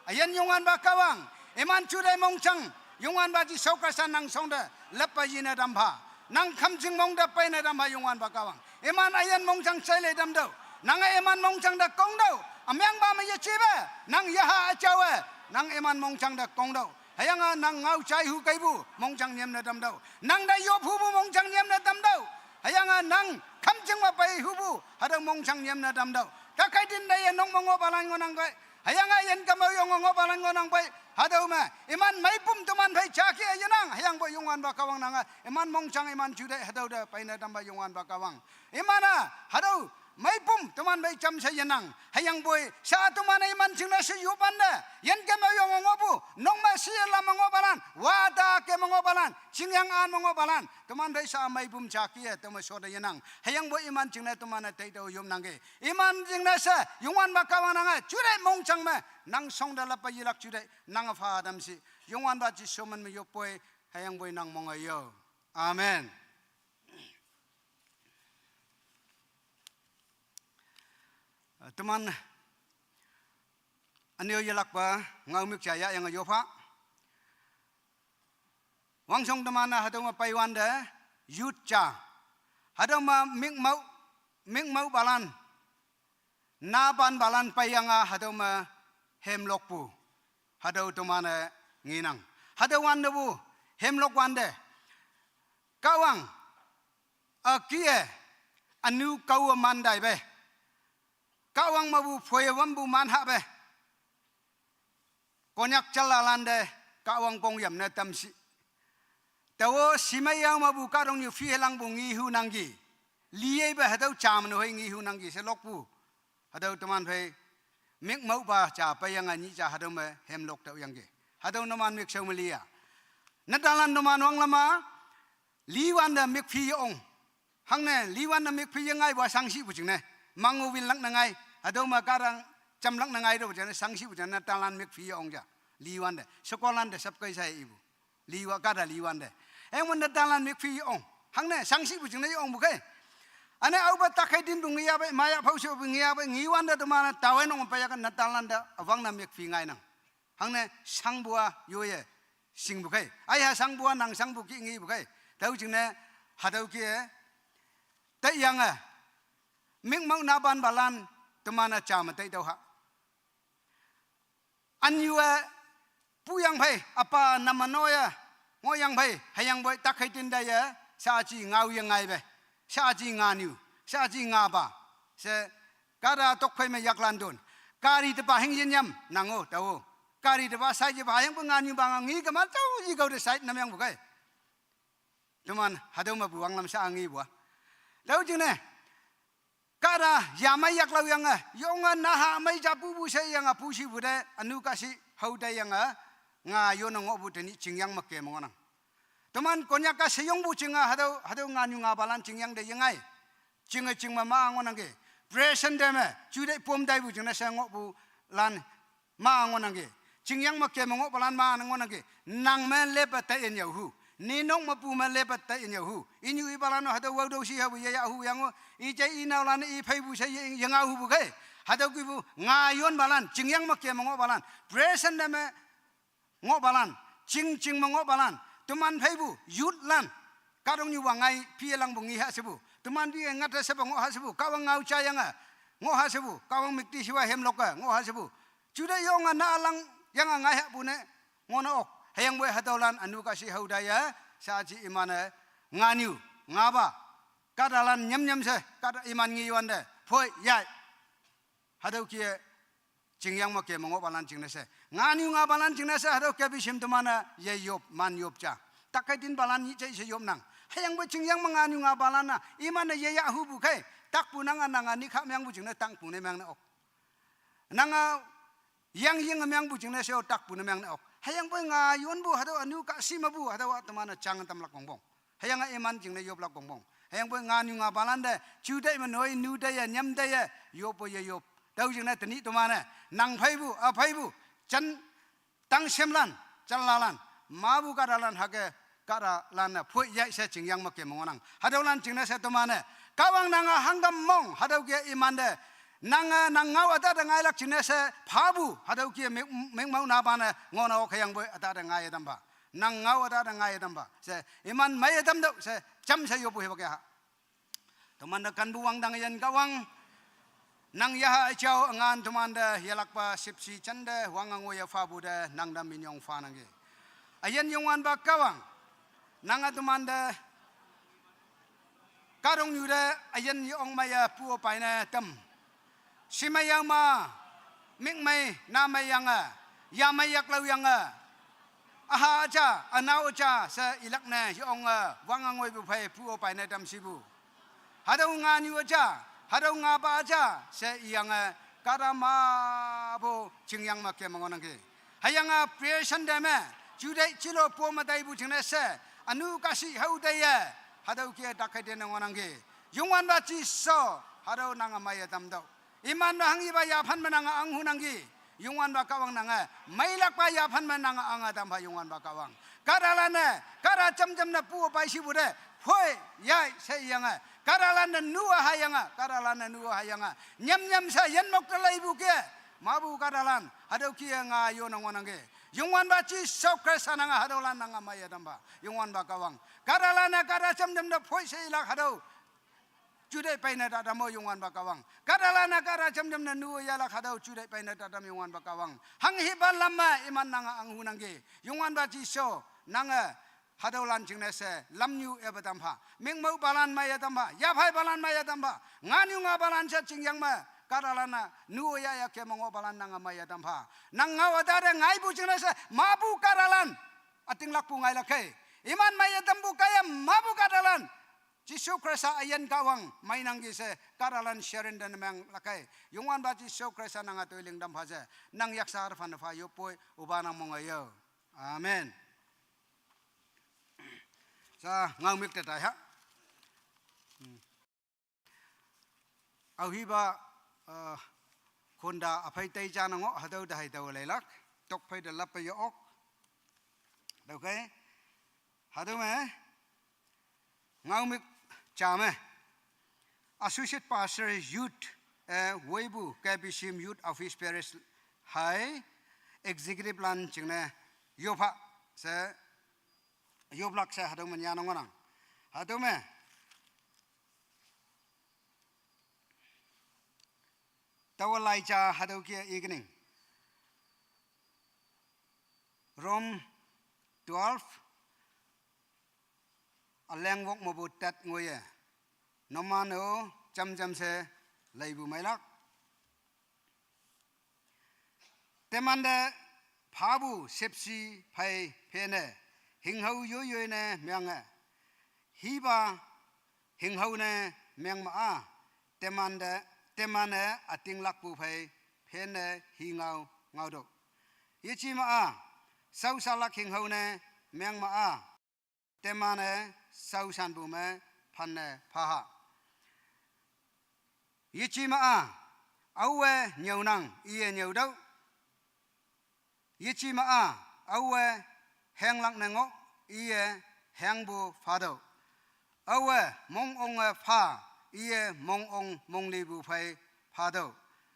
Üyin Youngwanpa Kahwang, iman juteih mongjang, Youngwanpa Jesu Khrista nang shongte lappe yine tampha. Nang khümjing mong te peine tampha Youngwanpa Kahwang. Iman üyin mongjang jaile tamtüoh. Nange iman mongjang te kongtüoh. Ümengpa me yejepe, nang yaha üjaowe, nang iman mongjang te kongtüoh. Hüyange nang ngao jai hu keipu mongjang nyamne tamtüoh. Nang te yop hupu mongjang nyamne tamtüoh. Hüyange nang khümjing me pei hupu hatüo mongjang nyamne tamtüoh. Takhei tin teiye nok me ngohpalan ngohnang pei. Hüyange yin kemao yonge ngohpalan ngohnang pei. Hatüo me iman meipum teman phei jake yenang. Hüyangpoi Youngwanpa Kahwang nange iman mongjang iman juteih hatüo te peine tampa Youngwanpa Kahwang. Iman-a hatüo meipum teman phei jamshe yenang. Hüyangpoi sha teman-e iman jingne she yopwante, yin kemao yonge ngohpu nok me shi lam me ngohpalan, wata ke me ngohpalan, jingyang an me ngohpalan, teman phei sha meipum jake-e teme shote yenang. Hüyangpoi iman jingne teman-e teitüoh yopnangki. Iman jingne she Youngwanpa Kahwang nange juteih mongjang me nang shongte lappe yelak juteih nange pha tamshi. Youngwanpa Jesu min me yoppoi, hüyangpoi nang monge yo. Amen. Teman ünyo yelakpa ngaomük ja yahyange yopha. Wangshong teman-e hatüo me peiwante, youth ja. Hatüo me mikmao, mikmaopalan, napanpalan peiyange hatüo me hemlokpu. Hatüo teman-e ngenang. Hatüo wantepu hemlok wante, Kahwang, üke-e, ünu kaowe man taipe. Kahwang mepu phoiye wampu man hahpe. Konyak jalalante Kahwang pongyam ne tamshi. Taowe shimei yao mepu kahtoknyu philangpu ngehu nangki. Liyeipe hatüo jam ne hoi ngehu nangki she lokpu. Hatüo teman phei mikmaopa ja peiyange nyih ja hatüo me hemlok tüohyangki. Hatüo numan mükshao me liya. Netanlan numan wanglam-a, liwante mükphi ye-ong. Hangne liwante mükphi yengaipu-a shangshihpu jingne, mango winlak ne ngai, hatüo me kahta jamlak ne ngai tüopu jingne shangshihpu jingne netanlan mükphi ye-ong ja. Liwante shekolante sapkei shai ipu. Liwa kahta liwante, engwün netanlan mükphi ye-ong. Hangne shangshihpu jingne ye-ongpu khei. Üne aope takhei tinpu ngeyapei, maya phaoshepu ngeyapei, ngewante teman-e taowe nong peiyakan netanlante üwangne mükphi ngainang. Hangne shangpu-a yoye shingpu khei. Aiha shangpu-a nang shangpu kih ngepu khei. Tüo jingne hatüo kih-e taiyange, mikmao napanpalan teman-e jame taitüoh ha. Ünyu-e puyang phei, üpa namanoye ngohyang phei, hüyangpoi takhei tin teiye, shaji ngao yengaipe, shaji nganyu, shaji ngapa, she kahta tokphei me yaklan ton. Gari tepa hing yenyam nang-o tao-o. Gari tepa sai jepa hüyangpoi nganyu pa nge kema tüo yikao te sai namyangpu khei. Teman hatüo mepu wanglam sha ngepu-a. Tüo jingne kahta yamei yaklaoyange, yonge naha mei ja pupu sheyange pushipu te, ünu kahshih hao teiyange, nga yone ngohpu tenyih chingyang me ke me ngohnang. Teman Konyak-a sheyongpu ching-a hatüo, hatüo nganyu ngapalan chingyang te yengai. Chinge ching me ma ngohnangki. Present te me, juteih pom taipu jingne she ngohpulan ma ngohnangki. Chingyang me ke me ngohpalan ma ngohnangki. Nang me lepe taiyin yaohu. Ninok mepu me lepe taiyin yaohu. Inyu ipalan-o hatüo waotüoh shi hapu yeyahu yango. Ije inaolan-e ipheipu she ye, yengaohupu khei. Hatüo kihpu ngayonpalan, chingyang me ke me ngohpalan, present te me ngohpalan, ching ching me ngohpalan, teman pheipu youthlan, kahtoknyu wangngai philangpu nge ha shepu, teman pi-e ngate shepa ngoh ha shepu, Kahwang ngao jayange ngoh ha shepu, Kahwang müktishiwa hemlok-e ngoh ha shepu. Juteih yonge nahalan yange ngai hahpu ne ngohne ok. Hüyangpoi hatüolan ünu kahshih hao teiye, shaji iman-e nganyu, ngapa, kahtalan nyamnyam she, kahta iman ngewante phoi yai. Hatüo kih-e chingyang me ke me ngohpalan jingne she, nganyu ngapalan jingne she hatüo kepi shim teman-e yeyop man yop ja. Takhei tinpalan nyih jai she yopnang. Hüyangpoi chingyang me nganyu ngapalan-a iman-e yeyahupu khei, takpu nange nange nikha meangpu jingne tangpu ne meangne ok. Nange Yang ying mengpu jingne she-o takpu ne meng ne ok. Hüyangpoi nga yonpu hatüo ünu kahshih mepu hatüowa teman-e jang tamlak wongpong. Hüyange iman jingne yoplak wongpong. Hüyangpoi nga nyu nga palan te, ju tei me noi nu teiye, nyam teiye, yoppo ye yop. Tüo jingne tenyih teman-e, nang pheipu, a pheipu, jan tang shemlan, janlalan, mapu kahtalan hüke kahtalan-e phoi yai she chingyang me kem ngohnang. Hatüolan jingne she teman-e, Kahwang nange hangkam mong, hatüo ke imante, nange nang ngao üta te ngailak jingne she phapu, hatüo ke mik, mikmao napan-e ngohne ok hüyangpoi üta te ngaiye tampha. Nang ngao üta te ngaiye tampha she, iman meiye tamtüoh she, jamshe yoppu hipak ya ha. Toman te kenpu wangdang üyin Kahwang, nang yaha üjao üngan tomante yelakpa shüpshe jante wange ngoiye phapu te nang te minyong phanangki. Üyin Youngwanpa Kahwang, nange tomante kahtoknyu te üyin ye-ong meiye pu-o peine tam. Shimei yao ma, mikmei, namei yange, yamei yaklao yange, üha üja, ünao üja she ilak ne ye-onge wange ngoipu phei pu-o peine tam shipu. Hatüo nganyu üja, hatüo ngapa üja she iyange kahta mapu chingyang me kem ngohnangki. Hüyange prayer centre me, juteih jilo po me taipu jingne she, ünu kahshih hao teiye, hatüo ke tak hei tene ngohnangki. Youngwanpa Jesu, hatüo nange meiye tamtüoh. Iman me hanghipa yaphan me nange anghunangki. Youngwanpa Kahwang nange, meilakpa yaphan me nange ange tampha Youngwanpa Kahwang. Kahtalan-e, kahta jamjam ne pu-o pei shipu te, phoi yai she iyange. Kahtalan-e nu-a hayange, kahtalan-e nu-a hayange, nyam nyam she yinmok te leipu ke, mapu kahtalan, hatüo ke nga yone ngohnangki. Youngwanpa Jesu Khrista nange hatüolan nange meiye tampha Youngwanpa Kahwang. Kahtalan-e kahta jamjam ne phoi she ilak hatüo juteih peine tatam-o Youngwanpa Kahwang. Kahtalan-e kahta jamjam ne nu yahlak hatüo juteih peine tatam Youngwanpa Kahwang. Hanghipa lam me iman nange anghunangki. Youngwanpa Jesu nange hatüolan jingne she lamnyu epe tampha. Mikmao palan meiye tampha. Yaphai palan meiye tampha. Nganyu nga palan she chingyang me kahtalan-e nu yahya ke me ngoh palan nange meiye tampha. Nang ngao üta te ngaipu jingne she mapu kahtalan ütinglakpu ngailak kei. Iman meiye tampu kaiye mapu kahtalan Jesu Khrista üyin Kahwang meinangki she kahtalan sharing te ne menglak kei. Youngwanpa Jesu Khrista nange toiling tampha she, nang yaksar phan pha yoppoi, üpa nang monge yo. Amen. Sa ngaomük te tai ha. Aohipa, uh, khonta üphei tei ja ne ngoh, hatüo te hei tao leilak, tokphei te lappe ye-ok. Tüokhei, hatüo me, ngaomük ja me, Associate Pastor Youth, eh, woipu, K B C M Youth Office Parish hei, executive lan jingne, yoppha she, yoplak she hatüo me nyanne ngohnang. Hatüo me, taowa lai ja hatüo ke evening. Rome twelve, üleng wok mepu tet ngoiye. Numan-o jamjam she leipu meilak. Temante phapu shüpshe phei phenne, hinghao yoiyoi ne menge. Hipa hinghao ne mengma-a, temante, teman-e ütinglakpu phei phenne hi ngao ngaotüoh. Yejema-a, shaoshalak hinghao ne mengma-a, teman-e shaoshanpu me phanne phaha. Yejema-a, aowe nyüonang iye nyüotüoh. Yejema-a, aowe henglak ne ngoh iye hengpu phatüoh. Aowe mong onge pha iye mong ong monglipu phei phatüoh.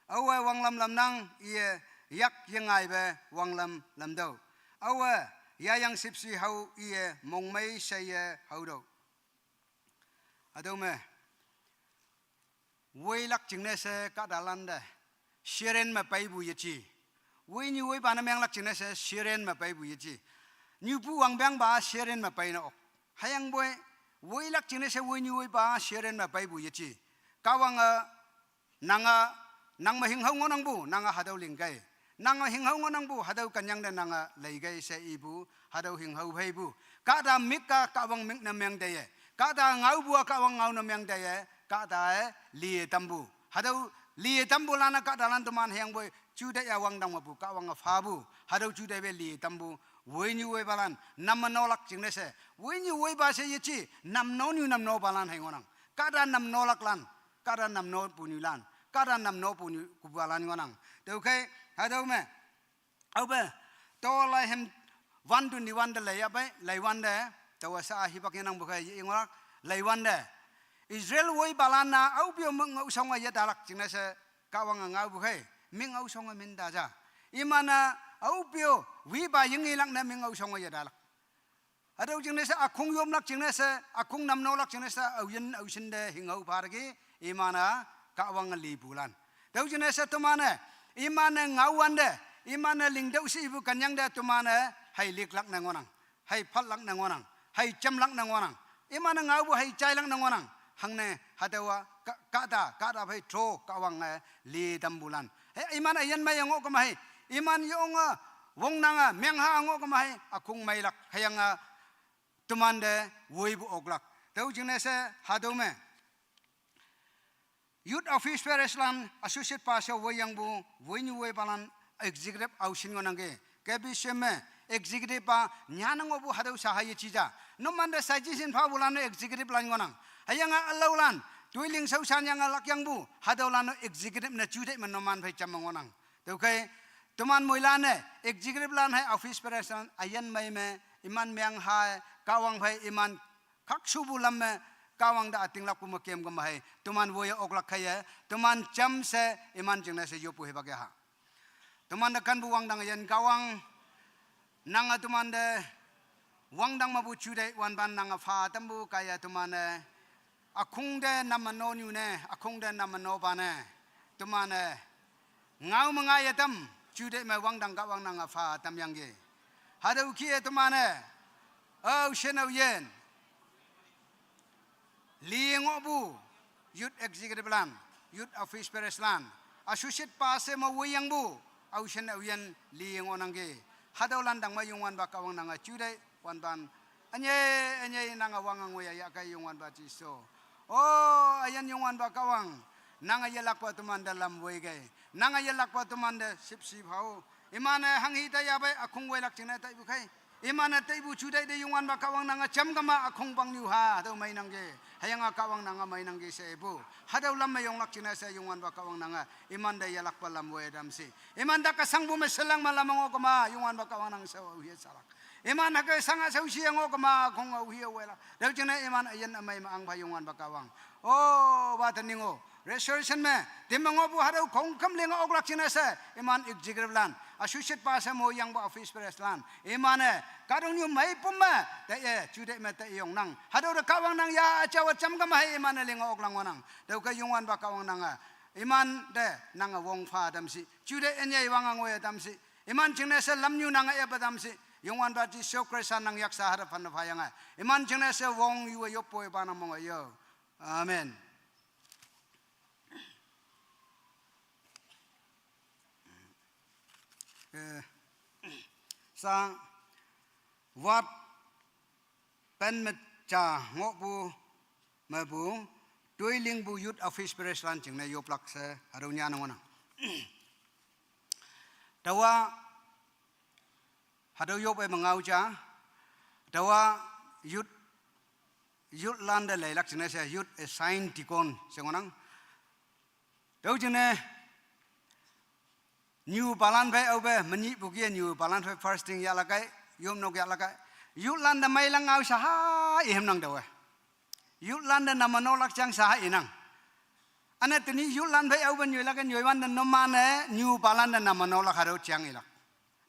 Aowe wanglam lamnang iye yak yengaipe wanglam lamtüoh. Aowe yayang shüpshe hao iye mongmei sheye haotüoh. Hatüo me, woilak jingne she kahtalante sharing me peipu yeje. Woinyu woipa ne menglak jingne she sharing me peipu yeje. Nyupu wangpengpa sharing me peine ok. Hüyangpoi, woilak jingne she woinyu woipa sharing me peipu yeje. Kahwange, nange, nang me hinghao ngohnangpu, nange hatüo lingkei. Nange hinghao ngohnangpu, hatüo kenyang te nange leikei she ipu, hatüo hinghao pheipu. Kahta mik-a Kahwang mik ne meng teiye. Kahta ngaopu-a Kahwang ngao ne meng teiye. Kahtawe liye tampu. Hatüo liye tampulan-a kahtalan teman hüyangpoi Jude ya wangdang mapu, Kahwang a phapu, hatüo jude pe li tampu, woinyu woipalan, nam me nolak jingne she, woinyu woipa she yeji, nam nonyu nam nopalan hei ngohnang. Kahta nam nolaklan, kahta nam nopunyulan, kahta nam nopunyu kupalan ngohnang. Tüokhei, hatüo me, aope, to lai hem, wan tu ni wan te lei ya pei, lei wan te, taowa sa hipak yenangpu khei ye ngohlak, lei wan te. Israel woipalan-a, aopeo mik ngao shonge yetalak jingne she, Kahwang-e ngaopu khei, mik ngao shonge min ta ja. Iman-a, aopeo, wipa yingelak ne mik ngao shonge yetalak. Hatüo jingne she, ükhong yomlak jingne she, ükhong nam nolak jingne she, aoyin aoshin te hingao pharki, iman-a, Kahwang lipulan. Tüo jingne she teman-e, iman-e ngao wante, iman-e lingtüoh she ipu kenyang te teman-e, hei liklak ne ngohnang, hei phatlak ne ngohnang, hei jamlak ne ngohnang, iman-e ngaopu hei jailak ne ngohnang, hangne hatüowa, ka-, kahta, kahta phei tro Kahwange, li tampulan. He, iman üyin mei ngoh kema hei, iman yonge, wongnange, mengha ngoh kema hei, ükhong meilak, hüyange, teman te woipu oklak. Tüo jingne she hatüo me, Youth Office Bearers lan, Associate Pastor woiyangpu, woinyu woipalan, Executive aoshin ngohnangki. K B C M me, Executive pa, nyanne ngohpu hatüo saha yeji ja. Numan te suggestion phapulan-o Executive lan ngohnang. Hüyange ülaolan, toiling shaoshan yange lakyangpu, hatüolan-o Executive ne juteih me numan phei jam me ngohnang. Tüokhei, teman moilan-e, Executive lan hei Office Bearers lan, üyin mei me, iman mengha-e, Kahwang phei iman khakshupu lam me, Kahwang te ütinglakpu me kem kema hei, teman woiye oklak kheiye, teman jamshe, iman jingne she yoppu hipak yaha. Teman te kenpu wangdang üyin Kahwang, nange teman te, wangdang mepu juteih wanpan nange pha tampu kaiye teman-e, ükhong te nam me nonyu ne, ükhong te nam me nopa ne, teman-e, ngao me ngaiye tam, juteih me wangdang Kahwang nange pha tamyangki. Hatüo kih-e teman-e, aoshin aoyin, li ngohpu, Youth Executive lan, Youth Office Bearers lan, Associate Pastor me woiyangpu, aoshin aoyin li ngohnangki. Hatüolan dang me Youngwanpa Kahwang nange juteih wanpan, ünyei, ünyei nange wange ngoiya yahkei Youngwanpa Jesu. O, üyin Youngwanpa Kahwang, nange yelakpa teman te lam woikei, nange yelakpa teman te shüpshe phao. Iman-e hanghi taiya pei ükhong woilak jingne taipu khei, iman-e taipu juteih te Youngwanpa Kahwang nange jam kema ükhong pangnyu ha, hatüo meinangki. Hüyange Kahwang nange meinangki she ipu, hatüo lam me yonglak jingne she Youngwanpa Kahwang nange, iman te yelakpa lam woi tam shi. Iman te kesangpu me shelang me lam ngoh kema, Youngwanpa Kahwang nang she aohe shalak. Iman hüke shanga shaoshi ngoh kema, khong aohe woilak. Tüo jingne iman üyin ümei me ahngpha Youngwanpa Kahwang, o, wa tening-o, restoration me, tim me ngohpu hatüo khongküm linge oklak jingne she, iman Executive lan, Associate Pastor me woiyangpu Office Bearers lan, iman-e, kahtoknyu meipum me, taiye, juteih me taiye yongnang. Hatüo te Kahwang nang ya, üjaowe jam kema hei iman-e linge oklak ngohnang. Tüokhei Youngwanpa Kahwang nange, iman te, nange wong pha tam shi, juteih ünyei wange ngoiye tam shi, iman jingne she lamnyu nange epe tam shi, Youngwanpa Jesu Khrista nang yaksha hate phanne phayange, iman jingne she wong yuwe yoppoipa nang monge yo. Amen. Eh, sa, wat, pen me ja ngohpu, mepu, toilingpu Youth Office Bearers lan jingne yoplak she, hatüo nyanne ngohnang. Taowa, hatüo yope me ngao ja, taowa youth, youth lan te leilak jingne she youth assign deacon she ngohnang. Tüo jingne, nyupalan phei aope, menyihpu kih-e nyupalan phei fasting yahlak kei, yopnok yahlak kei. Youth lan te meilak ngao shaha ihemnang taowe. Youth lan te nam me nolak jang shaha inang. Üne tenyih youth lan phei aope nyoilak-e nyoiwante numan-e nyupalan te nam me nolak hatüo jang ilak.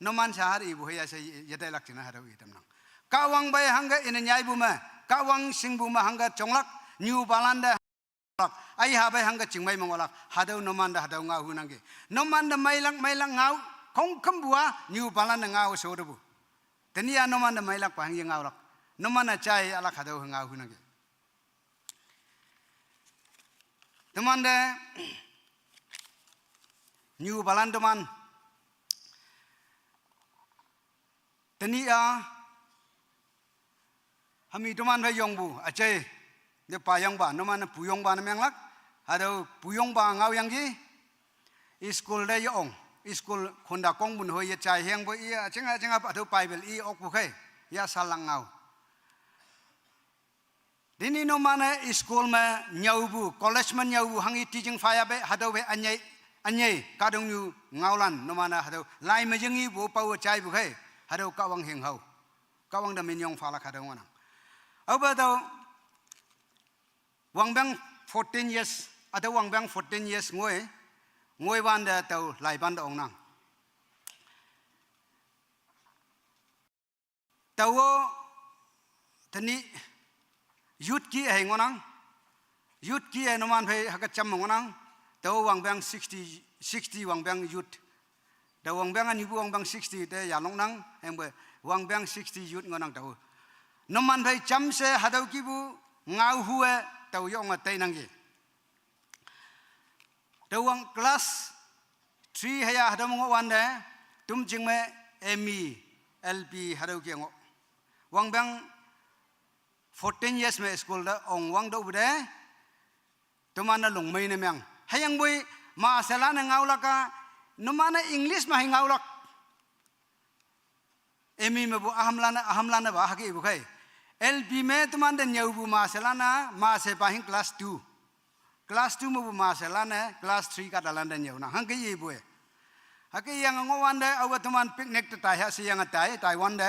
Numan shaha ipu hüya she ye-, yetailak jingne hatüo itamnang. Kahwang phei hangke ine nyaipu me, Kahwang shingpu me hangke jonglak, nyupalan te lak, aiha phei hangke chingmei me ngohlak, hatüo numan te hatüo ngao hunangki. Numan te meilak, meilak ngao, khongkümpu-a, nyupalan te ngao shotepu. Tenyih-a numan te meilakpa hangye ngaolak. Numan-e jai yahlak hatüo ngao hunangki. Teman te, nyupalan teman. Tenyih-a, hami teman phei yongpu, üjai, ne payongpa, numan-e puyongpa ne menglak, hatüo puyongpa ngaoyangki, school te yeong. School khunda kongbun hoi ye chai hengbo i, achinga achinga hatüo Bible i okpu khei. Ya salang ngao. Tenyih numan-e school me nyüopu, college me nyüopu hanghi teaching fire pe, hatüo pe ünyei, ünyei, kahtoknyu ngaolan, numan-e hatüo, lai me yingipu paowe jaipu khei, hatüo Kahwang hing hao. Kahwang te minyong phalak hatüo ngohnang. Aope tao, wangpeng fourteen years, hatüo wangpeng fourteen years ngoi, ngoi wante tao laipan te ongnang. Tao-o, tenyih, youth ki hei ngohnang. Youth ki hei numan phei hüke jam ngohnang. Tao wangpeng sixty, sixty wangpeng youth. Tao wangpeng ünyupu wangpeng sixty te yanoknang, hüyangpe wangpeng sixty youth ngohnang tao. Numan phei jamshe hatüo kipu ngao hue tao yonge tainangki. Tüowang class three hüya hatüo me ngohwante, Tumjing me M E, L P hatüo ke ngoh. Wangpeng fourteen years me school te ong wangtüohpu te, teman-e longmei ne meng. Hüyangpoi, masalan-e ngaolak-a, numan-e English me hei ngaolak. M E mepu ühamlan-e, ühamlan-e pa hüke ipu khei. L P me temante nyüopu masalan-a, masepa hing class two. Class two mepu masalan-e, class three kahtalan te nyüonang. Hangke ipu-e. Hüke yange ngohwante, aowe teman picnic te tai ha sheyange tai, taiwante.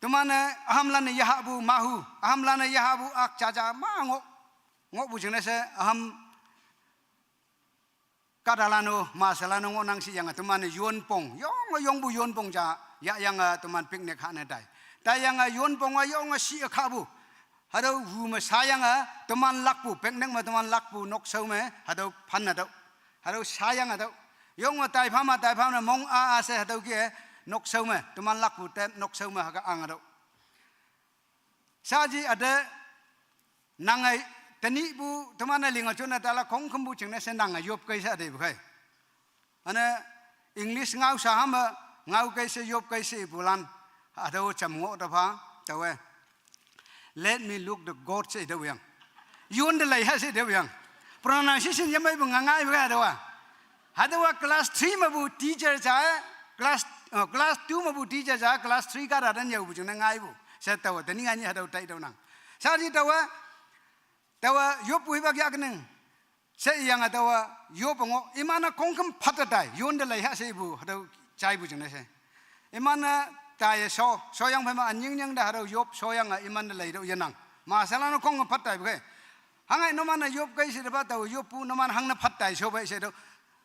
Teman-e, ühamlan-e yahpu mahu, ühamlan-e yahpu ak jaja ma ngoh, ngohpu jingne she, üham kahtalan-o, masalan-o ngohnang sheyange teman-e yonpong, yonge yongpu yonpong ja, yahyange teman picnic hahne tai. Taiyange yonpong-a yonge shi-e kahpu. Hatüo wu me shayange teman lakpu, picnic me teman lakpu, nokshao me, hatüo phanne tüoh. Hatüo shayange tüoh. Yonge taipha ma, taipha me mong a a she hatüo ke, nokshao me, teman lakpu te, nokshao me hüke ange tüoh. Shaji üte, nange tenyihpu teman-e linge jone tala khongkümpu jingne she nange yop kei she ütepu khei. Üne English ngao sha hame, ngao kei she yop kei she ipulan, hatüo jam ngoh te pha, taowe. Let me look the God she itüoyang. Yonte lei ha she itüoyang. Pronunciation yemeipu ngangaipu hatüowa. Hatüowa class three mepu teacher ja, class, uh, class two mepu teacher ja, class three kahta te nyüopu jingne ngaipu. She taowe, tenyih anyi hatüo taitüohnang. Shaji taowa, taowa yoppu hipak yakneng. She iyange taowa yop ngoh, iman-e khongküm phat te tai, yonte lei ha she ipu, hatüo jaipu jingne she. Iman-e taiye sho, shoyang phei me ünyingnying te hatüo yop, shoyange iman-e leitüoh yenang. Masalan-o khongküm phat taipu khei. Hangai numan-e yop kei she tepa tao yoppu numan hangne phat tai sho pei she tüo.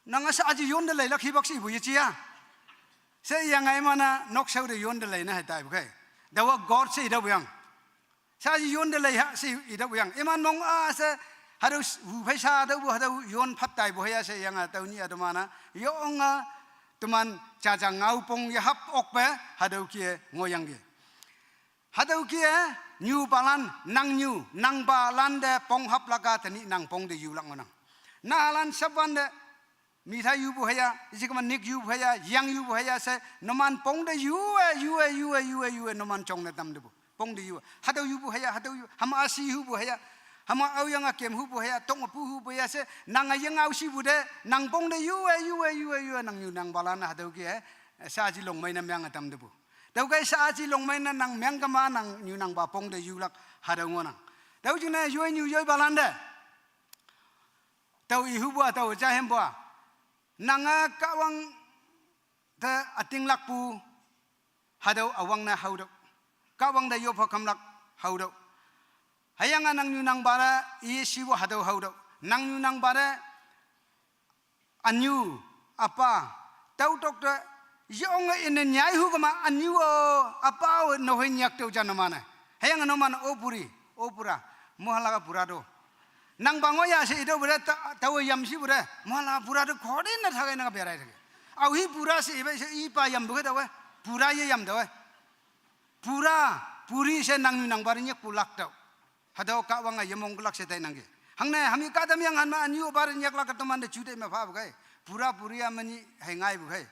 Nange shaji yonte leilak hipak she ipu yeji-a. She iyange iman-e nokshao te yonte lei ne hei taipu khei. Taowa God she itüoyang. Shaji yonte lei ha she itüoyang. Iman mong a she, hatüo wu phei sha tüopu, hatüo yon phat taipu hüya sheyange tüo nyih-a teman-a. Yonge teman jaja ngaopong yehap okpe, hatüo ke ngohyangki. Hatüo ke, nyupalan, nangnyu, nangpalan te pong haplak-a tenyih nang pong te yulak ngohnang. Nahalan shapwante, mithai yupu hüya, isi kema nik yupu hüya, yang yupu hüya she, numan pong te yue, yue, yue, yue, yue, numan jongne tamtepu. Pong te yue. Hatüo yupu hüya, hatüo yu, hama shi hupu hüya, hama aoyange kem hupu hüya, tongpu hupu hüya she, nange yengao shipu te, nang pong te yue, yue, yue, yue, nangnyu nangpalan hatüo ke, eh, shaji longmei ne menge tamtepu. Tüokhei shaji longmei ne nang meng kema nangnyu nangpa pong te yulak hatüo ngohnang. Tüo jingne yoinyu yoipalan te. Tao ihupu-a, tao jahempu-a. Nange Kahwang te ütinglakpu, hatüo üwangne haotüoh. Kahwang te yop hokümlak haotüoh. Hüyange nangnyu nangpa te, ishipu hatüo haotüoh. Nangnyu nangpa te, ünyu, üpa, tüo tok te, yonge ine nyai hu kema ünyu-o, üpa-o, nohoi nyaktüoh ja numan-e. Hüyange numan-e, o buri, o bura, moilan-a bura to. Nangpa ngohya she itüohpu te, ta-, taowe yamshipu te, moilan-a bura to khodin ne thakei nang berai thakei. Aohi bura she ipe she ipa yampu ke taowe, bura ye yam taowe. Bura, buri she nangnyu nangpa te nyikpu lak tüoh. Hatüo Kahwange yemong külak she tainangki. Hangne hami kahtamyenghan me ünyu üpa te nyaklak-a temante jute me phapu khei. Bura buri-a menyih hei ngaipu khei.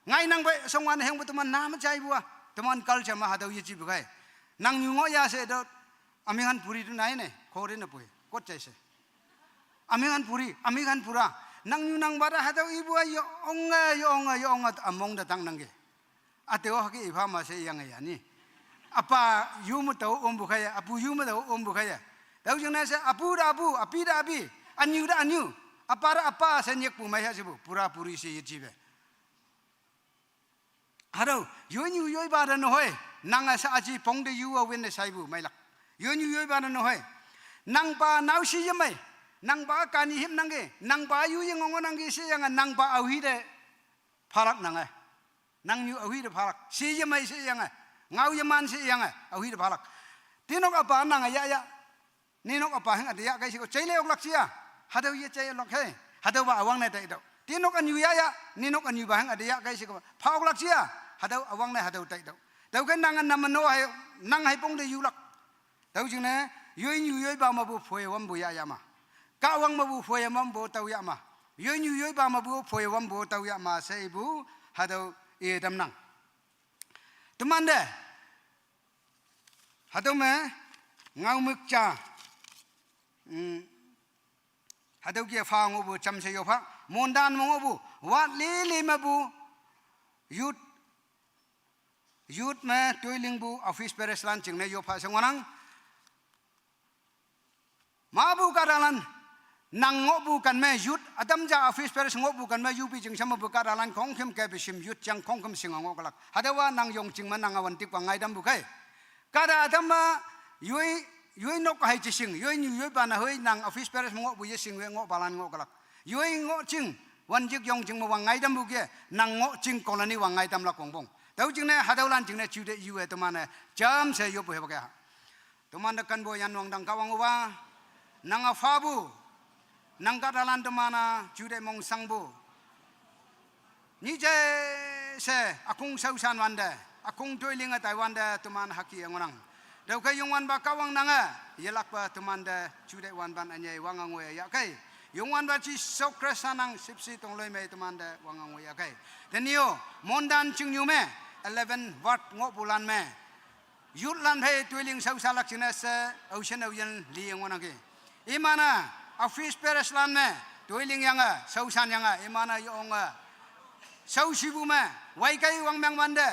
Ngainang pei shongwan hengpu teman na me jaipu-a. Teman culture me hatüo yejipu khei. Nangnyu ngohya she tüo, üminghan buri tu nai ne, khodin ne poi, kot jai she. Üminghan buri, üminghan bura. Nang nyu nang ba da hatüo ipu-a yonge, yonge, yonge, among te tangnangki. Hatüo hüke ipha me she yange yani. Apa yu me tao ompu khaiye, apu yu me tao ompu khaiye. Tüo jingne she apu te apu, api te api, anyu te anyu, apa te apa she nyikpu mei ha shepu, pura puri she yejipe. Hatüo, yoinyu yoipa te nohoi, nange shaaji pong te yu-a win te shaipu meilak. Yoinyu yoipa te nohoi. Nangpa naoshi yemei, nangpa kani hip nangki, nangpa yu ye ngongo nangki sheyange, nangpa aohi te phalak nange. Nangnyu aohi te phalak. Shi yemei sheyange, ngao yeman sheyange, aohi te phalak. Tinok apa nange yahya. Ninok apa heng üte yahkei sheko, jeile oklak jia. Hatüo ye jeilak hei. Hatüopa üwangne taitüoh. Tinok anyu yahya, ninok anyupa heng üte yahkei sheko, pha oklak jia. Hatüo üwangne hatüo taitüoh. Tüoke nange nam me no hei, nang hei pong te yulak. Tüo jingne, yoinyu yoipa mepu phoi wampu yahya ma. Kahwang mepu phoi wampu tao yah ma. Yoinyu yoipa mepu phoi wampu tao yah ma she ipu, hatüo i tamnang. Temante, hatüo me, ngaomük ja. Mm, hatüo ke pha ngohpu jamshe yopha, mondan me ngohpu, wat lili mepu, youth, youth me toilingpu office bearers lan jingne yopha she ngohnang. Mapu kahtalan, nang ngohpu kan me youth, ütam ja office bearers ngohpu kan me yupi jing sha mepu kahtalan khongküm K B C M youth jang khongküm shinge ngohlak. Hatüowa nang yong jing me nang awan tikpa ngaitampu khei. Kahta ütam me yoi, yoi nok hei jeshing, yoinyu yoipa ne hoi nang office bearers me ngohpu yeshing we ngohpalan ngohlak. Yoi ngoh jing, wanjik yong jing me wang ngaitampu ke, nang ngoh jing colony wang ngaitamlak wongpong. Tüo jingne, hatüolan jingne juteih yu-e teman-e, jamshe yoppu hepa ke ha. Temante kenpu yan wangdang Kahwang opa, nang-a phapu, nang kahtalan teman-a juteih mongshangpu. Nyih je she, ükong shaoshan wante, ükong toilinge tai wante, teman hüke ngohnang. Tüokhei Youngwanpa Kahwang nange, yelakpe temante juteih wanpan ünyei wange ngoiye yahkei. Youngwanpa Jesu Khrista nang shüpshe tongloi mei temante wange ngoiye yahkei. Tenyih-o, mondan chingnyu me, eleven ward ngohpulan me, youth lan phei toiling shaoshalak jingne she, aoshin aoyin li ngohnangki. Iman-e, office bearers lan me, toiling yange, shaoshan yange, iman-e yonge, shaoshipu me, waikei wangmeng wante,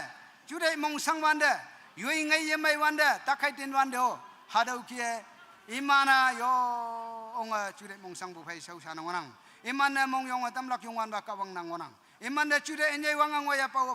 juteih mongshang wante, yoi ngei yemei wante, takhei tin wante-o, hatüo kih-e, iman-e yonge juteih mongshangpu phei shaoshan ngohnang. Iman-e mongyonge tamlak Youngwanpa Kahwang nang ngohnang. Iman-e juteih ünyei wange ngoiye pao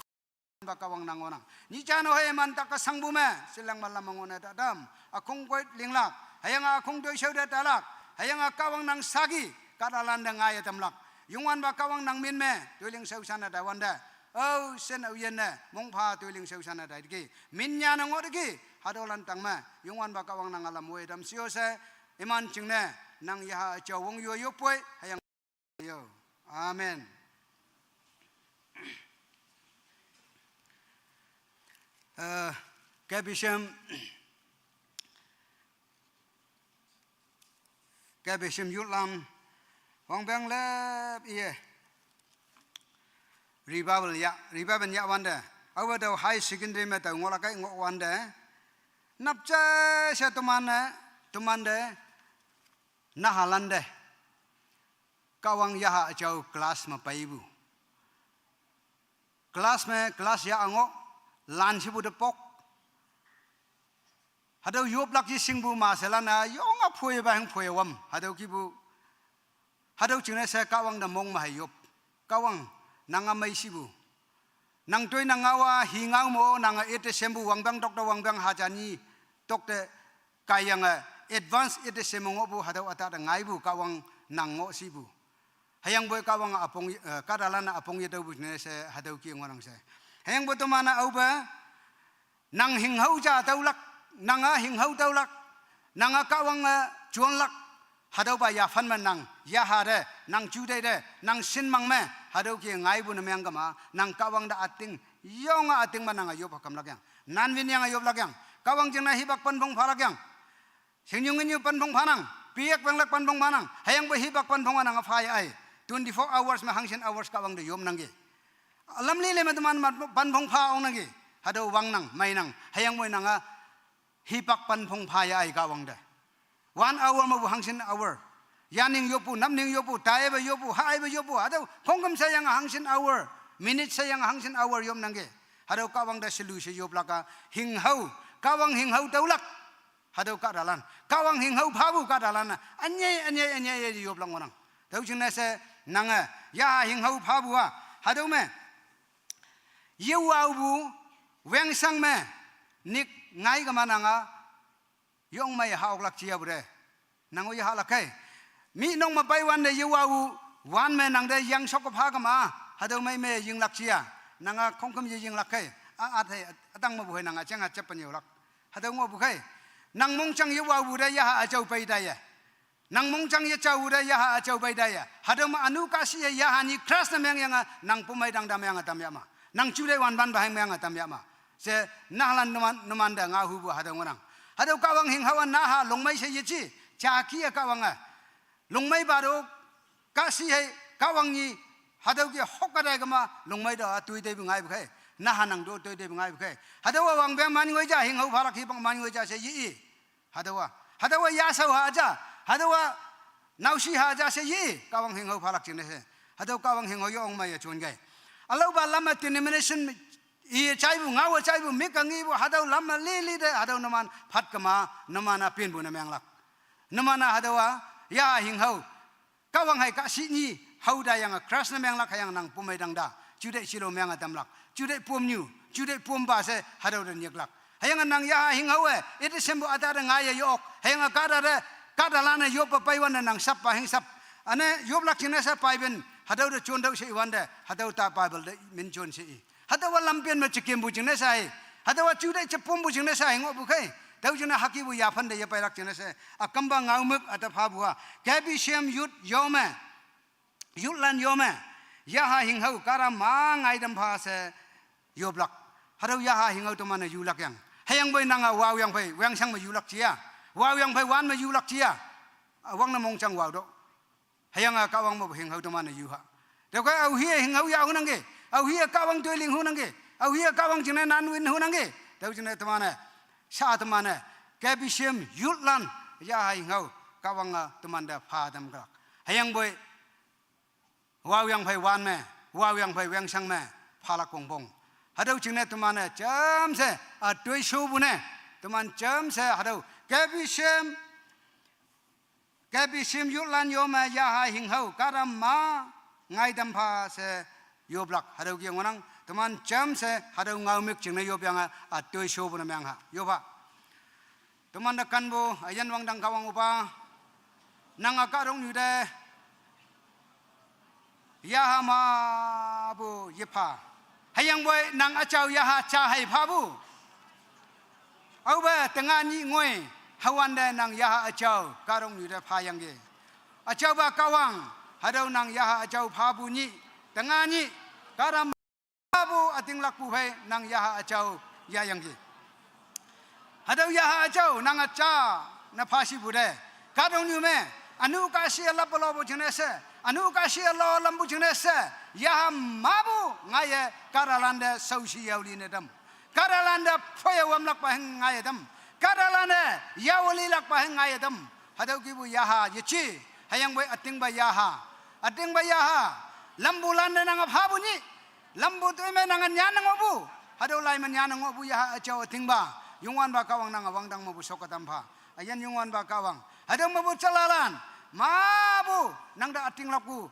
pa Kahwang nang ngohnang. Nyih ja no hei iman tak-e shangpu me, shileng me lam me ngohne tatam. Ükong koit linglak. Hüyange ükong toishao te talak. Hüyange Kahwang nang saki, kahtalan te ngaiye tamlak. Youngwanpa Kahwang nang min me, toiling shaoshan-e tai wante. Aoshin aoyin-e, mongpha toiling shaoshan-e tai teki. Min nyane ngoh teki, hatüolan tang me, Youngwanpa Kahwang nang ülam woi tam shio she, iman jingne, nang yaha jao wong yo yoppoi, hüyange yo. Amen. Eh, K B C M, K B C M youth lan, wangpeng lep iye, revival yah, revival yah wante, aowe tao high secondary me tao ngohlak kei ngoh wante, nap ja she teman-e, temante, nahalan te, Kahwang yaha jao class me peipu. Class me, class yah ngoh, lan shepu te pok. Hatüo yoplak yeshingpu ma shelan-a, yonge phoipa heng phoi wam. Hatüo kihpu. Hatüo jingne she Kahwang te mong me hei yop. Kahwang, nang-a mei shipu. Nang toi nang ngao-a, hi ngao mo, nange ite sempu wangpeng tokte wangpeng haja nyi tokte kaiyange advance ite seme ngohpu hatüo üta te ngaipu Kahwang nang ngoh shipu. Hüyangpoi Kahwang üpong, eh, kahtalan-a üpong yetüopu ne she hatüo kih ngohnang she. Hüyangpoi teman-a aope, nang hinghao ja tüolak, nang-a hinghao tüolak, nang-a Kahwange jonlak, hatüopa yaphan me nang, yaha te, nang juteih te, nang shinmang me, hatüo kih ngaipu ne meang kema, nang Kahwang te üting, yonge üting me nange yop hakamlak yang. Nan win yange yoplak yang. Kahwang jingne hipak pen phong phalak yang. Shingnyu nginyu pen phong phanang, piak penglak pen phong phanang, hüyangpoi hipak pen phong-a nange phaye ai. Twenty-four hours me hangshin hours Kahwang te yopnangki. Lam lili me teman mat pen phong pha ongnangki. Hatüo wangnang, meinang, hüyangpoi nange hipak pen phong phaye ai Kahwang te. One hour mepu hangshin hour. Yaning yopu, namning yopu, taiba yopu, haiba yopu. Hatüo khongküm sayang hangshin hour, minute sayang hangshin hour yopnangki. Hatüo Kahwang te shelu she yoplak-a, hinghao. Kahwang hinghao tüolak. Hatüo kahtalan. Kahwang hinghao phapu kahtalan-a. Ünye, ünye, ünye, ye yoplak ngohnang. Tüo jingne she nange, yaha hinghao phapu-a. Hatüo me. Yewaopu, wengshang me. Nik ngai kema nanga. Yong mei haoklak jiapu te. Nang-o yehahlak kei. Mi nong me pei wante yewaopu, wan me nangte yang shokke pha kema. Hatüo mei me yinglak jia. Nanga khongküm ye yinglak kei. A, a, te, atang mepu hei nanga jeng ha japan yeolak. Hatüo ngohpu kei. Nang mongjang yewaopu te yaha üjao pei taiye. Nang mongjang yejao te yaha üjao pei taiye. Hatüo me ünu kahshi ye yaha nyi crush ne mengyange nang pumei dang tam yange tam yah ma. Nang juteih wanpan pa heng mengyange tam yah ma. She nahalan numan, numan te ngaohupu hatüo ngohnang. Hatüo Kahwang hinghao-a naha longmei she yeji. Jaki-e Kahwange. Longmei pa to kahshi hei Kahwang nyi. Hatüo ke hok kate kema longmei to-a toi teipu ngaipu khei. Naha nang to toi teipu ngaipu khei. Hatüowa wangpeng man ngoi ja hinghao phalak hipak man ngoi ja she ye-i. Hatüowa. Hatüowa yashao ha ja. Hatüowa naoshi ha ja she ye. Kahwang hinghao phalak jingne she. Hatüo Kahwang hinghao yo ong mei ye jon kei. Ülaopa lam-e denomination i jaipu, ngao jaipu, mik-e ngipu, hatüo lam-e lili te, hatüo numan phat kema, numan-a pinpu ne menglak. Numan-a hatüowa, yaha hinghao. Kahwang hei kahshi nyi, hao tayange crush ne menglak hüyange nang pumei dang ta. Juteih shilo mengyange tamlak. Juteih pomnyu, juteih pompa she, hatüo te nyiklak. Hüyange nang yaha hinghao-e, ite shempu üta te ngaiye yok. Hüyange kahta te, kahtalan-e yoppa pei wante nang sappa hing sap. Üne yoplak jingne she peipen, hatüo te jon tüoh she iwante, hatüo ta Bible te min jon she i. Hatüowa lampen me jekempu jingne she i. Hatüowa juteih jepompu jingne she i ngohpu khei. Tüo jingne hükepu yaphan te yepeilak jingne she. Ükümpa ngaomük üte phapu-a. K B C M youth yo me. Youthlan yo me. Yaha hinghao kahta ma ngaitam pha she yoplak. Hatüo yaha hinghao teman-e yulak yang. Hüyangpoi nanga waoyangphei, wengshang me yulak jia. Waoyangphei wan me yulak jia. Üwangne mongjang wao to. Hüyange Kahwang mepu hinghao teman-e yuha. Tüokhei aohe hinghao yah hunangki. Aohe Kahwang toi ling hunangki. Aohe Kahwang jingne nan win hunangki. Tüo jingne teman-e. Sha teman-e. K B C M youthlan. Yaha hinghao. Kahwange teman te pha tamlak. Hüyangpoi. Waoyangphei wan me. Waoyangphei wengshang me. Phalak wongpong. Hatüo jingne teman-e jamshe. Ütoishopu ne. Teman jamshe hatüo. K B C M K B C M youthlan yo me yaha hinghao kahta ma ngaitam pha she yoplak. Hatüo ke ngohnang teman jamshe hatüo ngaomük jingne yopyange ütoishopu ne mengha. Yopha. Teman te kanpu üyin wangdang Kahwang üpa. Nanga kahtoknyu te yaha mapu yepha. Hüyangpoi nang üjao yaha ja hei phapu. Aope tenga nyih ngoi. Hüwante nang yaha üjao kahtoknyu te phayangki. Üjaopa Kahwang. Hatüo nang yaha üjao phapu nyih. Tenga nyih. Kahta mapu ütinglakpu phei nang yaha üjao yahyangki. Hatüo yaha üjao nang üja ne phashipu te. Kahtoknyu me, ünu kahshi-e lappa lopu jingne she, ünu kahshi-e lo lampu jingne she, yaha mapu ngaiye kahtalante shaoshi yao li ne tam. Kahtalante phoye wamlakpa heng ngaiye tam. Kahtalante yao lilakpa heng ngaiye tam. Hatüo kipu yaha yeji, hüyangpoi ütingpa yaha. Ütingpa yaha, lampulante nange phapu nyih. Lampu toi me nange nyanne ngohpu. Hatüo lai me nyanne ngohpu yaha üjao ütingpa. Youngwanpa Kahwang nange wangdang mepu shokke tam pha. Üyin Youngwanpa Kahwang. Hatüo mepu jalalan. Mapu. Nangte ütinglakpu.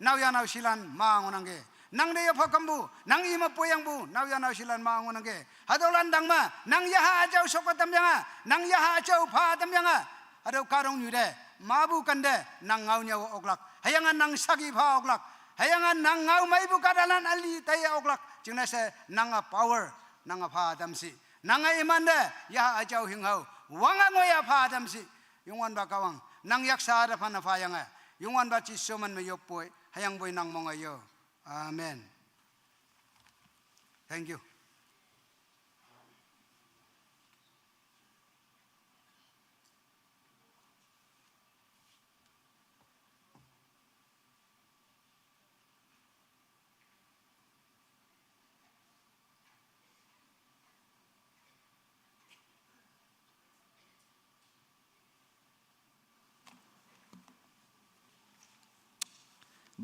Naoyha naoshilan ma ngohnangki. Nangte yophakampu. Nang ime poyangpu. Naoyha naoshilan ma ngohnangki. Hatüolan tang me. Nang yaha üjao shokke tamyange. Nang yaha üjao pha tamyange. Hatüo kahtoknyu te, mapu kante, nang ngao nyüo oklak. Hüyange nang saki pha oklak. Hüyange nang ngao meipu kahtalan üli taiye oklak. Jingne she, nange power, nange pha tamshi. Nange imante, yaha üjao hinghao. Wange ngoiye pha tamshi. Youngwanpa Kahwang, nang yaksa te phanne phayange. Youngwanpa Jesu men me yoppoi, hüyangpoi nang monge yo. Amen. Thank you.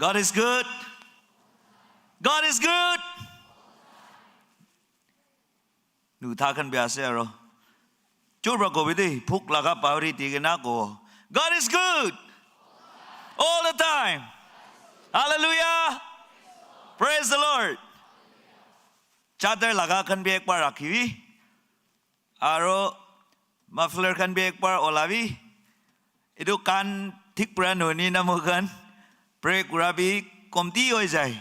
God is good. God is good. Nutha khan bi ase aro. Chur pra kobi de, bhuk laga pauri di kena ko. God is good. All the time. Hallelujah. Praise the Lord. Chadar laga khan bi ek bar rakhibi. Aro muffler khan bi ek bar olabi. Etu kan thik pra nohoi na moikhan pray kura bi komti hoi jai.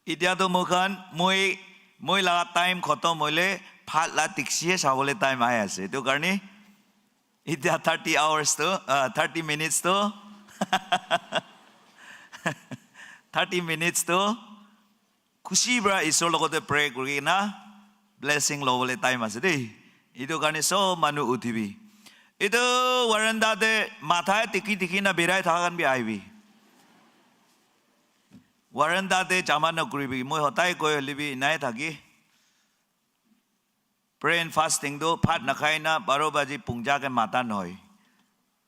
Itya to moikhan, moi, moi laga time khotom hoile bhat la dikchi he sabole time ahi ase. Etu karne itya thirty hours to, uh, thirty minutes to, thirty minutes to khushi pra Isor logote pray kuri kena blessing lobole time ase de. Etu karne sob manu uthibi. Etu veranda te matha tiki tiki na birai thaka khan bi ahibi. Veranda te jama na kuribi. Moi hotai koi hoile bi nai thaki. Pray and fasting to bhat nakhai na baro baji pungja ke mata nohoi.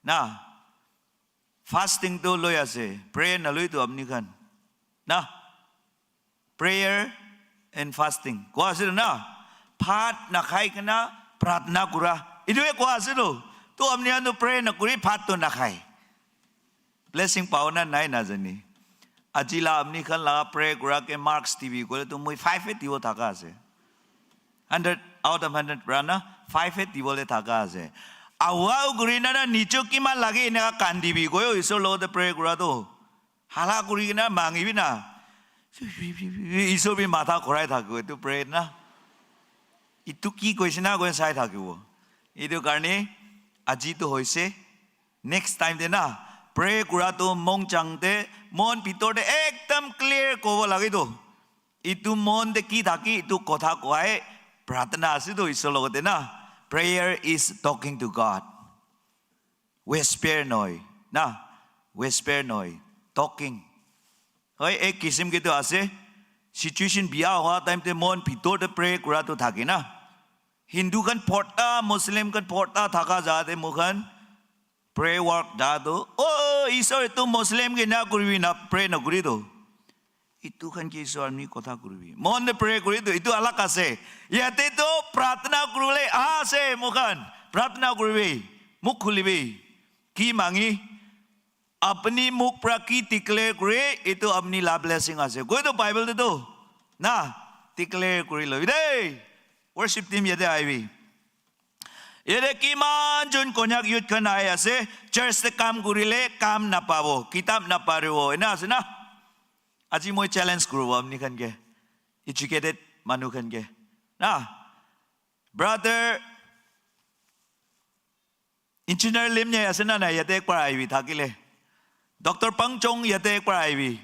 Na, fasting to loi ase. Pray na loi to apni khan. Na, prayer and fasting. Koa ase na, bhat nakhai kena pratna kura. Etu e koa ase to. To apni khan to pray na kuri, bhat to nakhai. Blessing pao na nai najani. Aji la apni khan la pray kura ke marks dibi koile to moi five e dibo thaka ase. Hundred out of hundred pra na five e dibole thaka ase. Awau kuri na na nicho kiman lage eneka kandibi koi Isor logote pray kura to. Hala kuri kena mangibi na. Isor bi matha khorai thakibo etu pray na. Etu ki koise na koi sai thakibo. Etu karne aji to hoise. Next time te na, pray kura to mong chang te, mon bhitor te ekdam clear kobo lage to. Etu mon te ki thaki, etu kotha koa e pratna ase to Isor logote na. Prayer is talking to God. Whisper nohoi, na? Whisper nohoi, talking. Hoi, ek kisim ke to ase. Situation biya hoa time te mon bhitor te pray kura to thake na. Hindu khan porta, Muslim khan porta thaka jate moikhan pray work da to. Oh, Isor, etu Muslim ke na kuribi na, pray na kuri to. Etu khan ke Isor ami kotha kuribi. Mon te pray kuri to, etu alag ase. Yate to pratna kuribole ase moikhan. Pratna kuribi. Mukh khulibi. Ki mangi? Apni mukh pra ki declare kure, etu apni la blessing ase. Koi to Bible te to. Na, declare kuri lobi de. Worship team yate ahibi. Yate kiman jon Konyak youth khan ahi ase, church te kam kurile kam napabo, kitab naparibo, ena ase na? Aji moi challenge kuribo apni khan ke, educated manu khan ke. Na? Brother Engineer Limnyai ase na nai? Yate ekbar ahibi thakile. Doctor Pangchong yate ekbar ahibi.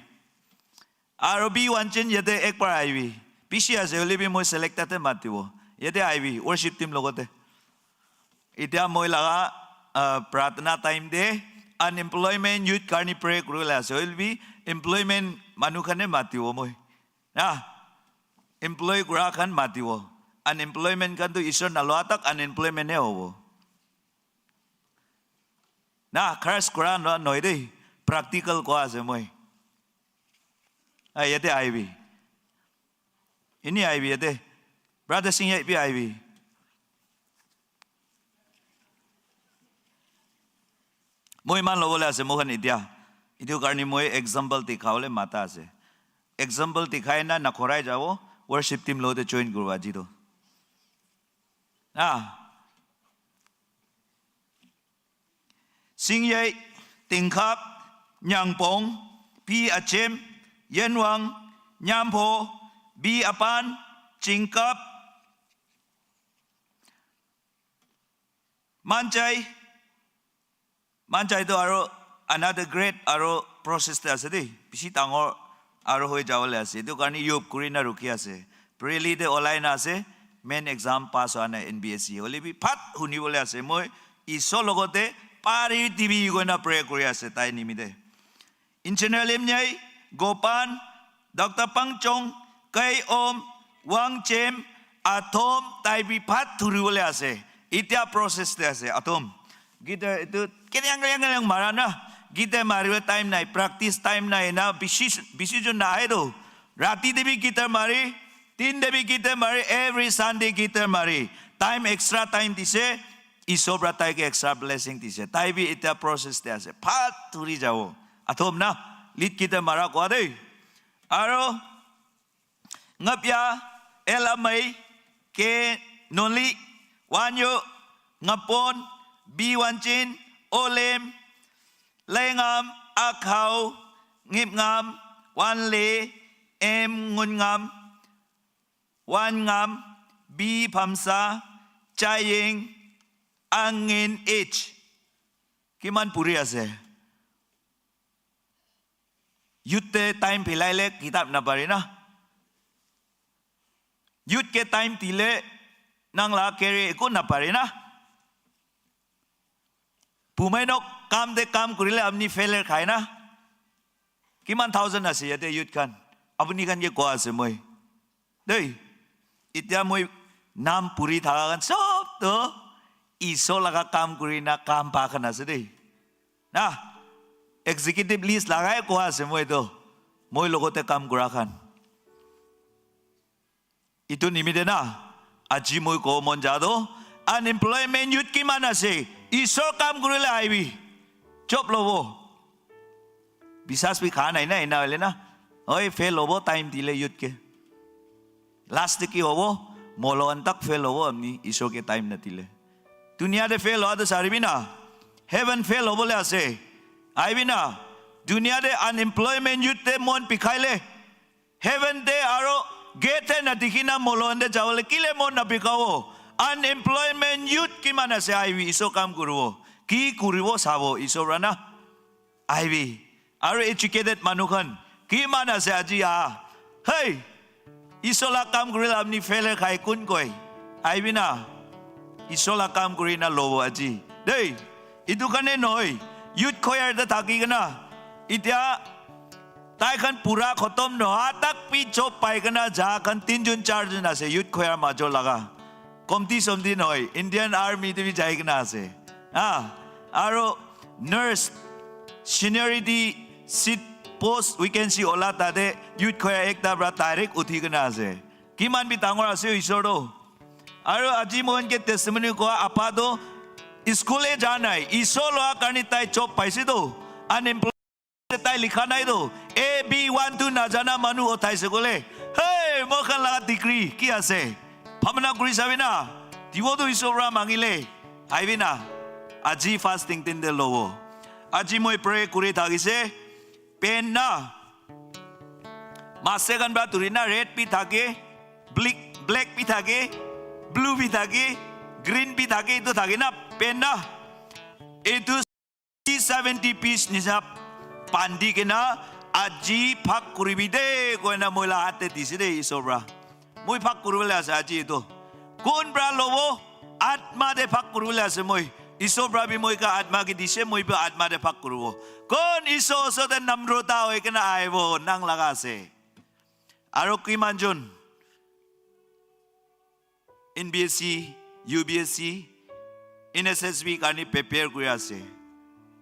Aro B Wanchen yate ekbar ahibi. Bishi ase hoile bi moi selected te matibo. Yate ahibi worship team logote. Itya moi laga, ah, pratna time te unemployment youth karni pray kuribole ase. Hoile bi employment manu khan he matibo moi. Na? Employ kura khan matibo. Unemployment khan tu Isor naloa tak unemployment he hobo. Na, curse kura nohoi de, practical koa ase moi. Ah, yate ahibi. Ini ahibi yate. Brother Singh, yate bi ahibi. Moi iman lobole ase moikhan itya. Etu karni moi example dikhabole mata ase. Example dikhai na nakhorai jabo, worship team logote join kuribo aji to. Ah. Singyei, Tingkhap, Nyangpong, P Achem, Yenwang, Nyampho, B Apan, Chingkap, Manchai, Manchai to aro another great aro process te ase de, bishi dangor aro hoi jabole ase. Etu karni yop kuri na rukhi ase. Pirili te olai na ase, main exam pass hoa nai N B S C. Hoile bi phat huni bole ase. Moi Isor logote pari dibi koina pray kuri ase tai nimite. Engineer Limnyai, Gopan, Doctor Pangchong, Kai Om, Wang Chem, Atom, tai bi phat thuri bole ase. Itya process te ase, Atom. Guitar etu keriang keriang keriang mara na. Guitar mari time nai, practice time nai na, bisi, bisi jun na ai do. Rati te bhi guitar mari, din te bhi guitar mari, every Sunday guitar mari. Time extra time dise, Isor pra tai ke extra blessing dise. Tai bhi etia process te ase. Phat thuri jabo. Athom na, lead guitar mara kowa dei. Aro Ngapya, Elamai, Ke, Noli, Wanyo, Ngapon, Bi Wanchin, Olem, Lengam, Akhau, Ngipngam, Wanle, Em Ngungam, Wangam, Bi Pamsa, Chaying, Angin H. Kiman puri ase? Youth te time philai le kitab napare na. Youth ke time dile nang la career eku napare na. Bumai nok kam te kam kurile apni failure khai na. Kiman thousand ase yate youth khan. Apni khan ke koa ase moi. Dei, etia moi nam puri thaka khan sob to Isor laga kam kuri na kam pa khan ase dei. Na, executive list lagai koa ase moi to. Moi logote kam kura khan. Itu nimite na, aji moi ko mon ja to, unemployment youth kiman ase, Isor kam kurile aibi. Job lobo. Bisas bhi kha nai na, ena hoile na. Oi, fail hobo time dile youth ke. Last te ki hobo? Molo antak fail hobo apni, Isor ke time na dile. Dunia te fail hoa to saribi na. Heaven fail hobole ase. Aibi na. Dunia te unemployment youth te mon bikhaile. Heaven te aro gate te na dikhi na molo ante jabole kile mon na bikabo. Unemployment youth kiman ase aibi, Isor kam kuribo. Ki kuribo sabo, Isor pra na. Aibi. Aro educated manu khan kiman ase aji ah. Hey, Isor la kam kurile apni failure khai kun koi? Aibi na. Isor la kam kuri na lobo aji. Dei, itu karne nohoi. Youth choir te thaki kena. Etia tai khan pura khotom noha tak bhi job pai kena ja khan tin jun char jun ase youth choir major laga. Komti somti nohoi. Indian Army te bhi jai kena ase. Ah, aro nurse, seniority seat post vacancy ola tate youth choir ekta pra direct uthi kena ase. Kiman bhi dangor ase Isor to. Aro aji mohan ke testimony koa apa to school e ja nai. Isor loa karne tai job paise to. Unemployed tai likha nai to. A, B, one, two najana manu uthaise kole. Hey, moi khan laga degree ki ase? Bhabna kuri sabi na. Dibo to Isor pra mangile. Aibi na. Aji fasting tin te lobo. Aji moi pray kuri thakise. Pen na. Mase khan pra dhuri na red bhi thake. Black, black bhi thake. Blue bhi thake. Green bhi thake. Itu thake na. Pen na. Itu seventy piece nisina bandi kena aji bhag kuribi de koina moi la hat te dise de Isor pra. Moi bhag kuribole ase aji etu. Kun pra lobo? Atma te bhag kuribole ase moi. Isor pra bhi moi ka atma ke dise, moi bhi atma te bhag kuribo. Kun Isor osor te namrota hoi kena aibo, nang laga ase. Aro kiman jon N B S C, U B S C, N S S B karne prepare kuri ase.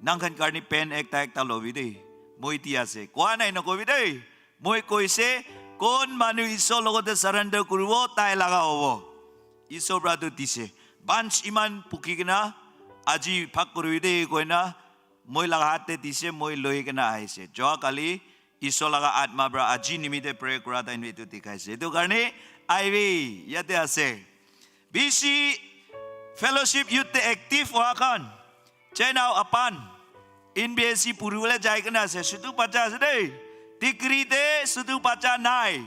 Nang khan karne pen ekta ekta lobi de. Moi di ase. Koa nai nokobi de. Moi koise, kon manu Isor logote surrender kuribo, tai laga hobo. Isor pra tu dise. Bunch iman phuki kena, aji bhag kuribi de koina, moi laga hat te dise, moi loi kena ahise. Joa kali, Isor laga atma pra aji nimite pray kura time etu dikhaise. Etu karne, aibi, yate ase. B C fellowship youth te active hoa khan. Chenao apan, N B S C puribole jai kena ase, sudu bacha ase de. Degree te sudu bacha nai.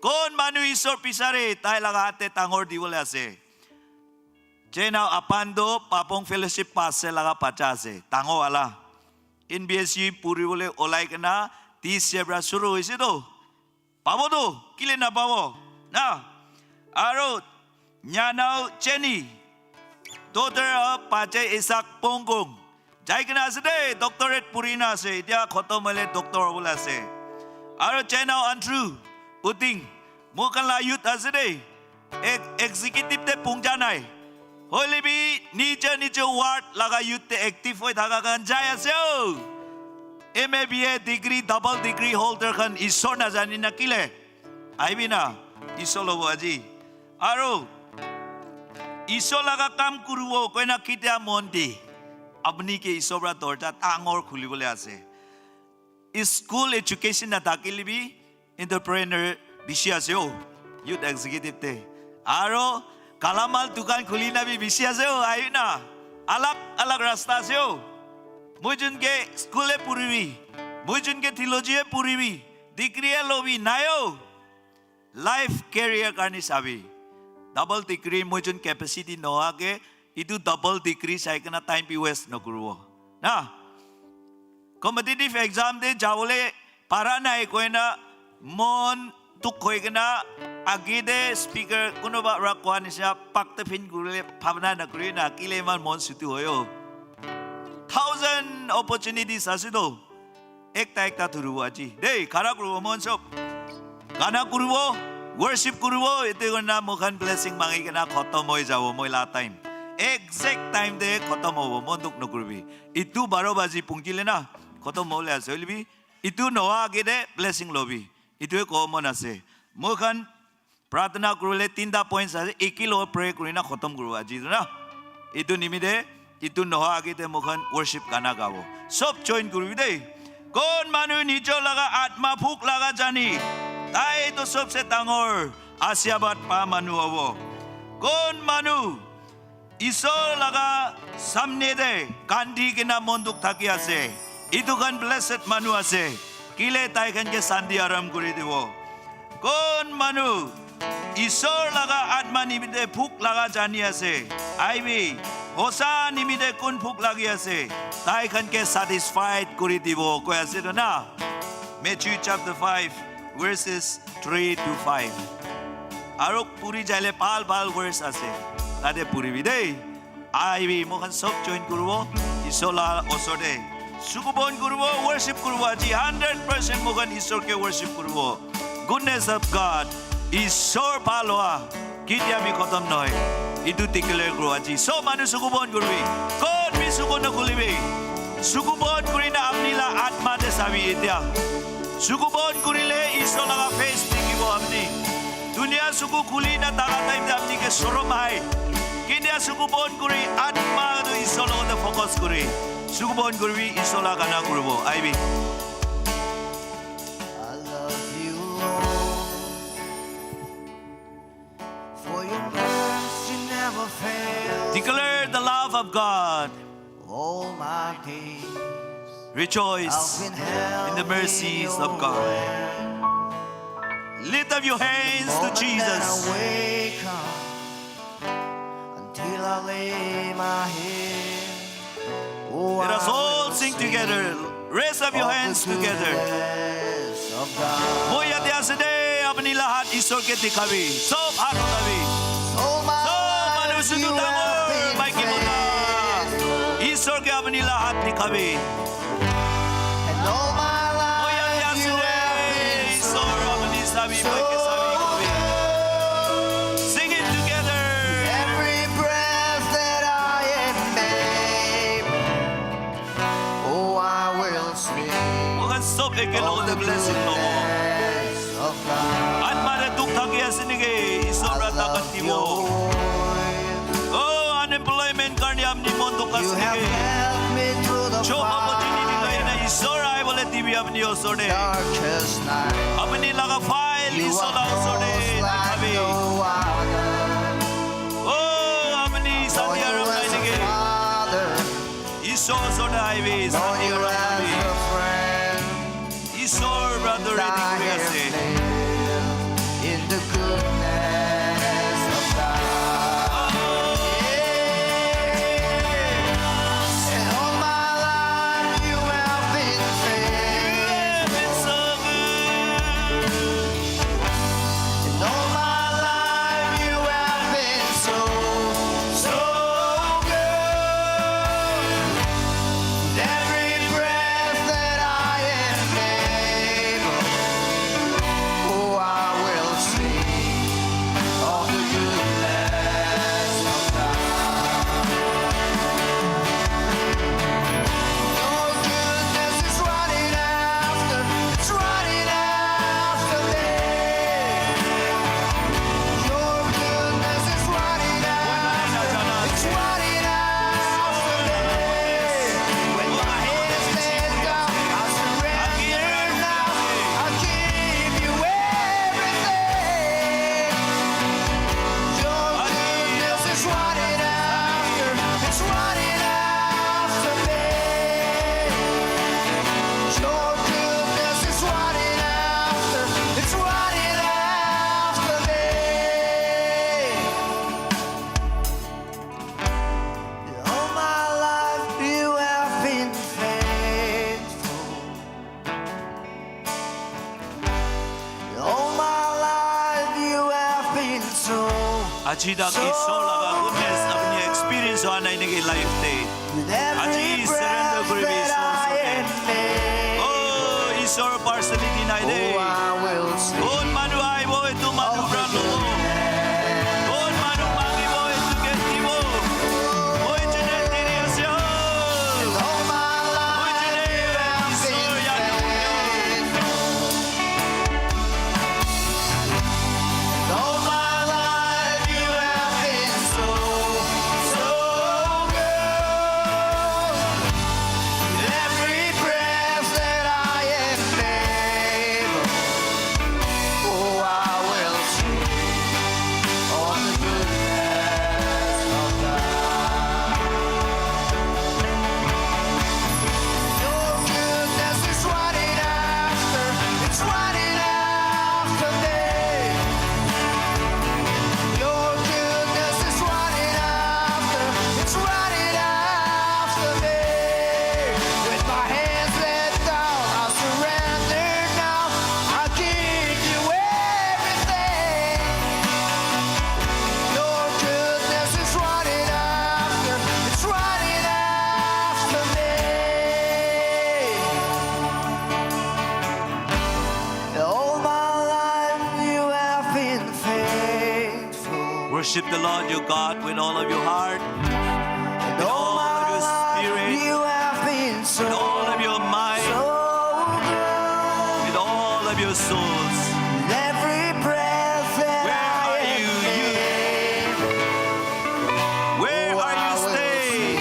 Kon manu Isor bisare, tai laga hat te dangor dibole ase. Chenao apan to Papong fellowship pass se laga bacha ase, dangor wala. N B S C puribole olai kena, this year pra shuru hoise to. Pabo to, kile napabo? Na. Aro, nyanao Jenny, daughter of Pajai Isaac Pongkong. Jai kena ase de, doctorate puri na ase, etia khotom hoile doctor hobole ase. Aro chenao Andrew Uting, moi khan la youth ase de, ex-, executive te pungja nai. Hoile bi, nije nije ward laga youth te active hoi thaka khan jai ase o. M A, B A degree, double degree holder khan Isor najani na kile? Aibi na, Isor lobo aji. Aro Isor laga kam kuribo koina kitia mon di. Apni ke Isor pra dorja dangor khulibole ase. School education nathakile bi entrepreneur bishi ase o, youth executive te. Aro galamal dukan khuli na bi bishi ase o, ahi na. Alag alag rasta ase o. Moi jun ke school e puribi, moi jun ke theology e puribi, degree e lobi, nai o. Life career karni sabi. Double degree moi jun capacity noa ke, itu double degree sai kena time bi waste nokuribo. Na? Competitive exam te jabole para nai koina mon dukh hoi kena age te speaker kunuba pra koa nisina pakta phin kurile bhabna nakuri na, kile iman mon sutu hoi o. Thousand opportunities ase to. Ekta ekta thuribo aji. Dei, khara kuribo mon sob. Gana kuribo, worship kuribo, etu koi na moi khan blessing mangi kena khotom hoi jabo, moi la time. Exact time te khotom hobo, mon dukh nokuribi. Itu baro baji punchile na, khotom hole ase, hoile bi itu noa age te blessing lobi. Itu e kobo mon ase. Moi khan pratna kuribole tinta points ase, eki lo pray kurina khotom kuribo aji itu na. Itu nimite, itu noa age te moi khan worship gana gabo. Sob join kuribi dei. Kon manu nijor laga atma bhuk laga jani, tai to sobse dangor asirbad pa manu hobo. Kon manu Isor laga samne te kandi kena mon dukh thaki ase, itu khan blessed manu ase, kile tai khan ke shanti aram kuri dibo. Kon manu Isor laga atma nimite bhuk laga jani ase, aibi, hosa nimite kun bhuk lagi ase, tai khan ke satisfied kuri dibo, koi ase to na. Matthew chapter five, verses three to five. Aro puri jaile bhal bhal verse ase. Tate puribi dei. Aibi, moi khan sob join kuribo. Isor la osor te sukubon kuribo, worship kuribo aji. Hundred percent moi khan Isor ke worship kuribo. Goodness of God, Isor bhal hoa, ketia bi khotom nohoi. Itu declare kuribo aji. Sob manu sukubon kuribi. Kon bi suku nokhulibi. Sukubon kurina apni la atma te sabi etia. Sukubon kurile Isor laga face dikhibo apni. Dunia suku khuli na thaka time te apni ke sorom ahe. Ketia sukubon kuri atma to Isor logote focus kuri. Sukubon kuribi, Isor la gana kuribo. Aibi. I love you, Lord, for your mercy never fails. Declare the love of God. All my days, rejoice I've been held in the mercies of God. Lift up your hands to Jesus. Moment that I wake up until I lay my head. Oh, let us all sing together. Raise up your hands together. Moi yate ase de, apni la hat Isor ke dikhabi. Sob hat uthabi. Sob manu sudu dangor maiki mota, Isor ke apni la hat dikhabi. Moi yate ase de, Isor apni sabi, moi ke sabi kobi. Sing it together. Every breath that I am able, oh, I will sing. Moi khan sob ekelogote blessing lobo. Atma te dukh thaki ase niki? Isor pra takat dibo. Oh, unemployment karne apni mon dukh ase niki? Job opportunity karne Isor ahibole dibi apni osor te. Apni laga file Isor la osor te dikhabi. Oh, apni shanti aram nai niki? Isor osor te ahibi, shanti aram pabi. Isor pra duri dikhi ase. In the goodness of God. And all my life you have been faithful. And all my life you have been so, so good. Every breath Aji dak Isor laga goodness apuni experience howa nai niki life te? Aji surrender kuribi Isor oshor te. Oh, Isor personally nai de. Kon manu aibo etu manu pora lobo. Kon manu mangibo etu ke dibo. Moi jene deri ase. Moi jene Isor yaad. All my life you have been so, so good. Every breath that I am able, oh, I will sing of the goodness of God. Your goodness is running after, it's running after me. Your goodness is running after, it's running after me. With my hands let down, I surrender now. I give you everything. Your goodness is running after, it's running after me. All my life you have been faithful. Worship the Lord your God with all of your heart, and with all of your spirit, you have been so, with all of your mind, so good, with all of your souls. Every breath that I am able, where are you? Where are you staying?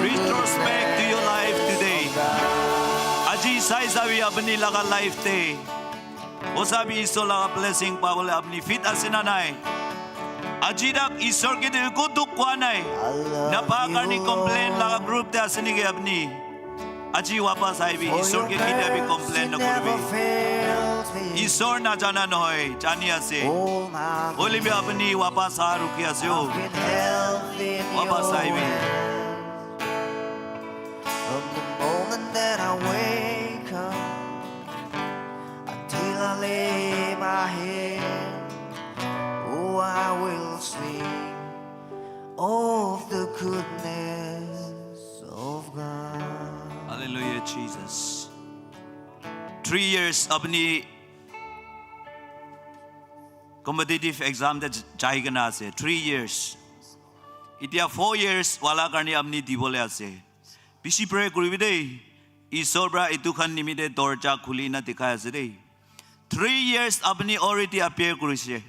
Retrospect to your life today. Aji sai sabi apuni laga life te. Osa bi Isor laga blessing pabole apuni fit ase na nai? Aji tak Isor ke tu eko dukh koa nai. Na pa karni complain laga group te ase niki apuni? Aji wapas aibi, Isor ke ketia bi complain nakuribi. Isor najana nohoi, jani ase. Hoile bi apuni wapas aha rukhi ase o. Wapas aibi. From the moment that I wake up until I lay my head, oh, I will sing of the goodness of God. Hallelujah, Jesus. Three years apuni competitive exam te jai kena ase. Three years. Itia four years wala karni apuni dibole ase. Bishi pray kuribi dei. Isor pora etu khan nimite dorja khuli na dikhai ase dei. Three years apuni already appear kurise.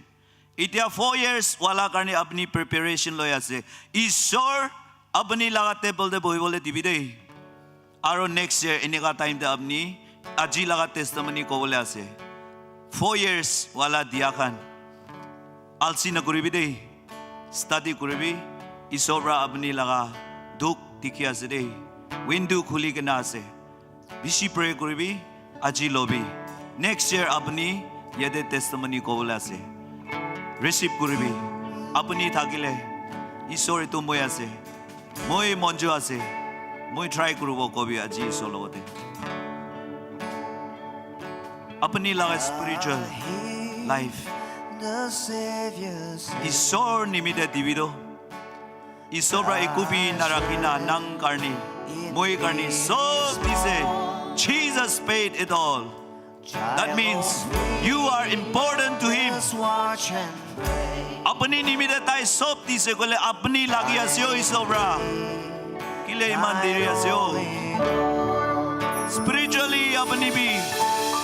Itia four years wala karni apuni preparation loi ase. Isor apuni laga table te bohibole dibi dei. Aro next year enika time te apuni aji laga testimony kobole ase. Four years wala dia khan alsi nakuribi dei. Study kuribi. Isor pora apuni laga dukh dikhi ase dei. Window khuli kena ase. Bishi pray kuribi. Aji lobi. Next year apuni yate testimony kobole ase. Receive kuribi. Apuni thakile, Isor etu moi ase. Moi monjo ase. Moi try kuribo kobi aji Isor logote. Apuni laga spiritual life Isor nimite dibi do. Isor pora eku bi narakhina nang karni, moi karni sob dise. Jesus paid it all. That means you are important to him. Apuni nimite tai sob dise koile apuni lagi ase o Isor pora. Kile iman deri ase o. Spiritually apuni bi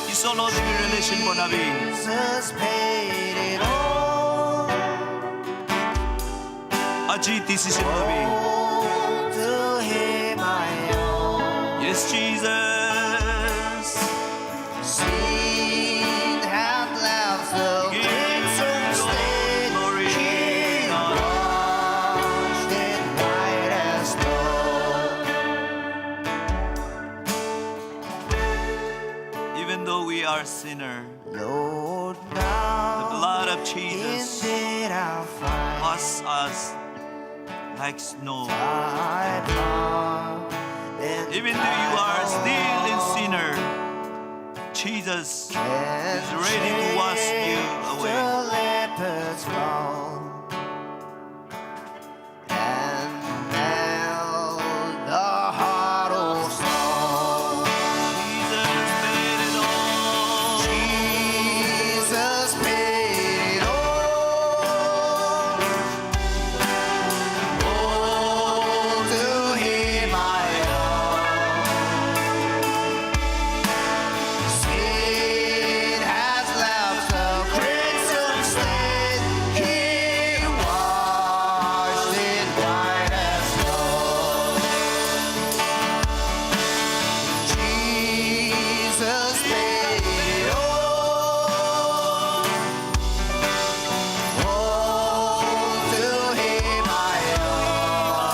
Isor logote bi relation bonabi. Aji decision lobi. Yes, Jesus. Sin had left the crimson stain. He washed it white as snow. Even though we are sinner, Lord, the blood of Jesus washes us like snow. Even though you are still in sinner, Jesus is ready to wash you away. God's throne and melt the heart of stone. Jesus paid it all. Jesus paid it all. All to him I owe. Sin has left a crimson stain. He washed it white as snow. Jesus paid it all. All to him I owe.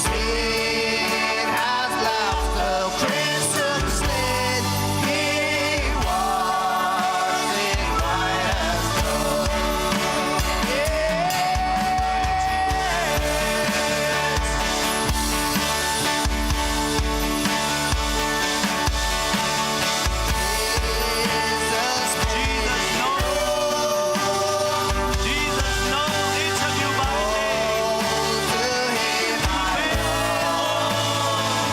Sin has left a crimson stain. He washed it white as snow. Yes. Jesus knows. Jesus knows each of you by name. He paid all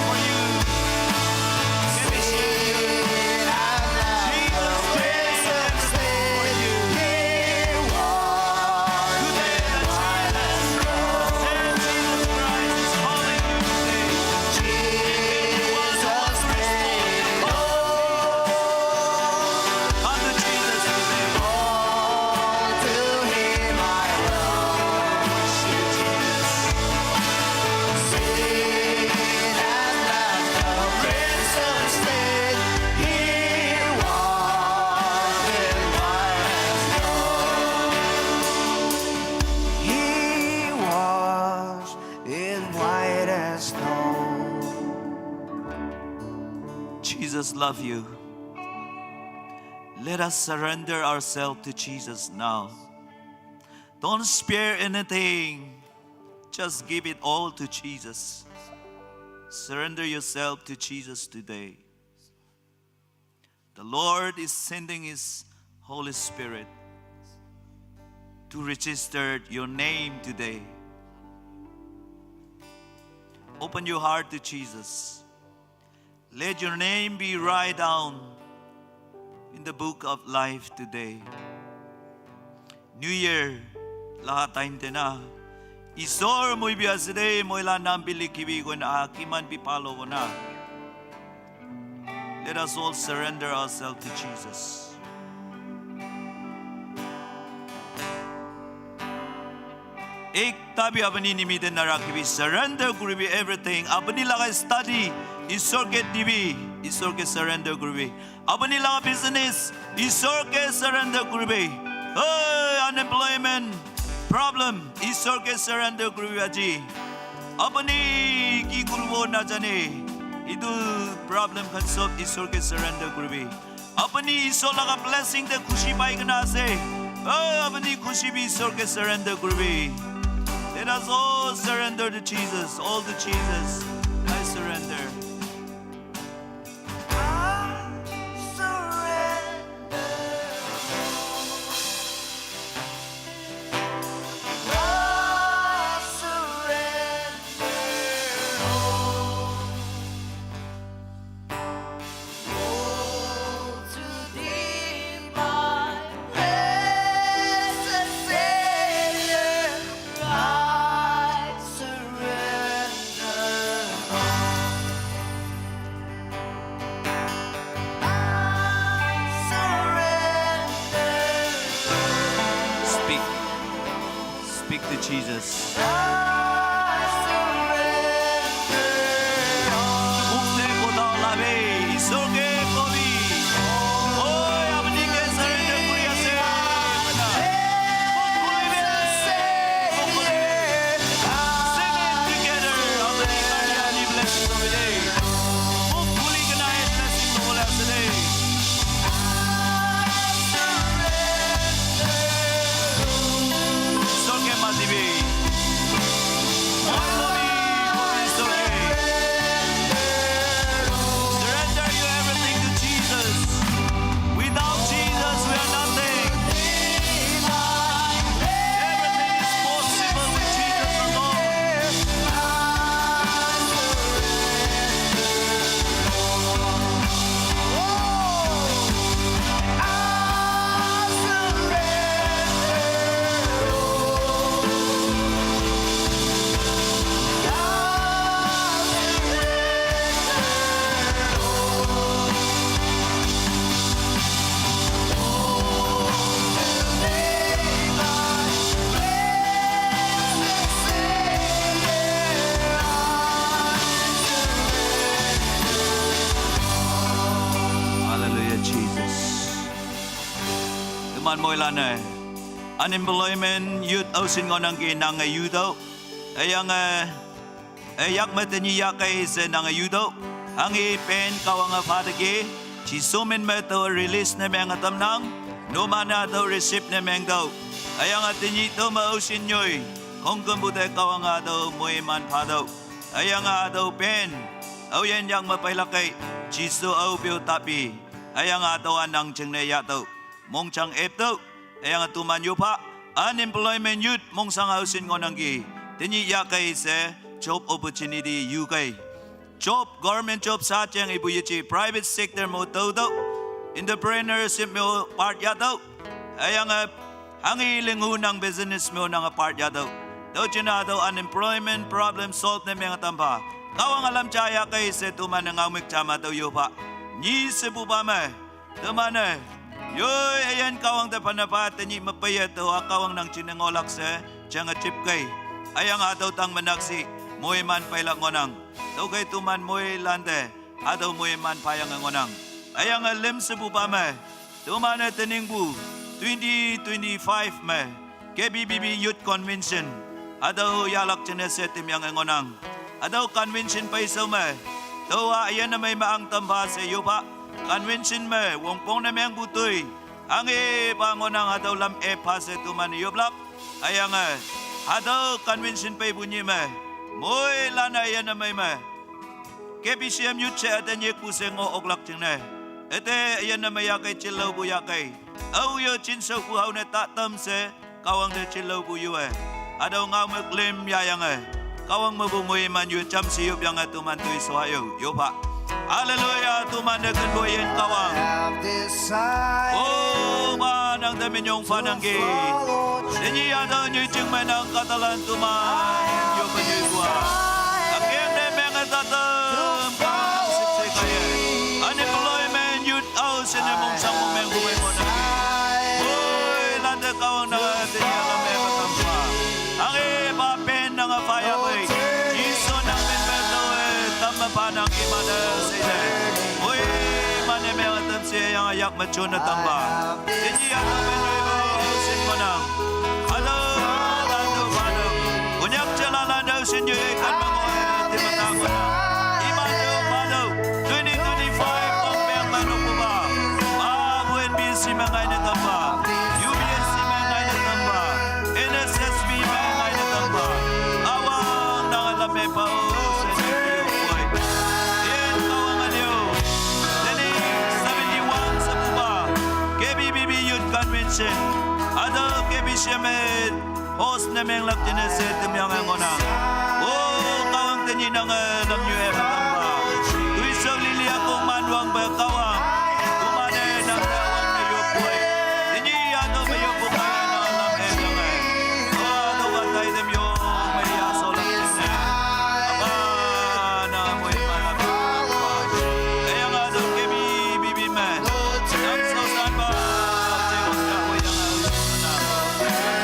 for you. Let me share you. Jesus paid for you. Today, the child has risen. Jesus Christ is calling you today. Come to Jesus today. All to him I worship. Sin has left a crimson stain. He washed it white as snow. He washed it white as snow. Jesus love you. Let us surrender ourselves to Jesus now. Don't spare anything. Just give it all to Jesus. Surrender yourself to Jesus today. The Lord is sending his Holy Spirit to register your name today. Open your heart to Jesus. Let your name be write down in the book of life today. New Year, la time tena. Isor moi bi asede, moi la nam bi likhibi koina, akiman bi palo koina. Let us all surrender ourselves to Jesus. Ekta bi apuni nimite narakhibi, surrender kuribi everything. Apuni laga study, Isor ke dibi, Isor ke surrender kuribi. Apuni laga business, Isor ke surrender kuribi. Hey, unemployment problem, Isor ke surrender kuribi aji. Apuni ki kuribo najane, itu problem khan sob Isor ke surrender kuribi. Apuni Isor laga blessing te khushi pai kena ase. Oh, apuni khushi bi Isor ke surrender kuribi. Let us all surrender to Jesus, all to Jesus. I surrender. I surrender. I surrender all. All to thee, my blessed Savior, I surrender. I surrender. Speak. Speak to Jesus. Mukh se kotha olabi, Isor ke kobi. Oi, apuni ke surrender kuri ase. Mukh khuli kena ase. Mukh khuli kena ase. Sing it together. Apuni karne ani blessing hobo de. Mukh khuli kena blessing hobo le ase de. Isor ke matibi. Moilan-e unemployment youth aosin ngohnangki nange yutüoh. Hüyange, eh, yak me tenyih yahkei she nange yutüoh. Hanghe pen Kahwange phateki, Jesu min me tao release ne menge tamnang, numan-e hatüo receive ne mengtüoh. Hüyange tenyih tüome aosin nyoi, khongkümpu te Kahwange hatüo moiman phatüoh. Hüyange hatüo pen, aoyin yak me peilak kei, Jesu aopeo tapi. Hüyange hatüo-a nang jingne yahtüoh. Mongjang eptüoh. Hüyange toman yopha, unemployment youth mongsang aosin ngohnangki. Tenyih yahkei she, job opportunity yukei. Job, government job sha jeng ipu yeje, private sector me-o taotüoh, entrepreneurship me-o part yahtüoh. Hüyange hanghe linghu nang business me-o nange part yahtüoh. Tüo jingne hatüo unemployment problem solve ne menge tampha, Kahwange lam ja yahkei she toman-e ngaomük ja me tüo yopha. Nyi shepupa me, teman-e, yoi üyin Kahwang te phanne pha tenyih me peiye tüowa Kahwang nang jingne ngohlak she, jange jipkei. Hüyange hatüo tang me nakshih, moiman peilak ngohnang. Tüokhei toman moilante, hatüo moiman phayange ngohnang. Hüyange lüm shepupa me, toman-e teningpu twenty twenty-five me, K B B B Youth Convention, hatüo yahlak jingne she temyange ngohnang. Hatüo convention peishao me, tüowa üyin ümei me ahngtampha she yopha, convention me wongpong ne mengpu toi, hanghepa ngohnang hatüo lam epha she toman-e yoplak. Hüyange, hatüo convention peipu nyih me, moilan-e üyin ümei me K B C M youth she üte nyikpu she ngoh oklak jingne, üte üyin ümei yahkei jinlaopu yahkei, aoye jinshaopu hao ne tatam she, Kahwang te jinlaopu yu-e, hatüo ngaomük lüm yahyange, Kahwang mepu moiman yu jamshe yopyange toman toishao yo yopha. Hallelujah, toman-e kenpu üyin Kahwang. O, pa nang te minyong phanangki. Tenyih hatüo nyoijing me nang kahtalan toman yoppe nyoipu-a, ükeng ne menge tatam Kahwang shüpshe kaiye, unemployment youth aosin ne mongsangpu mengpu mei ngohnangki. Moilante Kahwang nange tenyih lam me tampha, hanghepa pen nange phayapei, Jesu nang min me taowe tamme phanang iman-e sheite. Moiman-e menge tam sheyange yak me jonne tampha, tenyih hatüo me nyoipu aosin ngohnang. Hatüo, hatüo, hatüo, Konyak jalalan aosin yoi kan me ngoh-e, teman-a ngohnang. Iman-e hatüo twenty twenty-five wongpeng me nokpupa, apu N B C me ngaine tampha, U B S C me ngaine tampha, N S S B me ngaine tampha, Kahwang nange lam me pao she yopoi. Yin Kahwang ünyo, tenyih seventy-one shepupa K B B B Youth Convention, hatüo K B C M me host ne menglak jingne she temyange ngohnang. O, Kahwang tenyih nange lam nyu-e tampha, toishao lili akong man wangpe Kahwang, toman-e nang te wangne yoppoi. Tenyih hatüo me yoppu kaiye nang lam enyange, o, hatüowa taitam yong me yashaolak jingne, apa, nang moiman-a tampha, hüyange hatüo K B B B me, nang shaoshanpa, jeonyange,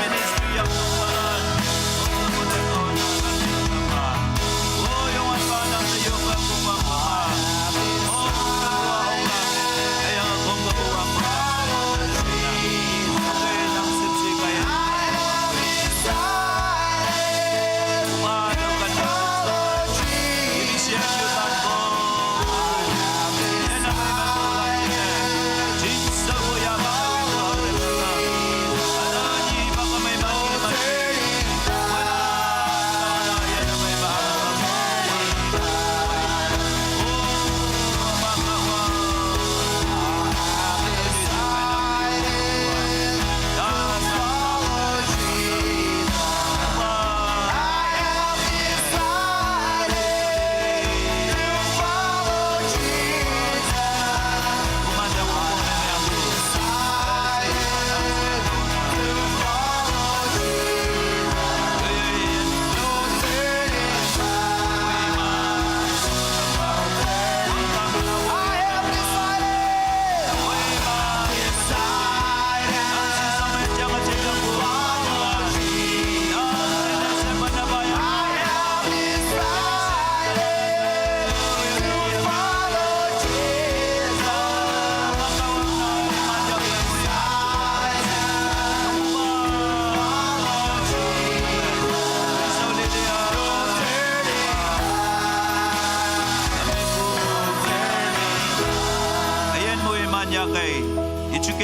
ministry yangpongpalan, o, Kahwang nange lam enyange tampha, o, Youngwanpa nang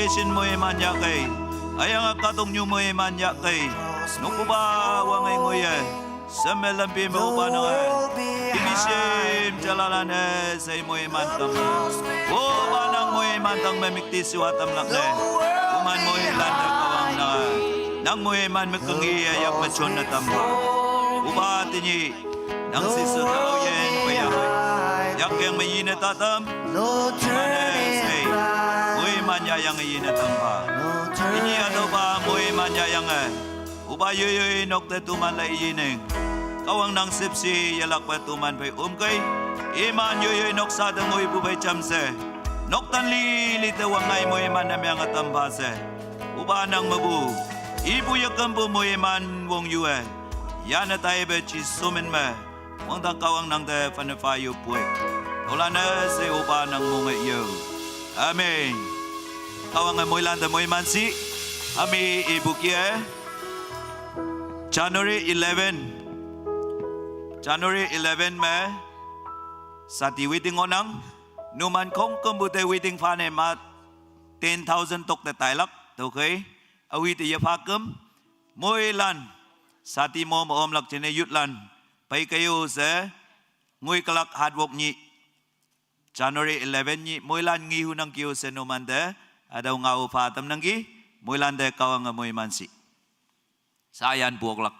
shin moiman yahkei. Hüyange kahtoknyu moiman yahkei. Nokpupa wange ngoiye. Sheme lampi me opa nange. Ipi shim jalalan-e she moiman tam. Opa nang moiman tang me müktishiwa tamlak ne. Toman moilan te Kahwang nange. Nang moiman me kengye yak me jonne tam. Opa tenyih. Nang sise tao yen peiya. Yakyang me yine tatam. Mane sei. Moiman yahyange yine tampa. Inyi atüopa moiman yahyange. Opa yoiyoi nok te toman lai yineng. Kahwang nang shüpshe yelakpe toman phei ümkei. Iman yoiyoi noksa te ngoipu phei jamshe. Noktan lili te wangngai moiman ne menge tampha she. Opa nang mepu. Ipu yekümpu moiman wongyue. Yane taipe Jesu min me. Wangdang Kahwang nang te fane pha yopoi. Tüolan-e she opa nang monge yo. Amen. Kahwange moilan te moiman shi. Ami ipu kih-e. January eleven. January eleven me. Sati waiting ngohnang. Numan khongkümpu te waiting phane ma ten thousand tok te tailak. Tüokhei. Awi te yepha küm. Moilan. Sati mo me omlak jingne youthlan. Peikei-o she. Ngoikelak hard work nyih. January eleven nyih moilan ngehunangki-o she numan te, hatüo ngao pha tamnangki, moilan te Kahwange moiman shi. Sayanpu oklak.